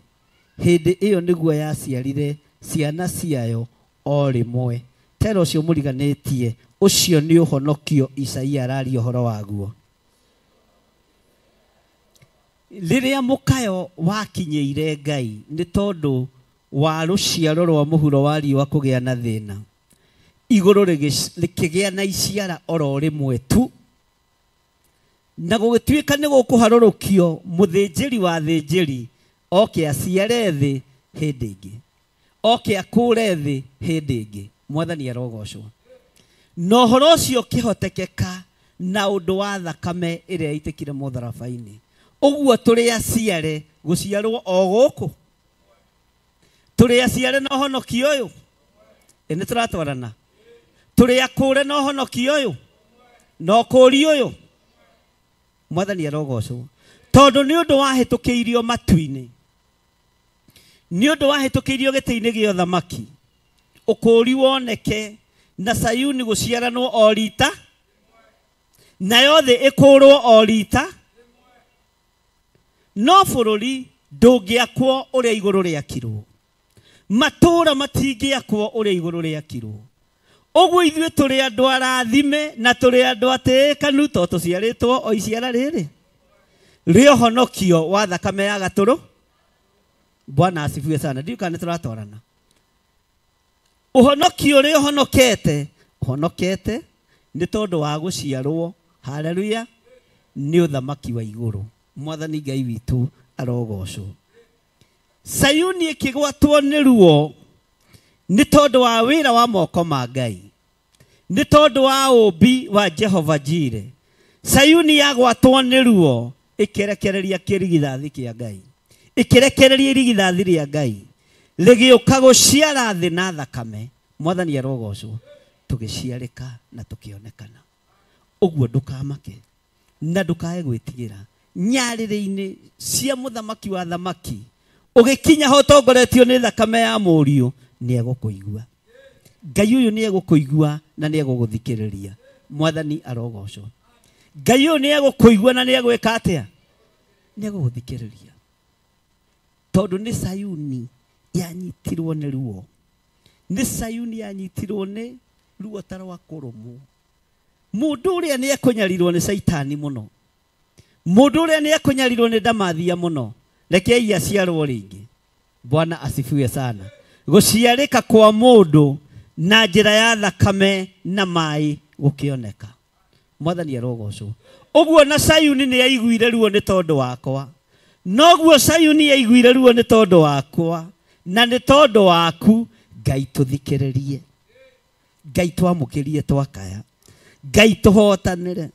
hĩndĩ ĩyo nĩguo yaciarire ciana ciayo o rĩmwe. Tera ũcio mũriganĩtie, ũcio nĩ ũhonokio Isaia araria ũhoro waguo. Rĩrĩa mũkayo wakinyĩire Ngai nĩ tondũ wa rũciaro rwa mũhuro wa riũa kũgĩa na thĩna, igũrũ rĩkĩgĩa na iciara oro rĩmwe tu, na gũgĩtuĩka nĩ gũkũharũrũkio mũthĩnjĩri wa thĩnjĩri oke aciare thĩ hĩndĩ ĩngĩ, oke akũre thĩ hĩndĩ ĩngĩ. Mwathani arogocwo. Na ũhoro ũcio ũkĩhotekeka na ũndũ wa thakame ĩrĩa ĩitĩkire mũtharaba-inĩ. Ũguo tũrĩ aciare gũciarwo o gũkũ, tũrĩ aciare na ũhonokio ũyũ. Nĩ tũratwarana? Tũrĩ akũre na ũhonokio ũyũ na ũkũũri ũyũ. Mwathani arogocwo. Tondũ nĩ ũndũ wahĩtũkĩirio matu-inĩ, nĩ ũndũ wahĩtũkĩirio gĩtĩ-inĩ gĩa ũthamaki, ũkũũri woneke na Sayuni gũciaranwo o rita, nayo thĩ ĩkũũrwo o rita, no bũrũri ndũngĩakwo ũrĩa igũrũ rĩakirwo, matũũra matingĩakwo ũrĩa igũrũ rĩakirwo. Ũguo ithuĩ tũrĩ andũ arathime na tũrĩ andũ atĩĩkanu tondũ tũciarĩtwo o iciara rĩrĩ rĩa ũhonokio wa thakame ya gatũrũ. Bwana asifiwe sana. Ndiũĩ kana nĩ tũratwarana. Ũhonokio ũrĩa ũhonokete, ũhonokete nĩ tondũ wa gũciarwo. Haleluya. Nĩ ũthamaki wa igũrũ. Mwathani Ngai witũ arogocwo. Sayuni ĩkĩgwatwo nĩ ruo nĩ tondũ wa wĩra wa moko ma Ngai, nĩ tondũ wa ũũmbi wa Jehova Jire. Sayuni yagwatwo nĩ ruo ĩkĩrekereria kĩrigithathi kĩa Ngai, ĩkĩrekereria irigithathi rĩa Ngai rĩgĩũka gũciara thĩ na thakame. Mwathani arogocwo. Tũgĩciarĩka na tũkĩonekana. Ũguo ndũkamake na ndũkae gwĩtigĩra. Nyarĩrĩ-inĩ cia mũthamaki wa thamaki ũgĩkinya ho ũtongoretio nĩ thakame ya mũriũ, nĩ egũkũigua. Ngai ũyũ nĩ egũkũigua na nĩ egũgũthikĩrĩria. Mwathani arogocwo. Ngai ũyũ nĩ egũkũigua na nĩ egwĩka atĩa? Nĩ egũgũthikĩrĩria. Tondũ nĩ Sayuni yanyitirwo nĩ ruo. Nĩ Sayuni yanyitirwo nĩ ruo ta rwa kũrũmwo. Mũndũ ũrĩa nĩ ekũnyarirwo nĩ Caitani mũno, mũndũ ũrĩa nĩ ekũnyarirwo nĩ ndamathia mũno, rekei aciarwo rĩngĩ. Bwana asifiwe sana. Gũciarĩka kwa mũndũ na njĩra ya thakame na maĩ gũkĩoneka. Mwathani arogocwo. Ũguo na Sayuni nĩ yaiguire ruo nĩ tondũ wakwa. Noguo Sayuni yaiguire ruo nĩ tondũ wakwa na nĩ tondũ waku. Ngai tũthikĩrĩrie, Ngai twamũkĩrie twakaya, Ngai tũhotanĩre.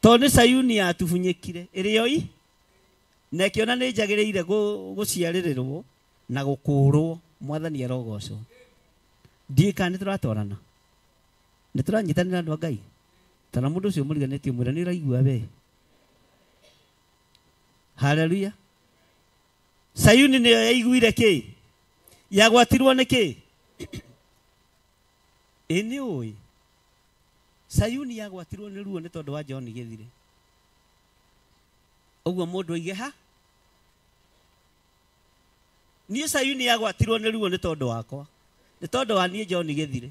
Tondũ nĩ Sayuni yatubunyĩkire ĩrĩ oi na ĩkĩona nĩ njagĩrĩire gũciarĩrĩrwo na gũkũrwo. Mwathani arogocwo. Ndiĩ kana nĩ tũratwarana, nĩ tũranyitanĩra andũ a Ngai. Tana mũndũ ũcio mũriganĩtie mwĩra nĩ ũraigua we. Haleluya. Sayuni nĩyo yaiguire kĩ? Yagwatirwo nĩ kĩ? Ĩ nĩ ũĩ Sayuni yagwatirwo nĩ ruo nĩ tondũ wa John Gĩthire. Ũguo mũndũ oige ha niĩ Sayuni yagwatirwo nĩ ruo nĩ tondũ wakwa, nĩ tondũ wa niĩ John Gĩthire.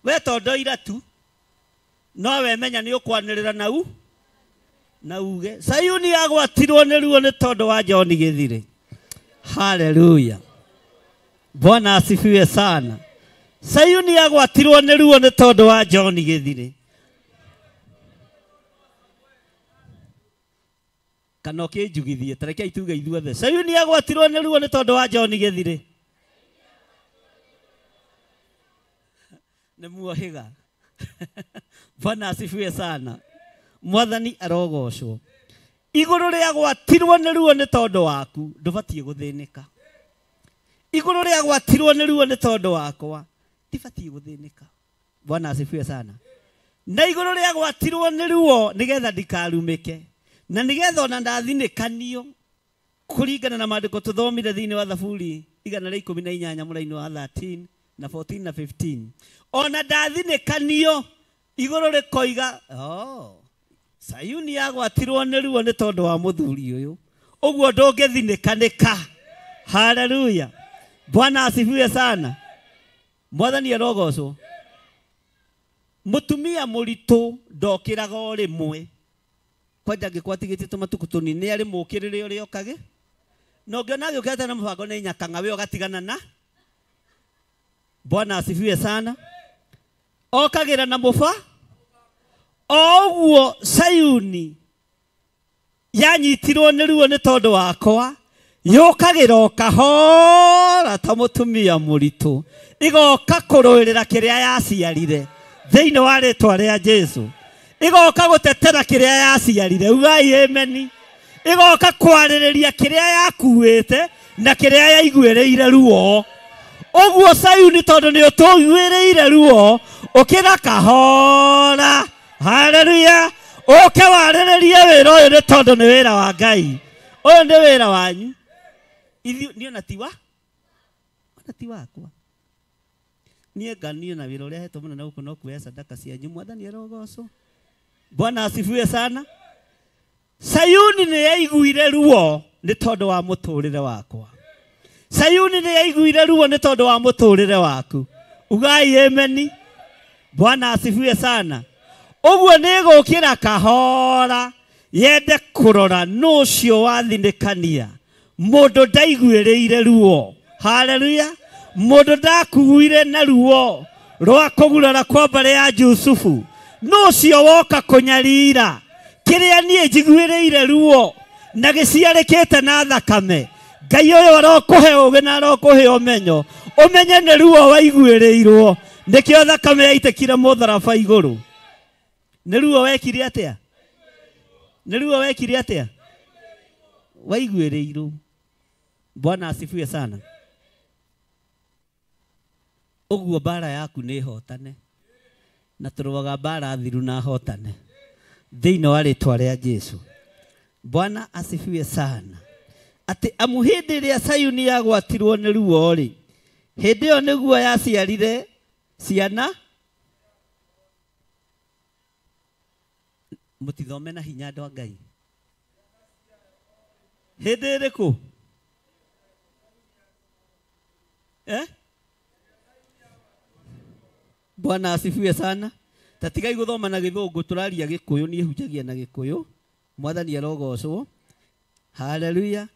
We tondũ ira tu no we menya nĩ ũkwanĩrĩra nau na uge Sayuni yagwatirwo nĩ ruo nĩ tondũ wa John Gĩthire. Haleluya. Bwana asifiwe sana. Sayuni yagwatirwo nĩ ruo nĩ tondũ wa John Gĩthire. Kana ũkĩnjugithie, ta rekei tuge ithuothe. Sayuni yagwatirwo nĩ ruo nĩ tondũ wa John Gĩthire. Nĩ muohĩga. Bwana asifiwe sana. Mwathani arogocwo. Igũrũ rĩagwatirwo nĩ ruo nĩ tondũ waku, ndũbatiĩ gũthĩnĩka. Igũrũ rĩagwatirwo nĩ ruo nĩ tondũ wakwa, ndibatiĩ gũthĩnĩka. Bwana asifiwe sana. Na igũrũ rĩagwatirwo nĩ ruo nĩgetha ndikarumĩke, na nĩgetha ona ndathinĩkanio kũringana na maandĩko tũthomire thĩinĩ wa Thaburi 118 mũraini wa 13 na 14 na 15. Ona ndathinĩkanio igũrũ rĩkoiga, oh, Sayuni yagwatirwo nĩ ruo nĩ tondũ wa mũthuri ũyũ. Ũguo ndũngĩthinĩkanĩka. Haleluya. Bwana asifiwe sana. Mwathani arogocwo. Mũtumia mũritũ ndokĩraga o rĩmwe. Kwanja angĩkorwo atigĩtie tũmatukũ tũnini nĩ arĩ mũũkĩrĩre ũrĩa okage. Na ũngĩona agĩũkĩte na mũbango nĩ nyakang'a we ũgatigana na. Bwana asifiwe sana. Okagĩra na mũba. O ũguo Sayuni yanyitirwo nĩ ruo nĩ tondũ wakwa, yũkagĩra o kahora ta mũtumia mũritũ, igoka kũrũĩrĩra kĩrĩa yaciarire thĩinĩ wa rĩtwa rĩa Jesu. Igoka gũtetera kĩrĩa yaciarire. Ugai ameni. Igoka kwarĩrĩria kĩrĩa yakuĩte na kĩrĩa yaiguĩrĩire ruo. Ũguo Sayuni tondũ nĩ ũtũiguĩrĩire ruo, ũkĩra kahora. Haleluya. Ũke warĩrĩrie wĩra ũyũ nĩ tondũ nĩ wĩra wa Ngai. Ũyũ nĩ wĩra wanyu. Ithuĩ niĩ ona ti wa ona ti wakwa. Niĩ nganio na wĩra ũrĩa hetwo mũnene gũkũ no kuoya sadaka cianyu. Mwathani arogocwo. Bwana asifiwe sana. Sayuni nĩ yaiguire ruo nĩ tondũ wa mũtũrĩre wakwa. Sayuni nĩ yaiguire ruo nĩ tondũ wa mũtũrĩre waku. Ugai ameni. Bwana asifiwe sana. Ũguo nĩ gũkĩra kahora yende kũrora nũ ũcio wathinĩkania. Mũndũ ndaiguĩrĩire ruo. Haleluya. Mũndũ ndakuire na ruo rwa kũgurara kwa mbarĩ ya Jusufu. No ũcio woka kũnyarira kĩrĩa niĩ njiguĩrĩire ruo na gĩciarĩkĩte na thakame. Ngai ũyũ arokũhe ũũgĩ na arokũhe ũmenyo, ũmenye nĩ ruo waiguĩrĩirwo, nĩkĩo thakame yaitĩkire mũtharaba igũrũ. Nĩ ruo wekire atĩa? Nĩ ruo wekire atĩa? Waiguĩrĩirwo. Bwana asifiwe sana. Ũguo mbara yaku nĩ hotane, na tũrũaga mbara thiru na hotane thĩinĩ wa rĩtwa rĩa Jesu. Bwana asifiwe sana. Atĩ amu hĩndĩ ĩrĩa Sayuni yagwatirwo nĩ ruo rĩ, hĩndĩ ĩyo nĩguo yaciarire ciana. Mũtithome na hinya andũ a Ngai. Hĩndĩ ĩrĩkũ? Bwana asifiwe sana. Tatigai gũthoma na gĩthũngũ, tũraria gĩkũyũ, niĩ hunjagia na gĩkũyũ. Mwathani arogocwo. Haleluya.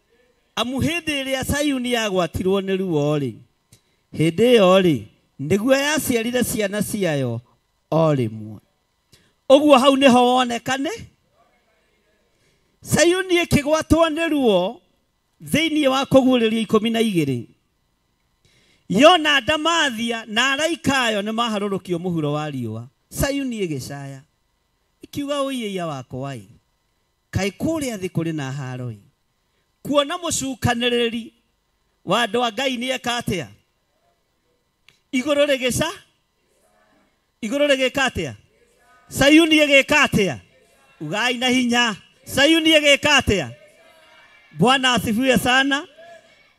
Amu hĩndĩ ĩrĩa Sayuni yagwatirwo nĩ ruo rĩ, hĩndĩ ĩyo rĩ nĩguo yaciarire ciana ciayo o rĩmwe. Ũguo hau nĩho wonekane Sayuni ĩkĩgwatwo nĩ ruo thĩinĩ wa kũguũrĩrio 12. Yona Ndamathia na araika ayo nĩ maharũrũkio mũhuro wa riũa. Sayuni ĩgĩcaya ikiuga, ũiĩia wakwa ĩ, kaĩ kũrĩa thĩ kũrĩ na haro ĩ, kuona mũcukanĩrĩri wa andũ a Ngai nĩ eka atĩa? Igũrũ rĩgĩca, igũrũ rĩgĩka atĩa? Sayuni ĩgĩka atĩa? Ugai na hinya, Sayuni ĩgĩka atĩa? Bwana asifiwe sana.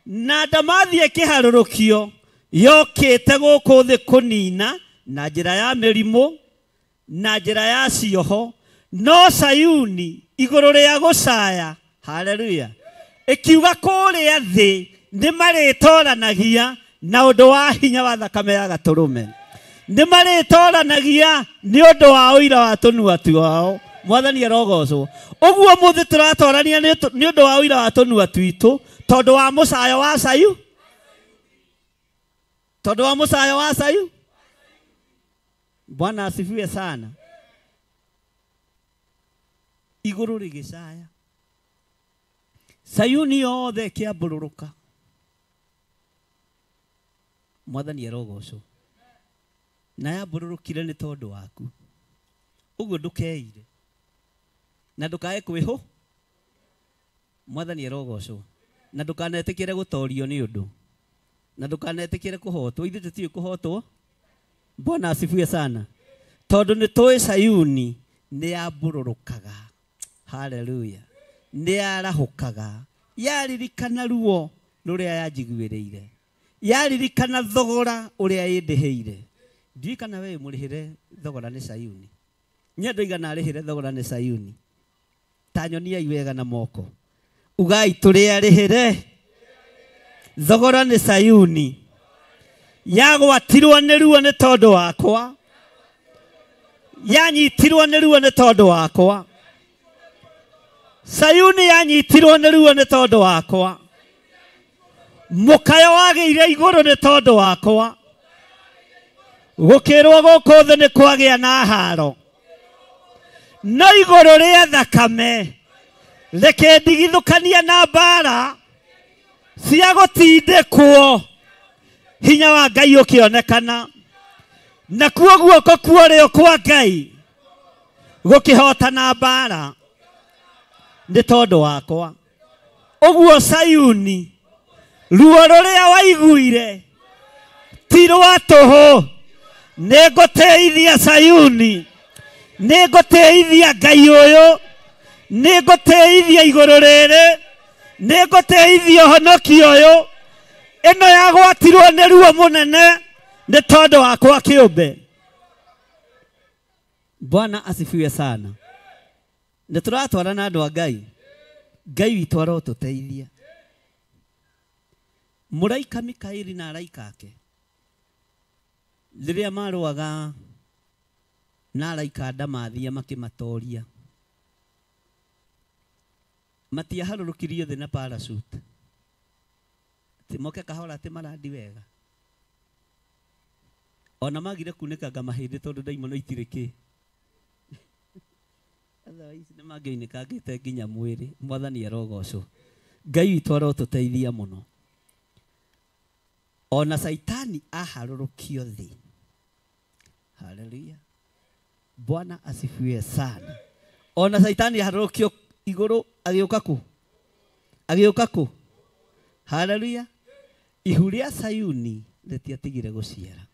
Na Ndamathia ĩkĩharũrũkio yokĩte gũkũ thĩ kũnina na njĩra ya mĩrimũ na njĩra ya cioho, no Sayuni igũrũ rĩa gũcaya, haleluya, ĩkiuga kũrĩa thĩ nĩ marĩtoranagia na ũndũ wa hinya wa thakame ya gatũrũme, nĩ marĩtoranagia nĩ ũndũ wa ũira wa tũnua twao. Mwathani arogocwo. Ũguo mũthĩ tũratorania nĩ ũndũ wa ũira wa tũnua twitũ, tondũ wa mũcayo wa Sayu, tondũ wa mũcayo wa Sayu. Bwana asifiwe sana. Igũrũ rĩgĩcaya, Sayuni yothe ĩkĩambũrũrũka. Mwathani arogocwo. Na yambũrũrũkire nĩ tondũ waku. Ũguo ndũkeire na ndũkae kwĩhũ. Mwathani arogocwo. Na ndũkanetĩkĩre gũtorio nĩ ũndũ, na ndũkanetĩkĩre kũhotwo. Ithuĩ tũtiũĩ kũhotwo. Bwana asifiwe sana. Tondũ nĩ tũĩ Sayuni nĩ yambũrũrũkaga, haleluya, nĩ yarahũkaga, yaririkana ruo rũrĩa yanjiguĩrĩire, yaririkana thogora ũrĩa ĩndĩhĩire. Ndiũĩ kana we mũrĩhĩre thogora nĩ Sayuni. Niĩ ndoiga arĩhĩre thogora nĩ Sayuni. Ta nyoniai wega na moko. Ugai tũrĩa arĩhĩre thogora nĩ Sayuni. Yagwatirwo nĩ ruo nĩ tondũ wakwa, yanyitirwo nĩ ruo nĩ tondũ wakwa. Sayuni yanyitirwo nĩ ruo nĩ tondũ wakwa. Mũkayo wagĩire igũrũ nĩ tondũ wakwa. Gũkĩrwo gũkũ thĩ nĩ kwagĩa na haro, no igũrũ rĩa thakame rĩkĩndigithũkania na mbara cia gũtindĩkwo. Hinya wa Ngai ũkĩonekana, nakuo guoko kuorĩo kwa Ngai gũkĩhotana mbara nĩ tondũ wakwa. Ũguo Sayuni ruo rũrĩa waiguire ti rwa tũhũ. Nĩ ngũtĩithia Sayuni, nĩ ngũtĩithia Ngai ũyũ, nĩ ngũtĩithia igũrũ rĩrĩ, nĩ ngũtĩithia ũhonokio ũyũ. Ĩno yagwatirwo nĩ ruo mũnene nĩ tondũ wakwa kĩũmbe. Bwana asifiwe sana. Nĩ tũratwarana andũ a Ngai. Ngai witũ arotũteithia. Mũraika Mikaeli na araika ake rĩrĩa marũaga na araika a Ndamathia makĩmatoria, matiaharũrũkirio thĩ na parachute, atĩ moke kahora atĩ marandi wega. Ona magire kunĩkanga mahĩndĩ tondũ ndaimono itirĩ kĩ. Otherwise nĩ mangĩoinĩkangĩte nginya mwĩrĩ. Mwathani arogocwo. Ngai witũ arotũteithia mũno. Ona Saitani aharũrũkio thĩ. Haleluya. Bwana asifiwe sana. Ona Saitani aharũrũkio igũrũ agĩũka kũ? Agĩũka kũ? Haleluya. Ihu rĩa Sayuni rĩtiatigire gũciara.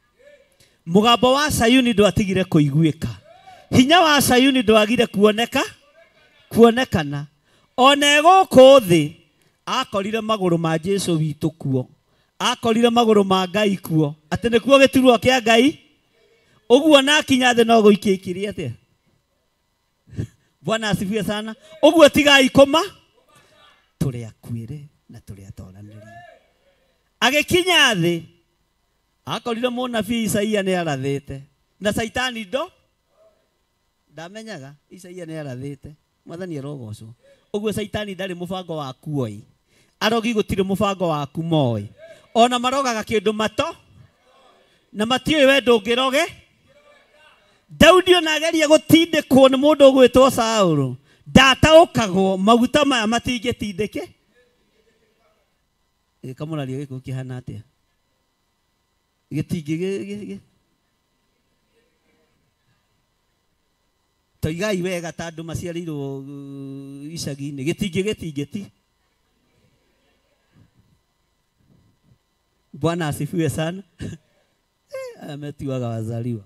Mũgambo wa Sayuni ndwatigire kũiguĩka. Hinya wa Sayuni ndwagire kuoneka kuonekana. Ona gũkũ thĩ akorire magũrũ ma Jesu witũ kuo. Akorire magũrũ ma Ngai kuo. Atĩ nĩkuo gĩturwa kĩa Ngai. Ũguo na akinya thĩ no gũikia ikirie atĩa? Bwana asifiwe sana. Ũguo tigai kũma tũrĩ akuĩre na tũrĩ atoranĩrie. Agĩkinya thĩ akorire mũnabii Isaia nĩ arathĩte. Na Saitani ndo ndamenyaga Isaia nĩ arathĩte. Mwathani arogocwo. Ũguo Saitani ndarĩ mũbango waku oi. Arogi gũtirĩ mũbango waku moĩ. Ona marogaga kĩndũ mato na matiũĩ we ndũngĩroge. Daudi ona ageria gũtindĩkwo nĩ mũndũ ũgwĩtwo Saũlũ. Ndataũkagwo maguta maya matingĩtindĩke. Gĩkamũraria gĩkũ kĩhana atĩa? Gĩtingĩ toigai wega ta andũ maciarĩirwo icagi-inĩ. Gĩtingĩ gĩtingĩ ti. Bwana asifiwe sana. Ametiwaga wazaliwa.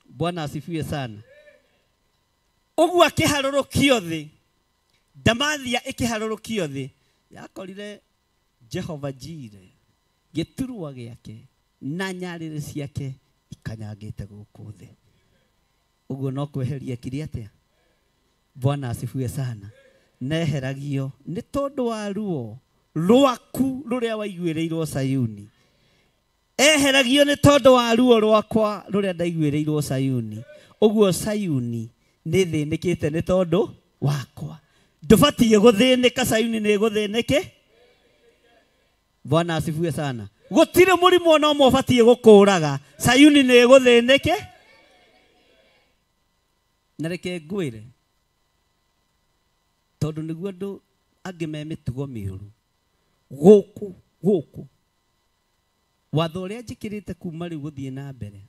Bwana asifiwe sana. Ũguo akĩharũrũkio thĩ, Ndamathia ĩkĩharũrũkio thĩ, yakorire Jehova Jire gĩturwa gĩake na nyarĩrĩ ciake ikanyangĩte gũkũ thĩ. Ũguo no kweheria kĩrĩa atĩa? Bwana asifiwe sana. Neheragio nĩ tondũ wa ruo rwaku rũrĩa waiguĩrĩirwo Sayuni. Eheragio nĩ tondũ wa ruo rwakwa rũrĩa ndaiguĩrĩirwo Sayuni. Ũguo Sayuni nĩ thĩnĩkĩte nĩ tondũ wakwa. Ndũbatiĩ gũthĩnĩka, Sayuni nĩ gũthĩnĩke. Bwana asifiwe sana. Gũtirĩ mũrimũ ona ũmwe ũbatiĩ gũkũraga. Sayuni nĩ gũthĩnĩke. Na reke ngwĩre, tondũ nĩguo andũ angĩ me mĩtugo mĩũru gũkũ gũkũ watho ũrĩa njĩkĩrĩte kuma rĩu gũthiĩ na mbere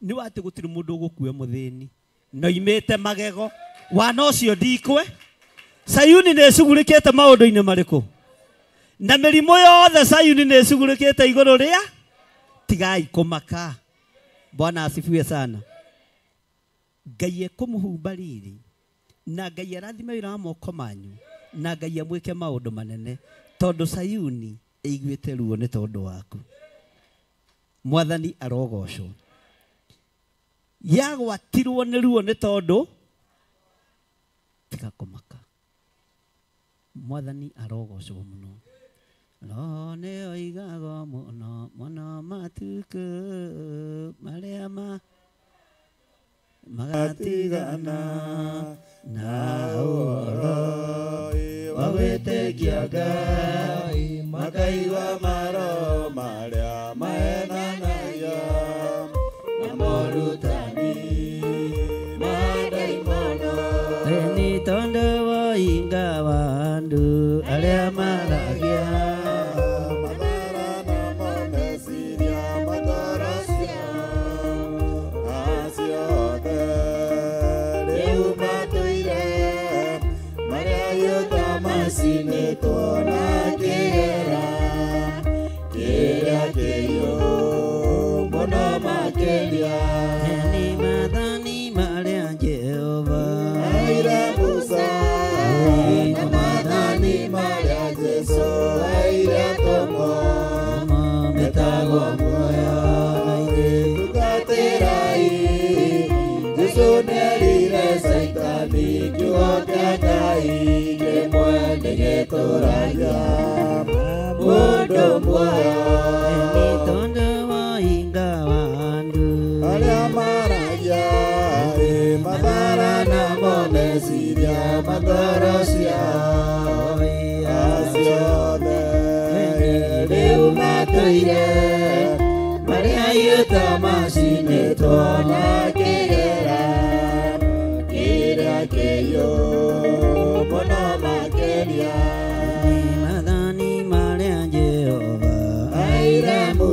nĩ wa atĩ gũtirĩ mũndũ ũgũkua mũthĩni noimĩte magego wana ũcio ndikwe. Sayuni nĩ ĩcugurĩkĩte maũndũ-inĩ marĩkũ? Na mĩrimũ yothe Sayuni nĩ ĩcugurĩkĩte igũrũ rĩa tigai kũmaka. Bwana asifiwe sana. Ngai ekũmũhumba riri na Ngai arathime wĩra wa moko manyu na Ngai amwĩke maũndũ manene tondũ Sayuni ĩiguĩte ruo nĩ tondũ waku. Mwathani arogocwo. Yagwatirwo nĩ ruo nĩ tondũ tiga kũmaka. Mwathani arogocwo mũno. Roho nĩ oigaga mũno mũno matukũ marĩa ma magatigana na ũhoro wa gwĩtĩkia Ngai makaigua maroho marĩa mahenanagia na morutani ma ndaimono. Nĩ tondũ woinga wa andũ arĩa maragia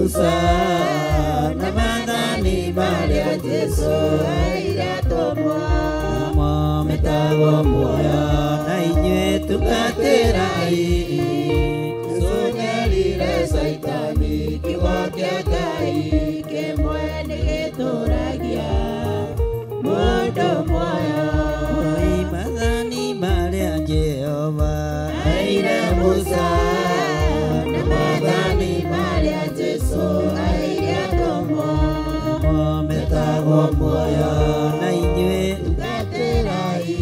Musa na maathani marĩa Jesũ aheire atũmwo namo metagwo muoyo na inyuĩ tungatĩrai. Jesũ nĩerire Caitani kiugo kĩa Ngai kĩmwe nĩgĩtũragia mũndũ muoyo. Oi maathani marĩa Jehova aheire Musa na maathani marĩa Jesũ aheire atũmwo namo metagwo muoyo na inyuĩ tungatĩrai.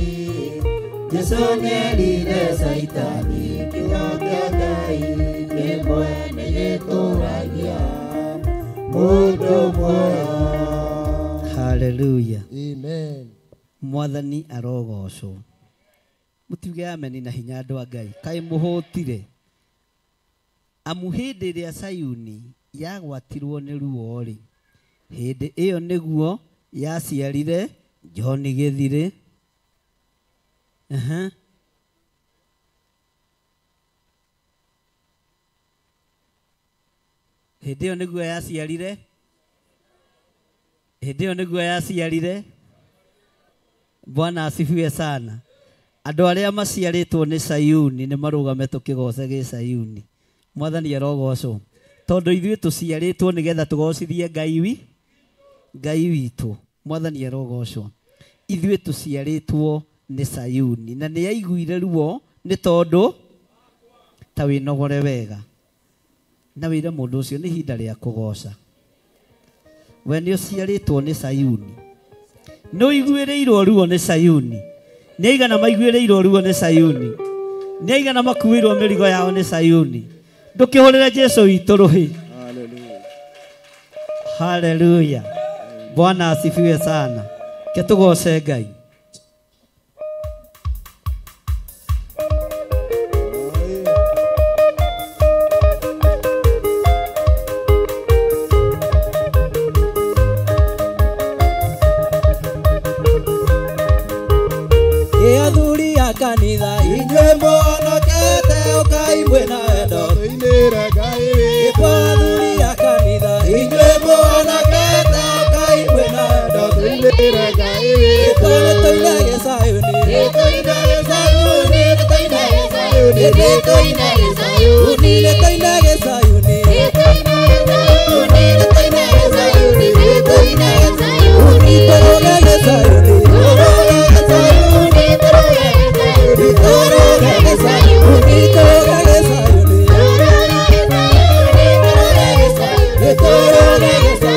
Jesũ nĩerire Caitani kiugo kĩa Ngai kĩmwe nĩgĩtũragia mũndũ muoyo. Haleluya. Amen. Mwathani arogocwo. Mũtiuge ameni na hinya andũ a Ngai. Kaĩ mũhũtire. Amu hĩndĩ ĩrĩa Sayuni yagwatirwo nĩ ruo-rĩ, hĩndĩ ĩyo nĩguo yaciarire John Gĩthirĩ. Hĩndĩ ĩyo nĩguo yaciarire, hĩndĩ ĩyo nĩguo yaciarire. Bwana asifiwe sana. Andũ arĩa maciarĩtwo nĩ Sayuni nĩ marũgame tũkĩgoce gĩ Sayuni. Mwathani arogocwo. Tondũ ithuĩ tũciarĩtwo nĩgetha tũgocithie Ngai witũ. Mwathani arogocwo. Ithuĩ tũciarĩtwo nĩ Sayuni na nĩ yaiguire ruo nĩ tondũ ta wĩnogore wega na wĩre mũndũ ũcio nĩ ihinda rĩa kũgoca. We nĩ ũciarĩtwo nĩ Sayuni, nĩ ũiguĩrĩirwo ruo nĩ Sayuni. Nĩ aigana maiguĩrĩirwo ruo nĩ Sayuni, nĩ aigana makuĩirwo mĩrigo yao nĩ Sayuni. Ndũkĩhũrĩre Jesũ witũ rũhĩ. Haleluya. Bwana asifiwe sana. Ke tũgoce Ngai. Athuri a kanitha inyuĩ mũhonokete ũkai mwĩna wendo Tũinĩre Ngai witũ. Athuri a kanitha inyuĩ mũhonokete ũkai mwĩna wendo Tũinĩre Ngai witũ. Nĩtũine gĩcayuni Nĩtũine gĩcayuni, nĩtũine gĩcayuni, nĩtũine gĩcayuni. Nĩtũine gĩcayuni Nĩtũine gĩcayuni, nĩtũine gĩcayuni, nĩtũine gĩcayuni. Tũrũge gĩcayuni Tũrũge gĩcayuni, tũrũge gĩcayuni, tũrũge gĩcayuni. Tũrũge gĩcayuni Tũrũge gĩcayuni, tũrũge gĩcayuni, tũrũge gĩcayuni. Nĩtũine gĩcayuni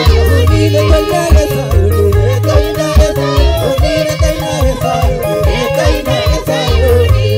Nĩtũine gĩcayuni, nĩtũine gĩcayuni, nĩtũine gĩcayuni.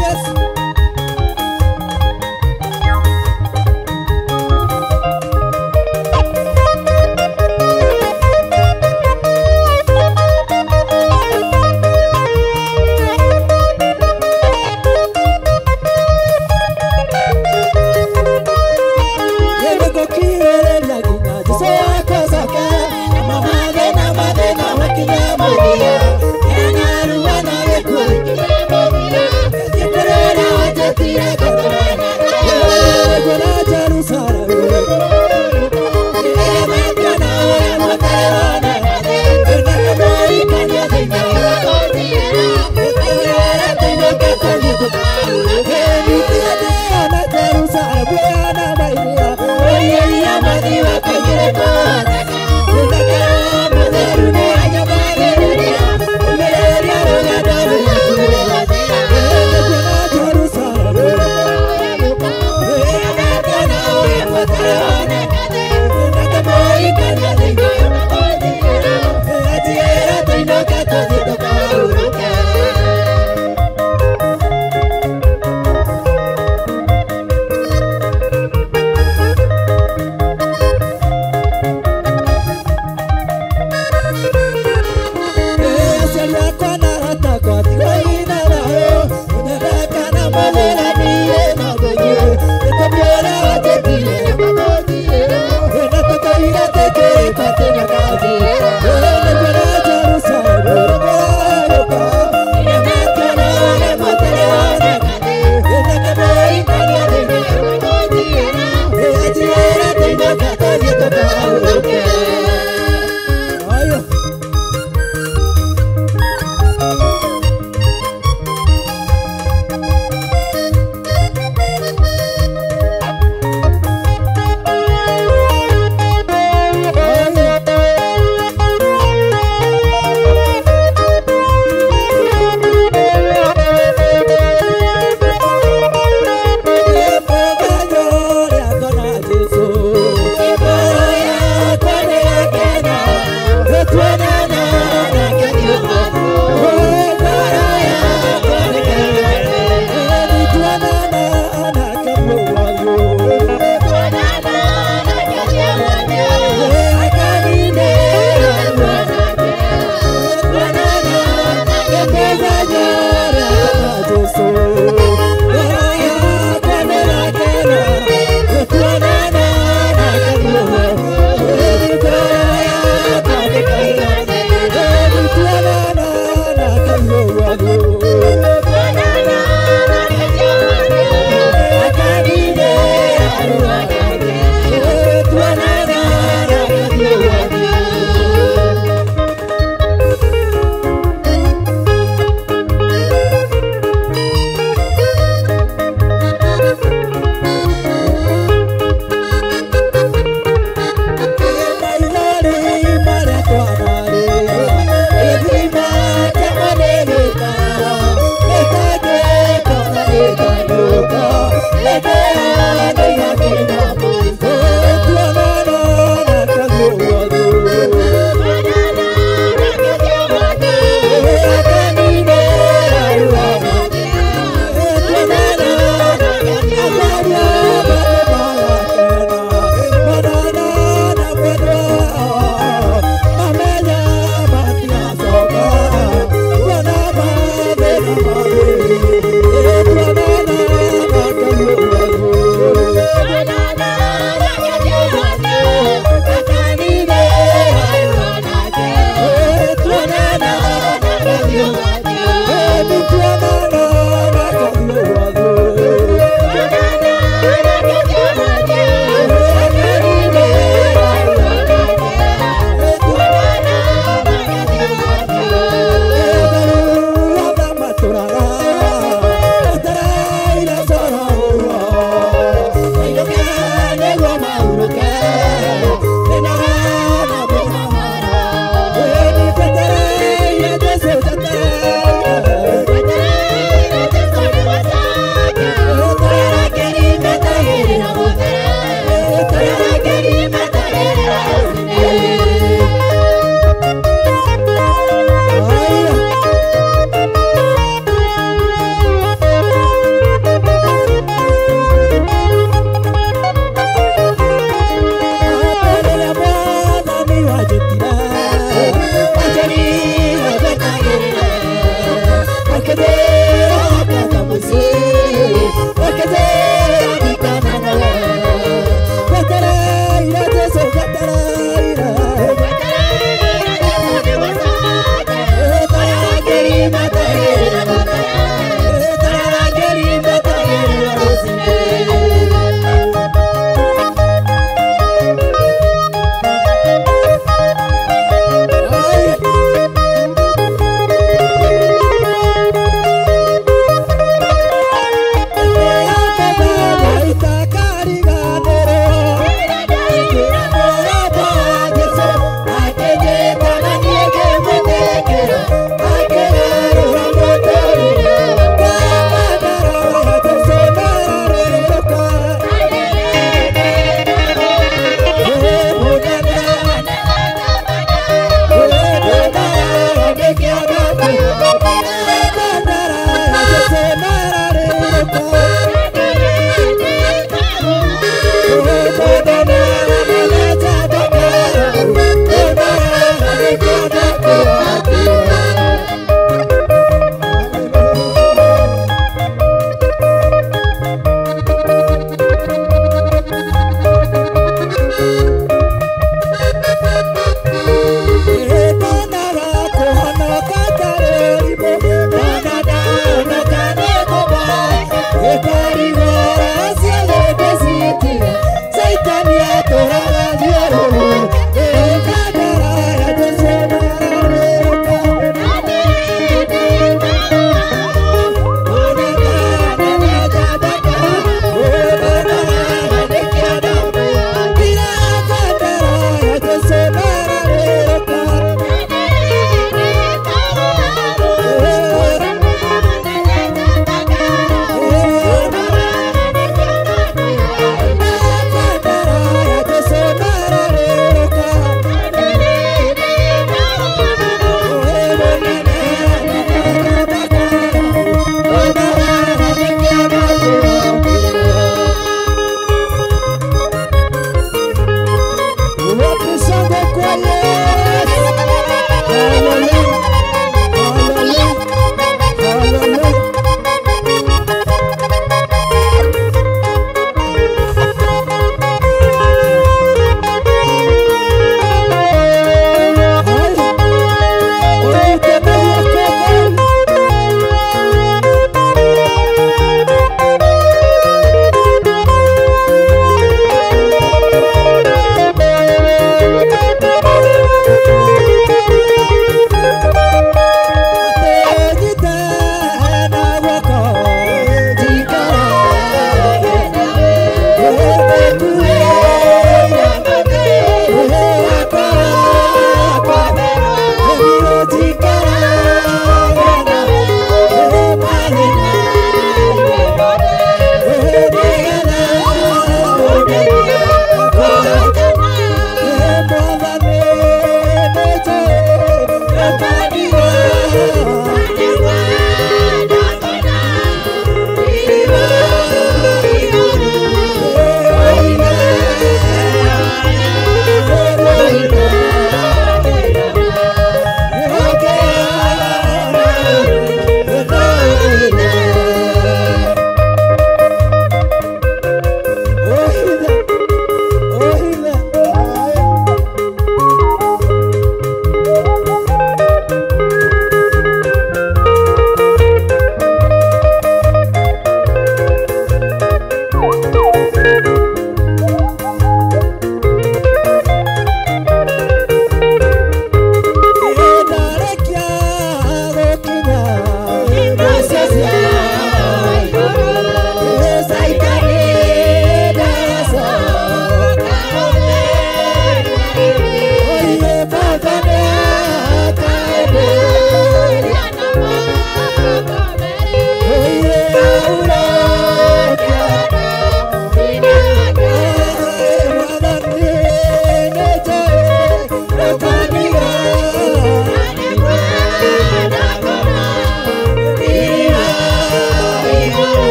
Yes.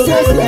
Thank you.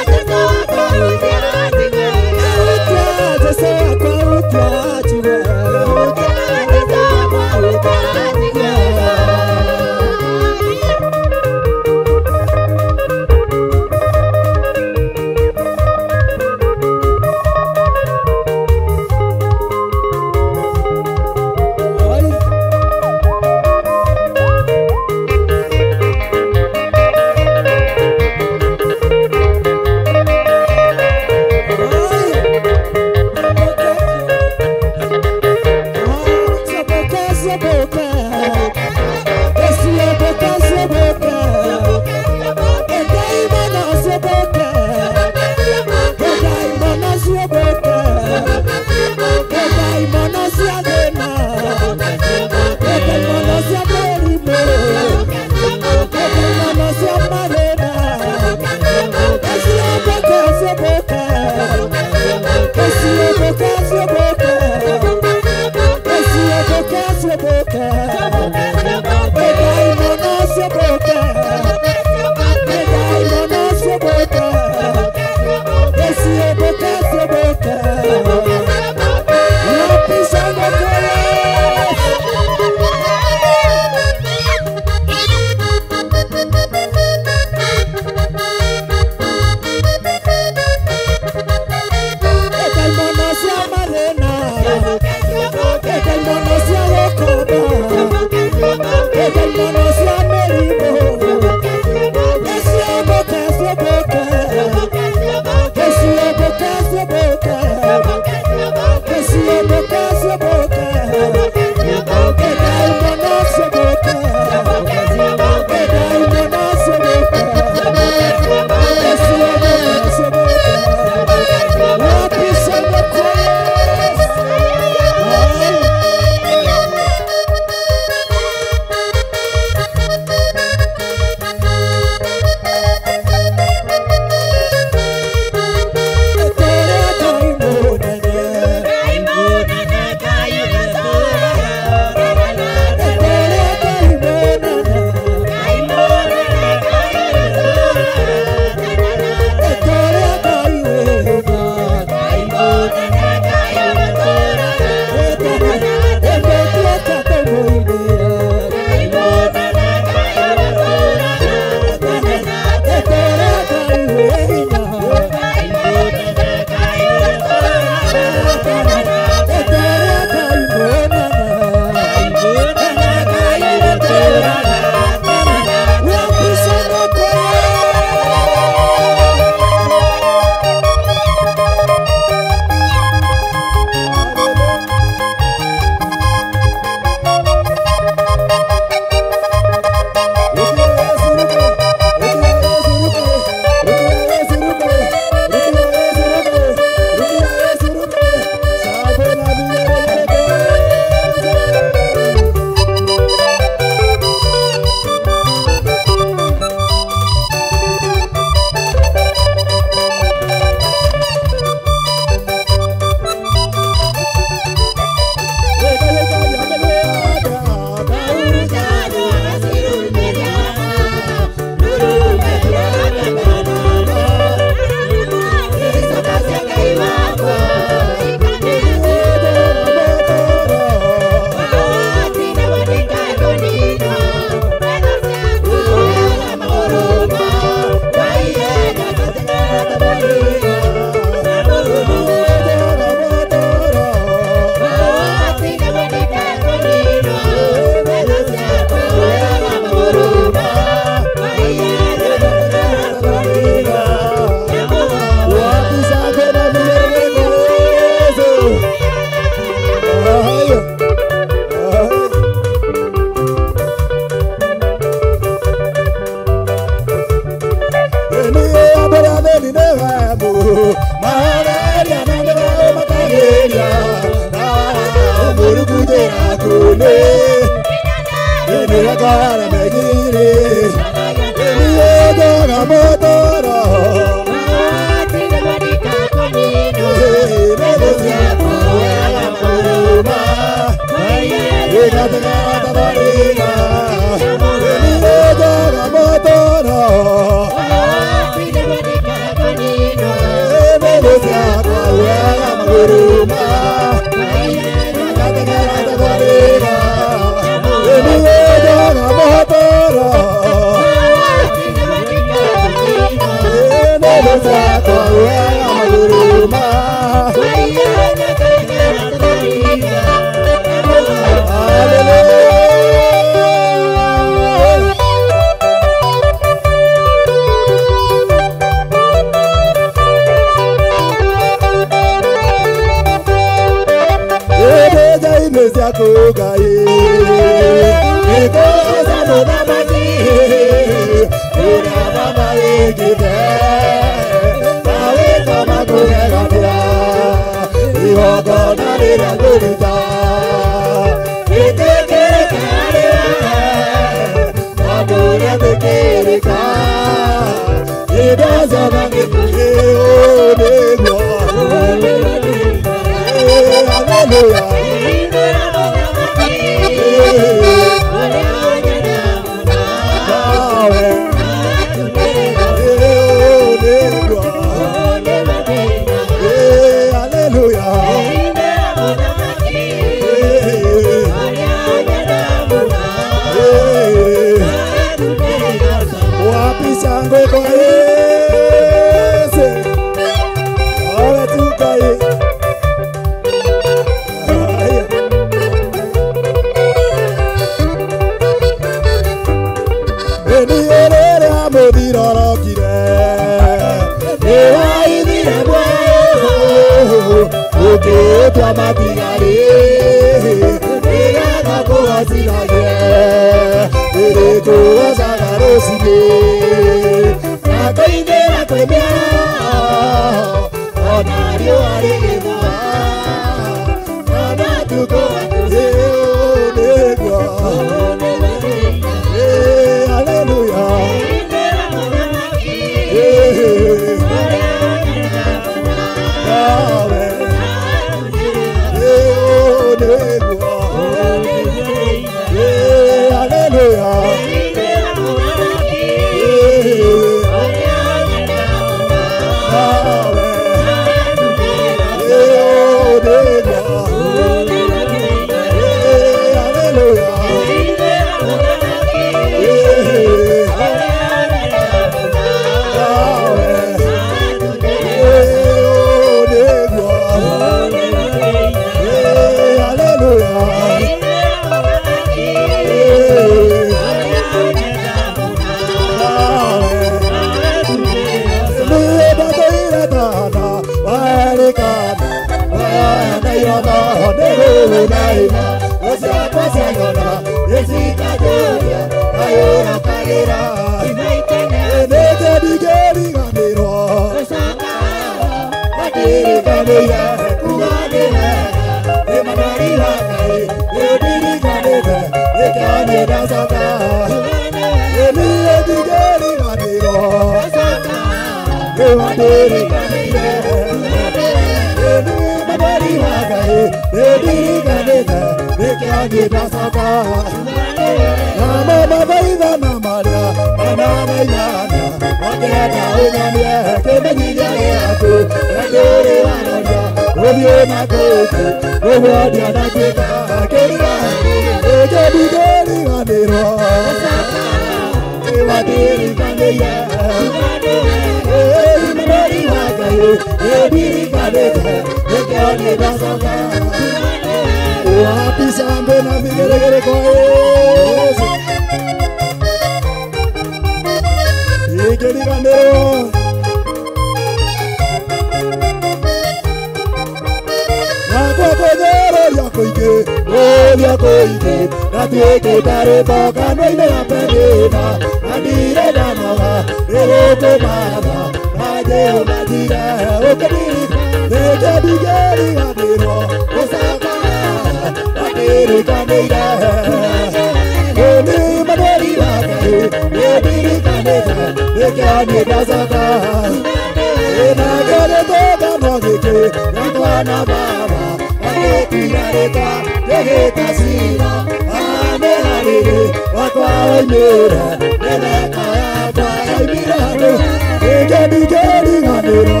wakwa waimĩra mĩtheko yakwa yaimĩra rĩngĩ ndingĩriganĩrwo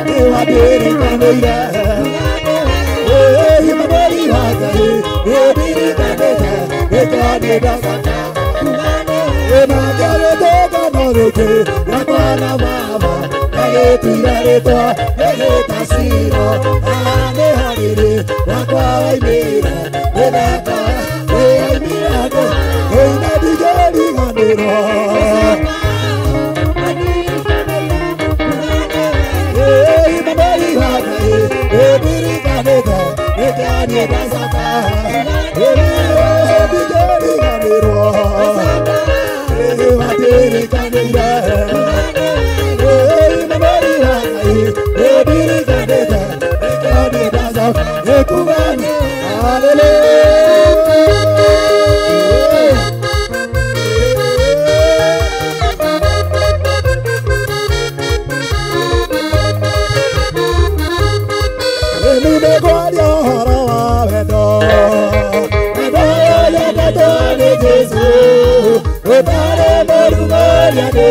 nĩwandirikanĩire Emmanueli wa Ngai nĩndirikanĩte nĩkĩo nĩndacoka ĩmangĩrĩtũngano gĩkĩ gĩakwa na mama gagĩtuire rĩtwa gĩgĩta Shilo haha nĩho rĩrĩ wakwa waimĩra mĩtheko nĩyaimĩra ĩina ndingĩriganĩrwo Emmanueli wa Ngai nĩndirikanĩte nĩkĩo nĩndacoka ndingĩriganĩrwo nĩwandirikanĩire Emmanueli wa Ngai nĩndirikanĩte nĩkĩo nĩndacoka nĩkuga hallelujah. Nĩngwaria ũhoro wa wendo wendo wendetwo nĩ Jesũ ũtarĩ mũrugũria nĩ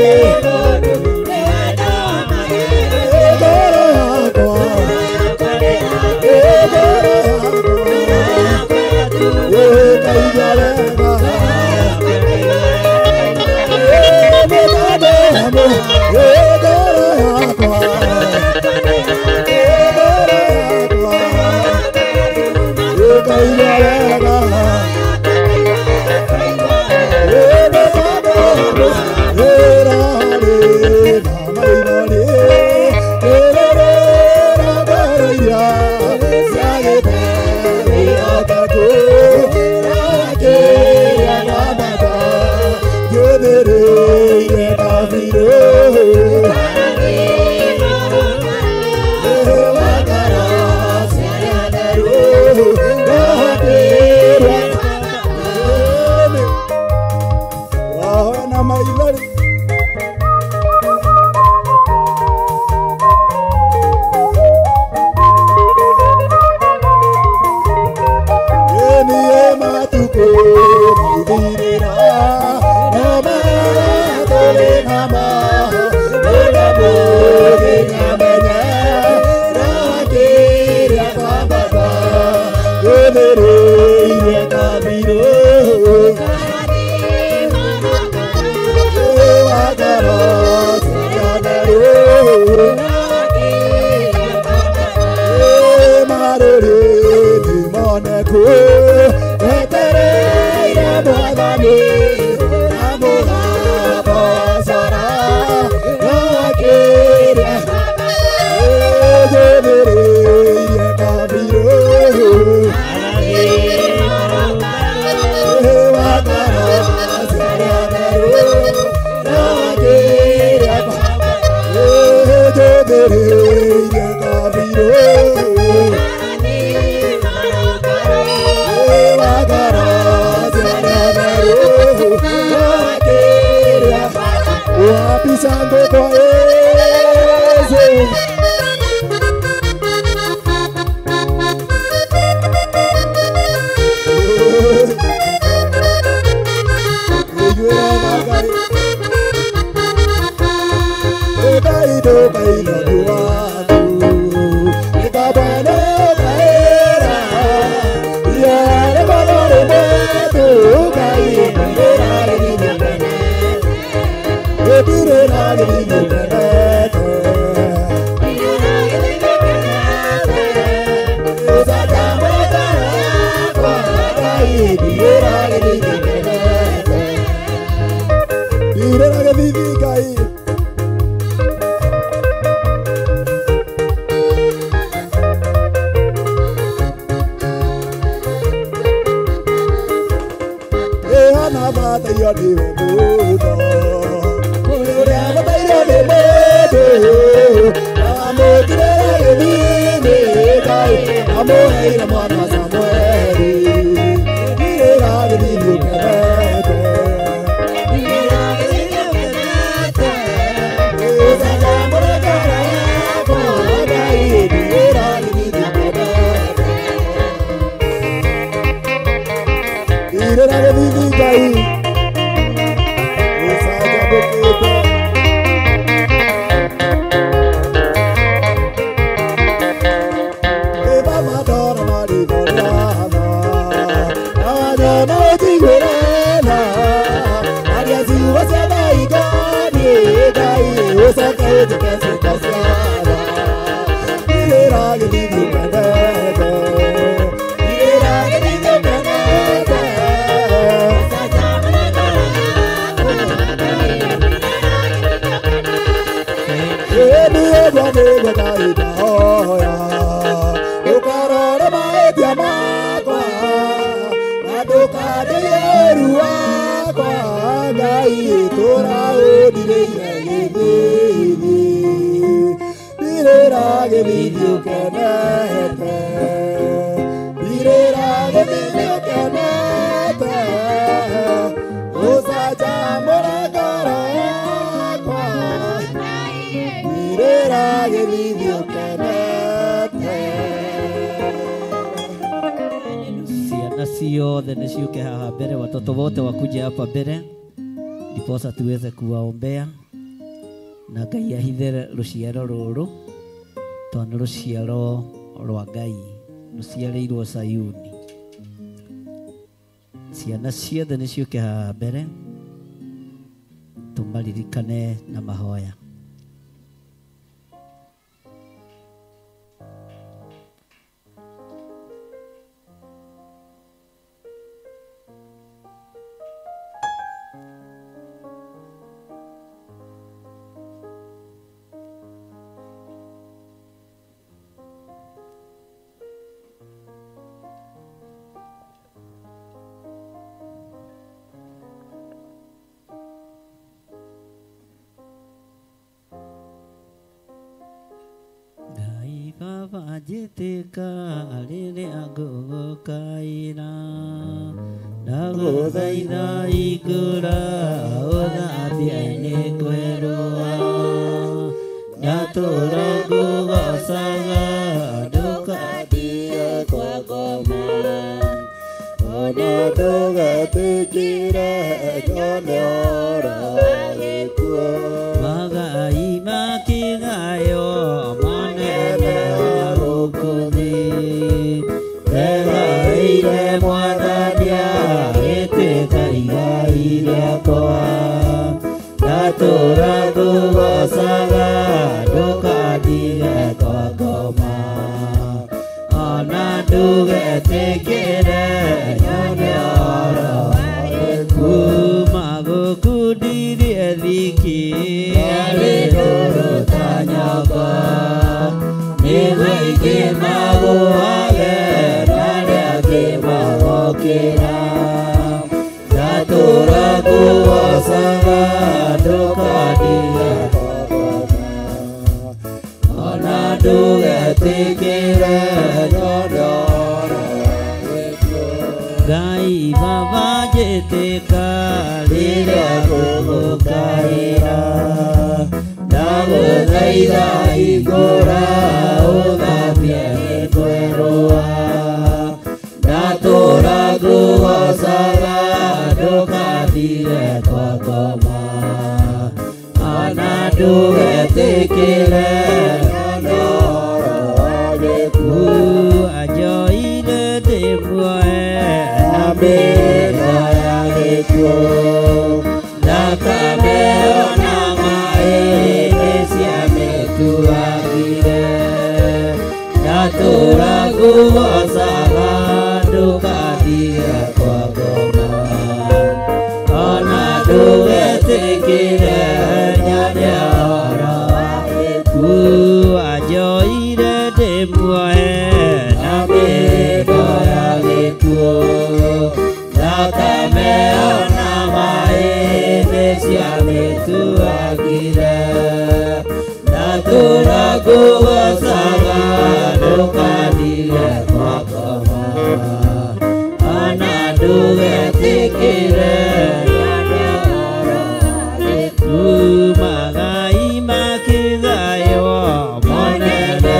ngoro yakwa ngoro yakwa ĩkaigua wega nĩ ngoro yakwa gĩthithio ũkenete, ndirĩra gĩthithio ũkenete. Ĩni ũguo nĩguo Ngai ndahoya, ndũkarore mahĩtia makwa, na ndũkandige ũũru wakwa, Ngai tũra ũndirĩire gĩthiithi, ndirĩra gĩthiithi ũkenete, ndirĩra gĩthiithi ũkenete, ũcanjamũre ngoro yakwa, ndirĩra gĩthiithi ũkenete. Ciana ciothe nĩ ciũke haha mbere, watoto wote wakuje hapa mbere ndiposa tuweze kuwaombea na Ngai ahithe rũciaro rũrũ tondũ nĩ rũciaro rwa Ngai rũciarĩirwo Sayuni. Ciana ciothe nĩ ciũke haha mbere tũmaririkane na mahoya. Ngai Baba njĩtĩka rĩrĩa ngũgũkaĩra, ndagũthaitha hingũra ũthambie nĩ kwerũha, ndatũra ngũgoocaga ndũkandige kwa ngoma, Ona ndũgetĩkĩre nyone ũhoro wa gĩkuũ. Magai makĩgayo manene gũkũ thĩ, ndegaĩire Mwathani agĩtuĩka igai rĩakwa, ndatũra ngũgoocaga ndũkandige kwa ngoma, ona ndũgetĩkĩre nyone ũhoro wa gĩkuũ. Magũkundirie thiki arĩ ndũrũ ta nyongo, nĩguo ingĩ magũage na arĩa angĩ magokĩra, ndatũra ngũgoocaga ndũkandige kwa ngoma, ona ndũgetĩkĩre nyone ũhoro wa gĩkuũ. Ngai Baba njĩtĩka rĩrĩa ngũgũkaĩra, ndagũthaitha hingũra ũthambie nĩ kwerũha, ndatũra ngũgoocaga ndũkandige kwa ngoma, ona ndũgetĩkĩre nyone ũhoro wa gĩkuũ. Anjoire ndĩ muoe na mĩno ya gĩkuũ, thakame ona maĩ nĩ ciamĩtuagire, ndatũra ngũgoocaga ndũkandige kwa ngoma, ona ndũgetĩkĩre nyone ũhoro wa gĩkuũ. Anjoire ndĩ muoe na mĩno ya gĩkuũ, thakame ona maĩ nĩ ciamĩtuagire, ndatũra ngũgoocaga ndũkandige kwa ngoma, ona ndũgetĩkĩre nyone ũhoro wa gĩkuũ. Magai makĩgaywo monene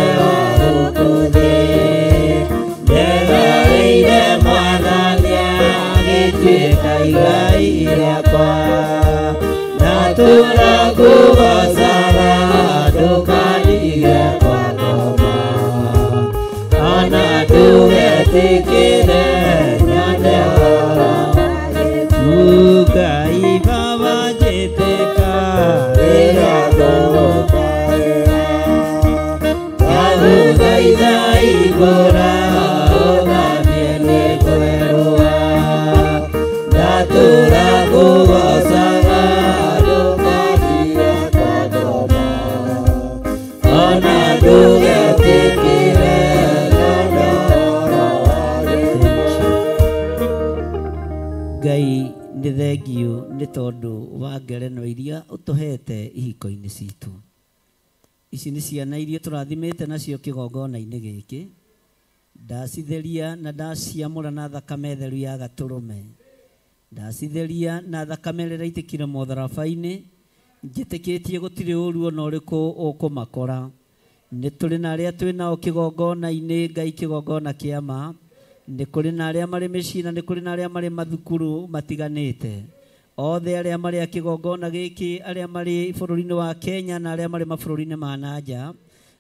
gũkũ thĩ, ndegaĩire Mwathani agĩtuĩka igai rĩakwa, ndatũra ngũgoocaga ndũkandige kwa ngoma, ona ndũgetĩkĩre nyone ũhoro wa gĩkuũ. Ngai Baba njĩtĩka rĩrĩa ngũgũkaĩra, ndagũthaitha Ndagũthaitha ũthambie nĩngwerũha ndatũra ngũgocaga ndũgathire kwa ngoma ona ndũgetĩkĩre nyone ũhoro wa gĩkuũ. Ngai nĩ thengiũ nĩ tondũ wa ngerenwa iria ũtũhete ihiko-inĩ citũ. Ici nĩ ciana iria tũrathimĩte nacio kĩgongona-inĩ gĩkĩ. Ndacitheria na ndaciamũra na thakame theru ya gatũrũme. Ndacitheria na thakame ĩrĩa ĩraitĩkire mũtharaba-inĩ. Njĩtĩkĩtie gũtirĩ ũru ona ũrĩkũ ũkũmakora. Nĩ tũrĩ na arĩa twĩ nao kĩgongona-inĩ, Ngai kĩgongona kĩa ma. Nĩ kũrĩ na arĩa marĩ mĩciĩ na nĩ kũrĩ na arĩa marĩ mathukuru matiganĩte. Othe arĩa marĩ a kĩgongona gĩkĩ, arĩa marĩ bũrũri-inĩ wa Kenya na arĩa marĩ mabũrũri-inĩ ma na nja,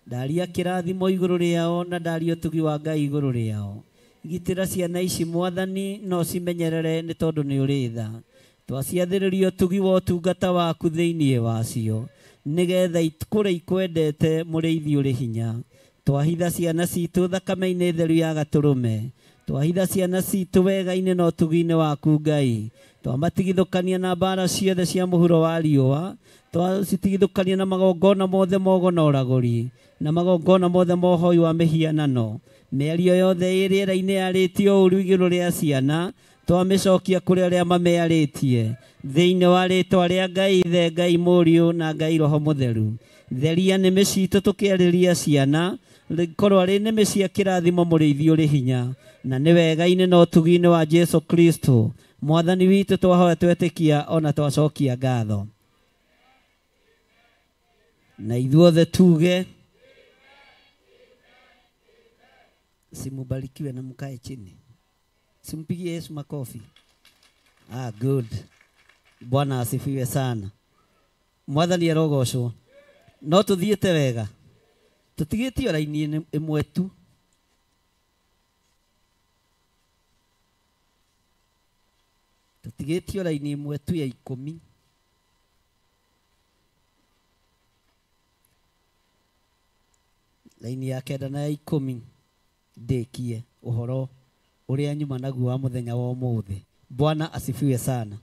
ndaria kĩrathimo igũrũ rĩao na ndaria ũtugi wa Ngai igũrũ rĩao. Gitĩra ciana ici Mwathani no cimenyerere nĩ tondũ nĩ ũrĩ tha. Twaciathĩrĩria ũtugi wa ũtungata waku thĩinĩ wacio nĩgetha ikũre ikwendete mũrĩithi ũrĩ hinya. Twahitha ciana citũ thakame-inĩ theru ya gatũrũme. Twahitha ciana citũ wega-inĩ na ũtugi-inĩ waku Ngai. Twamatigithũkania na mbara ciothe cia mũhuro wa riũa. Twacitigithũkania na magongona mothe ma ũgo na ũragũri na magongona mothe ma ũhoi wa mĩhianano. Mĩario yothe ĩ rĩera-inĩ yarĩtio ũru igũrũ rĩa ciana twamĩcokia kũrĩ arĩa mamĩarĩtie thĩinĩ wa rĩtwa rĩa Ngai Ithe, Ngai Mũriũ na Ngai Roho Mũtheru. Theria nĩmĩ citũ tũkĩarĩria ciana korwo arĩ nĩmĩ cia kĩrathimo mũrĩithi ũrĩ hinya na nĩ wega-inĩ na ũtugi-inĩ wa Jesu Kristo Mwathani witũ twahoya twetĩkia ona twacokia ngatho. Na ithuothe tuge simubarikiwe na mkae chini. Simpigie Yesu makofi. Ah, good. Bwana asifiwe sana. Mwathani arogocwo. No tuthiĩte wega. Tũtigĩtio raini ĩmwe tu. Tũtigĩtio raini ĩmwe tu ya 10. Raini ya 9 na ya 10 ndĩkie ũhoro ũrĩa nyuma naguo wa mũthenya wa ũmũthĩ. Bwana asifiwe sana.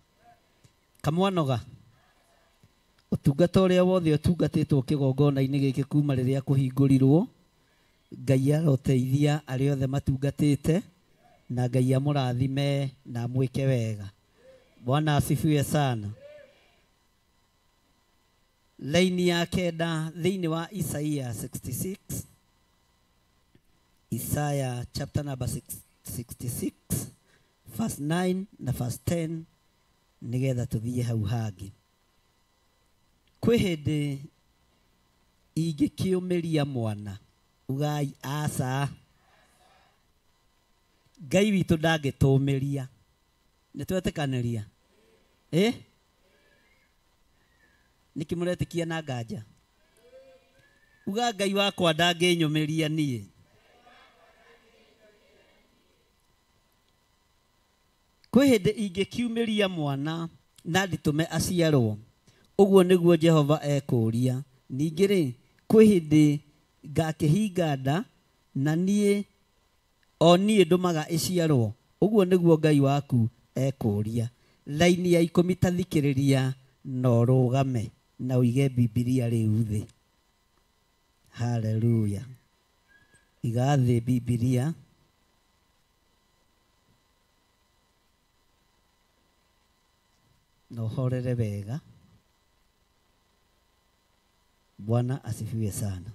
Kamwanoga ũtungata ũrĩa wothe ũtungatĩtwo kĩgongona-inĩ gĩkĩ kuma rĩrĩa kũhingũrirwo, Ngai aroteithia arĩa othe matungatĩte na Ngai amũrathime na amwĩke wega. Bwana asifiwe sana. Laini ya 9 thĩinĩ wa Isaiah 66, Isaiah chapter number 66 verse 9 na verse 10 nĩgetha tũthiĩ hau hangĩ. Kwĩ hĩndĩ ingĩkĩũmĩria mwana ugai aca. Ngai witũ ndangĩtũmĩria. Nĩ twetĩkanĩria? Nĩkĩ mũretĩkia na nganja? Uga Ngai wakwa ndangĩnyũmĩria niĩ. Kwĩ hĩndĩ ingĩkiumĩria mwana na ndĩtũme aciarwo, ũguo nĩguo Jehova ekũũria. Ningĩ rĩ, kwĩ hĩndĩ ngakĩhinga nda na niĩ o niĩ ndũmaga ĩciarwo, ũguo nĩguo Ngai waku ekũũria. Laini ya 10 tathikĩrĩria na ũrũgame na ũige Bibilia rĩu thĩ. Haleluya. Iga thĩ Bibilia. Na ũhorere wega. Bwana asifiwe sana.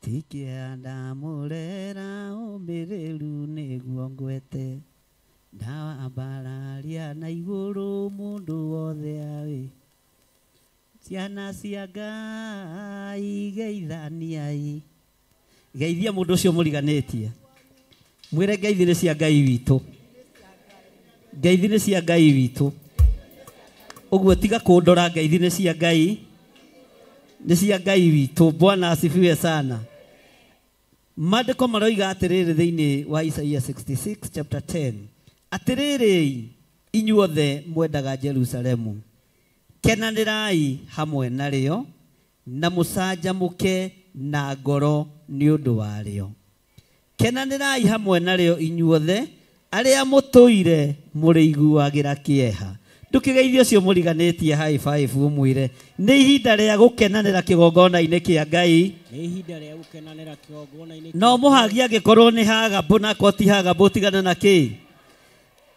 Tikia ndamũrera ũmĩrĩru nĩguo ngwete, ndawambararia na igũrũ mũndũ wothe awe. Ciana cia Ngai geithaniai. Geithia mũndũ ũcio mũriganĩtie. Mwĩre ngeithi nĩ cia Ngai witũ. Ngeithi nĩ cia Ngai witũ. Ũguo tiga kũndora, ngeithi nĩ cia Ngai. Nĩ cia Ngai witũ. Bwana asifiwe sana. Maandĩko maroiga atĩrĩrĩ thĩinĩ wa Isaiah 66 chapter 10. Atĩrĩrĩ inyuothe mwendaga Jerusalemu, kenanĩrai hamwe narĩo na mũcanjamũke na ngoro nĩ ũndũ warĩo. Kenanĩrai hamwe narĩo inyuothe arĩa mũtũire mũrĩiguagĩra kĩeha. Ndũkĩgeithie ũcio mũriganĩtie high five ũmwĩre nĩ ihinda rĩa gũkenanĩra kĩgongona-inĩ kĩa Ngai. Nĩ ihinda rĩa gũkenanĩra kĩgongona-inĩ. No mũhagi angĩkorwo nĩ hagambũ na koti hagambũ tigana na kĩ.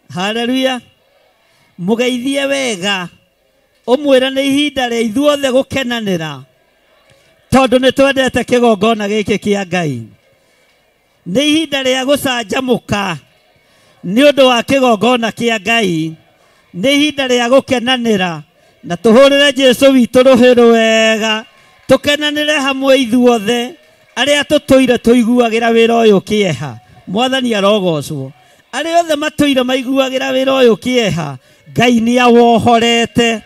Haleluya. Mũgeithie wega ũmwĩre nĩ ihinda rĩa ithuothe gũkenanĩra tondũ nĩ twendete kĩgongona gĩkĩ kĩa Ngai. Nĩ ihinda rĩa gũcanjamũka nĩ ũndũ wa kĩgongona kĩa Ngai. Nĩ ihinda rĩa gũkenanĩra na tũhũrĩre Jesũ witũ rũhĩ rwega, tũkenanĩre hamwe ithuothe arĩa tũtũire tũiguagĩra wĩra ũyũ kĩeha. Mwathani arogocwo. Arĩa othe matũire maiguagĩra wĩra ũyũ kĩeha, Ngai nĩ awohorete,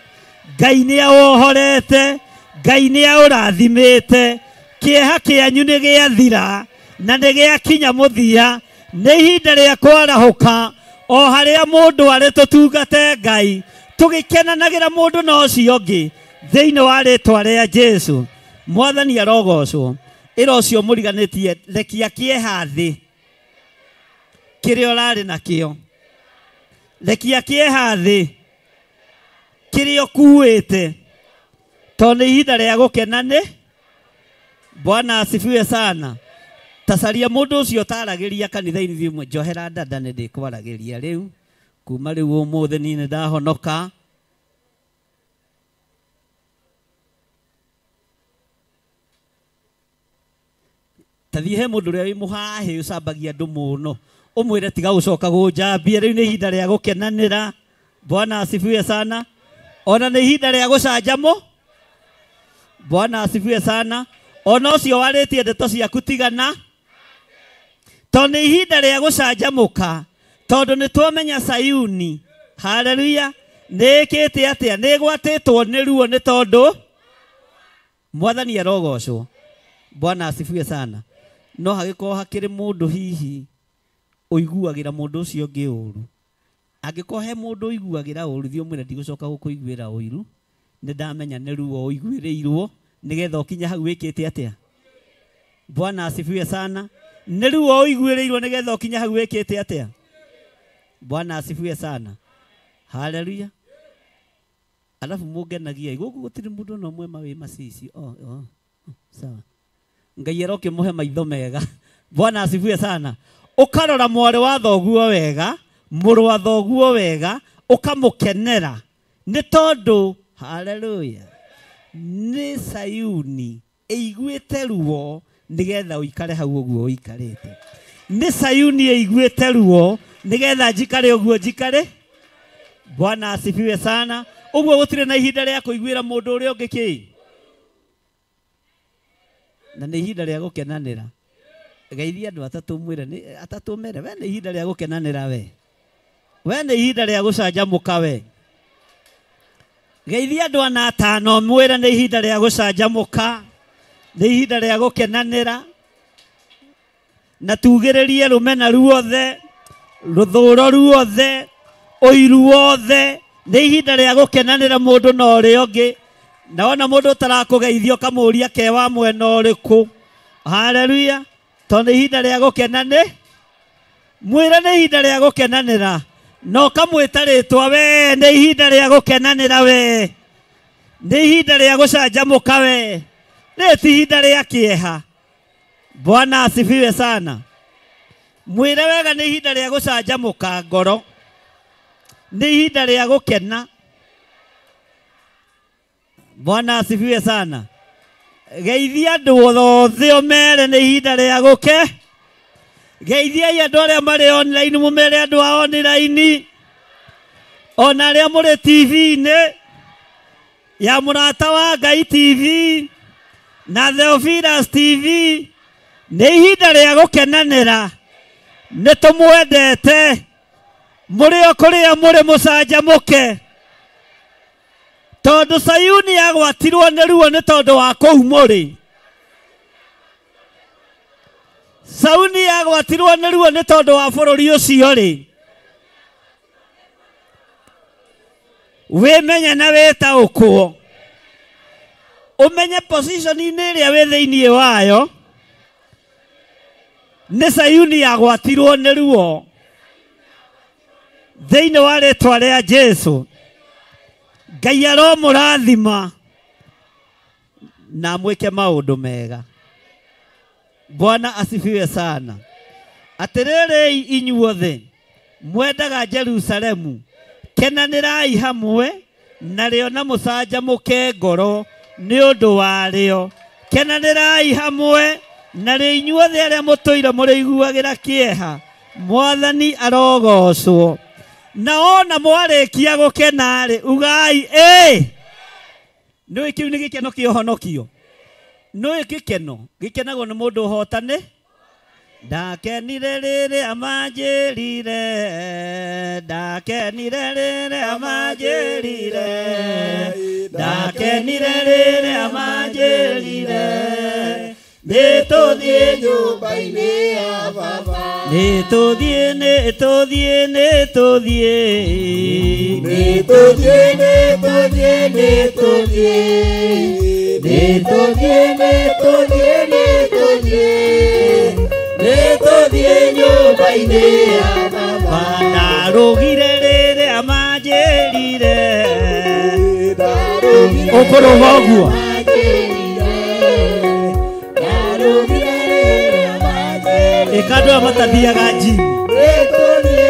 Ngai nĩ awohorete, Ngai nĩ aũrathimĩte. Kĩeha kĩanyu nĩ gĩathira na nĩ gĩakinya mũthia. Nĩ ihinda rĩa kwarahũka o harĩa mũndũ arĩ tũtungate Ngai tũgĩkenanagĩra mũndũ na ũcio ũngĩ thĩinĩ wa rĩtwa rĩa Jesũ. Mwathani arogocwo. Ĩra ũcio mũriganĩtie rekia kĩeha thĩ kĩrĩa ũrarĩ nakĩo, rekia kĩeha thĩ kĩrĩa ũkuĩte, tondũ nĩ ihinda rĩa gũkena. Nĩ Bwana asifiwe sana. Tacaria mũndũ ũcio ũtaragĩria kanitha-inĩ thiĩ njohera dada nĩ ndĩkwaragĩria rĩu kuma rĩu ũmũthĩ niĩ nĩ ndahonoka. Tathiĩ he mũndũ ũrĩa wĩ mũhahĩ ũcambagia andũ mũno ũmwĩre tiga gũcoka gũnjambia, rĩu nĩ ihinda rĩa gũkenanĩra. Bwana asifiwe sana. Ona nĩ ihinda rĩa gũcanjamũ. Bwana asifiwe sana. Ona ũcio warĩtie ndeto ciaku tigana, tondũ nĩ ihinda rĩa gũcanjamũka, tondũ nĩ twamenya Sayuni, haleluya, nĩ ĩkĩte atĩa, nĩ ĩgwatĩtwo nĩ ruo nĩ tondũ Mwathani arogocwo. Bwana asifiwe sana. No hagĩkorwo hakĩrĩ mũndũ hihi ũiguagĩra mũndũ ũcio ũngĩ ũru, angĩkorwo he mũndũ ũiguagĩra ũru, thiĩ ũmwĩre ndigũcoka gũkũiguĩra ũiru, nĩ ndamenya nĩ ruo ũiguĩrĩirwo nĩgetha ũkinye hau wĩkĩte atĩa. Bwana asifiwe sana. Nĩ ruo ũiguĩrĩirwo nĩgetha ũkinye hau wĩkĩte atĩa. Bwana asifiwe sana. Haleluya. Alafu mũngenagia gũkũ gũtirĩ mũndũ ona ũmwe wĩ macici. Oh, sawa. Ngai arokĩmũhe maitho mega. Bwana asifiwe sana. Ũkarora mwarĩ wa thoguo wega, mũrũ wa thoguo wega, ũkamũkenera nĩ tondũ haleluya nĩ Sayuni ĩiguĩte ruo nĩgetha ũikare hau ũguo ũikarĩte. Nĩ Sayuni ĩiguĩte ruo nĩgetha njikare ũguo njikare. Bwana asifiwe sana. Ũguo gũtirĩ na ihinda rĩa kũiguĩra mũndũ ũrĩa ũngĩ kĩ, na nĩ ihinda rĩa gũkenanĩra. Geithia andũ atatũ mwĩre nĩ atatũ mere we nĩ ihinda rĩa gũkenanĩra we, we nĩ ihinda rĩa gũcanjamũka we. Geithia andũ ana atano mwĩre nĩ ihinda rĩa gũcanjamũka, nĩ ihinda rĩa gũkenanĩra, na tugĩrĩrie rũmena ruothe, rũthũro ruothe, ũiru wothe. Nĩ ihinda rĩa gũkenanĩra mũndũ na ũrĩa ũngĩ. Na wona mũndũ ũtarakũgeithia ũkamũũria ke wa mwena ũrĩkũ. Haleluya. Tondũ nĩ ihinda rĩa gũkenanĩ, mwĩre nĩ ihinda rĩa gũkenanĩra, na ũkamwĩta rĩtwa we nĩ ihinda rĩa gũkenanĩra we, nĩ ihinda rĩa gũcanjamũka we, rĩrĩ ti ihinda rĩa kĩeha. Bwana asifiwe sana. Mwĩre wega nĩ ihinda rĩa gũcanjamũka ngoro, nĩ ihinda rĩa gũkena. Bwana asifiwe sana. Geithia andũ othe ũmere nĩ ihinda rĩa gũke. Geithiai andũ arĩa marĩ online mũmere andũ a online, ona arĩa mũrĩ TV-inĩ ya Mũrata wa Ngai TV na Theophilus TV, nĩ ihinda rĩa gũkenanĩra. Nĩ tũmwendete mũrĩ o kũrĩa mũrĩ mũcanjamũke, tondũ Sayuni yagwatirwo nĩ ruo nĩ tondũ wa kũu mũrĩ. Sayuni yagwatirwo nĩ ruo nĩ tondũ wa bũrũri ũcio rĩ. Wĩmenye na wĩtaũkwo, Ũmenye position-inĩ ĩrĩa wĩ thĩinĩ wayo nĩ Sayuni yagwatirwo nĩ ruo thĩinĩ wa rĩtwa rĩa Jesu. Ngai aromũrathima na mwĩke maũndũ mega. Bwana asifiwe sana. Atĩrĩrĩ inyuothe mwendaga Jerusalemu, kenanĩrai hamwe narĩo na mũcanjamũke ngoro nĩ ũndũ warĩo. Kenanĩrai hamwe narĩo inyuothe arĩa mũtũire mũrĩiguagĩra kĩeha. Mwathani arogocwo. Na ona mwarĩkia gũkena-rĩ, ugai ĩ. Nĩũĩ kĩu nĩ gĩkeno kĩa ũhonokio. Nĩũĩ gĩkeno gĩkenagwo nĩ mũndũ ũhotane. Ndakenire rĩrĩa manjĩrire, ndakenire rĩrĩa manjĩrire, ndakenire rĩrĩa manjĩrire, nĩtũthiĩ nyũmba-inĩ ya baba. Nĩtũthiĩ, nĩtũthiĩ, nĩtũthiĩ, nĩtũthiĩ, nĩtũthiĩ, nĩtũthiĩ, nĩtũthiĩ, nĩtũthiĩ, nĩtũthiĩ, nĩtũthiĩ nyũmba-inĩ ya baba. Ndarũgire rĩrĩa manjĩrire, ũkũrũga ũguo. Ĩka andũ aya matathiaga njimu. Nĩtũthiĩ,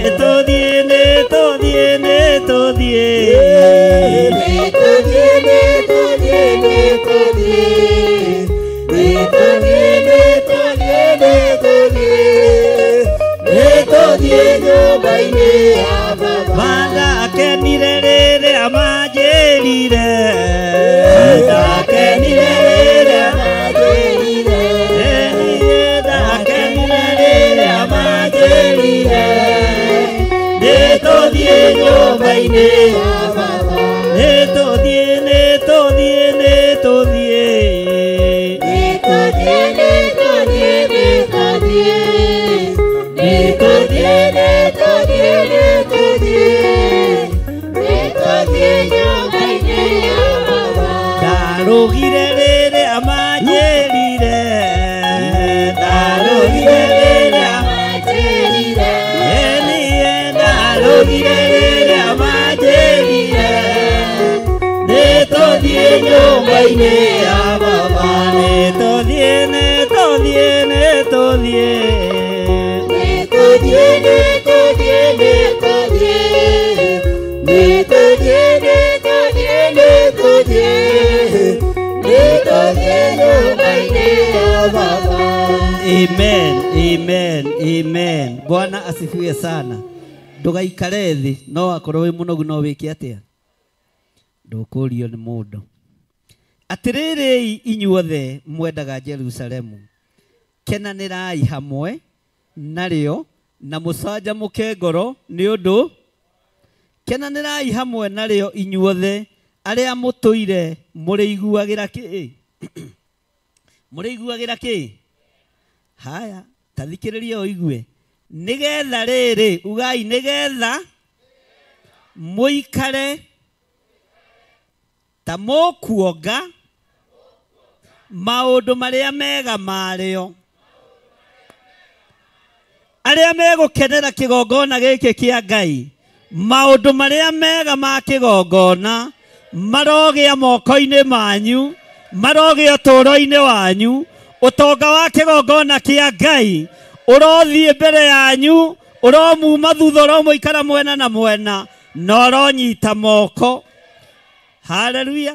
nĩtũthiĩ, nĩtũthiĩ, nĩtũthiĩ, nĩtũthiĩ, nĩtũthiĩ, nĩtũthiĩ, nĩtũthiĩ, nĩtũthiĩ, nĩtũthiĩ nyũmba-inĩ ya baba. Ndakenire rĩrĩa manjĩrire, ndakenire rĩrĩa manjĩrire, ndakenire rĩrĩa manjĩrire, nĩtũthiĩ nyũmba-inĩ ya baba. Nĩtũthiĩ, nĩtũthiĩ, nĩtũthiĩ, nĩtũthiĩ, nĩtũthiĩ, nĩtũthiĩ, nĩtũthiĩ, nĩtũthiĩ, nĩtũthiĩ, nĩtũthiĩ nyũmba-inĩ ya baba. Ndarũgire rĩrĩa manjĩrire, ndarũgire rĩrĩa manjĩrire, ndarũgire rĩrĩa manjĩrire, nĩtũthiĩ nyũmba-inĩ ya baba. Nĩtũthiĩ, nĩtũthiĩ, nĩtũthiĩ, nĩtũthiĩ, nĩtũthiĩ, nĩtũthiĩ, nĩtũthiĩ, nĩtũthiĩ, nĩtũthiĩ, nĩtũthiĩ nyũmba-inĩ ya baba. Amen, amen, amen. Bwana asifiwe sana. Ndũgaikare thĩ, no akorwo wĩ mũnogu no wĩke atĩa? Ndũkũrio nĩ mũndũ. Atĩrĩrĩ inyuothe mwendaga Jerusalemu, kenanĩrai hamwe narĩo na mũcanjamũke ngoro nĩ ũndũ. Kenanĩrai hamwe narĩo inyuothe arĩa mũtũire mũrĩiguagĩra kĩ? Mũrĩiguagĩra kĩ? Haya, ta thikĩrĩria ũigue. Nĩgetha rĩrĩ, ugai nĩgetha mũikare ta mũkuonga maũndũ marĩa mega marĩo. Arĩa megũkenera kĩgongona gĩkĩ kĩa Ngai, maũndũ marĩa mega ma kĩgongona marogĩa moko-inĩ manyu, marogĩa ũtũũro-inĩ wanyu. Ũtonga wa kĩgongona kĩa Ngai ũrothiĩ mbere yanyu, ũromuma thutha, ũromũikara mwena na mwena, na ũronyita moko. Haleluya.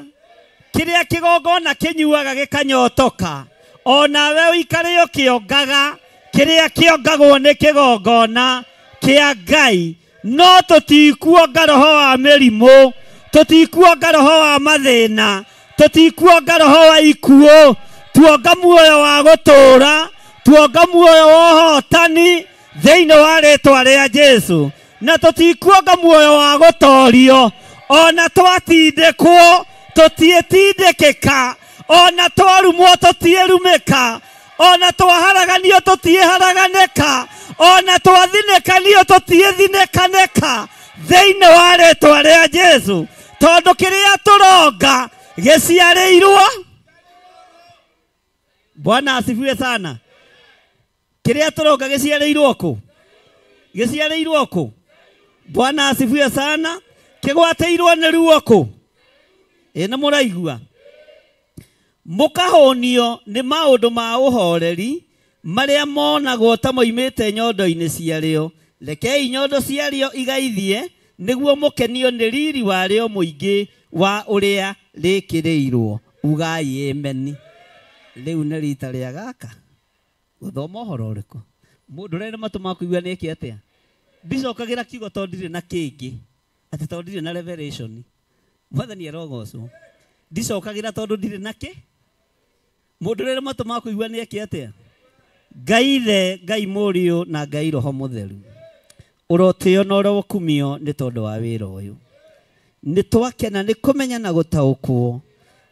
Kĩrĩa kĩgongona kĩnyuaga gĩkanyotoka, onawe ũikare ũkĩongaga kĩrĩa kĩongagwo nĩ kĩgongona kĩa Ngai. No tũtikuonga roho wa mĩrimũ, tũtikuonga roho wa mathĩna, tũtikuonga roho wa ikuũ, tuonga muoyo wa gũtũũra, tuonga muoyo wa ũhotani thĩinĩ wa rĩtwa rĩa Jesu. Na tũtikuonga muoyo wa gũtorio, ona twatindĩkwo tũtiĩtindĩkĩka, ona twarumwo tũtiĩrumĩka, ona twaharaganio tũtiĩharaganĩka, ona twathinĩkanio tũtiĩthinĩkanĩka thĩinĩ wa rĩtwa rĩa Jesu. Tondu kiria turonga giciarĩirwo. Bwana asifiwe sana. Kiria turonga giciarĩirwo kũ? Giciarĩirwo kũ? Bwana asifiwe sana. Kĩgwatĩirwo nĩ ruo kũ? Ĩ nĩ mũraigua? Mũkahũnio nĩ maũndũ ma ũhoreri marĩa monagwo ta moimĩte nyondo-inĩ ciarĩo. Rekei nyondo ciarĩo igaithie nĩguo mũkenio nĩ riri warĩo mũingĩ wa ũrĩa rĩkĩrĩirwo. Ugai ameni. Rĩu nĩ rita rĩa gaka gũthoma ũhoro ũrĩkũ? Mũndũ ũrĩa nĩ matũ ma kũigua nĩ eke atĩa? Ndicokagĩra kiugo tondũ ndirĩ na kĩngĩ, atĩ tondũ ndirĩ na revelation. Mwathani arogocwo. Ndicokagĩra tondũ ndirĩ na kĩ? Mũndũ ũrĩa nĩ matũ ma kũigua nĩ eke atĩa? Ngai Ithe, Ngai Mũriũ na Ngai Roho Mũtheru, ũrotĩo na ũrokumio nĩ tondũ wa wĩra ũyũ. Nĩ twakena nĩ kũmenya na gũtaũkwo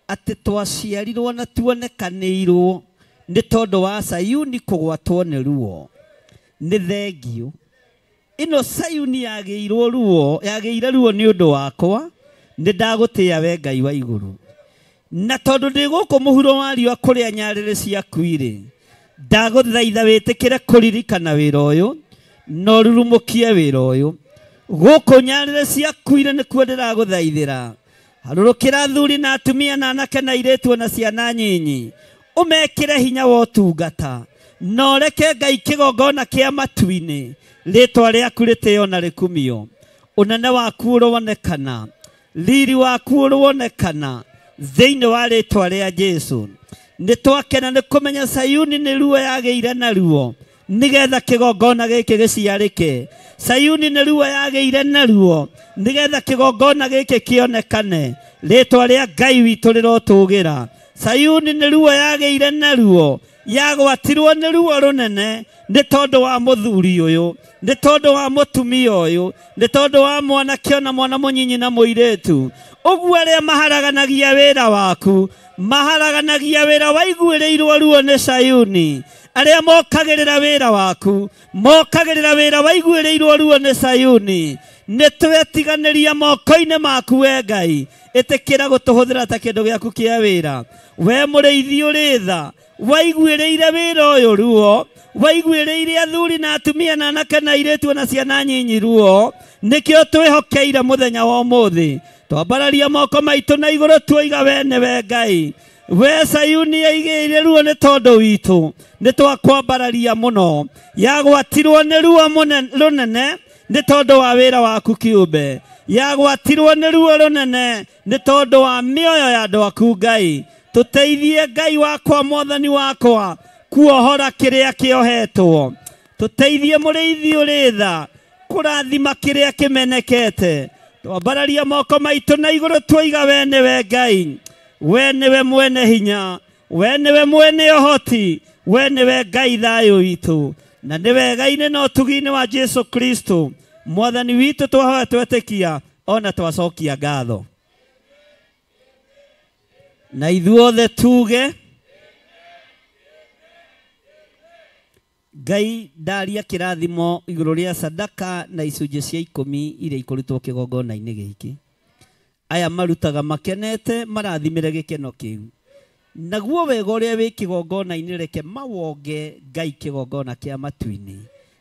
atĩ twaciarirwo na tuonekanĩirwo nĩ tondũ wa Sayuni kũgwatwo nĩ ruo. Nĩ thengio. Ĩno Sayuni yagĩirwo ruo, yagĩire ruo nĩ ũndũ wakwa, nĩ ndagũtĩĩa we Ngai wa igũrũ. Na tondũ ndĩ gũkũ mũhuro wa riũa kũrĩa nyarĩrĩ ciaku irĩ, ndagũthaitha wĩtĩkĩre kũririkana wĩra ũyũ na ũrurumũkie wĩra ũyũ. Gũkũ nyarĩrĩ ciaku irĩ nĩkuo ndĩragũthaithĩra. Harũrũkĩra athuri na atumia na anake na airĩtu na ciana nyinyi, ũmekĩre hinya wa ũtungata, na ũreke Ngai kĩgongona kĩa matu-inĩ rĩtwa rĩaku rĩtĩo na rĩkumio. Ũnene waku ũronekana, riri waku ũronekana thĩinĩ wa rĩtwa rĩa Jesũ. Nĩ twakena nĩ kũmenya Sayuni nĩ ruo yagĩire na ruo nĩgetha kĩgongona gĩkĩ gĩciarĩke. Sayuni nĩ ruo yagĩire na ruo nĩgetha kĩgongona gĩkĩ kĩonekane. Rĩtwa rĩa Ngai witũ rĩrotũgĩra. Sayuni nĩ ruo yagĩire na ruo, yagwatirwo nĩ ruo rũnene nĩ tondũ wa mũthuri ũyũ, nĩ tondũ wa mũtumia ũyũ, nĩ tondũ wa mwanake ona mwana mũnyinyi na mũirĩtu. Ũguo arĩa maharaganagia wĩra waku, maharaganagia wĩra waiguĩrĩirwo ruo nĩ Sayuni. Arĩa mokagĩrĩra wĩra waku, mokagĩrĩra wĩra waiguĩrĩirwo ruo nĩ Sayuni. Nĩ twetiganĩria moko-inĩ maku we Ngai, ĩtĩkĩra gũtũhũthĩra ta kĩndũ gĩaku kĩa wĩra. We mũrĩithi ũrĩ tha, waiguĩrĩire wĩra ũyũ ruo, waiguĩrĩire athuri na atumia na anake na airĩtu na ciana nyinyi ruo, nĩkĩo twĩhokeire mũthenya wa ũmũthĩ. Twambararia moko maitũ na igũrũ tuoiga we nĩwe Ngai. We Sayuni yaigĩire ruo nĩ tondũ witũ, nĩ twakwambararia mũno. Yagwatirwo nĩ ruo rũnene nĩ tondũ wa wĩra waku kĩũmbe. Yagwatirwo nĩ ruo rũnene nĩ tondũ wa mĩoyo ya andũ aku Ngai. Tũteithie Ngai wakwa, Mwathani wakwa, kuohora kĩrĩa kĩohetwo. Tũteithie mũrĩithi ũrĩ tha kũrathima kĩrĩa kĩmenekete. Twambararia moko maitũ na igũrũ tuoiga we nĩwe Ngai, we nĩwe mwene hinya, we nĩwe mwene ũhoti, we nĩwe Ngai thayũ witũ. Na nĩ wega-inĩ na ũtugi-inĩ wa Jesu Kristo Mwathani witũ twahoya twetĩkia ona twacokia ngatho. Na ithuothe tuge Ngai ndaria kĩrathimo igũrũ rĩa sadaka na icunjĩ cia 10 iria ikũrutwo kĩgongona-inĩ gĩkĩ. Aya marutaga makenete marathimĩre gĩkeno kĩu. Naguo wega ũrĩa wĩ kĩgongona-inĩ reke mawonge Ngai kĩgongona kĩa matu-inĩ.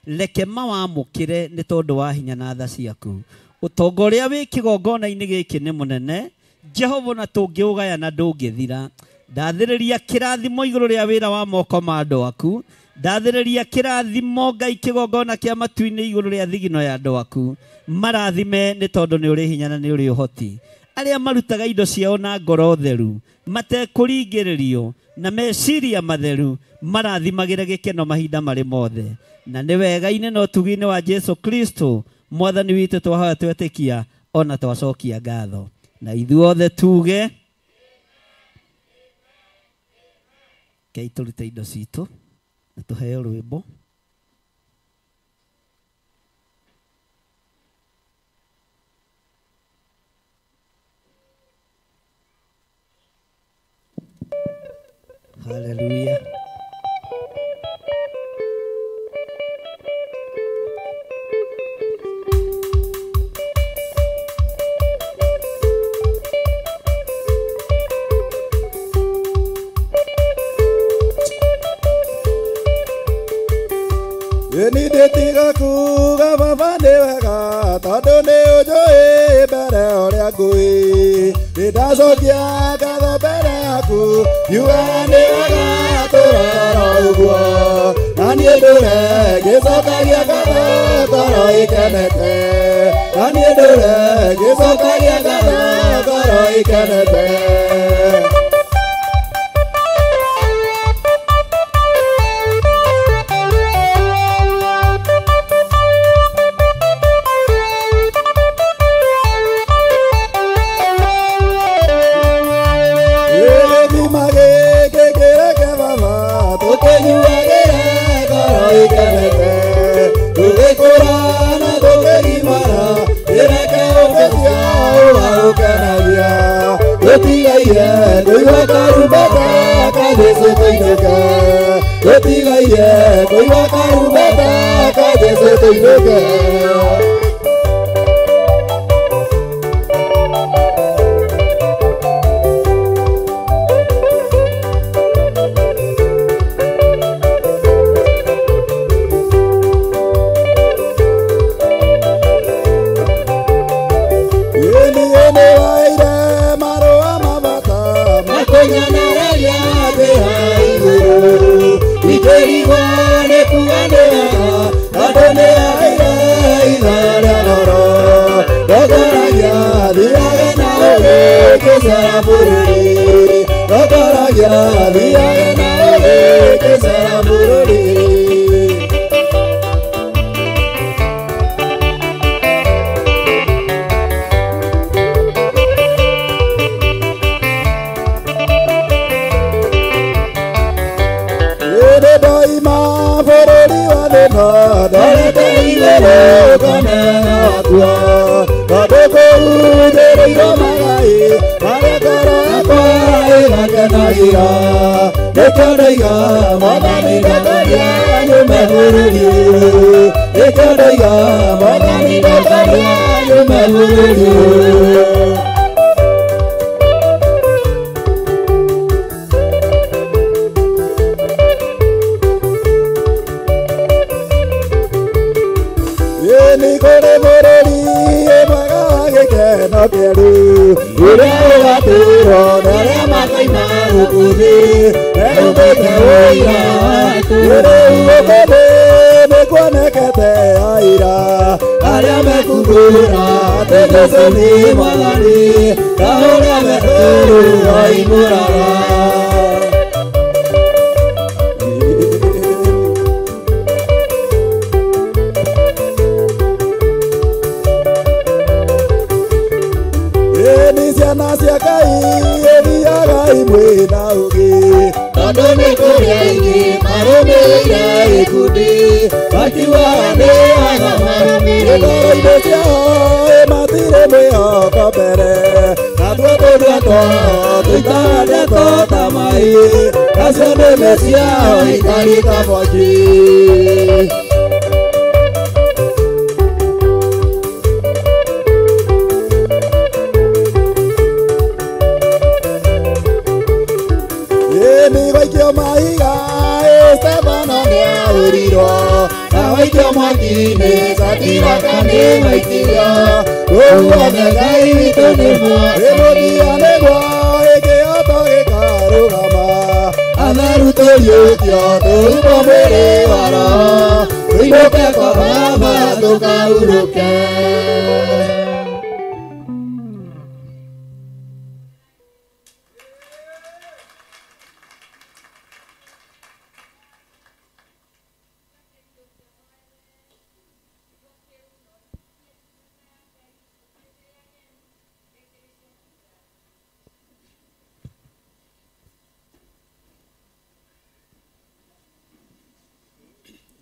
Reke mawamũkĩre nĩ tondũ wa hinya na tha ciaku. Ũtonga ũrĩa wĩ kĩgongona-inĩ gĩkĩ nĩ mũnene, Jehova, na tũngĩũgaya na ndũngĩthira. Ndathĩrĩria kĩrathimo igũrũ rĩa wĩra wa moko ma andũ aku. Ndathĩrĩria kĩrathimo Ngai kĩgongona kĩa matu-inĩ igũrũ rĩa thigino ya andũ aku. Marathime nĩ tondũ nĩ ũrĩ hinya na nĩ ũrĩ ũhoti. Arĩa marutaga indo ciao na ngoro theru, matekũringĩrĩrio na meciria matheru, marathimagĩre gĩkeno mahinda marĩ mothe. Na nĩ wega-inĩ na ũtugi-inĩ wa Jesu Kristo Mwathani witũ twahoya twetĩkia ona twacokia ngatho. Na ithuothe tuge kei tũrute indo citũ na tũheo rwĩmbo. Hallelujah. Ĩni ndĩtiga kuga baba nĩ wega tondũ nĩ ũnjũĩ mbere ũrĩa ngũĩ. Nĩndacokia ngatho mbere yaku ngiugaga nĩ wega tũrora ũguo. Na niĩ ndũre ngĩcokagia ngatho ngoro ĩkenete. Na niĩ ndũre ngĩcokagia ngatho ngoro ĩkenete.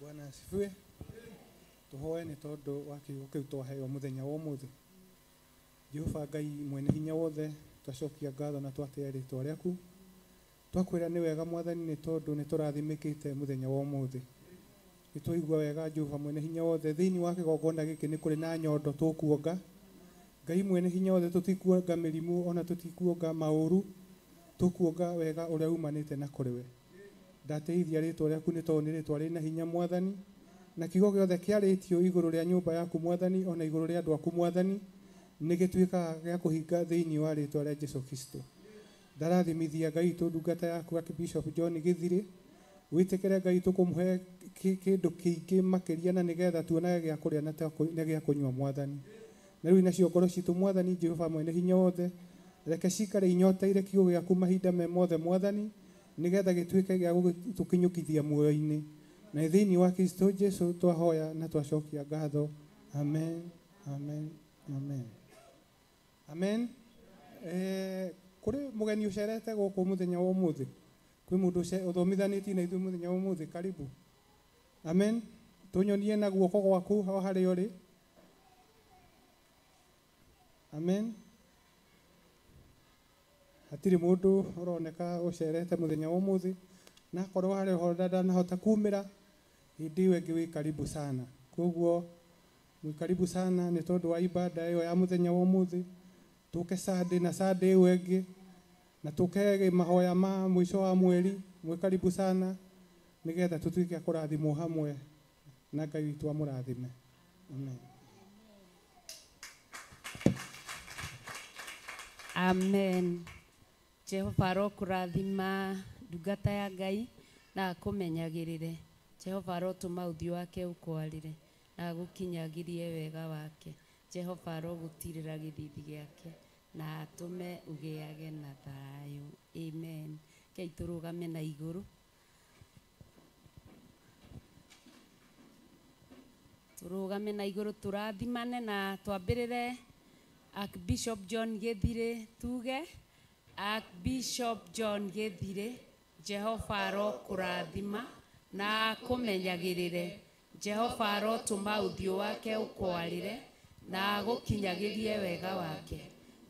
Bwana asifiwe. Tuhoe nĩ tondũ wa kiugo kĩu twaheo mũthenya wa ũmũthĩ. Jehova Ngai mwene hinya wothe, twacokia ngatho na twatĩa rĩtwa rĩaku. Twakwĩra nĩ wega Mwathani nĩ tondũ nĩ tũrathimĩkĩte mũthenya wa ũmũthĩ. Nĩ twaigua wega Jehova mwene hinya wothe, thĩinĩ wa kĩgongona gĩkĩ nĩ kũrĩ na nyondo tũkuonga. Ngai mwene hinya wothe, tũtikuonga mĩrimũ ona tũtikuonga maũru, tũkuonga wega ũrĩa umanĩte na kũrĩ we. Ndateithia rĩtwa rĩaku nĩ tondũ nĩ rĩtwa rĩna hinya Mwathani. Na kiugo gĩothe kĩarĩtio igũrũ rĩa nyũmba yaku Mwathani, ona igũrũ rĩa andũ aku Mwathani, nĩ gĩtuĩkaga gĩa kũhinga thĩinĩ wa rĩtwa rĩa Jesu Kristo. Ndarathimithia Ngai witũ ndungata yaku Archbishop John Githiri, wĩtĩkĩre Ngai witũ kũmũhe kĩndũ kĩingĩ makĩria, na nĩgetha tuonage gĩa kũrĩa na gĩa kũnyua Mwathani. Na rĩu nacio ngoro citũ Mwathani Jehova mwene hinya wothe, reke cikare inyoteire kiugo gĩaku mahinda me mothe Mwathani, nĩgetha gĩtuĩke gĩa gũtũkinyũkithia muoyo-inĩ. Na thĩinĩ wa Kristo Jesu twahoya na twacokia ngatho. Amen, amen, amen. Amen. Kũrĩ mũgeni ũcerete gũkũ mũthenya wa ũmũthĩ? Kwĩ mũndũ ũthomithanĩtie na ithuĩ mũthenya wa ũmũthĩ? Karibu. Amen. Tũnyonie na guoko gwaku o harĩa ũrĩ. Amen. Hatirĩ mũndũ ũroneka ũcerete mũthenya wa ũmũthĩ, na akorwo harĩ ho ndanahota kumĩra, hĩndĩ ĩyo ĩngĩ wĩ karibu sana. Koguo mwĩ karibu sana nĩ tondũ wa ibada ĩyo ya mũthenya wa ũmũthĩ. Tũke Sunday na Sunday ĩyo ĩngĩ, na tũke mahoya ma mũico wa mweri. Mwĩ karibu sana nĩgetha tũtuĩke a kũrathimwo hamwe na Ngai witũ amũrathime. Amen. Amen. Jehova arokũrathima ndungata ya Ngai na akũmenyagĩrĩre. Jehova arotũma ũthiũ wake ũkwarĩre na agũkinyagĩrie wega wake. Jehova arogũtirĩra gĩthithi gĩake na atũme ũgĩage na thayũ. Amen. Kei tũrũgame na igũrũ. Tũrũgame na igũrũ tũrathimane na twambĩrĩre Archbishop John Githiri tuge. Archbishop John Githiri, Jehova arokũrathima na akũmenyagĩrĩre. Jehova arotũma ũthiũ wake ũkwarĩre na agũkinyagĩrie wega wake.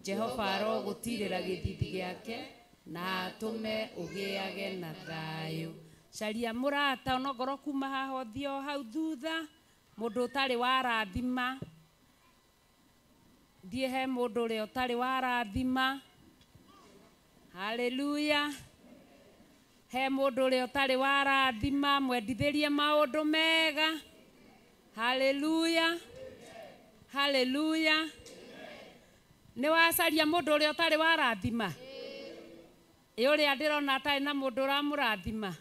Jehova arogũtirĩra gĩthithi gĩake na atũme ũgĩage na thayũ. Caria mũrata onongorwo kuma haha ũthiĩ o hau thutha, mũndũ ũtarĩ warathima. Thiĩ he mũndũ ũrĩa ũtarĩ warathima. Haleluya. He mũndũ ũrĩa ũtarĩ warathima, mwendithĩrie maũndũ mega. Haleluya. Haleluya. Nĩ wacaria mũndũ ũrĩa ũtarĩ warathima? Ĩ ũrĩa ndĩrona atarĩ na mũndũ ũramũrathima.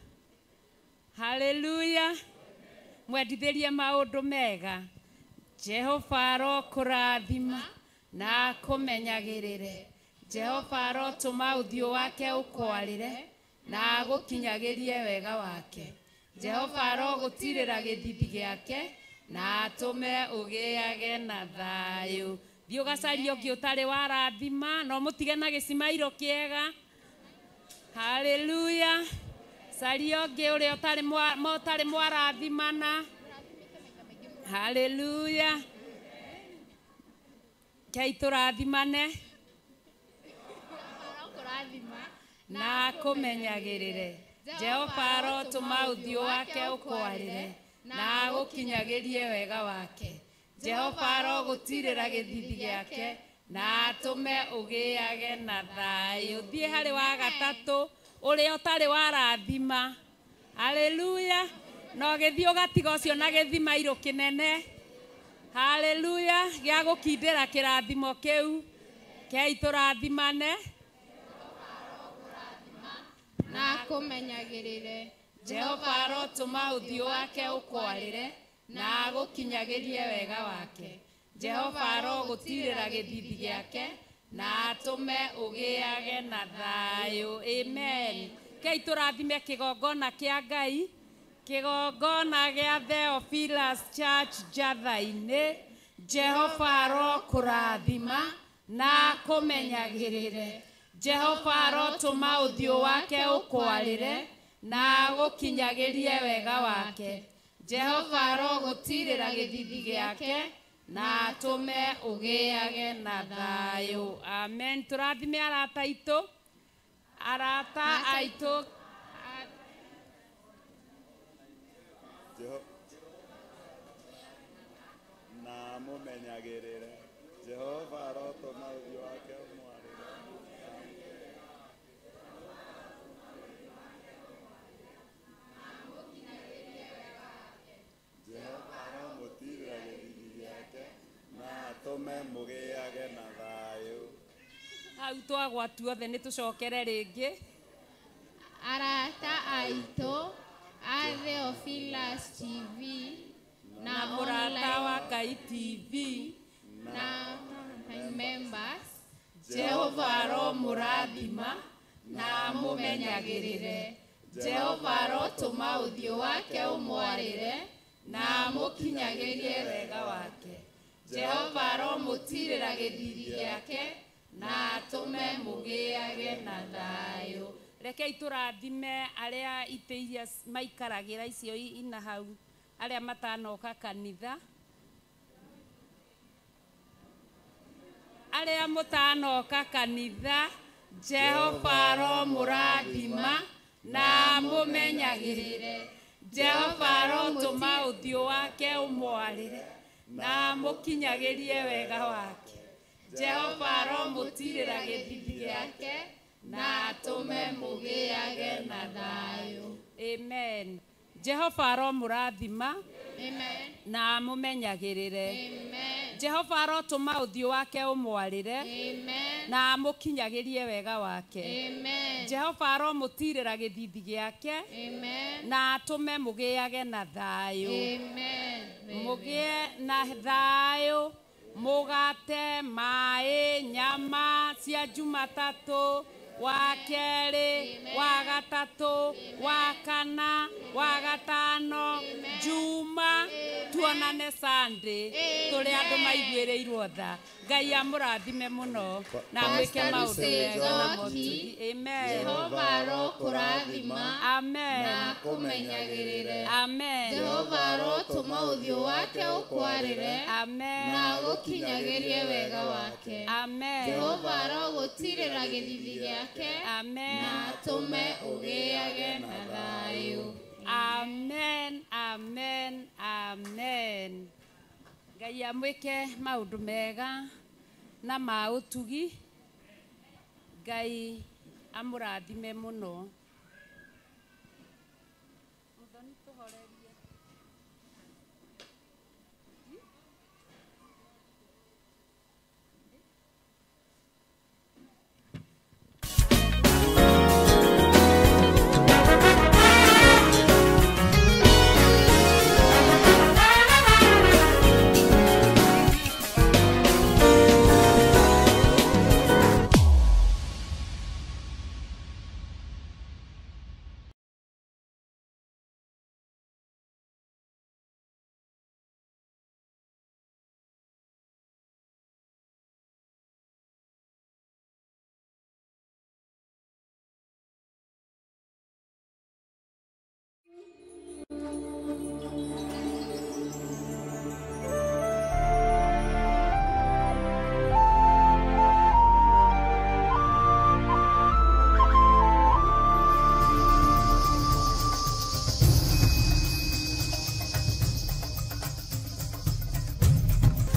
Haleluya. Mwendithĩrie maũndũ mega. Jehova arokũrathima na akũmenyagĩrĩre. Jehova arotũma ũthiũ wake ũkwarĩre na agũkinyagĩrie wega wake. Jehova arogũtirĩra gĩthithi gĩake na atũme ũgĩage na thayũ. Thiĩ ũgacarie ũngĩ ũtarĩ warathima, na ũmũtige na gĩcimairo kĩega. Haleluya. Caria ũngĩ ũrĩa ũtarĩ mwarathimana. Haleluya. Kei tũrathimane na akũmenyagĩrĩre. Jehova arotũma ũthiũ wake ũkwarĩre na agũkinyagĩrie wega wake. Jehova arogũtirĩra gĩthithi gĩake na atũme ũgĩage na thayũ. Thiĩ harĩ wa gatatũ ũrĩa ũtarĩ warathima. Haleluya. Na ũgĩthiĩ ũgatiga ũcio na gĩthimairũ kĩnene. Haleluya. Gĩa gũkindĩra kĩrathimo kĩu. Kei tũrathimane na akũmenyagĩrĩre. Jehova arotũma ũthiũ wake ũkwarĩre na agũkinyagĩrie wega wake. Jehova arogũtirĩra gĩthithi gĩake na atũme ũgĩage na thayũ. Amen. Kei tũrathime kĩgongona kĩa Ngai, kĩgongona gĩa Theophilus Church Njatha-inĩ. Jehova arokũrathima na akũmenyagĩrĩre. Jehova arotũma ũthiũ wake ũkwarĩre na agũkinyagĩrie wega wake. Jehova arogũtirĩra gĩthithi gĩake na atũme ũgĩage na thayũ. Amen. Tũrathime arata aitũ. Arata aitũ. Na amũmenyagĩrĩre. Jehova arotũma ũthiũ wake ũmwarĩre. Hau twagwa tuothe nĩ tũcokere rĩngĩ. Arata aitũ a Theophilus TV na Mũrata wa Ngai TV na members, Jehova aromũrathima na amũmenyagĩrĩre. Jehova arotũma ũthiũ wake ũmwarĩre na amũkinyagĩrie wega wake. Jehova aromũtirĩra gĩthithi gĩake na atũme mũgĩage na thayũ. Rekei tũrathime arĩa itĩ iria maikaragĩra icio ina hau, arĩa matanoka kanitha. Arĩa mũtanoka kanitha, Jehova aromũrathima na amũmenyagĩrĩre. Jehova arotũma ũthiũ wake ũmwarĩre na amũkinyagĩrie wega wake. Jehova aromũtirĩra gĩthithi gĩake na atũme mũgĩage na thayũ. Amen. Jehova aromũrathima na amũmenyagĩrĩre. Jehova arotũma ũthiũ wake ũmwarĩre na amũkinyagĩrie wega wake. Jehova aromũtirĩra gĩthithi gĩake na atũme mũgĩage na thayũ. Mũgĩe na thayũ, mũgate, maĩ, nyama cia Jumatatũ, wa kerĩ, wa gatatũ, wa kana, wa gatano, Juma, tuonane Sunday, tũrĩ andũ maiguĩrĩirwo tha. Ngai amũrathime mũno na amwĩke maũndũ mega na motugi. Amen. Jehova arokũrathima Amen. na akũmenyagĩrĩre. Amen. Jehova arotũma ũthiũ wake ũkwarĩre Amen. na agũkinyagĩrie wega wake. Amen. Jehova arogũtirĩra gĩthithi gĩake Amen. na atũme ũgĩage na thayũ. Amen. Amen. Amen. Ngai amwĩke maũndũ mega na ma ũtugi. Ngai amũrathime mũno. Mũthoni tũhorerie.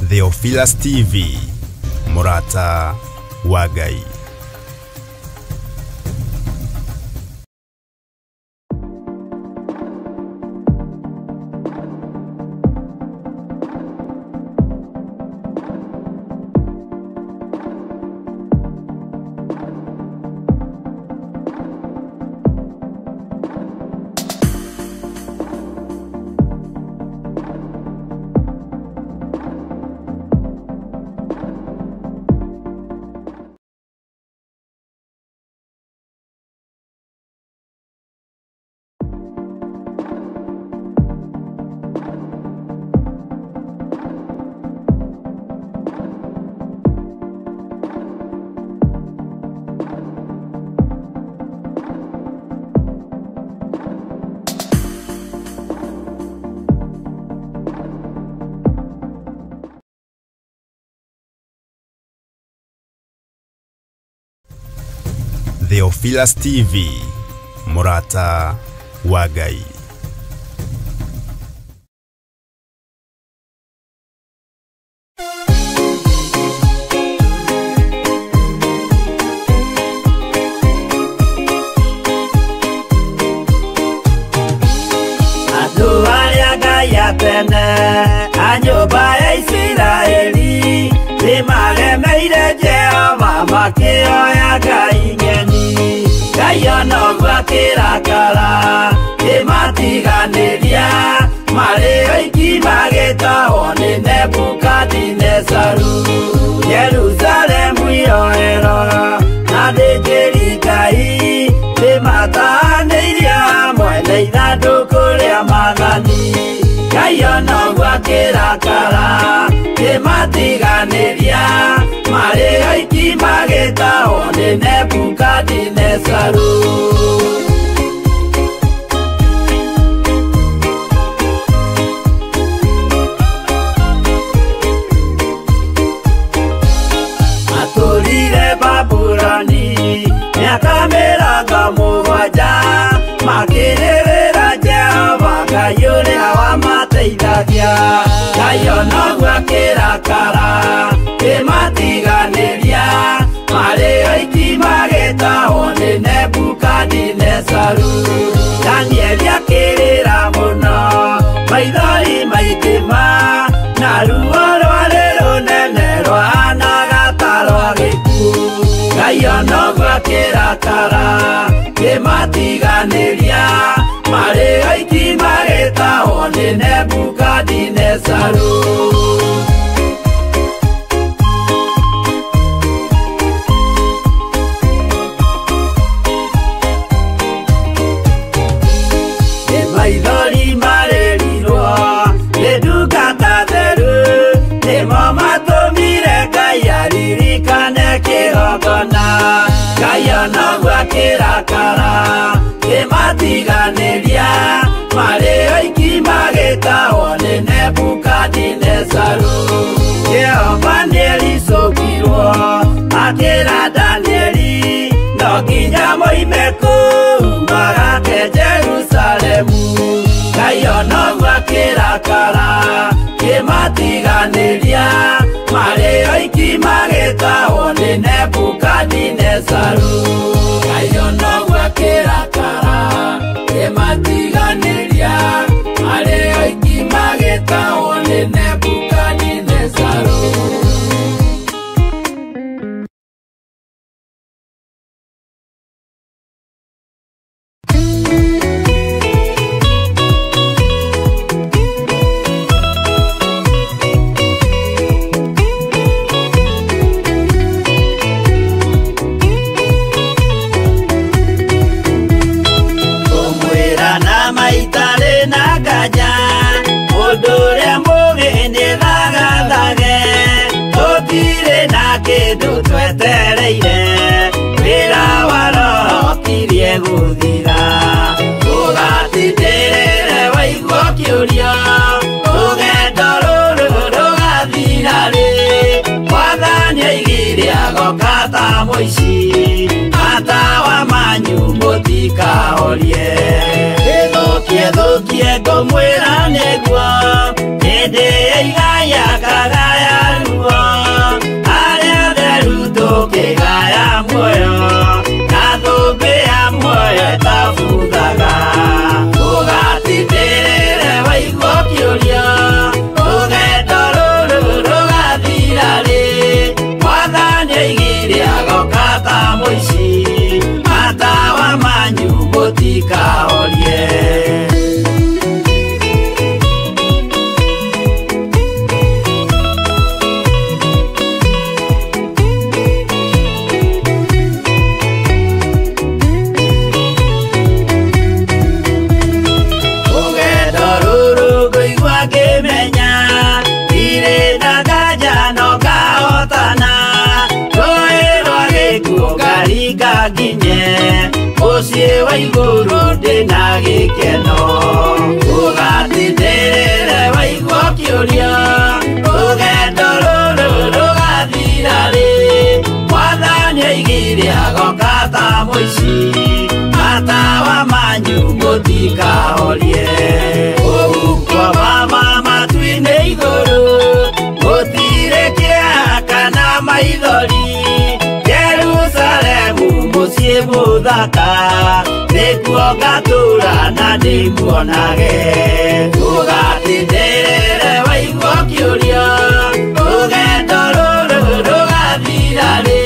Theophilus TV, Mũrata wa Ngai. Theophilus TV, Mũrata wa Ngai. Andũ arĩa Ngai atene a nyũmba ya Isiraeli nĩmaremeire Jehova. Makĩoya Ngai ng'eni Ngai ona ũguo akĩrakara kĩmatiganĩria marĩ oiki magĩtahwo nĩ Nebukadinezaru Yerusalemu yoero na thĩnjĩri Ngai nĩmatahanĩirie hamwe na ithandũkũ rĩa maathani Ngai ona ũguo akĩrakara kĩmatiganĩria marĩ oiki magĩtahwo nĩ Nebukadinezaru Matũrire Babuloni mĩaka 70 makĩrĩrĩra Jehova Ngai ũrĩa wamateithagia Ngai ona ũguo akĩrakara kĩmatiganĩria marĩ oiki magĩtahwo nĩ Nebukadinezaru Danieli akĩrĩra mũno maithori maingĩ na ruo rwarĩ rũnene rwahanaga ta rwa gĩkuũ Ngai ona ũguo akĩrakara kĩmatiganĩria marĩ oiki magĩtahwo nĩ Nebukadinezaru Maithori marĩrirwo nĩ ndungata theru nĩmo matũmire Ngai aririkane kĩgongona Ngai ona ũguo akĩrakara kĩmatiganĩria marĩ oiki magĩtahwo nĩ Nebukadinezaru Jehova nĩericũkirwo akĩra Danieli no nginya moime kũu magake Jerusalemu Ngai ona ũguo akĩrakara kĩmatiganĩria marĩ oiki magĩtahwo nĩ Nebukadinezaru Ngai ona ũguo akĩrakara kĩmatiganĩria marĩ oiki magĩtahwo nĩ Nebukadinezaru Kĩndũ twetereire wĩra wa Roho kirie gũthira ũgatindĩrĩre waigua kĩũria rũgendo rũrũ rũgathira rĩ Mwathani aigire agoka ta mũici matawa manyu mũtikahorie ĩthũkie thũkie ngũmwĩra nĩguo hĩndĩ ĩigaya kagaya ruo Tukigaya muoyo na thũmbĩ ya muoyo ĩtabuthaga ũgatindĩrĩre waigua kĩũria rũgendo rũrũ rũgathira rĩ Mwathani aigire agoka ta mũici matawa manyu mũtikahorie Nginye mũciĩ wa igũrũ ndĩna gĩkeno ũgatindĩrĩre waigua kĩũria rũgendo rũrũ rũgathira rĩ Mwathani aigire agoka ta mũici matawa manyu mũtikahorie ũguo mama matu-inĩ igũrũ gũtirĩ kĩeha kana maithori Jerusalemu mũciĩ mũthaka nĩkuo ngatũũra na ndĩmuonage ũgatindĩrĩre waigua kĩũria rũgendo rũrũ rũgathira rĩ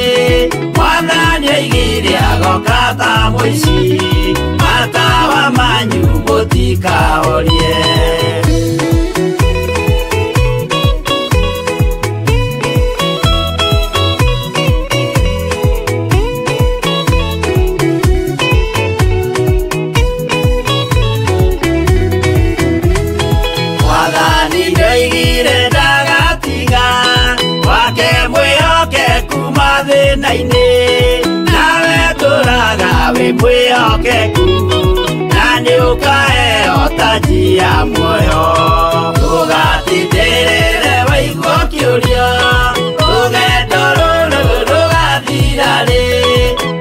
agoka ta mũici, matawa manyu mũtikahorie. Mwathani nĩoigire ndagatiga wake mwĩhokeku mathĩna-inĩ, nawe tũraga wĩ mwĩhokeku, na nĩũkaheo taji ya muoyo. Ndũgatindĩrĩre waigua ũkĩũrio, rũgendo rũrũ rũgathira rĩ?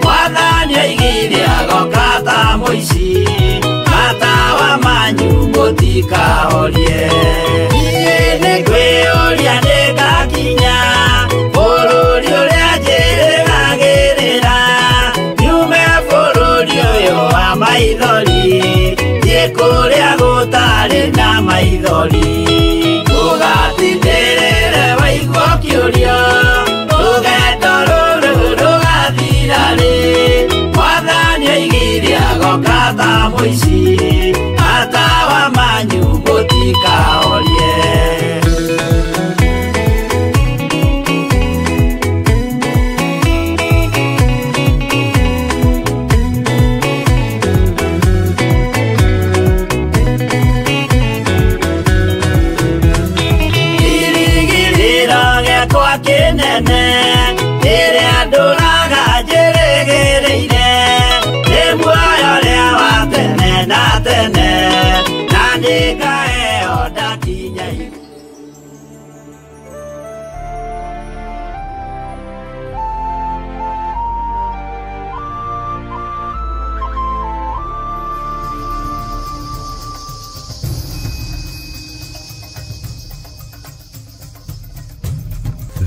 Mwathani oigire agoka ta mũici, matawa manyu mũtikahorie. Niĩ nĩngwĩyũria nĩngakinya bũrũri ũrĩa njĩrĩgagĩrĩra, nyume bũrũri ũyũ wa maithori, thiĩ kũrĩa gũtarĩ na maithori. Ndũgatindĩrĩre waigua ũkĩũrio, rũgendo rũrũ rũgathira rĩ? Mwathani oigire agoka ta mũici, matawa manyu mũtikahorie. Kĩrĩgĩrĩro gĩakwa kĩnene rĩrĩa ndũraga njĩrĩgĩrĩire, nĩ muoyo ũrĩa wa tene na tene, na nĩngaheo ndakinya igũrũ.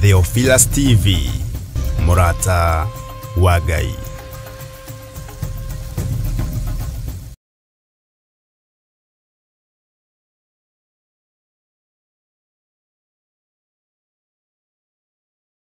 Theophilus TV, Murata wa Ngai.